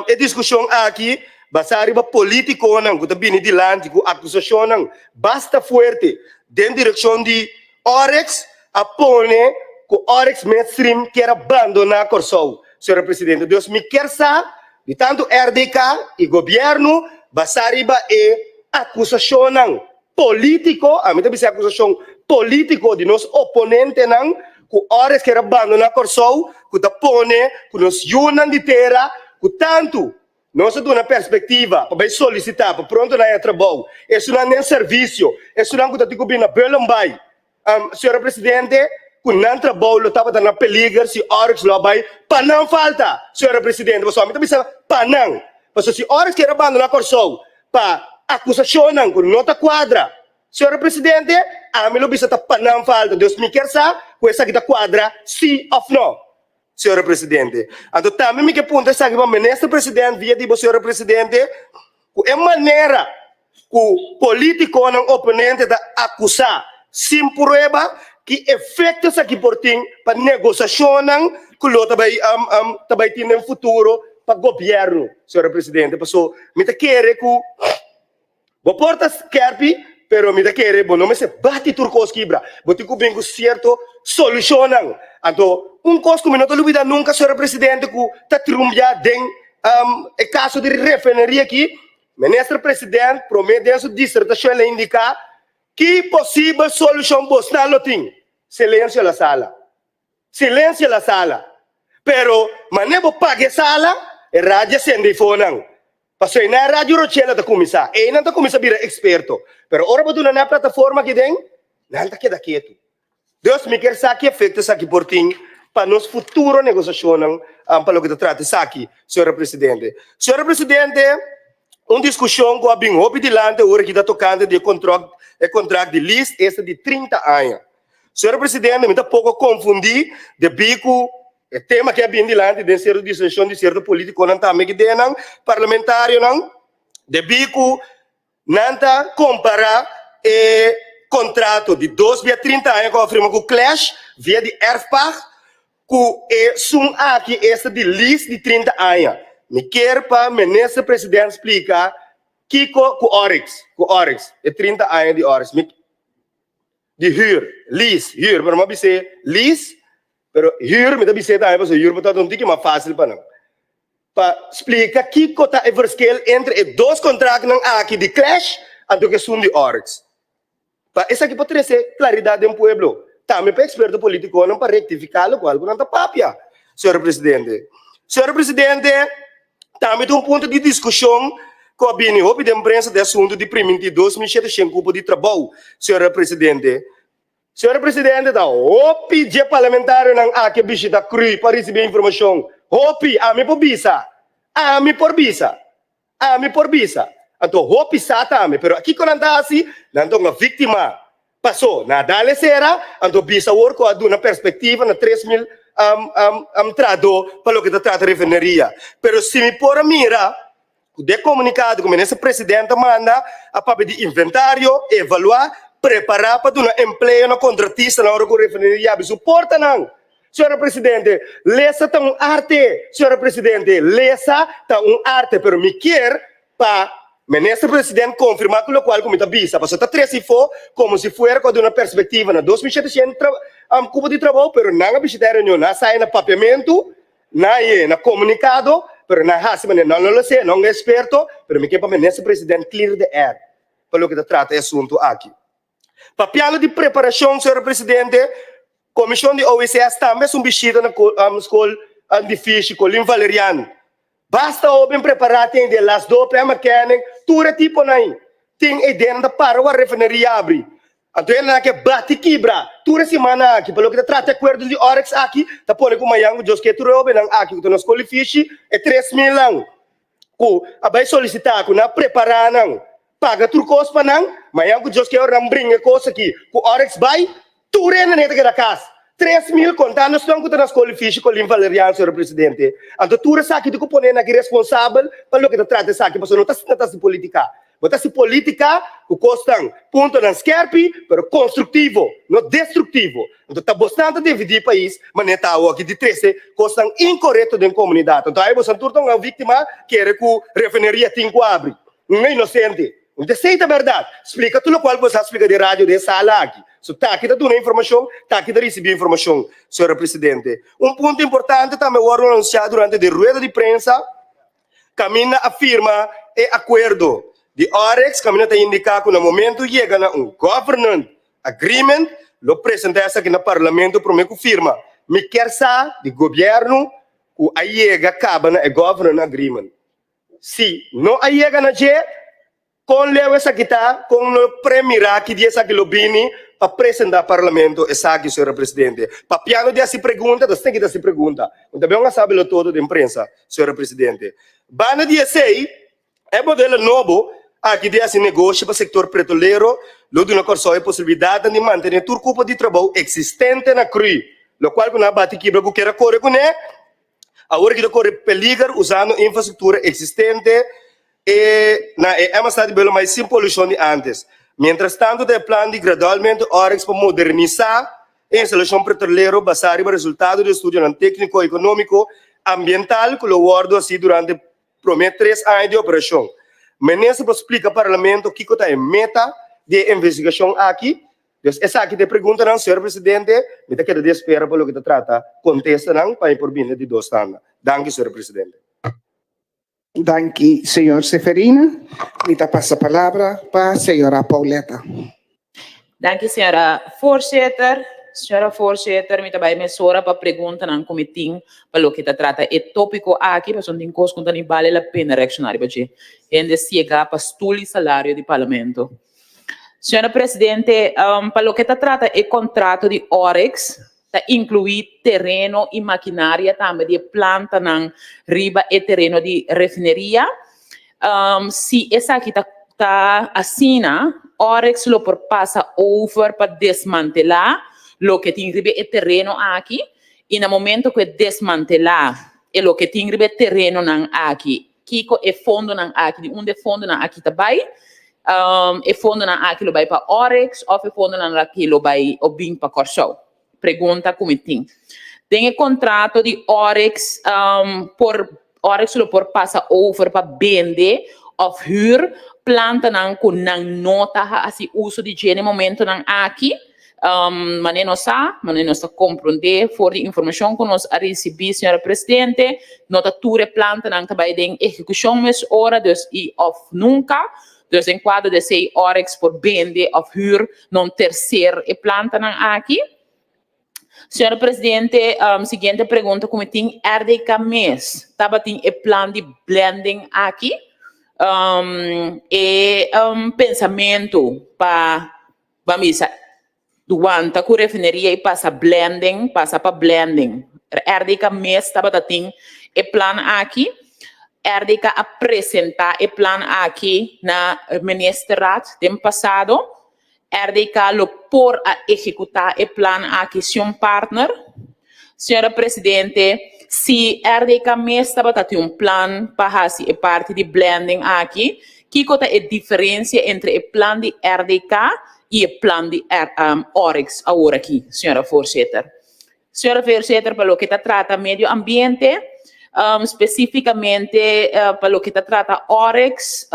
e diskushon aki basá riba politikonan ku ta bini dilanti ku akusashonnan basta fuerte den direkshon di Oryx a pone ku Oryx Midstream kier a bandoná Kòrsou, señora presidente. Dus mi kier sa di tantu RDK i gobièrnu basá riba e akusashonnan polítiko, ami ta bisa e akusashon polítiko di nos oponentenan ku Oryx kier a bandoná Kòrsou, ku ta pone ku nos yunan di tera ku tantu Nos a duna perspektiva pa bai solisitá pa pronto nan haña trabou. Esunnan den servisio, esunnan ku ta tin ku bini na Bullenbaai. Señora Presidente, ku nan trabou lo tabata na peliger si Oryx lo a bai pa nan falta, señora Presidente. Pasobra mi ta bisa pa nan, pasobra si Oryx kier a bandoná Kòrsou pa akusashonnan ku no ta kuadra, señora Presidente, ami lo bisa ta pa nan falta. Dus mi kier sa ku esaki ta kuadra si òf no, señora Presidente. Anto tambe mi ke puntra esaki pa Minister President via di bo, señora Presidente, ku e manera ku polítikonan oponente ta akusá sin prueba, ki efekto esaki por tin pa negosashonnan ku lo ta bai ta bai tin den futuro pa gobièrnu, señora Presidente? Paso mi ta kere ku bo por ta skèrpi, pero mi ta kere bo no mester bati tur kos kibra, bo tin ku bin ku sierto solushonnan. Anto un kos ku mi no ta lubidá nunka, señora Presidente, ku ta triunfia den e kaso di refineria aki, Minister President prome den su disertacion el a indica ki posibel solucion bosnan lo tin. Silencio la sala. Silencio la sala. Pero mane bo paga e sala, e radio a sende e fonan. Pasobra na e radio Rochela ta cuminsa. Eynan ta cuminsa bira experto. Pero ora bo duna nan e plataforma aki den, nan ta keda ketu. Dus mi kier sa ki efecto esaki por tin pa nos futuro negociacionnan pa loke ta trata esaki, señora Presidente. Señora Presidente, un discusion cu a bin hopi dilanti awor aki ta tocante di e contract, e contract di lease, esta di 30 aña. Señora Presidente, mi ta poco confundi debi cu e tema aki a bin dilanti den cierto discusion di cierto politiconan tambe aki den nan, parlamentarionan, debi cu Nan ta kompará e kontrato di dos bia 30 aña ku a firma ku Clash via di erfpacht ku e sun aki esta di lease di 30 aña. Mi kier pa Minister President splika kiko ku Oryx, ku Oryx, e 30 aña di Oryx. Mi di huur, lease, huur, pero mi a bis'é lease, pero huur mi ta bis'é tambe pasobra huur por ta un tiki mas fásil pa nan. Pa splika kiko ta e verschil entre e dos kontraktnan aki di Clash anto ku esun di Oryx. Pa esaki por trese klaridat den pueblo, tambe pa eksperto politikonan pa rektifiká lokual ku nan ta papia, señor Presidente. Señor Presidente, tambe ta un punto di diskushon ku a bini hopi den prensa ta e asuntu di primintí 2700 kupo di trabou, señor Presidente. Señor Presidente, ta hopi dje parlamentarionan aki a bishita CRUI pa ricibi informacion. Hopi! Ami por bisa. Ami por bisa. Ami por bisa. Anto hopi sa tambe, pero kico nan ta haci? Nan ta un victima. Paso, nan a dal e cera, anto bisa awor cu a duna perspectiva na 3000 trahador pa loke ta trata refineria. Pero si mi por a mira, Ku de komunikado ku Minister President a manda a papia di inventario, evaluá, prepará pa duna empleo na kontratistanan ora ku refineria yabi su portanan. Señora Presidente, lesa ta un arte. Señora Presidente, lesa ta un arte, pero mi kier pa Minister President konfirmá ku lokual ku mi ta bisa, pasobra ta trese ifó komo si fuera ku a duna perspektiva na 2700 kupo di trabou, pero nan a bishitá e reunion, nan a saya na papiamentu, Nan e na comunicado, pero nan haci manera nan no lo se, nan un experto, pero mi ke pa Minister President clear the air pa loke ta trata e asunto aki. Papiando di preparacion, Señor Presidente, Comision di OECS tambe haci un bishita na scol di Fishi, Colin Valeriano. Basta hoben prepara tin de las dope a mechanic, tur e tiponan ei. Tin e den ta para ora refineria abri. Anto e nan ke bati kibra tur e simannan aki. Pa loke ta trata e akuerdo di Oryx aki, ta pone ku mañan ku Dios ke tur e hobennan aki ku ta na skol di fishi, e 3000 nan ku a bai solisitá, ku nan a prepará nan, paga tur kos pa nan, mañan ku Dios ke ora nan bringa e kos aki ku Oryx bai, Tur hende ta keda kas. 3000 kontando esnan ku ta na skol di fishi Colin Valeriano, señor presidente. Anto tur esaki tin ku pone nan aki responsabel pa loke ta trata esaki, pasobra no ta asina ta hasi politika. Bo ta hasi politika ku kosnan, puntonan skerpi, pero konstruktivo, no destruktivo. Anto ta bosnan ta dividí pais manera ta awoki di trese kosnan inkorekto den komunidat. Anto ai bosan tur ta un víktima kere ku refineria tin ku abri. Un inosente. Un ta esei ta bèrdat. Splika tur lokual ku bo sa splika den radio den e sala aki. So taki ta duna informashon, taki ta risibí informashon, señora presidente. Un punto importante tambe a wòrdu anunsiá durante di rueda di prensa kaminda a firma e akuerdo di Oryx kaminda ta indiká ku na momentu yega na un government agreement lo presentá esaki na parlamento promé ku firma. Mi kier sa di gobièrnu ku a yega kaba na e government agreement. Si no a yega na dje, kon leu esaki ta? Kon lo premirá ki dia esaki lo bini? pa presentá Parlamento esaki, señora Presidente. Papiando di hasi pregunta, ta esnan ki ta hasi pregunta. Mi ta bin a sabi lo todo den prensa, señora Presidente. Banda di esei, e modelo nobo aki di hasi negoshi pa sektor petrolero lo duna Kòrsou e posibilidatnan di mantené tur kupo di trabou eksistente na krui, lokual ku nan a bati kibra ku kier a kore kuné. Awor ki ta kore peliger usando infrastruktura eksistente e na e MSA di Belomai sin polushon di antes. Mientras tanto ta e plan di gradualmente Oryx pa modernisá e instalashon petrolero basá riba resultado di estudionan tékniko, ekonómiko, ambiental ku lo wòrdu hasi durante promé tres aña di operashon. Minister por splika Parlamento kiko ta e meta di e investigashon aki? Dus esaki ta e preguntanan, señor presidente. Mi ta keda di espera pa loke ta trata kontestanan pa mi por bini di dos tanda. Danki, señor presidente. Danki, señor Seferina. Mi ta pasa palabra pa señora Pauletta. Danki, señora voorzitter. Señora voorzitter, mi ta bai mesora pa preguntanan ku mi tin pa loke ta trata e tópiko aki, pasobra tin kos ku no ta ni bale la pena reakshoná riba dje. Hende siegá pa stul i salario di parlamento. Señora Presidente, pa loke ta trata e kontrato di Oryx, ta inkluí tereno i makinaria tambe di e plantanan riba e tereno di refineria. Si esaki ta ta asina, Oryx lo por pasa over pa desmantelá loke tin riba e tereno aki i na momento ku e desmantelá e loke tin riba e terenonan aki, Kiko e fondonan aki, di unda e fondonan aki ta bai? E fondonan aki lo bai pa Oryx òf e fondonan aki lo bai o bin pa Kòrsou? Pregunta ku mi tin. Den e kontrato di Oryx por Oryx lo por pasa over pa bende òf hür plantanan ku nan no ta hasi uso di dje na e momentonan aki. Manera nos sa, manera nos ta komprondé for di informashon ku nos a risibí, señora Presidente, no ta tur e plantanan ta bai den ehekushon mes ora, dus i òf nunka. Dus den kuadro di esei Oryx por bende òf hür na un terser e plantanan aki. Señora Presidente, siguiente pregunta ku mi tin, RDK mes tabatin e plan di blending aki? E pensamentu pa Ban bisa, wanta ku refineria i pasa blending, pasa pa blending. RDK mes tabata tin e plan aki. RDK a presentá e plan aki na Ministerraad den pasado. RDK lo por a ehekutá e plan aki sin un partner. Señora Presidente, si RDK mes tabata tin un plan pa hasi e parti di blending aki, kiko ta e diferencia entre e plan di RDK y e plan di Oryx awor aki, señora Voorzitter? Señora Voorzitter, pa loke ta trata medio ambiente, specificamente pa loke ta trata Oryx,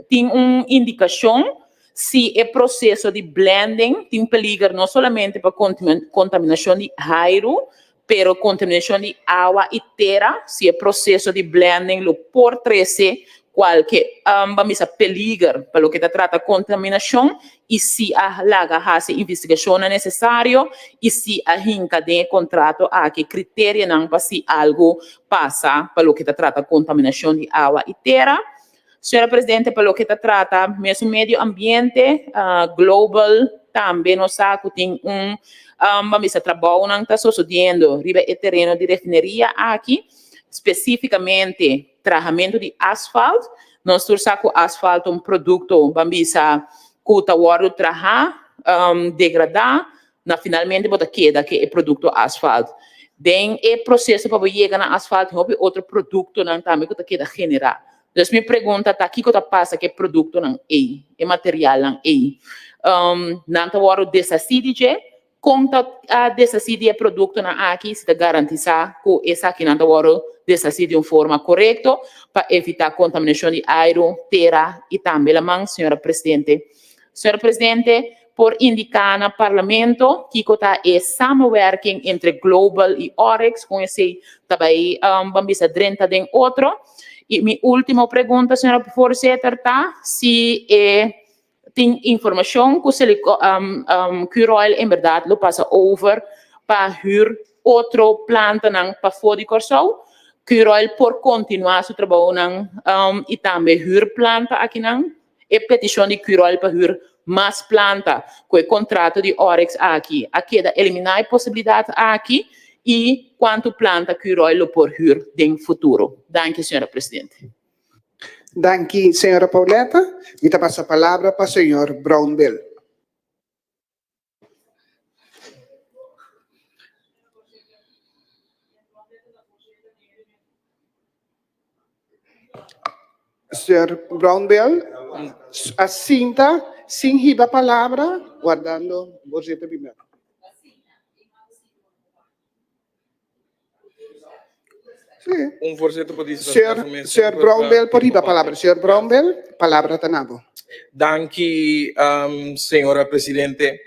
tin un indicacion Si e proseso di blending tin peliger no solamente pa kontaminashon di airu, pero kontaminashon di awa i tera, si e proseso di blending lo por trese kualke, ban bisa, peliger pa loke ta trata kontaminashon i si a laga hasi investigashonnan nesesario i si a hinka den e kontrato aki kriterianan pa si algu pasa pa loke ta trata kontaminashon di awa i tera. Señora Presidente, pa loke ta trata mesun medio ambiente, global tambe nos sa ku tin un, ban bisa trabounan ta sosodiendo riba e tereno di refineria aki, spesífikamente trahamentu di asfalt. Nos tur sa ku asfalt ta un produkto, ban bisa, ku ta wòrdu trahá, degradá, Na finalmente bo ta keda ke e produkto asfalt. Den e proseso pa bo yega na asfalt tin hopi otro produktonan tambe ku ta keda generá. Dus mi pregunta ta kiko ta pasa ku e produktonan ei, e materialnan ei? Nan ta wòrdu deshasí di dje? Kon ta deshasí di e produktonan aki si ta garantisá ku esakinan ta wòrdu deshasí di un forma korekto pa evitá kontaminashon di airu, tera i tambe laman, señora Presidente? Señor Presidente, por indica na Parlamento kico ta e samenwerking entre Global y Oryx, con esey ta bay ban bisa drenta den otro. Y mi ultimo pregunta, señora Voorzitter, ta si e tin informacion cu Curoil en berdad lo pasa over pa huur otro plantanan pafó di Corsou. Curoil por continua su trabounan y tambe huur planta akinan. E petishon di Curoil pa hür mas planta ku e kontrato di Oryx aki a keda eliminá e posibilidat aki i kuantu planta Curoil lo por hür den futuro. Danki, señora presidente. Danki, señora Pauletta. Mi ta pasa palabra pa señor Brownbill. Señor Brownbill a sinta sin hiba palabra, wardando voorzitter primero. Sí. Un voorzitter por dice Señor, señor Brownbill por hiba palabra. Señor Brownbill, palabra ta na bo. Danki, um, señora presidente.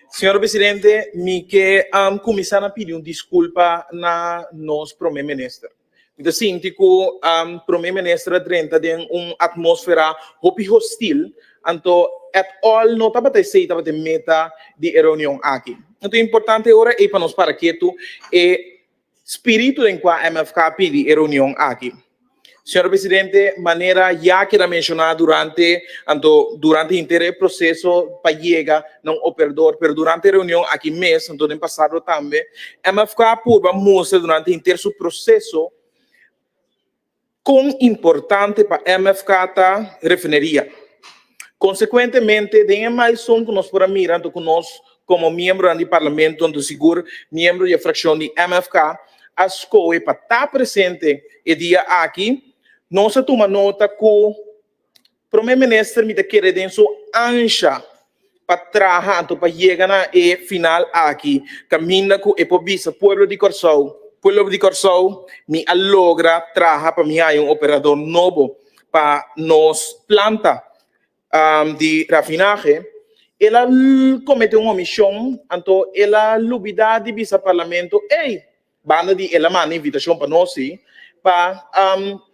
Señora presidente, mi ke um, kuminsá na pidi un diskulpa na nos prome minister. Mi ta sinti ku um, prome minister a drenta den un atmósfera hopi hostil, anto at all no tabata esei tabata e meta di e reunion aki. Anto importante ora ei pa nos para ketu e spiritu den kua MFK a pidi e reunion aki. Señor Presidente, manera ya keda menshoná durante anto durante henter e proseso pa yega na un operador, pero durante e reunion aki mes, anto den pasado tambe, MFK a purba mustra durante henter su proseso kon importante pa MFK ta refineria. Konsekuentemente, den e milestone ku nos por a mira anto ku nos komo miembronan di Parlamento, anto sigur miembro di e frakshon di MFK, a skohe pa ta presente e dia aki, nos a tuma nota ku Prome Minister mi ta kere den su ansha pa traha anto pa yega na e final aki kaminda ku e por bisa pueblo di Kòrsou, Pueblo di Kòrsou, mi a logra traha pa mi haña un operador nobo pa nos planta di rafinahe. El a komete un omishon anto el a lubida di bisa Parlamento, ey, Banda di el a manda invitashon pa nos sí, pa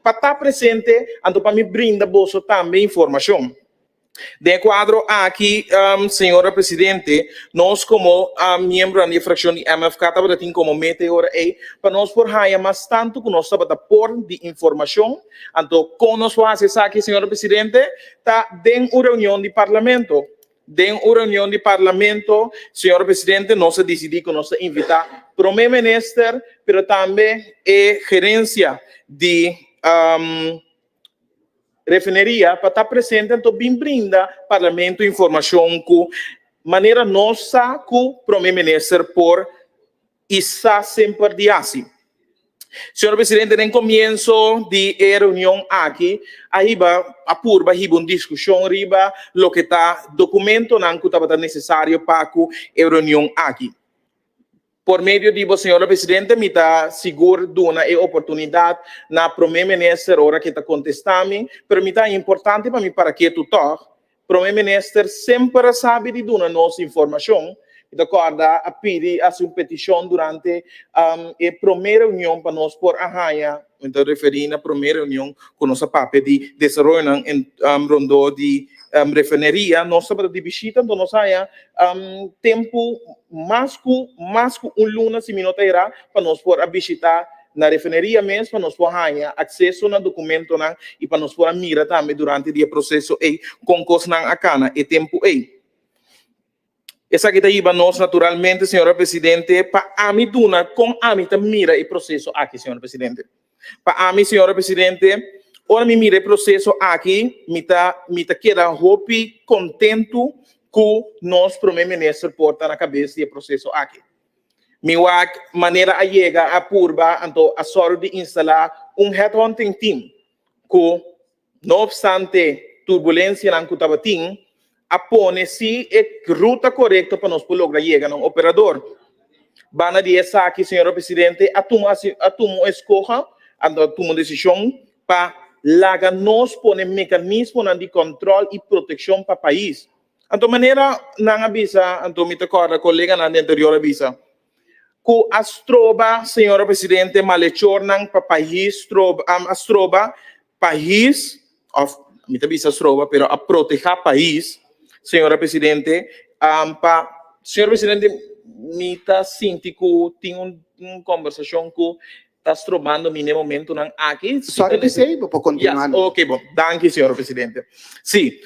pa ta presente anto pa mi brinda boso tambe informashon. Den e kuadro aki, señora Presidente, nos komo miembronan di e frakshon di MFK tabata tin komo meta e ora ei pa nos por haña mas tantu ku nos tabata por di informashon. Anto kon nos por hasi esaki, señora Presidente? Ta den un reunion di Parlamento. Den un reunion di Parlamento, señor Presidente, nos a dicidi cu nos ta invita Prome Minister, pero tambe e gerencia di refineria pa ta presente anto bin brinda Parlamento informacion cu manera nos sa cu Prome Minister por i sa semper di hasi. Señor Presidente, den comienso di e reunion aki a hiba, a purba hiba un discusion riba loke ta documentonan cu tabata necesario pa cu e reunion aki. Por medio di bo, Señor Presidente, mi ta sigur duna e oportunidad na Prome Minister ora cu e ta contesta mi, pero mi ta importante pa mi para ketu tog Prome Minister semper a sabi di duna nos informacion. Mi ta corda a pidi, haci un peticion durante e prome reunion pa nos por a haya, mi ta referi na prome reunion cu nos a papia di desaroyonan rondó di refineria, nos tabata di bishita, enton nos haya tempo mas cu mas cu un luna, si mi no ta era, pa nos por a bishita na refineria mes pa nos por haña akseso na dokumentonan i pa nos por a mira tambe durante di e proseso ei kon kosnan a kana e tempu ei. Esaki ta hiba nos naturalmente, señora Presidente, pa ami duna kon ami ta mira e proseso aki, señora Presidente. Pa ami, señora Presidente, ora mi mira e proseso aki, mi ta mi ta keda hopi kontentu ku nos Prome Minister por ta na kabes di e proseso aki. Mi wak manera a yega a purba anto a sòru di instalá un headhunting team ku, no opstante turbulensianan ku tabatin, a pone si e ruta korekto pa nos por logra yega na un operador. Banda di esaki, señora Presidente, a tuma a tuma un eskoha, anto a tuma un desishon pa laga nos pone mekanismonan di kòntròl i protekshon pa pais. Anto manera nan a bisa, anto mi ta kòrda koleganan di anterior a bisa, ku a stroba, señora Presidente, malechornan pa pais stroba, a stroba pais, òf mi ta bisa stroba, pero a protehá pais, señora Presidente, pa, señora Presidente, mi ta sinti ku tin un kòmbersashon ku ta strobando mi n'e momentunan aki. Sorry p'esei, bo por kontinuá. Yes, oke bon. Danki, señora Presidente. Sí.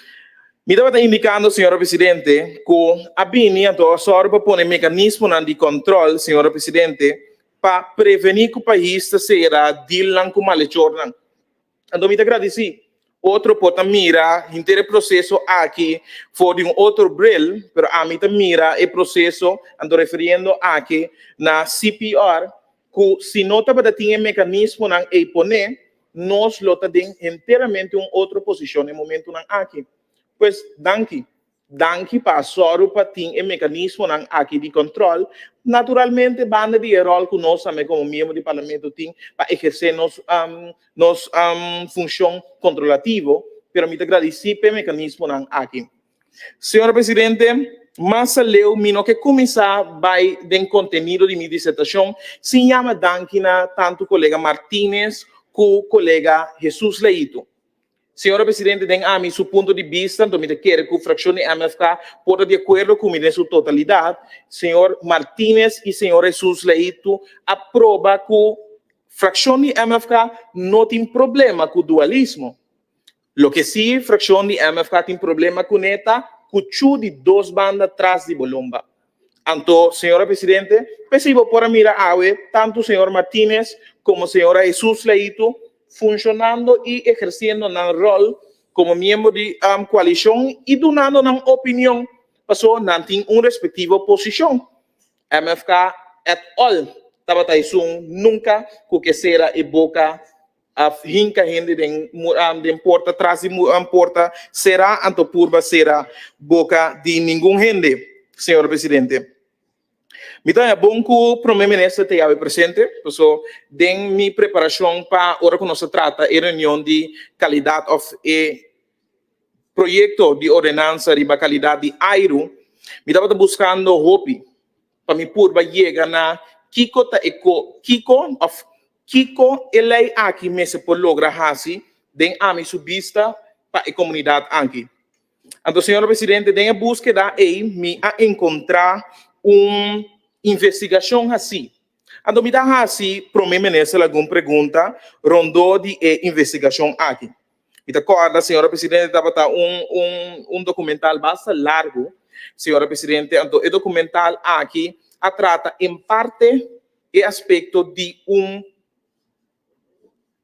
Mi tabata indikando, señora presidente, ku a bini anto a sòru pa pone mekanismonan di kòntròl, señora presidente, pa prevení ku pais ta sera dilnan ku malechornan. Anto mi ta gradisí. Otro por ta mira henter e proseso aki for di un otro bril, pero ami ta mira e proseso, anto refiriendo aki na CPR, ku si no tabata tin e mekanismonan ei poné, nos lo ta den henteramente un otro posishon e momentunan aki. Pues, danki. Danki pa a sòru pa tin e mekanismonan aki di kòntròl, naturalmente banda di e ròl ku nos tambe komo miembro di parlamento tin pa ehersé nos nos funshon kontrolativo, pero mi ta gradisí p'e mekanismonan aki. Señor Presidente, mas aleu mi no ke kuminsá bai den kontenido di mi disertashon sin yama danki na tantu kolega Martines ku kolega Jesus Leito. Señora Presidente, den ami su punto di bista, anto mi ta kere ku frakshon di MFK por ta di akuerdo ku mi den su totalidat, señor Martines i señor Jesus Leito a proba ku frakshon di MFK no tin problema ku dualismo. Loke si frakshon di MFK tin problema kuné ta kuchú di dos banda tras di bo lomba. Anto, señora Presidente, p'esei bo por a mira awe tantu señor Martines komo señora Jesus Leito funshonando i ehersiendo nan ròl komo miembro di koalishon i dunando nan opinion paso nan tin un respektivo posishon. MFK et al. Tabata esun nunka ku ke sera e boka A hinka hende den den porta tras di porta será anto purba sera boka di ningun hende, señor presidente. Mi ta haña bon ku prome minister ta yawe presente, paso den mi preparashon pa ora ku nos ta trata e reunion di kalidat òf e proyekto di ordenansa riba kalidat di airu, mi tabata buskando hopi pa mi purba yega na kiko ta e ko kiko òf Kiko e lei aki mester por logra hasi den ami su bista pa e komunidat aki? Anto, señor presidente, den e búskeda ei mi a enkontrá un investigashon hasí. Anto mi ta hasi prome minister algun pregunta rondó di e investigashon aki. Mi ta kòrda, señor presidente, tabata un un un dokumental basta largu, señor presidente. Anto e dokumental aki a trata en parte e aspekto di un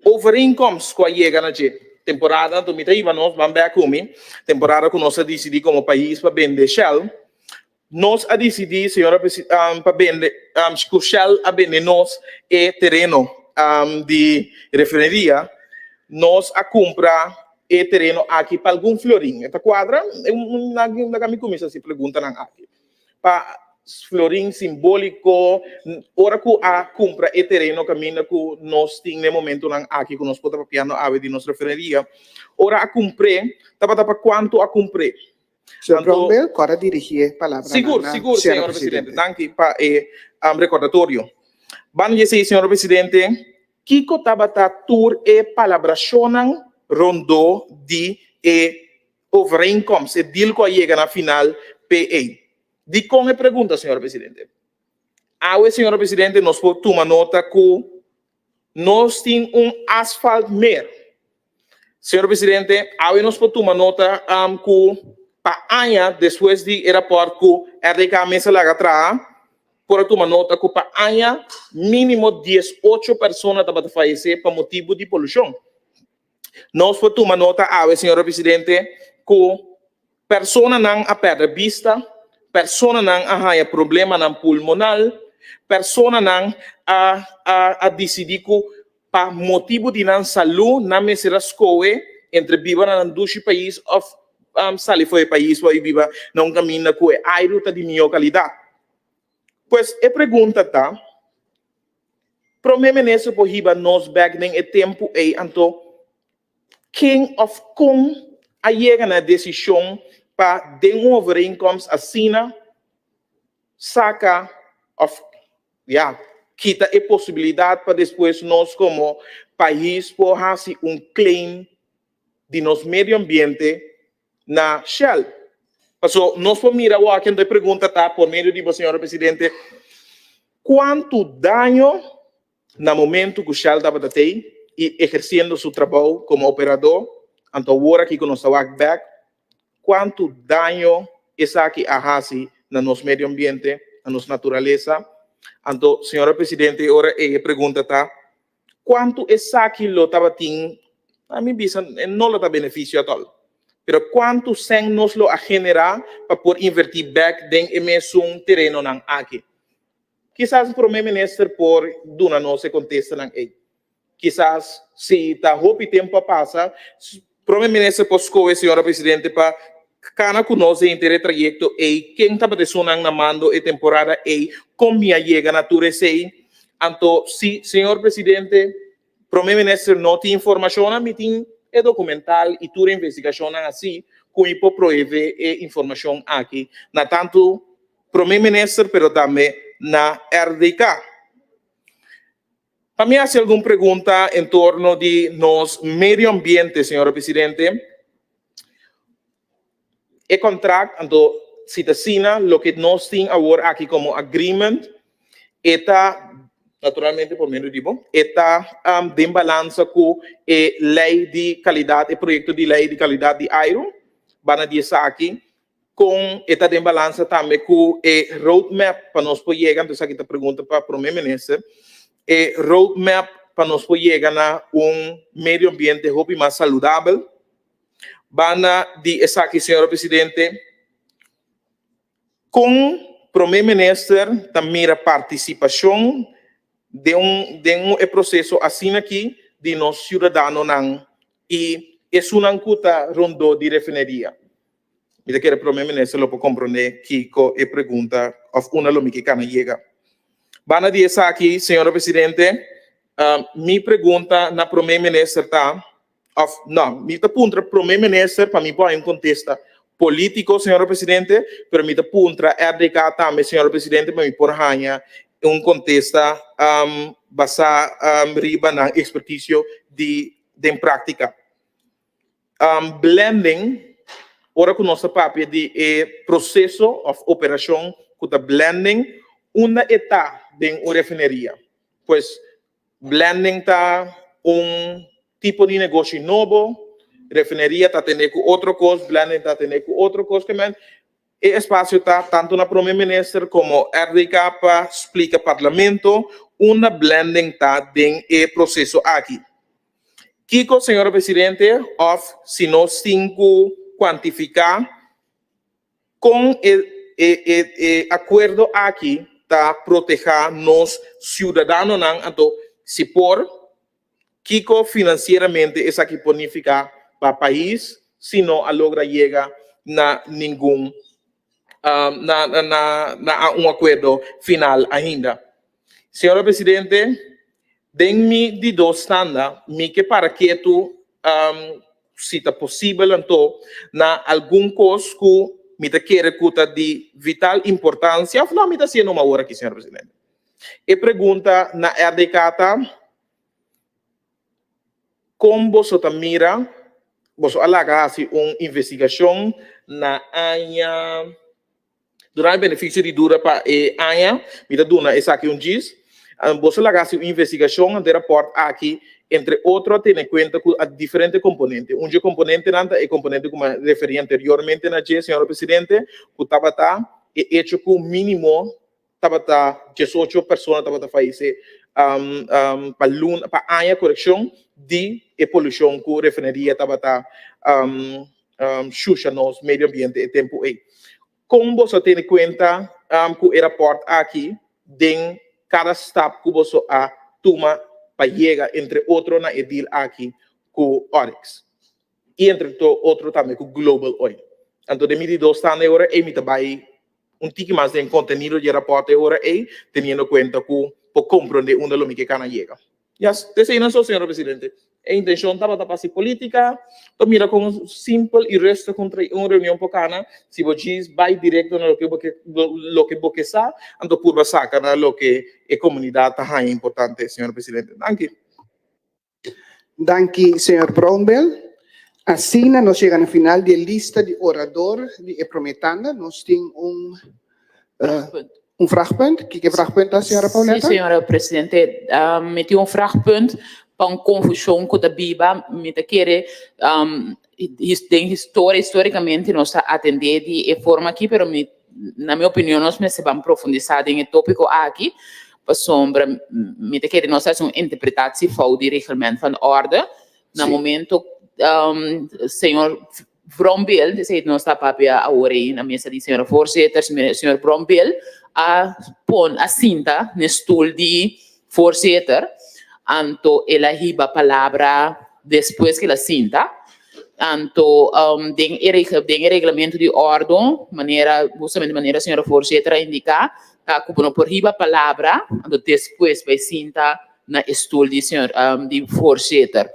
overeenkomst ku a yega na dje temporada anto mi ta hiba nos ban bek ku mi temporada ku nos a disidí komo pais pa bende Shell nos a disidí señora pa bende ku Shell a bende nos e tereno di refineria nos a kumpra e tereno aki pa algun florin e ta kuadra laga mi kuminsá hasi preguntanan aki. Pa florin simbóliko ora ku a kumpra e tereno kaminda ku nos tin na e momentunan aki ku nos por ta papiando awe di nos refineria, ora a kumpr'é tabata pa kuantu a kumpr'é. Señor Brownbill, ku ora dirigí e palabranan Sigur, na sigur, Señora señor Presidente. Presidente. Danki pa e rekordatorio. Banda di esei, señor Presidente, kiko tabata tur e palabrashonnan rondó di e Overeenkomst, e deal ku a yega na final p'e. Dikon e pregunta, señor presidente? Awe, señor presidente, nos por tuma nota ku nos tin un asfaltmeer. Señor presidente, awe nos por tuma nota ku pa aña despues di e rapòrt ku RDK mes a laga traha, por a tuma nota ku pa aña mínimo 18 persona tabata fayesé pa motibu di polushon. Nos por tuma nota awe, señor presidente, ku personanan a pèrdè bista, personanan a haña problemanan pulmonal, personanan a a a disidí ku pa motibu di nan salú nan mester a skohe entre biba na nan dushi pais òf sali for e pais pa bai biba na un kaminda ku e airu ta di mihó kalidat. Pues e pregunta ta. Prome Minister por hiba nos bek den e tempu ei, anto ken of kon a yega na e desishon pa den un overeenkomst asina saka of ya kita e posibilidat pa despues nos komo pais por hasi un claim di nos medio ambiente na Shell. Paso nos por mira awor aki, anto e pregunta ta por medio di bo señora Presidente, cuanto daño na momento cu Shell tabata tey y eherciendo su trabou como operador, anto awor aki cu nos ta wak bek, Kuantu daño esaki a hasi na nos medio ambiente, na nos naturalesa? Anto, señora presidente, e ora ei e pregunta ta, kuantu esaki lo tabatin, a mi bisa e no lo ta benefisio atòl, pero kuantu sèn nos lo a generá pa por invertí bèk den e mesun terenonan aki? Kisas Prome Minister por duna nos e kontestanan ei. Kisas si ta hopi tempu a pasa, Prome Minister por skohe Señora Presidente pa kana ku nos den henter e trayekto ei, ken tabata esunnan na mando e temporada ei, kon mi a yega na tur esei. Anto si Señor Presidente, Prome Minister no tin informashonnan, mi tin e dokumental i tur e investigashonnan hasi ku mi por proeve e informashon aki na tantu Prome Minister pero tambe na RDK. Pa mi hasi algun pregunta en torno di nos medio ambiente, señora Presidente. E contract, anto si ta asina, loke nos tin awor aki como agreement, e ta, naturalmente por medio di bo, e ta den balansa cu e ley di calidad, e proyecto di ley di calidad di airo, banda di esaki, Kon e ta den balansa tambe ku e roadmap pa nos por yega, anto esaki ta pregunta pa Prome Minister, e roadmap pa nos por yega na un medio ambiente hopi mas saludabel. Banda di esaki, señora Presidente, kon Prome Minister ta mira partisipashon den un den un e proseso asina aki di nos siudadanonan i esunnan ku ta rondó di refineria? Mi ta kere Prome Minister lo por komprondé kiko e pregunta òf unda lo mi ke kana yega. Banda di esaki, señora Presidente, mi pregunta na Prome Minister ta, òf no, mi ta puntra Prome Minister pa mi por haña un kontesta polítiko, señora Presidente, pero mi ta puntra RDK tambe, señora Presidente, pa mi por haña un kontesta basá riba nan ekspertisio di den práktika. Blending, ora ku nos ta papia di e proseso òf operashon ku ta blending, unda e ta den un refineria? Pues, blending ta un tipo di negoshi nobo, refineria ta atendé ku otro kos, blending ta atendé ku otro kos. Ke men, e espasio ta tantu na Prome Minister komo RDK pa splika Parlamento unda blending ta den e proseso aki. Kiko, señora Presidente, of si nos tin cu cuantifica con e e e e acuerdo aki ta proteha nos ciudadanonan, anto si por, kiko financieramente esaki por nifica pa pais si no a logra yega na ningun na na na un acuerdo final ainda? Señora Presidente, den mi di dos tanda mi ke para ketu si ta posibel anto na algun kos ku mi ta kere ku ta di vital importansia òf no mi ta hasiendo un awor aki señora Presidente. E pregunta na RDK ta kon boso ta mira boso a laga hasi un investigashon na aña Duna e benefisio di dura pa e aña, mi ta duna esaki un djis. Boso laga hasi un investigashon ante e rapòrt aki, entre otro a tene kuenta ku a diferente komponente. Un dje komponentenan ta e komponente ku mi a referí anteriormente na dje, señora Presidente, ku tabata e echo ku mínimo tabata diesocho persona tabata fayesé pa luna, pa aña, korekshon, di e polushon ku refineria tabata shusha nos medio ambiente e tempu ei. Kon boso a tene kuenta ku e rapòrt aki den kada stap ku boso a tuma pa yega entre otro na e deal aki ku Oryx i entre otro tambe ku Global Oil? Anto den mi di dos tanda e ora ei mi ta bai un tiki mas den kontenido di e rapòrt e ora ei teniendo kuenta ku por komprondé unda lo mi ke kana yega. Yes, t'esei nan so, señor presidente. E intencion tabata pa haci politica, pa mira con simpel y rustig un un reunion por cana, si bo djis bay directo na loke bo ke loke bo ke sa, anto purba saca na loke e comunidad ta haña importante, señor presidente. Danki. Danki, señor Brownbill. Asina nos yega na final di e lista di orador di e prome tanda. Nos tin un Un vraagpunt? Kiko e vraagpunt ta, señora Pauletta? Sí, señora presidente. Mi tin un vraagpunt pa un confusion cu ta biba. Mi ta kere. Den historia, históricamente nos a atendé di e forma aki, pero mi, na mi opinion nos mester ban profundisá den e tópiko aki, pasobra mi ta kere nos a hasi un interpretatie fout di reglement van orde. Na momento señor Brombill, esei nos ta papia awor ei na mesa di señora voorzitter, señor Brombill a pon, a sinta n'e stul di voorzitter, anto el a hiba palabra despues ku el a sinta. Anto den e den e reglamento di òrdu, manera, hustamente manera señora voorzitter a indiká, ta ku bo no por hiba palabra, anto despues bai sinta na e stul di señor di voorzitter.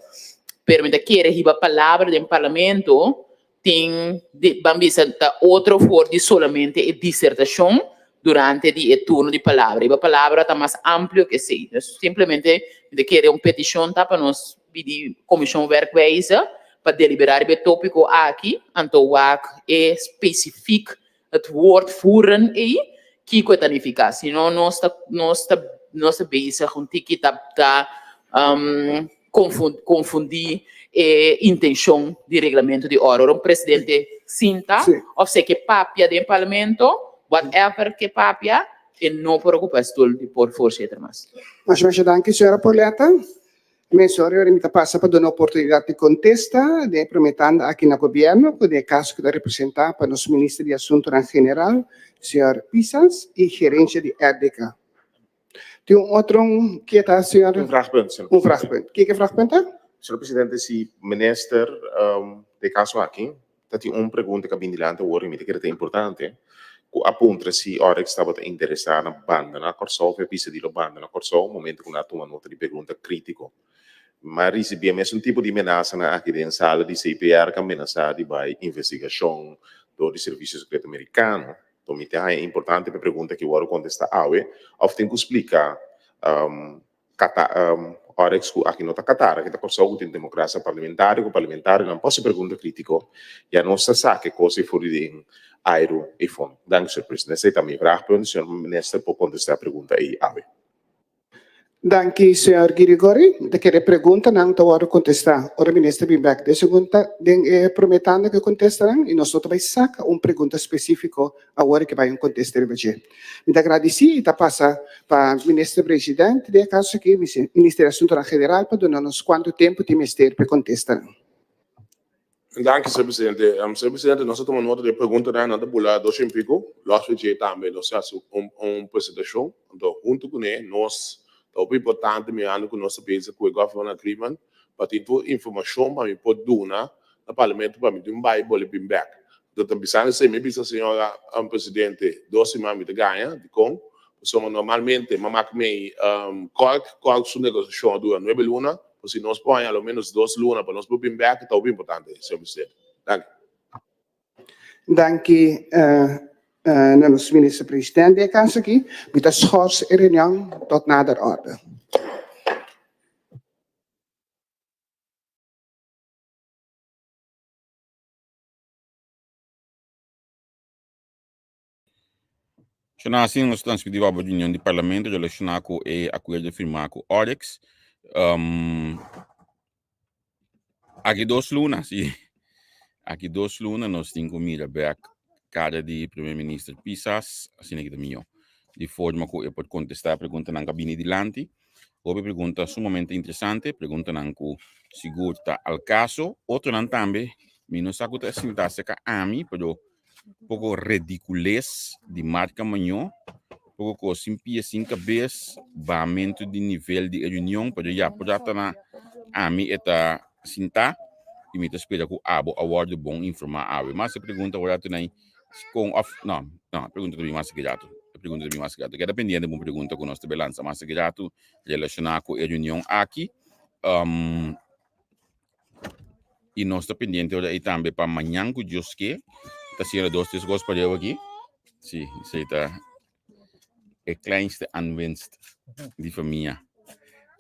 Pero mi ta kere hiba palabra den parlamento tin di ban bisa ta otro for di solamente e disertacion durante di e turno di palabra. Hiba palabra ta mas amplio ke esey. Dus simplemente mi ta kere un peticion ta pa nos pidi comision werkwijze pa delibera riba e topico aki anto wak e specifiek Het woord voeren ei, kiko e ta nifiká? Si no nos ta nos ta nos ta bezig un tiki ta ta konfundí e intenshon di reglamento di ora. Ora un presidente sinta òf si e ke papia den parlamento, whatever ke papia, e no por okupá e stul di por voorzitter mas. Masha masha danki señora Pauletta. Mesora ora mi ta pasa pa duna oportunidat di kontesta den e prome tanda aki na gobièrnu ku den e kaso ku ta representá pa nos Minister di Asuntunan General, señor Pisas, i gerensia di RDK. Tin un otro ke ta, señor? Un vraagpunt, señor Un vraagpunt. Kiko e vraagpunt ta? Señor Presidente, si Minister den e kaso aki ta tin un pregunta ku a bini dilanti awor i mi ta kere ta importante, ku a puntra si Oryx tabata interesá na bandona Kòrsou of e bisa di lo bandona Kòrsou momento ku nan a tuma nota di pregunta krítiko. Mi a risibí e mesun tipo di menasanan aki den sala di CPR ku a menasá di bai investigashon dor di Servisio Sekreto Merikano. Enton mi ta haña importante pa e pregunta aki wòrdu kontestá awe òf tin ku splika Kata, Oryx ku aki no ta Qatar, aki ta Kòrsou ku tin demokrasia parlamentario ku parlamentarionan por hasi pregunta kritiko ya nos ta saka e kos ei for di den airu ei fon. Danki señor presidente. Esei ta mi vraagpunt. Señor minister por kontestá e pregunta ei awe. Danki señor Girigory. Mi ta kere preguntanan ta wòrdu kontestá ora minister bin bèk. Den segun ta den e promé tanda ku e kontestanan i nos no ta bai saka un pregunta spesífiko awor ke bai un kontesta riba dje. Mi ta gradisí i ta pasa pa Minister President den e kaso aki, Minister di Asuntonan General pa duna nos kuantu tempu tin mester pa e kontestanan. Danki, señor Presidente. Señor Presidente, nos a tuma nota di e preguntanan, nan ta bula dos shen pico. Los di dje tambe nos a hasi un presentacion. Anto hunto cune nos ta hopi importante mirando cu nos ta bezig cu e Government Agreement pa tin tur informacion pa mi por duna na Parlamento pa mi tin bai boli bin bek. Anto ta bisando esei mi bisa señora Presidente dos siman mi ta gaña. Dikon? Pasobra normalmente mi a mak mei Cork, Cork su negosiashon a dura nuebe luna, pues si nos por haña alo menos dos luna pa nos por bin bek ta hopi importante, señor Presidente. Danki. Danki na nos Minister President den e kaso aki. Mi ta schors e reunion tot nader orde. Shona asina nos transmití pa bo reunion di parlamento relashoná ku e akuerdo firmá ku Oryx. Um, aki dos luna, sí. Aki dos luna nos tin ku mira bek kara di Primer Minister Pisas, asina ki ta mihó. Di forma ku e por kontestá e preguntanan ku a bini dilanti. Hopi pregunta sumamente interesante, preguntanan ku sigur ta al kaso. Otronan tambe mi no sa ku ta sinta serka ami, pero poko redikules di marka mañó, poko kos sin pia sin kabes, bahamentu di nivel di e reunion, pero ya por ta na ami e ta sintá i mi ta spera ku abo a wòrdu bon informá awe. Mas e pregunta ora tunai kon òf no, no, e pregunta ta bin mas aki ratu. E pregunta ta bin mas aki ratu. Keda pendiente pa un pregunta ku nos ta bai lansa mas aki ratu relashoná ku e reunion aki. Um, i nos ta pendiente ora ei tambe pa mañan ku Dios ke. Ta siendo dos, tres kos pareu aki. Sí, esei ta e kleinste aanwinst di famia.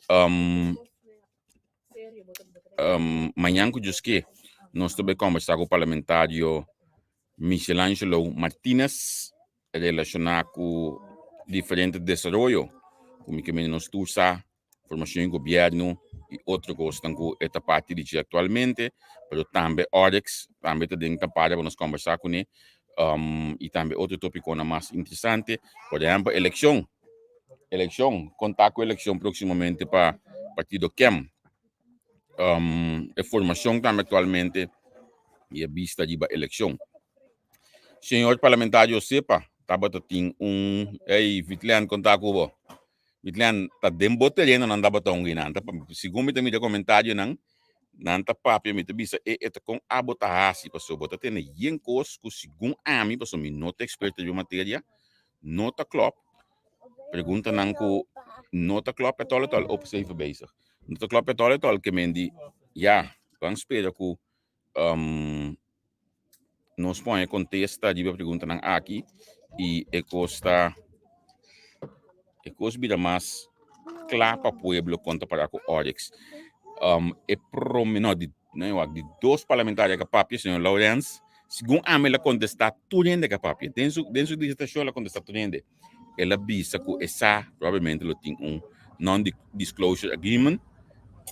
Um, um, mañan ku Dios ke, nos ta bai kombersá ku parlamentario Michelangelo Martinez relashoná ku diferente desaroyo ku mi ke mende nos tur sa, formashon di gobièrnu. i otro kosnan ku e ta parti di dje aktualmente, pero tambe Oryx tambe ta den kampaña pa nos kombersá kuné i tambe otro topikonan mas interesante, por ehèmpel elekshon, elekshon, kon ta ku elekshon próksimamente pa partido kem, e formashon tambe aktualmente i e bista riba elekshon. Señor parlamentario Sepa tabata tin un, ey Vitlen kon ta ku bo? Vitlen ta den bo tereno nan tabata un nan ta segun mi ta mira comentarionan nan ta papia mi ta bisa e e ta kon abo ta hasi pasobra bo ta tene yen kos ku segun ami pasobra mi no ta experto riba materia no ta klop preguntanan ku no ta klop etol etol opa even bezig no ta klop etol etol ke men di ya ban spera ku nos pone kontesta riba e preguntanan aki i e kos ta e kos bira mas kla pa pueblo kon ta para ku Oryx. Um, e prome, no, di, no, wak, di dos parlamentario ka papia, señor Lawrence, segun ami la kontesta tur hende ka papia. Den su, den su disertacion la kontesta tur hende. El a bisa ku e sa probablemente lo tin un non-disclosure agreement,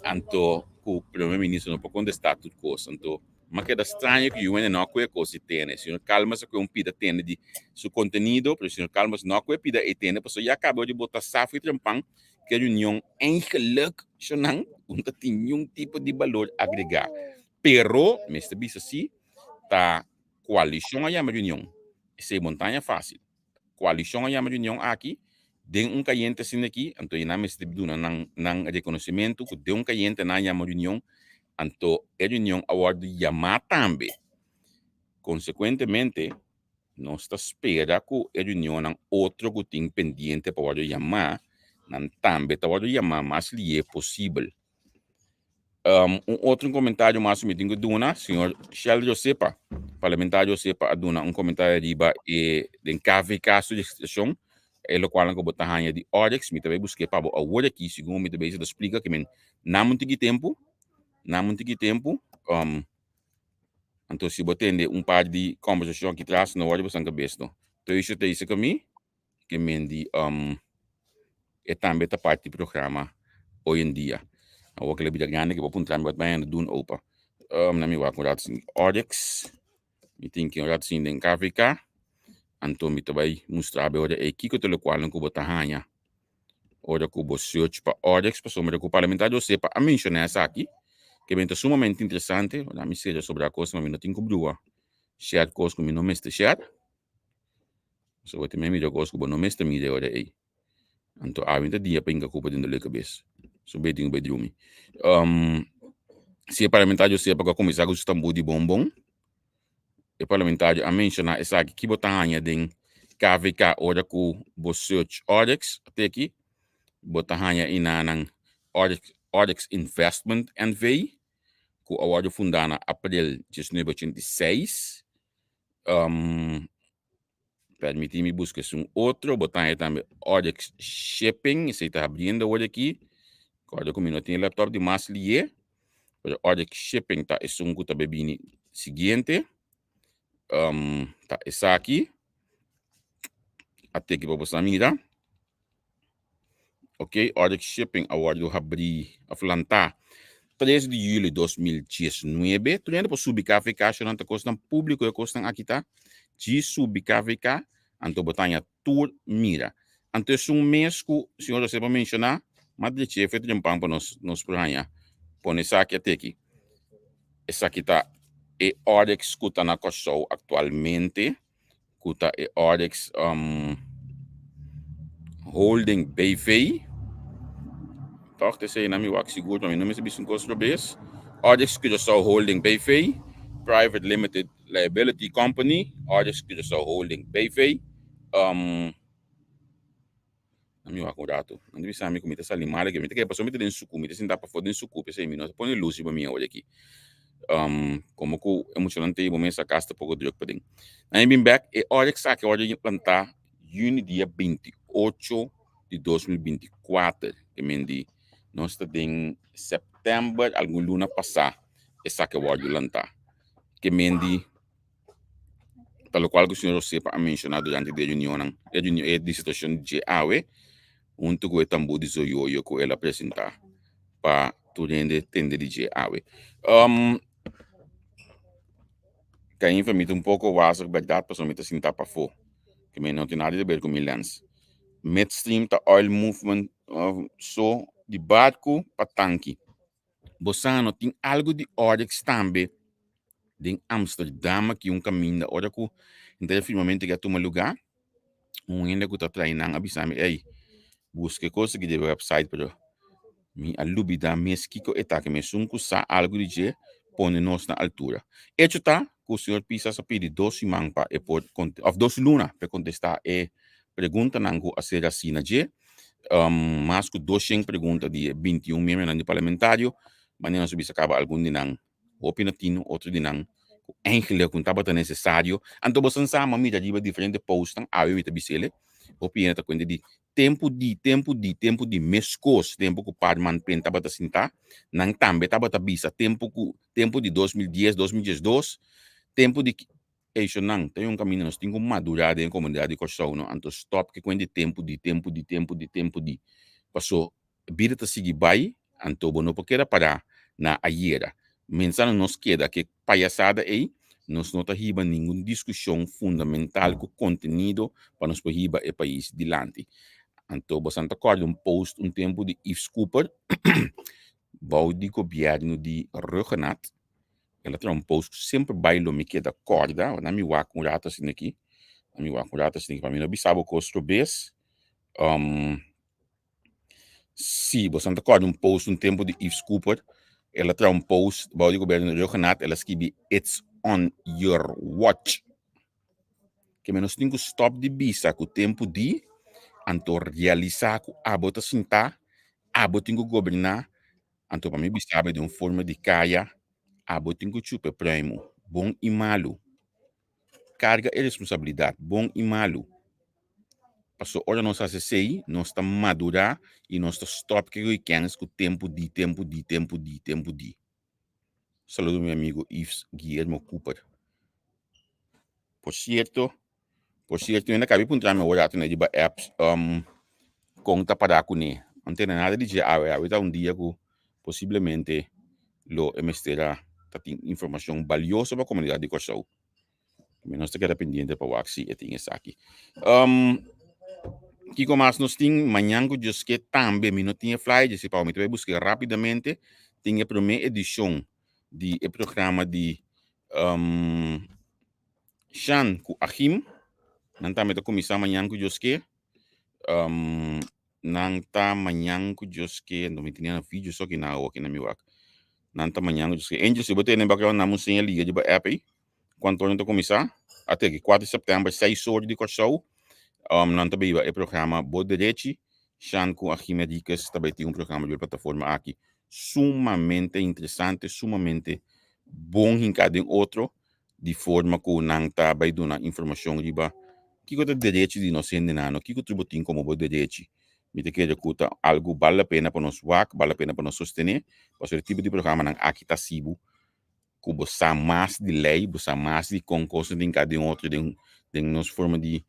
anto ku primer minister no por kontesta tur kos. Anto Ma keda straño ku Juwene no a kue kos di tene. Señor Calmes a kue un pida tene di su kontenido, pero señor Calmes no a kue pida ei tene pasobra ya kaba di bota safo i trempan ku e reunion eigenlijk shonnan no ta tin niun tipo di balor agregá. Pero, mester bisa si, ta koalishon a yama reunion. Esei montaña fásil. Koalishon a yama reunion aki den un kayente asina aki, anto e nan mester duna nan nan rekonosimentu ku den un kayente nan a yama reunion, anto e reunion a wòrdu yamá tambe. Konsekuentemente, nos ta spera ku e reunionnan otro ku tin pendiente pa wòrdu yamá, nan tambe ta wòrdu yamá mas lié posibel. Um, un otro comentario mas mi tin que duna, señor Shell Josepa, parlamentario Josepa a duna un comentario riba e den KVK su legislacion, e lo cual ku bo ta haña di Oryx, mi ta bay busque pa bo awor aki, segun mi ta bezig ta splica que men nam un tiki tempo, nam un tiki tempo, um, anto si bo tende un par di conversacion aki tras, no worry bosan cabes no. Tuisje teise ka mi, ke men di um, e tambe ta parti di programa hoy en dia. Awor ke la bida grande ke bo puntra mi wat mi a doen opa. Um, na mi wak un rato sin Oryx. Mi tin ki un rato sin den KVK. Anto mi ta bai mustra be ora e kiko te lokual ku bo ta haña. Ora ku bo search pa Oryx pasobra ku parlamentario sepa a menciona esaki ke men ta sumamente interesante. Ora mi sera sobra kos ma mi no tin ku brua share kos ku mi no mester share. So bo ta mira kos ku bo no mester mira e ora ei. Anto awe ta dia pa hinka kupa den dolor kabes. So be tin ku bai drumi. Um, si e parlamentario sepa ku a kuminsá ku su tambú di bonbon, e parlamentario a menshoná esaki ki bo ta haña den KVK ora ku bo search Oryx, teki, bo ta haña inanan Oryx, Oryx Investment NV, ku a wòrdu fundá na aprel 1986. Um, permití mi busca esun otro. Bo ta tambe Oryx Shipping. Esei ta abriendo awor aki. Corda ku mi no tin laptop di mas lié. Pero Oryx Shipping ta esun ku ta bini siguiente. Um, ta esaki. Ate ki pa bo sa mira. Ok, Oryx Shipping a wòrdu habrí òf lantá 3 di yüli 2019. Tur hende por subi KVK, shornan ta kosnan públiko e kosnan aki ta. Djis subi KVK, anto bo ta haña tur mira. Anto esun mes ku señor José a menshoná, mas drechi fe trempan pa nos nos por haña pone esaki ateki. Esaki ta e Oryx ku ta na Kòrsou aktualmente. ku ta e Oryx um, Holding BV. Toch, te sei na mi wak sigur, pa mi no mester bisa un kos robes. Oryx Curaçao Holding BV, Private Limited Liability Company, Oryx Curaçao Holding BV. Um, Na mi wak un ratu. Nan ta bisa mi ku mi ta sali mal aki. Mi ta kere pasobra mi ta den suku. Mi ta sinta pafó den suku. P'esei mi no ta pone lus riba mi awor aki. Um, komo ku e muchanan ta riba mesa kas ta poko druk paden. Nan e bin bèk e ora ku esaki a wòrdu plantá yüni dia 28 di 2024. Ke men di nos ta den sèptèmber algun luna pasá esaki a wòrdu lantá. Ke men di Ta lokual ku señor Josepa a menshoná durante di e reunionnan, e reunion, e disertashon dje awe, huntu ku e tambú di Zoyoyo ku el a presentá pa. tur hende tende di dje awe. Um, Cainfa mi ta un poko wazig bèrdat pasobra mi ta sintá pafó. Ke mi no tin nada di ber ku mi lens. Midstream ta oil movement so di barku pa tanki. Bo sa no tin algu di Oryx tambe den Amsterdam aki un kaminda ora ku henter e firmamento ke a tuma lugá un hende ku ta trae nan a bisa mi ey buska e kos aki den website pero mi a lubida mes kiko e ta ke mi esun ku sa algu di dje pone nos na altura. Echo ta ku señor Pisas a pidi dos siman pa e por òf dos luna pa e kontestá e preguntanan ku a ser hasi na dje, mas ku doshen pregunta di e bintiun miembronan di parlamentario, manera nos a bisa kaba algun di nan hopi na tinu, otro di nan ku eigenlijk no tabata nesesario. Anto boso sa mi a mira riba diferente postnan awe mi ta bis'el, hopi hende ta kuenta di tempu di, tempu di, tempu di meskos, tempu ku Parman Pen tabata sintá, nan tambe tabata bisa tempu ku tempu di 2010, 2012, tempu di Eishonan ta un kaminda nos tin ku madurá den e komunidat di Kòrsou no, anto stòp ke kuenta di tempu di, tempu di, tempu di, tempu di. Paso bida ta sigui bai, anto bo no por keda pará na ayera. Mensando nos keda ke payasada ei, nos no ta hiba ningun diskushon fundamental ku kontenido pa nos por hiba e pais dilanti. Anto bosan ta kòrda un post un tempu di Yves Cooper bou di gobièrnu di Rhuggenaath, El a traha un post ku semper bai lo mi keda kòrda. Nan mi wak un rato asina aki. Nan mi wak un rato asina aki pa mi no bisa bo kos robes. Um, sí, boso ta kòrda un post un tempu di Yves Cooper. El a traha un post bou di gobièrnu di Rhuggenaath. El a skibi It's on your watch. Ke men nos tin ku stòp di bisa ku tempu di, anto realisá ku abo ta sintá, abo tin ku goberná, Anto pa mi bisa bo den un forma di kaya, abo tin ku chupa e pruimu, bon i malu. Karga e responsabilidat, bon i malu. Paso ora nos hasi esei, nos ta madurá i nos ta stòp ke ko'i kèns ku tempu di, tempu di, tempu di, tempu di. Saludo mi amigo Yves Guillermo Cooper. Por sierto, Por cierto, mi a puntra mi awor rato riba apps um, con ta para kuné. No tene nada di dje awe. Awe ta un dia ku posiblemente lo e mester a ta tin informashon balioso pa komunidat di Kòrsou. Mi nos ta keda pendiente pa wak si e tin esaki. Um, kiko mas nos tin? Mañan ku Dios ke tambe mi no tin e flyer, djis pa mi ta bai busk'é rápidamente. Tin e promé edishon di e programa di um, Shan ku Achim, nan tambe ta kuminsá mañan ku Dios ke. Um, nan ta mañan ku Dios ke, no mi tenia na video so ki na awo ki na mi wak. Nan ta mañan ku Dios ke. Angel, si bo tene background nan un seña liga riba app ei. Kuantu ora nan ta kuminsá? Ate aki, 4 di sèptèmber, 6 or di Kòrsou. Um, nan ta biba e programa Bo Derechi. Shan ku Achim Henriquez ta bai tin un programa riba e plataforma aki. Sumamente interesante, sumamente bon hinká den otro. di forma ku nan ta bai duna informashon riba kiko ta derechi di nos hendenan no, kiko tur bo tin komo bo derechi. Mi ta kere ku ta algu bal la pena pa nos wak, bal la pena pa nos sostené, pasobra e tipo di programanan aki ta hasi bo ku bo sa mas di lei, bo sa mas di kon kosnan tin ka den otro den den nos forma di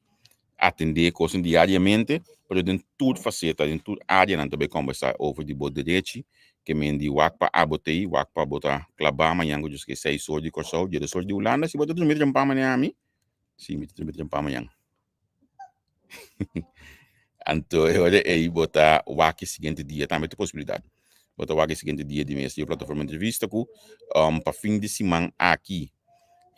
atendé kosnan diariamente, pero den tur faseta, den tur áreanan ta bai kòmbersá over di bo derechi, ke men di wak pa abo t'ei, wak pa bo ta klabá mañan ku djis ke seis or di Kòrsou, djedes or di Hulanda, si bo ta drumi trempan manera ami, si mi ta drumi trempan mañan. Anto e ora ei bo ta wak e siguiente dia tambe ta posibilidat. Bo ta wak e siguiente dia di mes di e plataforma entrevista ku um, pa fin di siman aki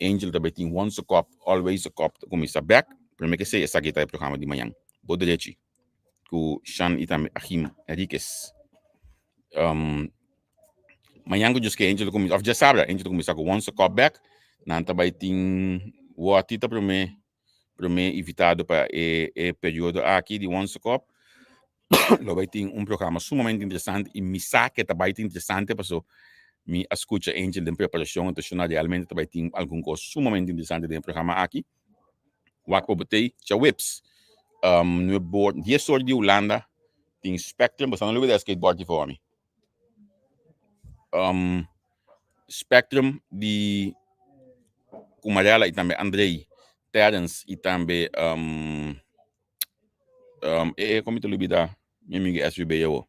Angel ta bai tin Once a Cop, Always a Cop ta kuminsá bèk. Promé ke esei esaki ta e programa di mañan. Bo derechi ku Shan i tambe Achim Henriquez. Um, mañan ku Dios ke Angel ta kuminsá, òf djasabra Angel ta kuminsá ku Once a Cop bèk. Nan ta bai tin Wòti ta promé promé invitado pa e e periodo aki di Once a Cop. Lo bai tin un programa sumamente interesante i mi sa ke ta bai ta interesante paso mi a skucha Angel den preparashon anto shona realmente ta bai tin algun kos sumamente interesante den e programa aki. Wak pa bo tei djaweps um, nuebe or, dies or di Hulanda tin Spectrum, boso no lubida e skateboard di for mi. Um, Spectrum di Kumarela i tambe Andrei Terrence i tambe um, um, e, e, kon mi ta lubida mi amigo SVB awo.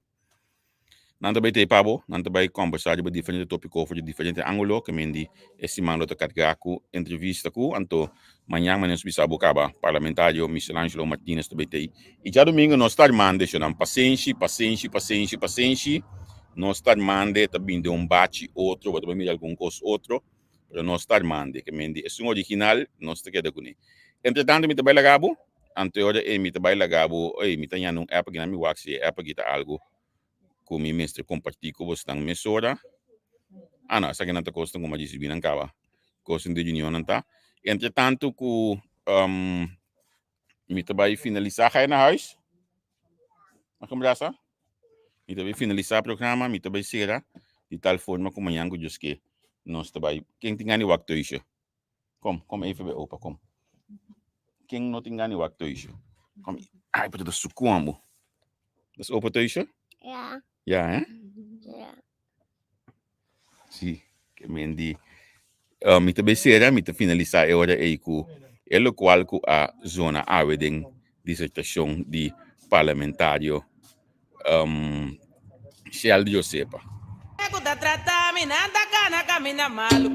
Nan ta bai tei pa bo, nan ta bai kòmbersá riba diferente tópiko for di diferente ángulo, ke men di e siman lo ta kargá ku entrevista ku, anto mañan manera nos bisa bo kaba, parlamentario Michelangelo Martinez ta bai tei. I djadumingu nos ta armando eshonan, pasenshi, pasenshi, pasenshi, pasenshi, nos ta armando, ta bini den un bachi otro, bo ta bai mira algun kos otro, pero nos ta armando, ke men di esun original nos ta keda kuné. Entretanto mi ta bai laga bo, anto e ora ei mi ta bai laga bo, ey mi ta yanda un app aki nan mi wak si e app aki ta algu ku mi mester kompartí ku bosnan mesora. Ah no, esakinan ta kosnan ku mi a risibí nan kaba, kosnan di reunionnan ta. Entretanto ku um, mi ta bai finalisá, ga je naar huis? Mag ik een brasa? Mi ta bai finalisá programa, mi ta bai sera di tal forma ku mañan ku Dios ke nos ta bai. Ken tin gana di wak thuisje? Kom, kom even bij opa, kom. Ken no tin gana di wak thuisje? Kom. Ai, pero dat is su kwambo. Dat is opa thuisje? Ja. Ja, hè? Ja. Sí, ke men di. Uh, mi ta besera, mi ta finalisa e ora ei ku e lokual ku a zona awe den disertashon di parlamentario um, Sheldry Josepa. Ku ta trata mi nan ta kana kamina malu.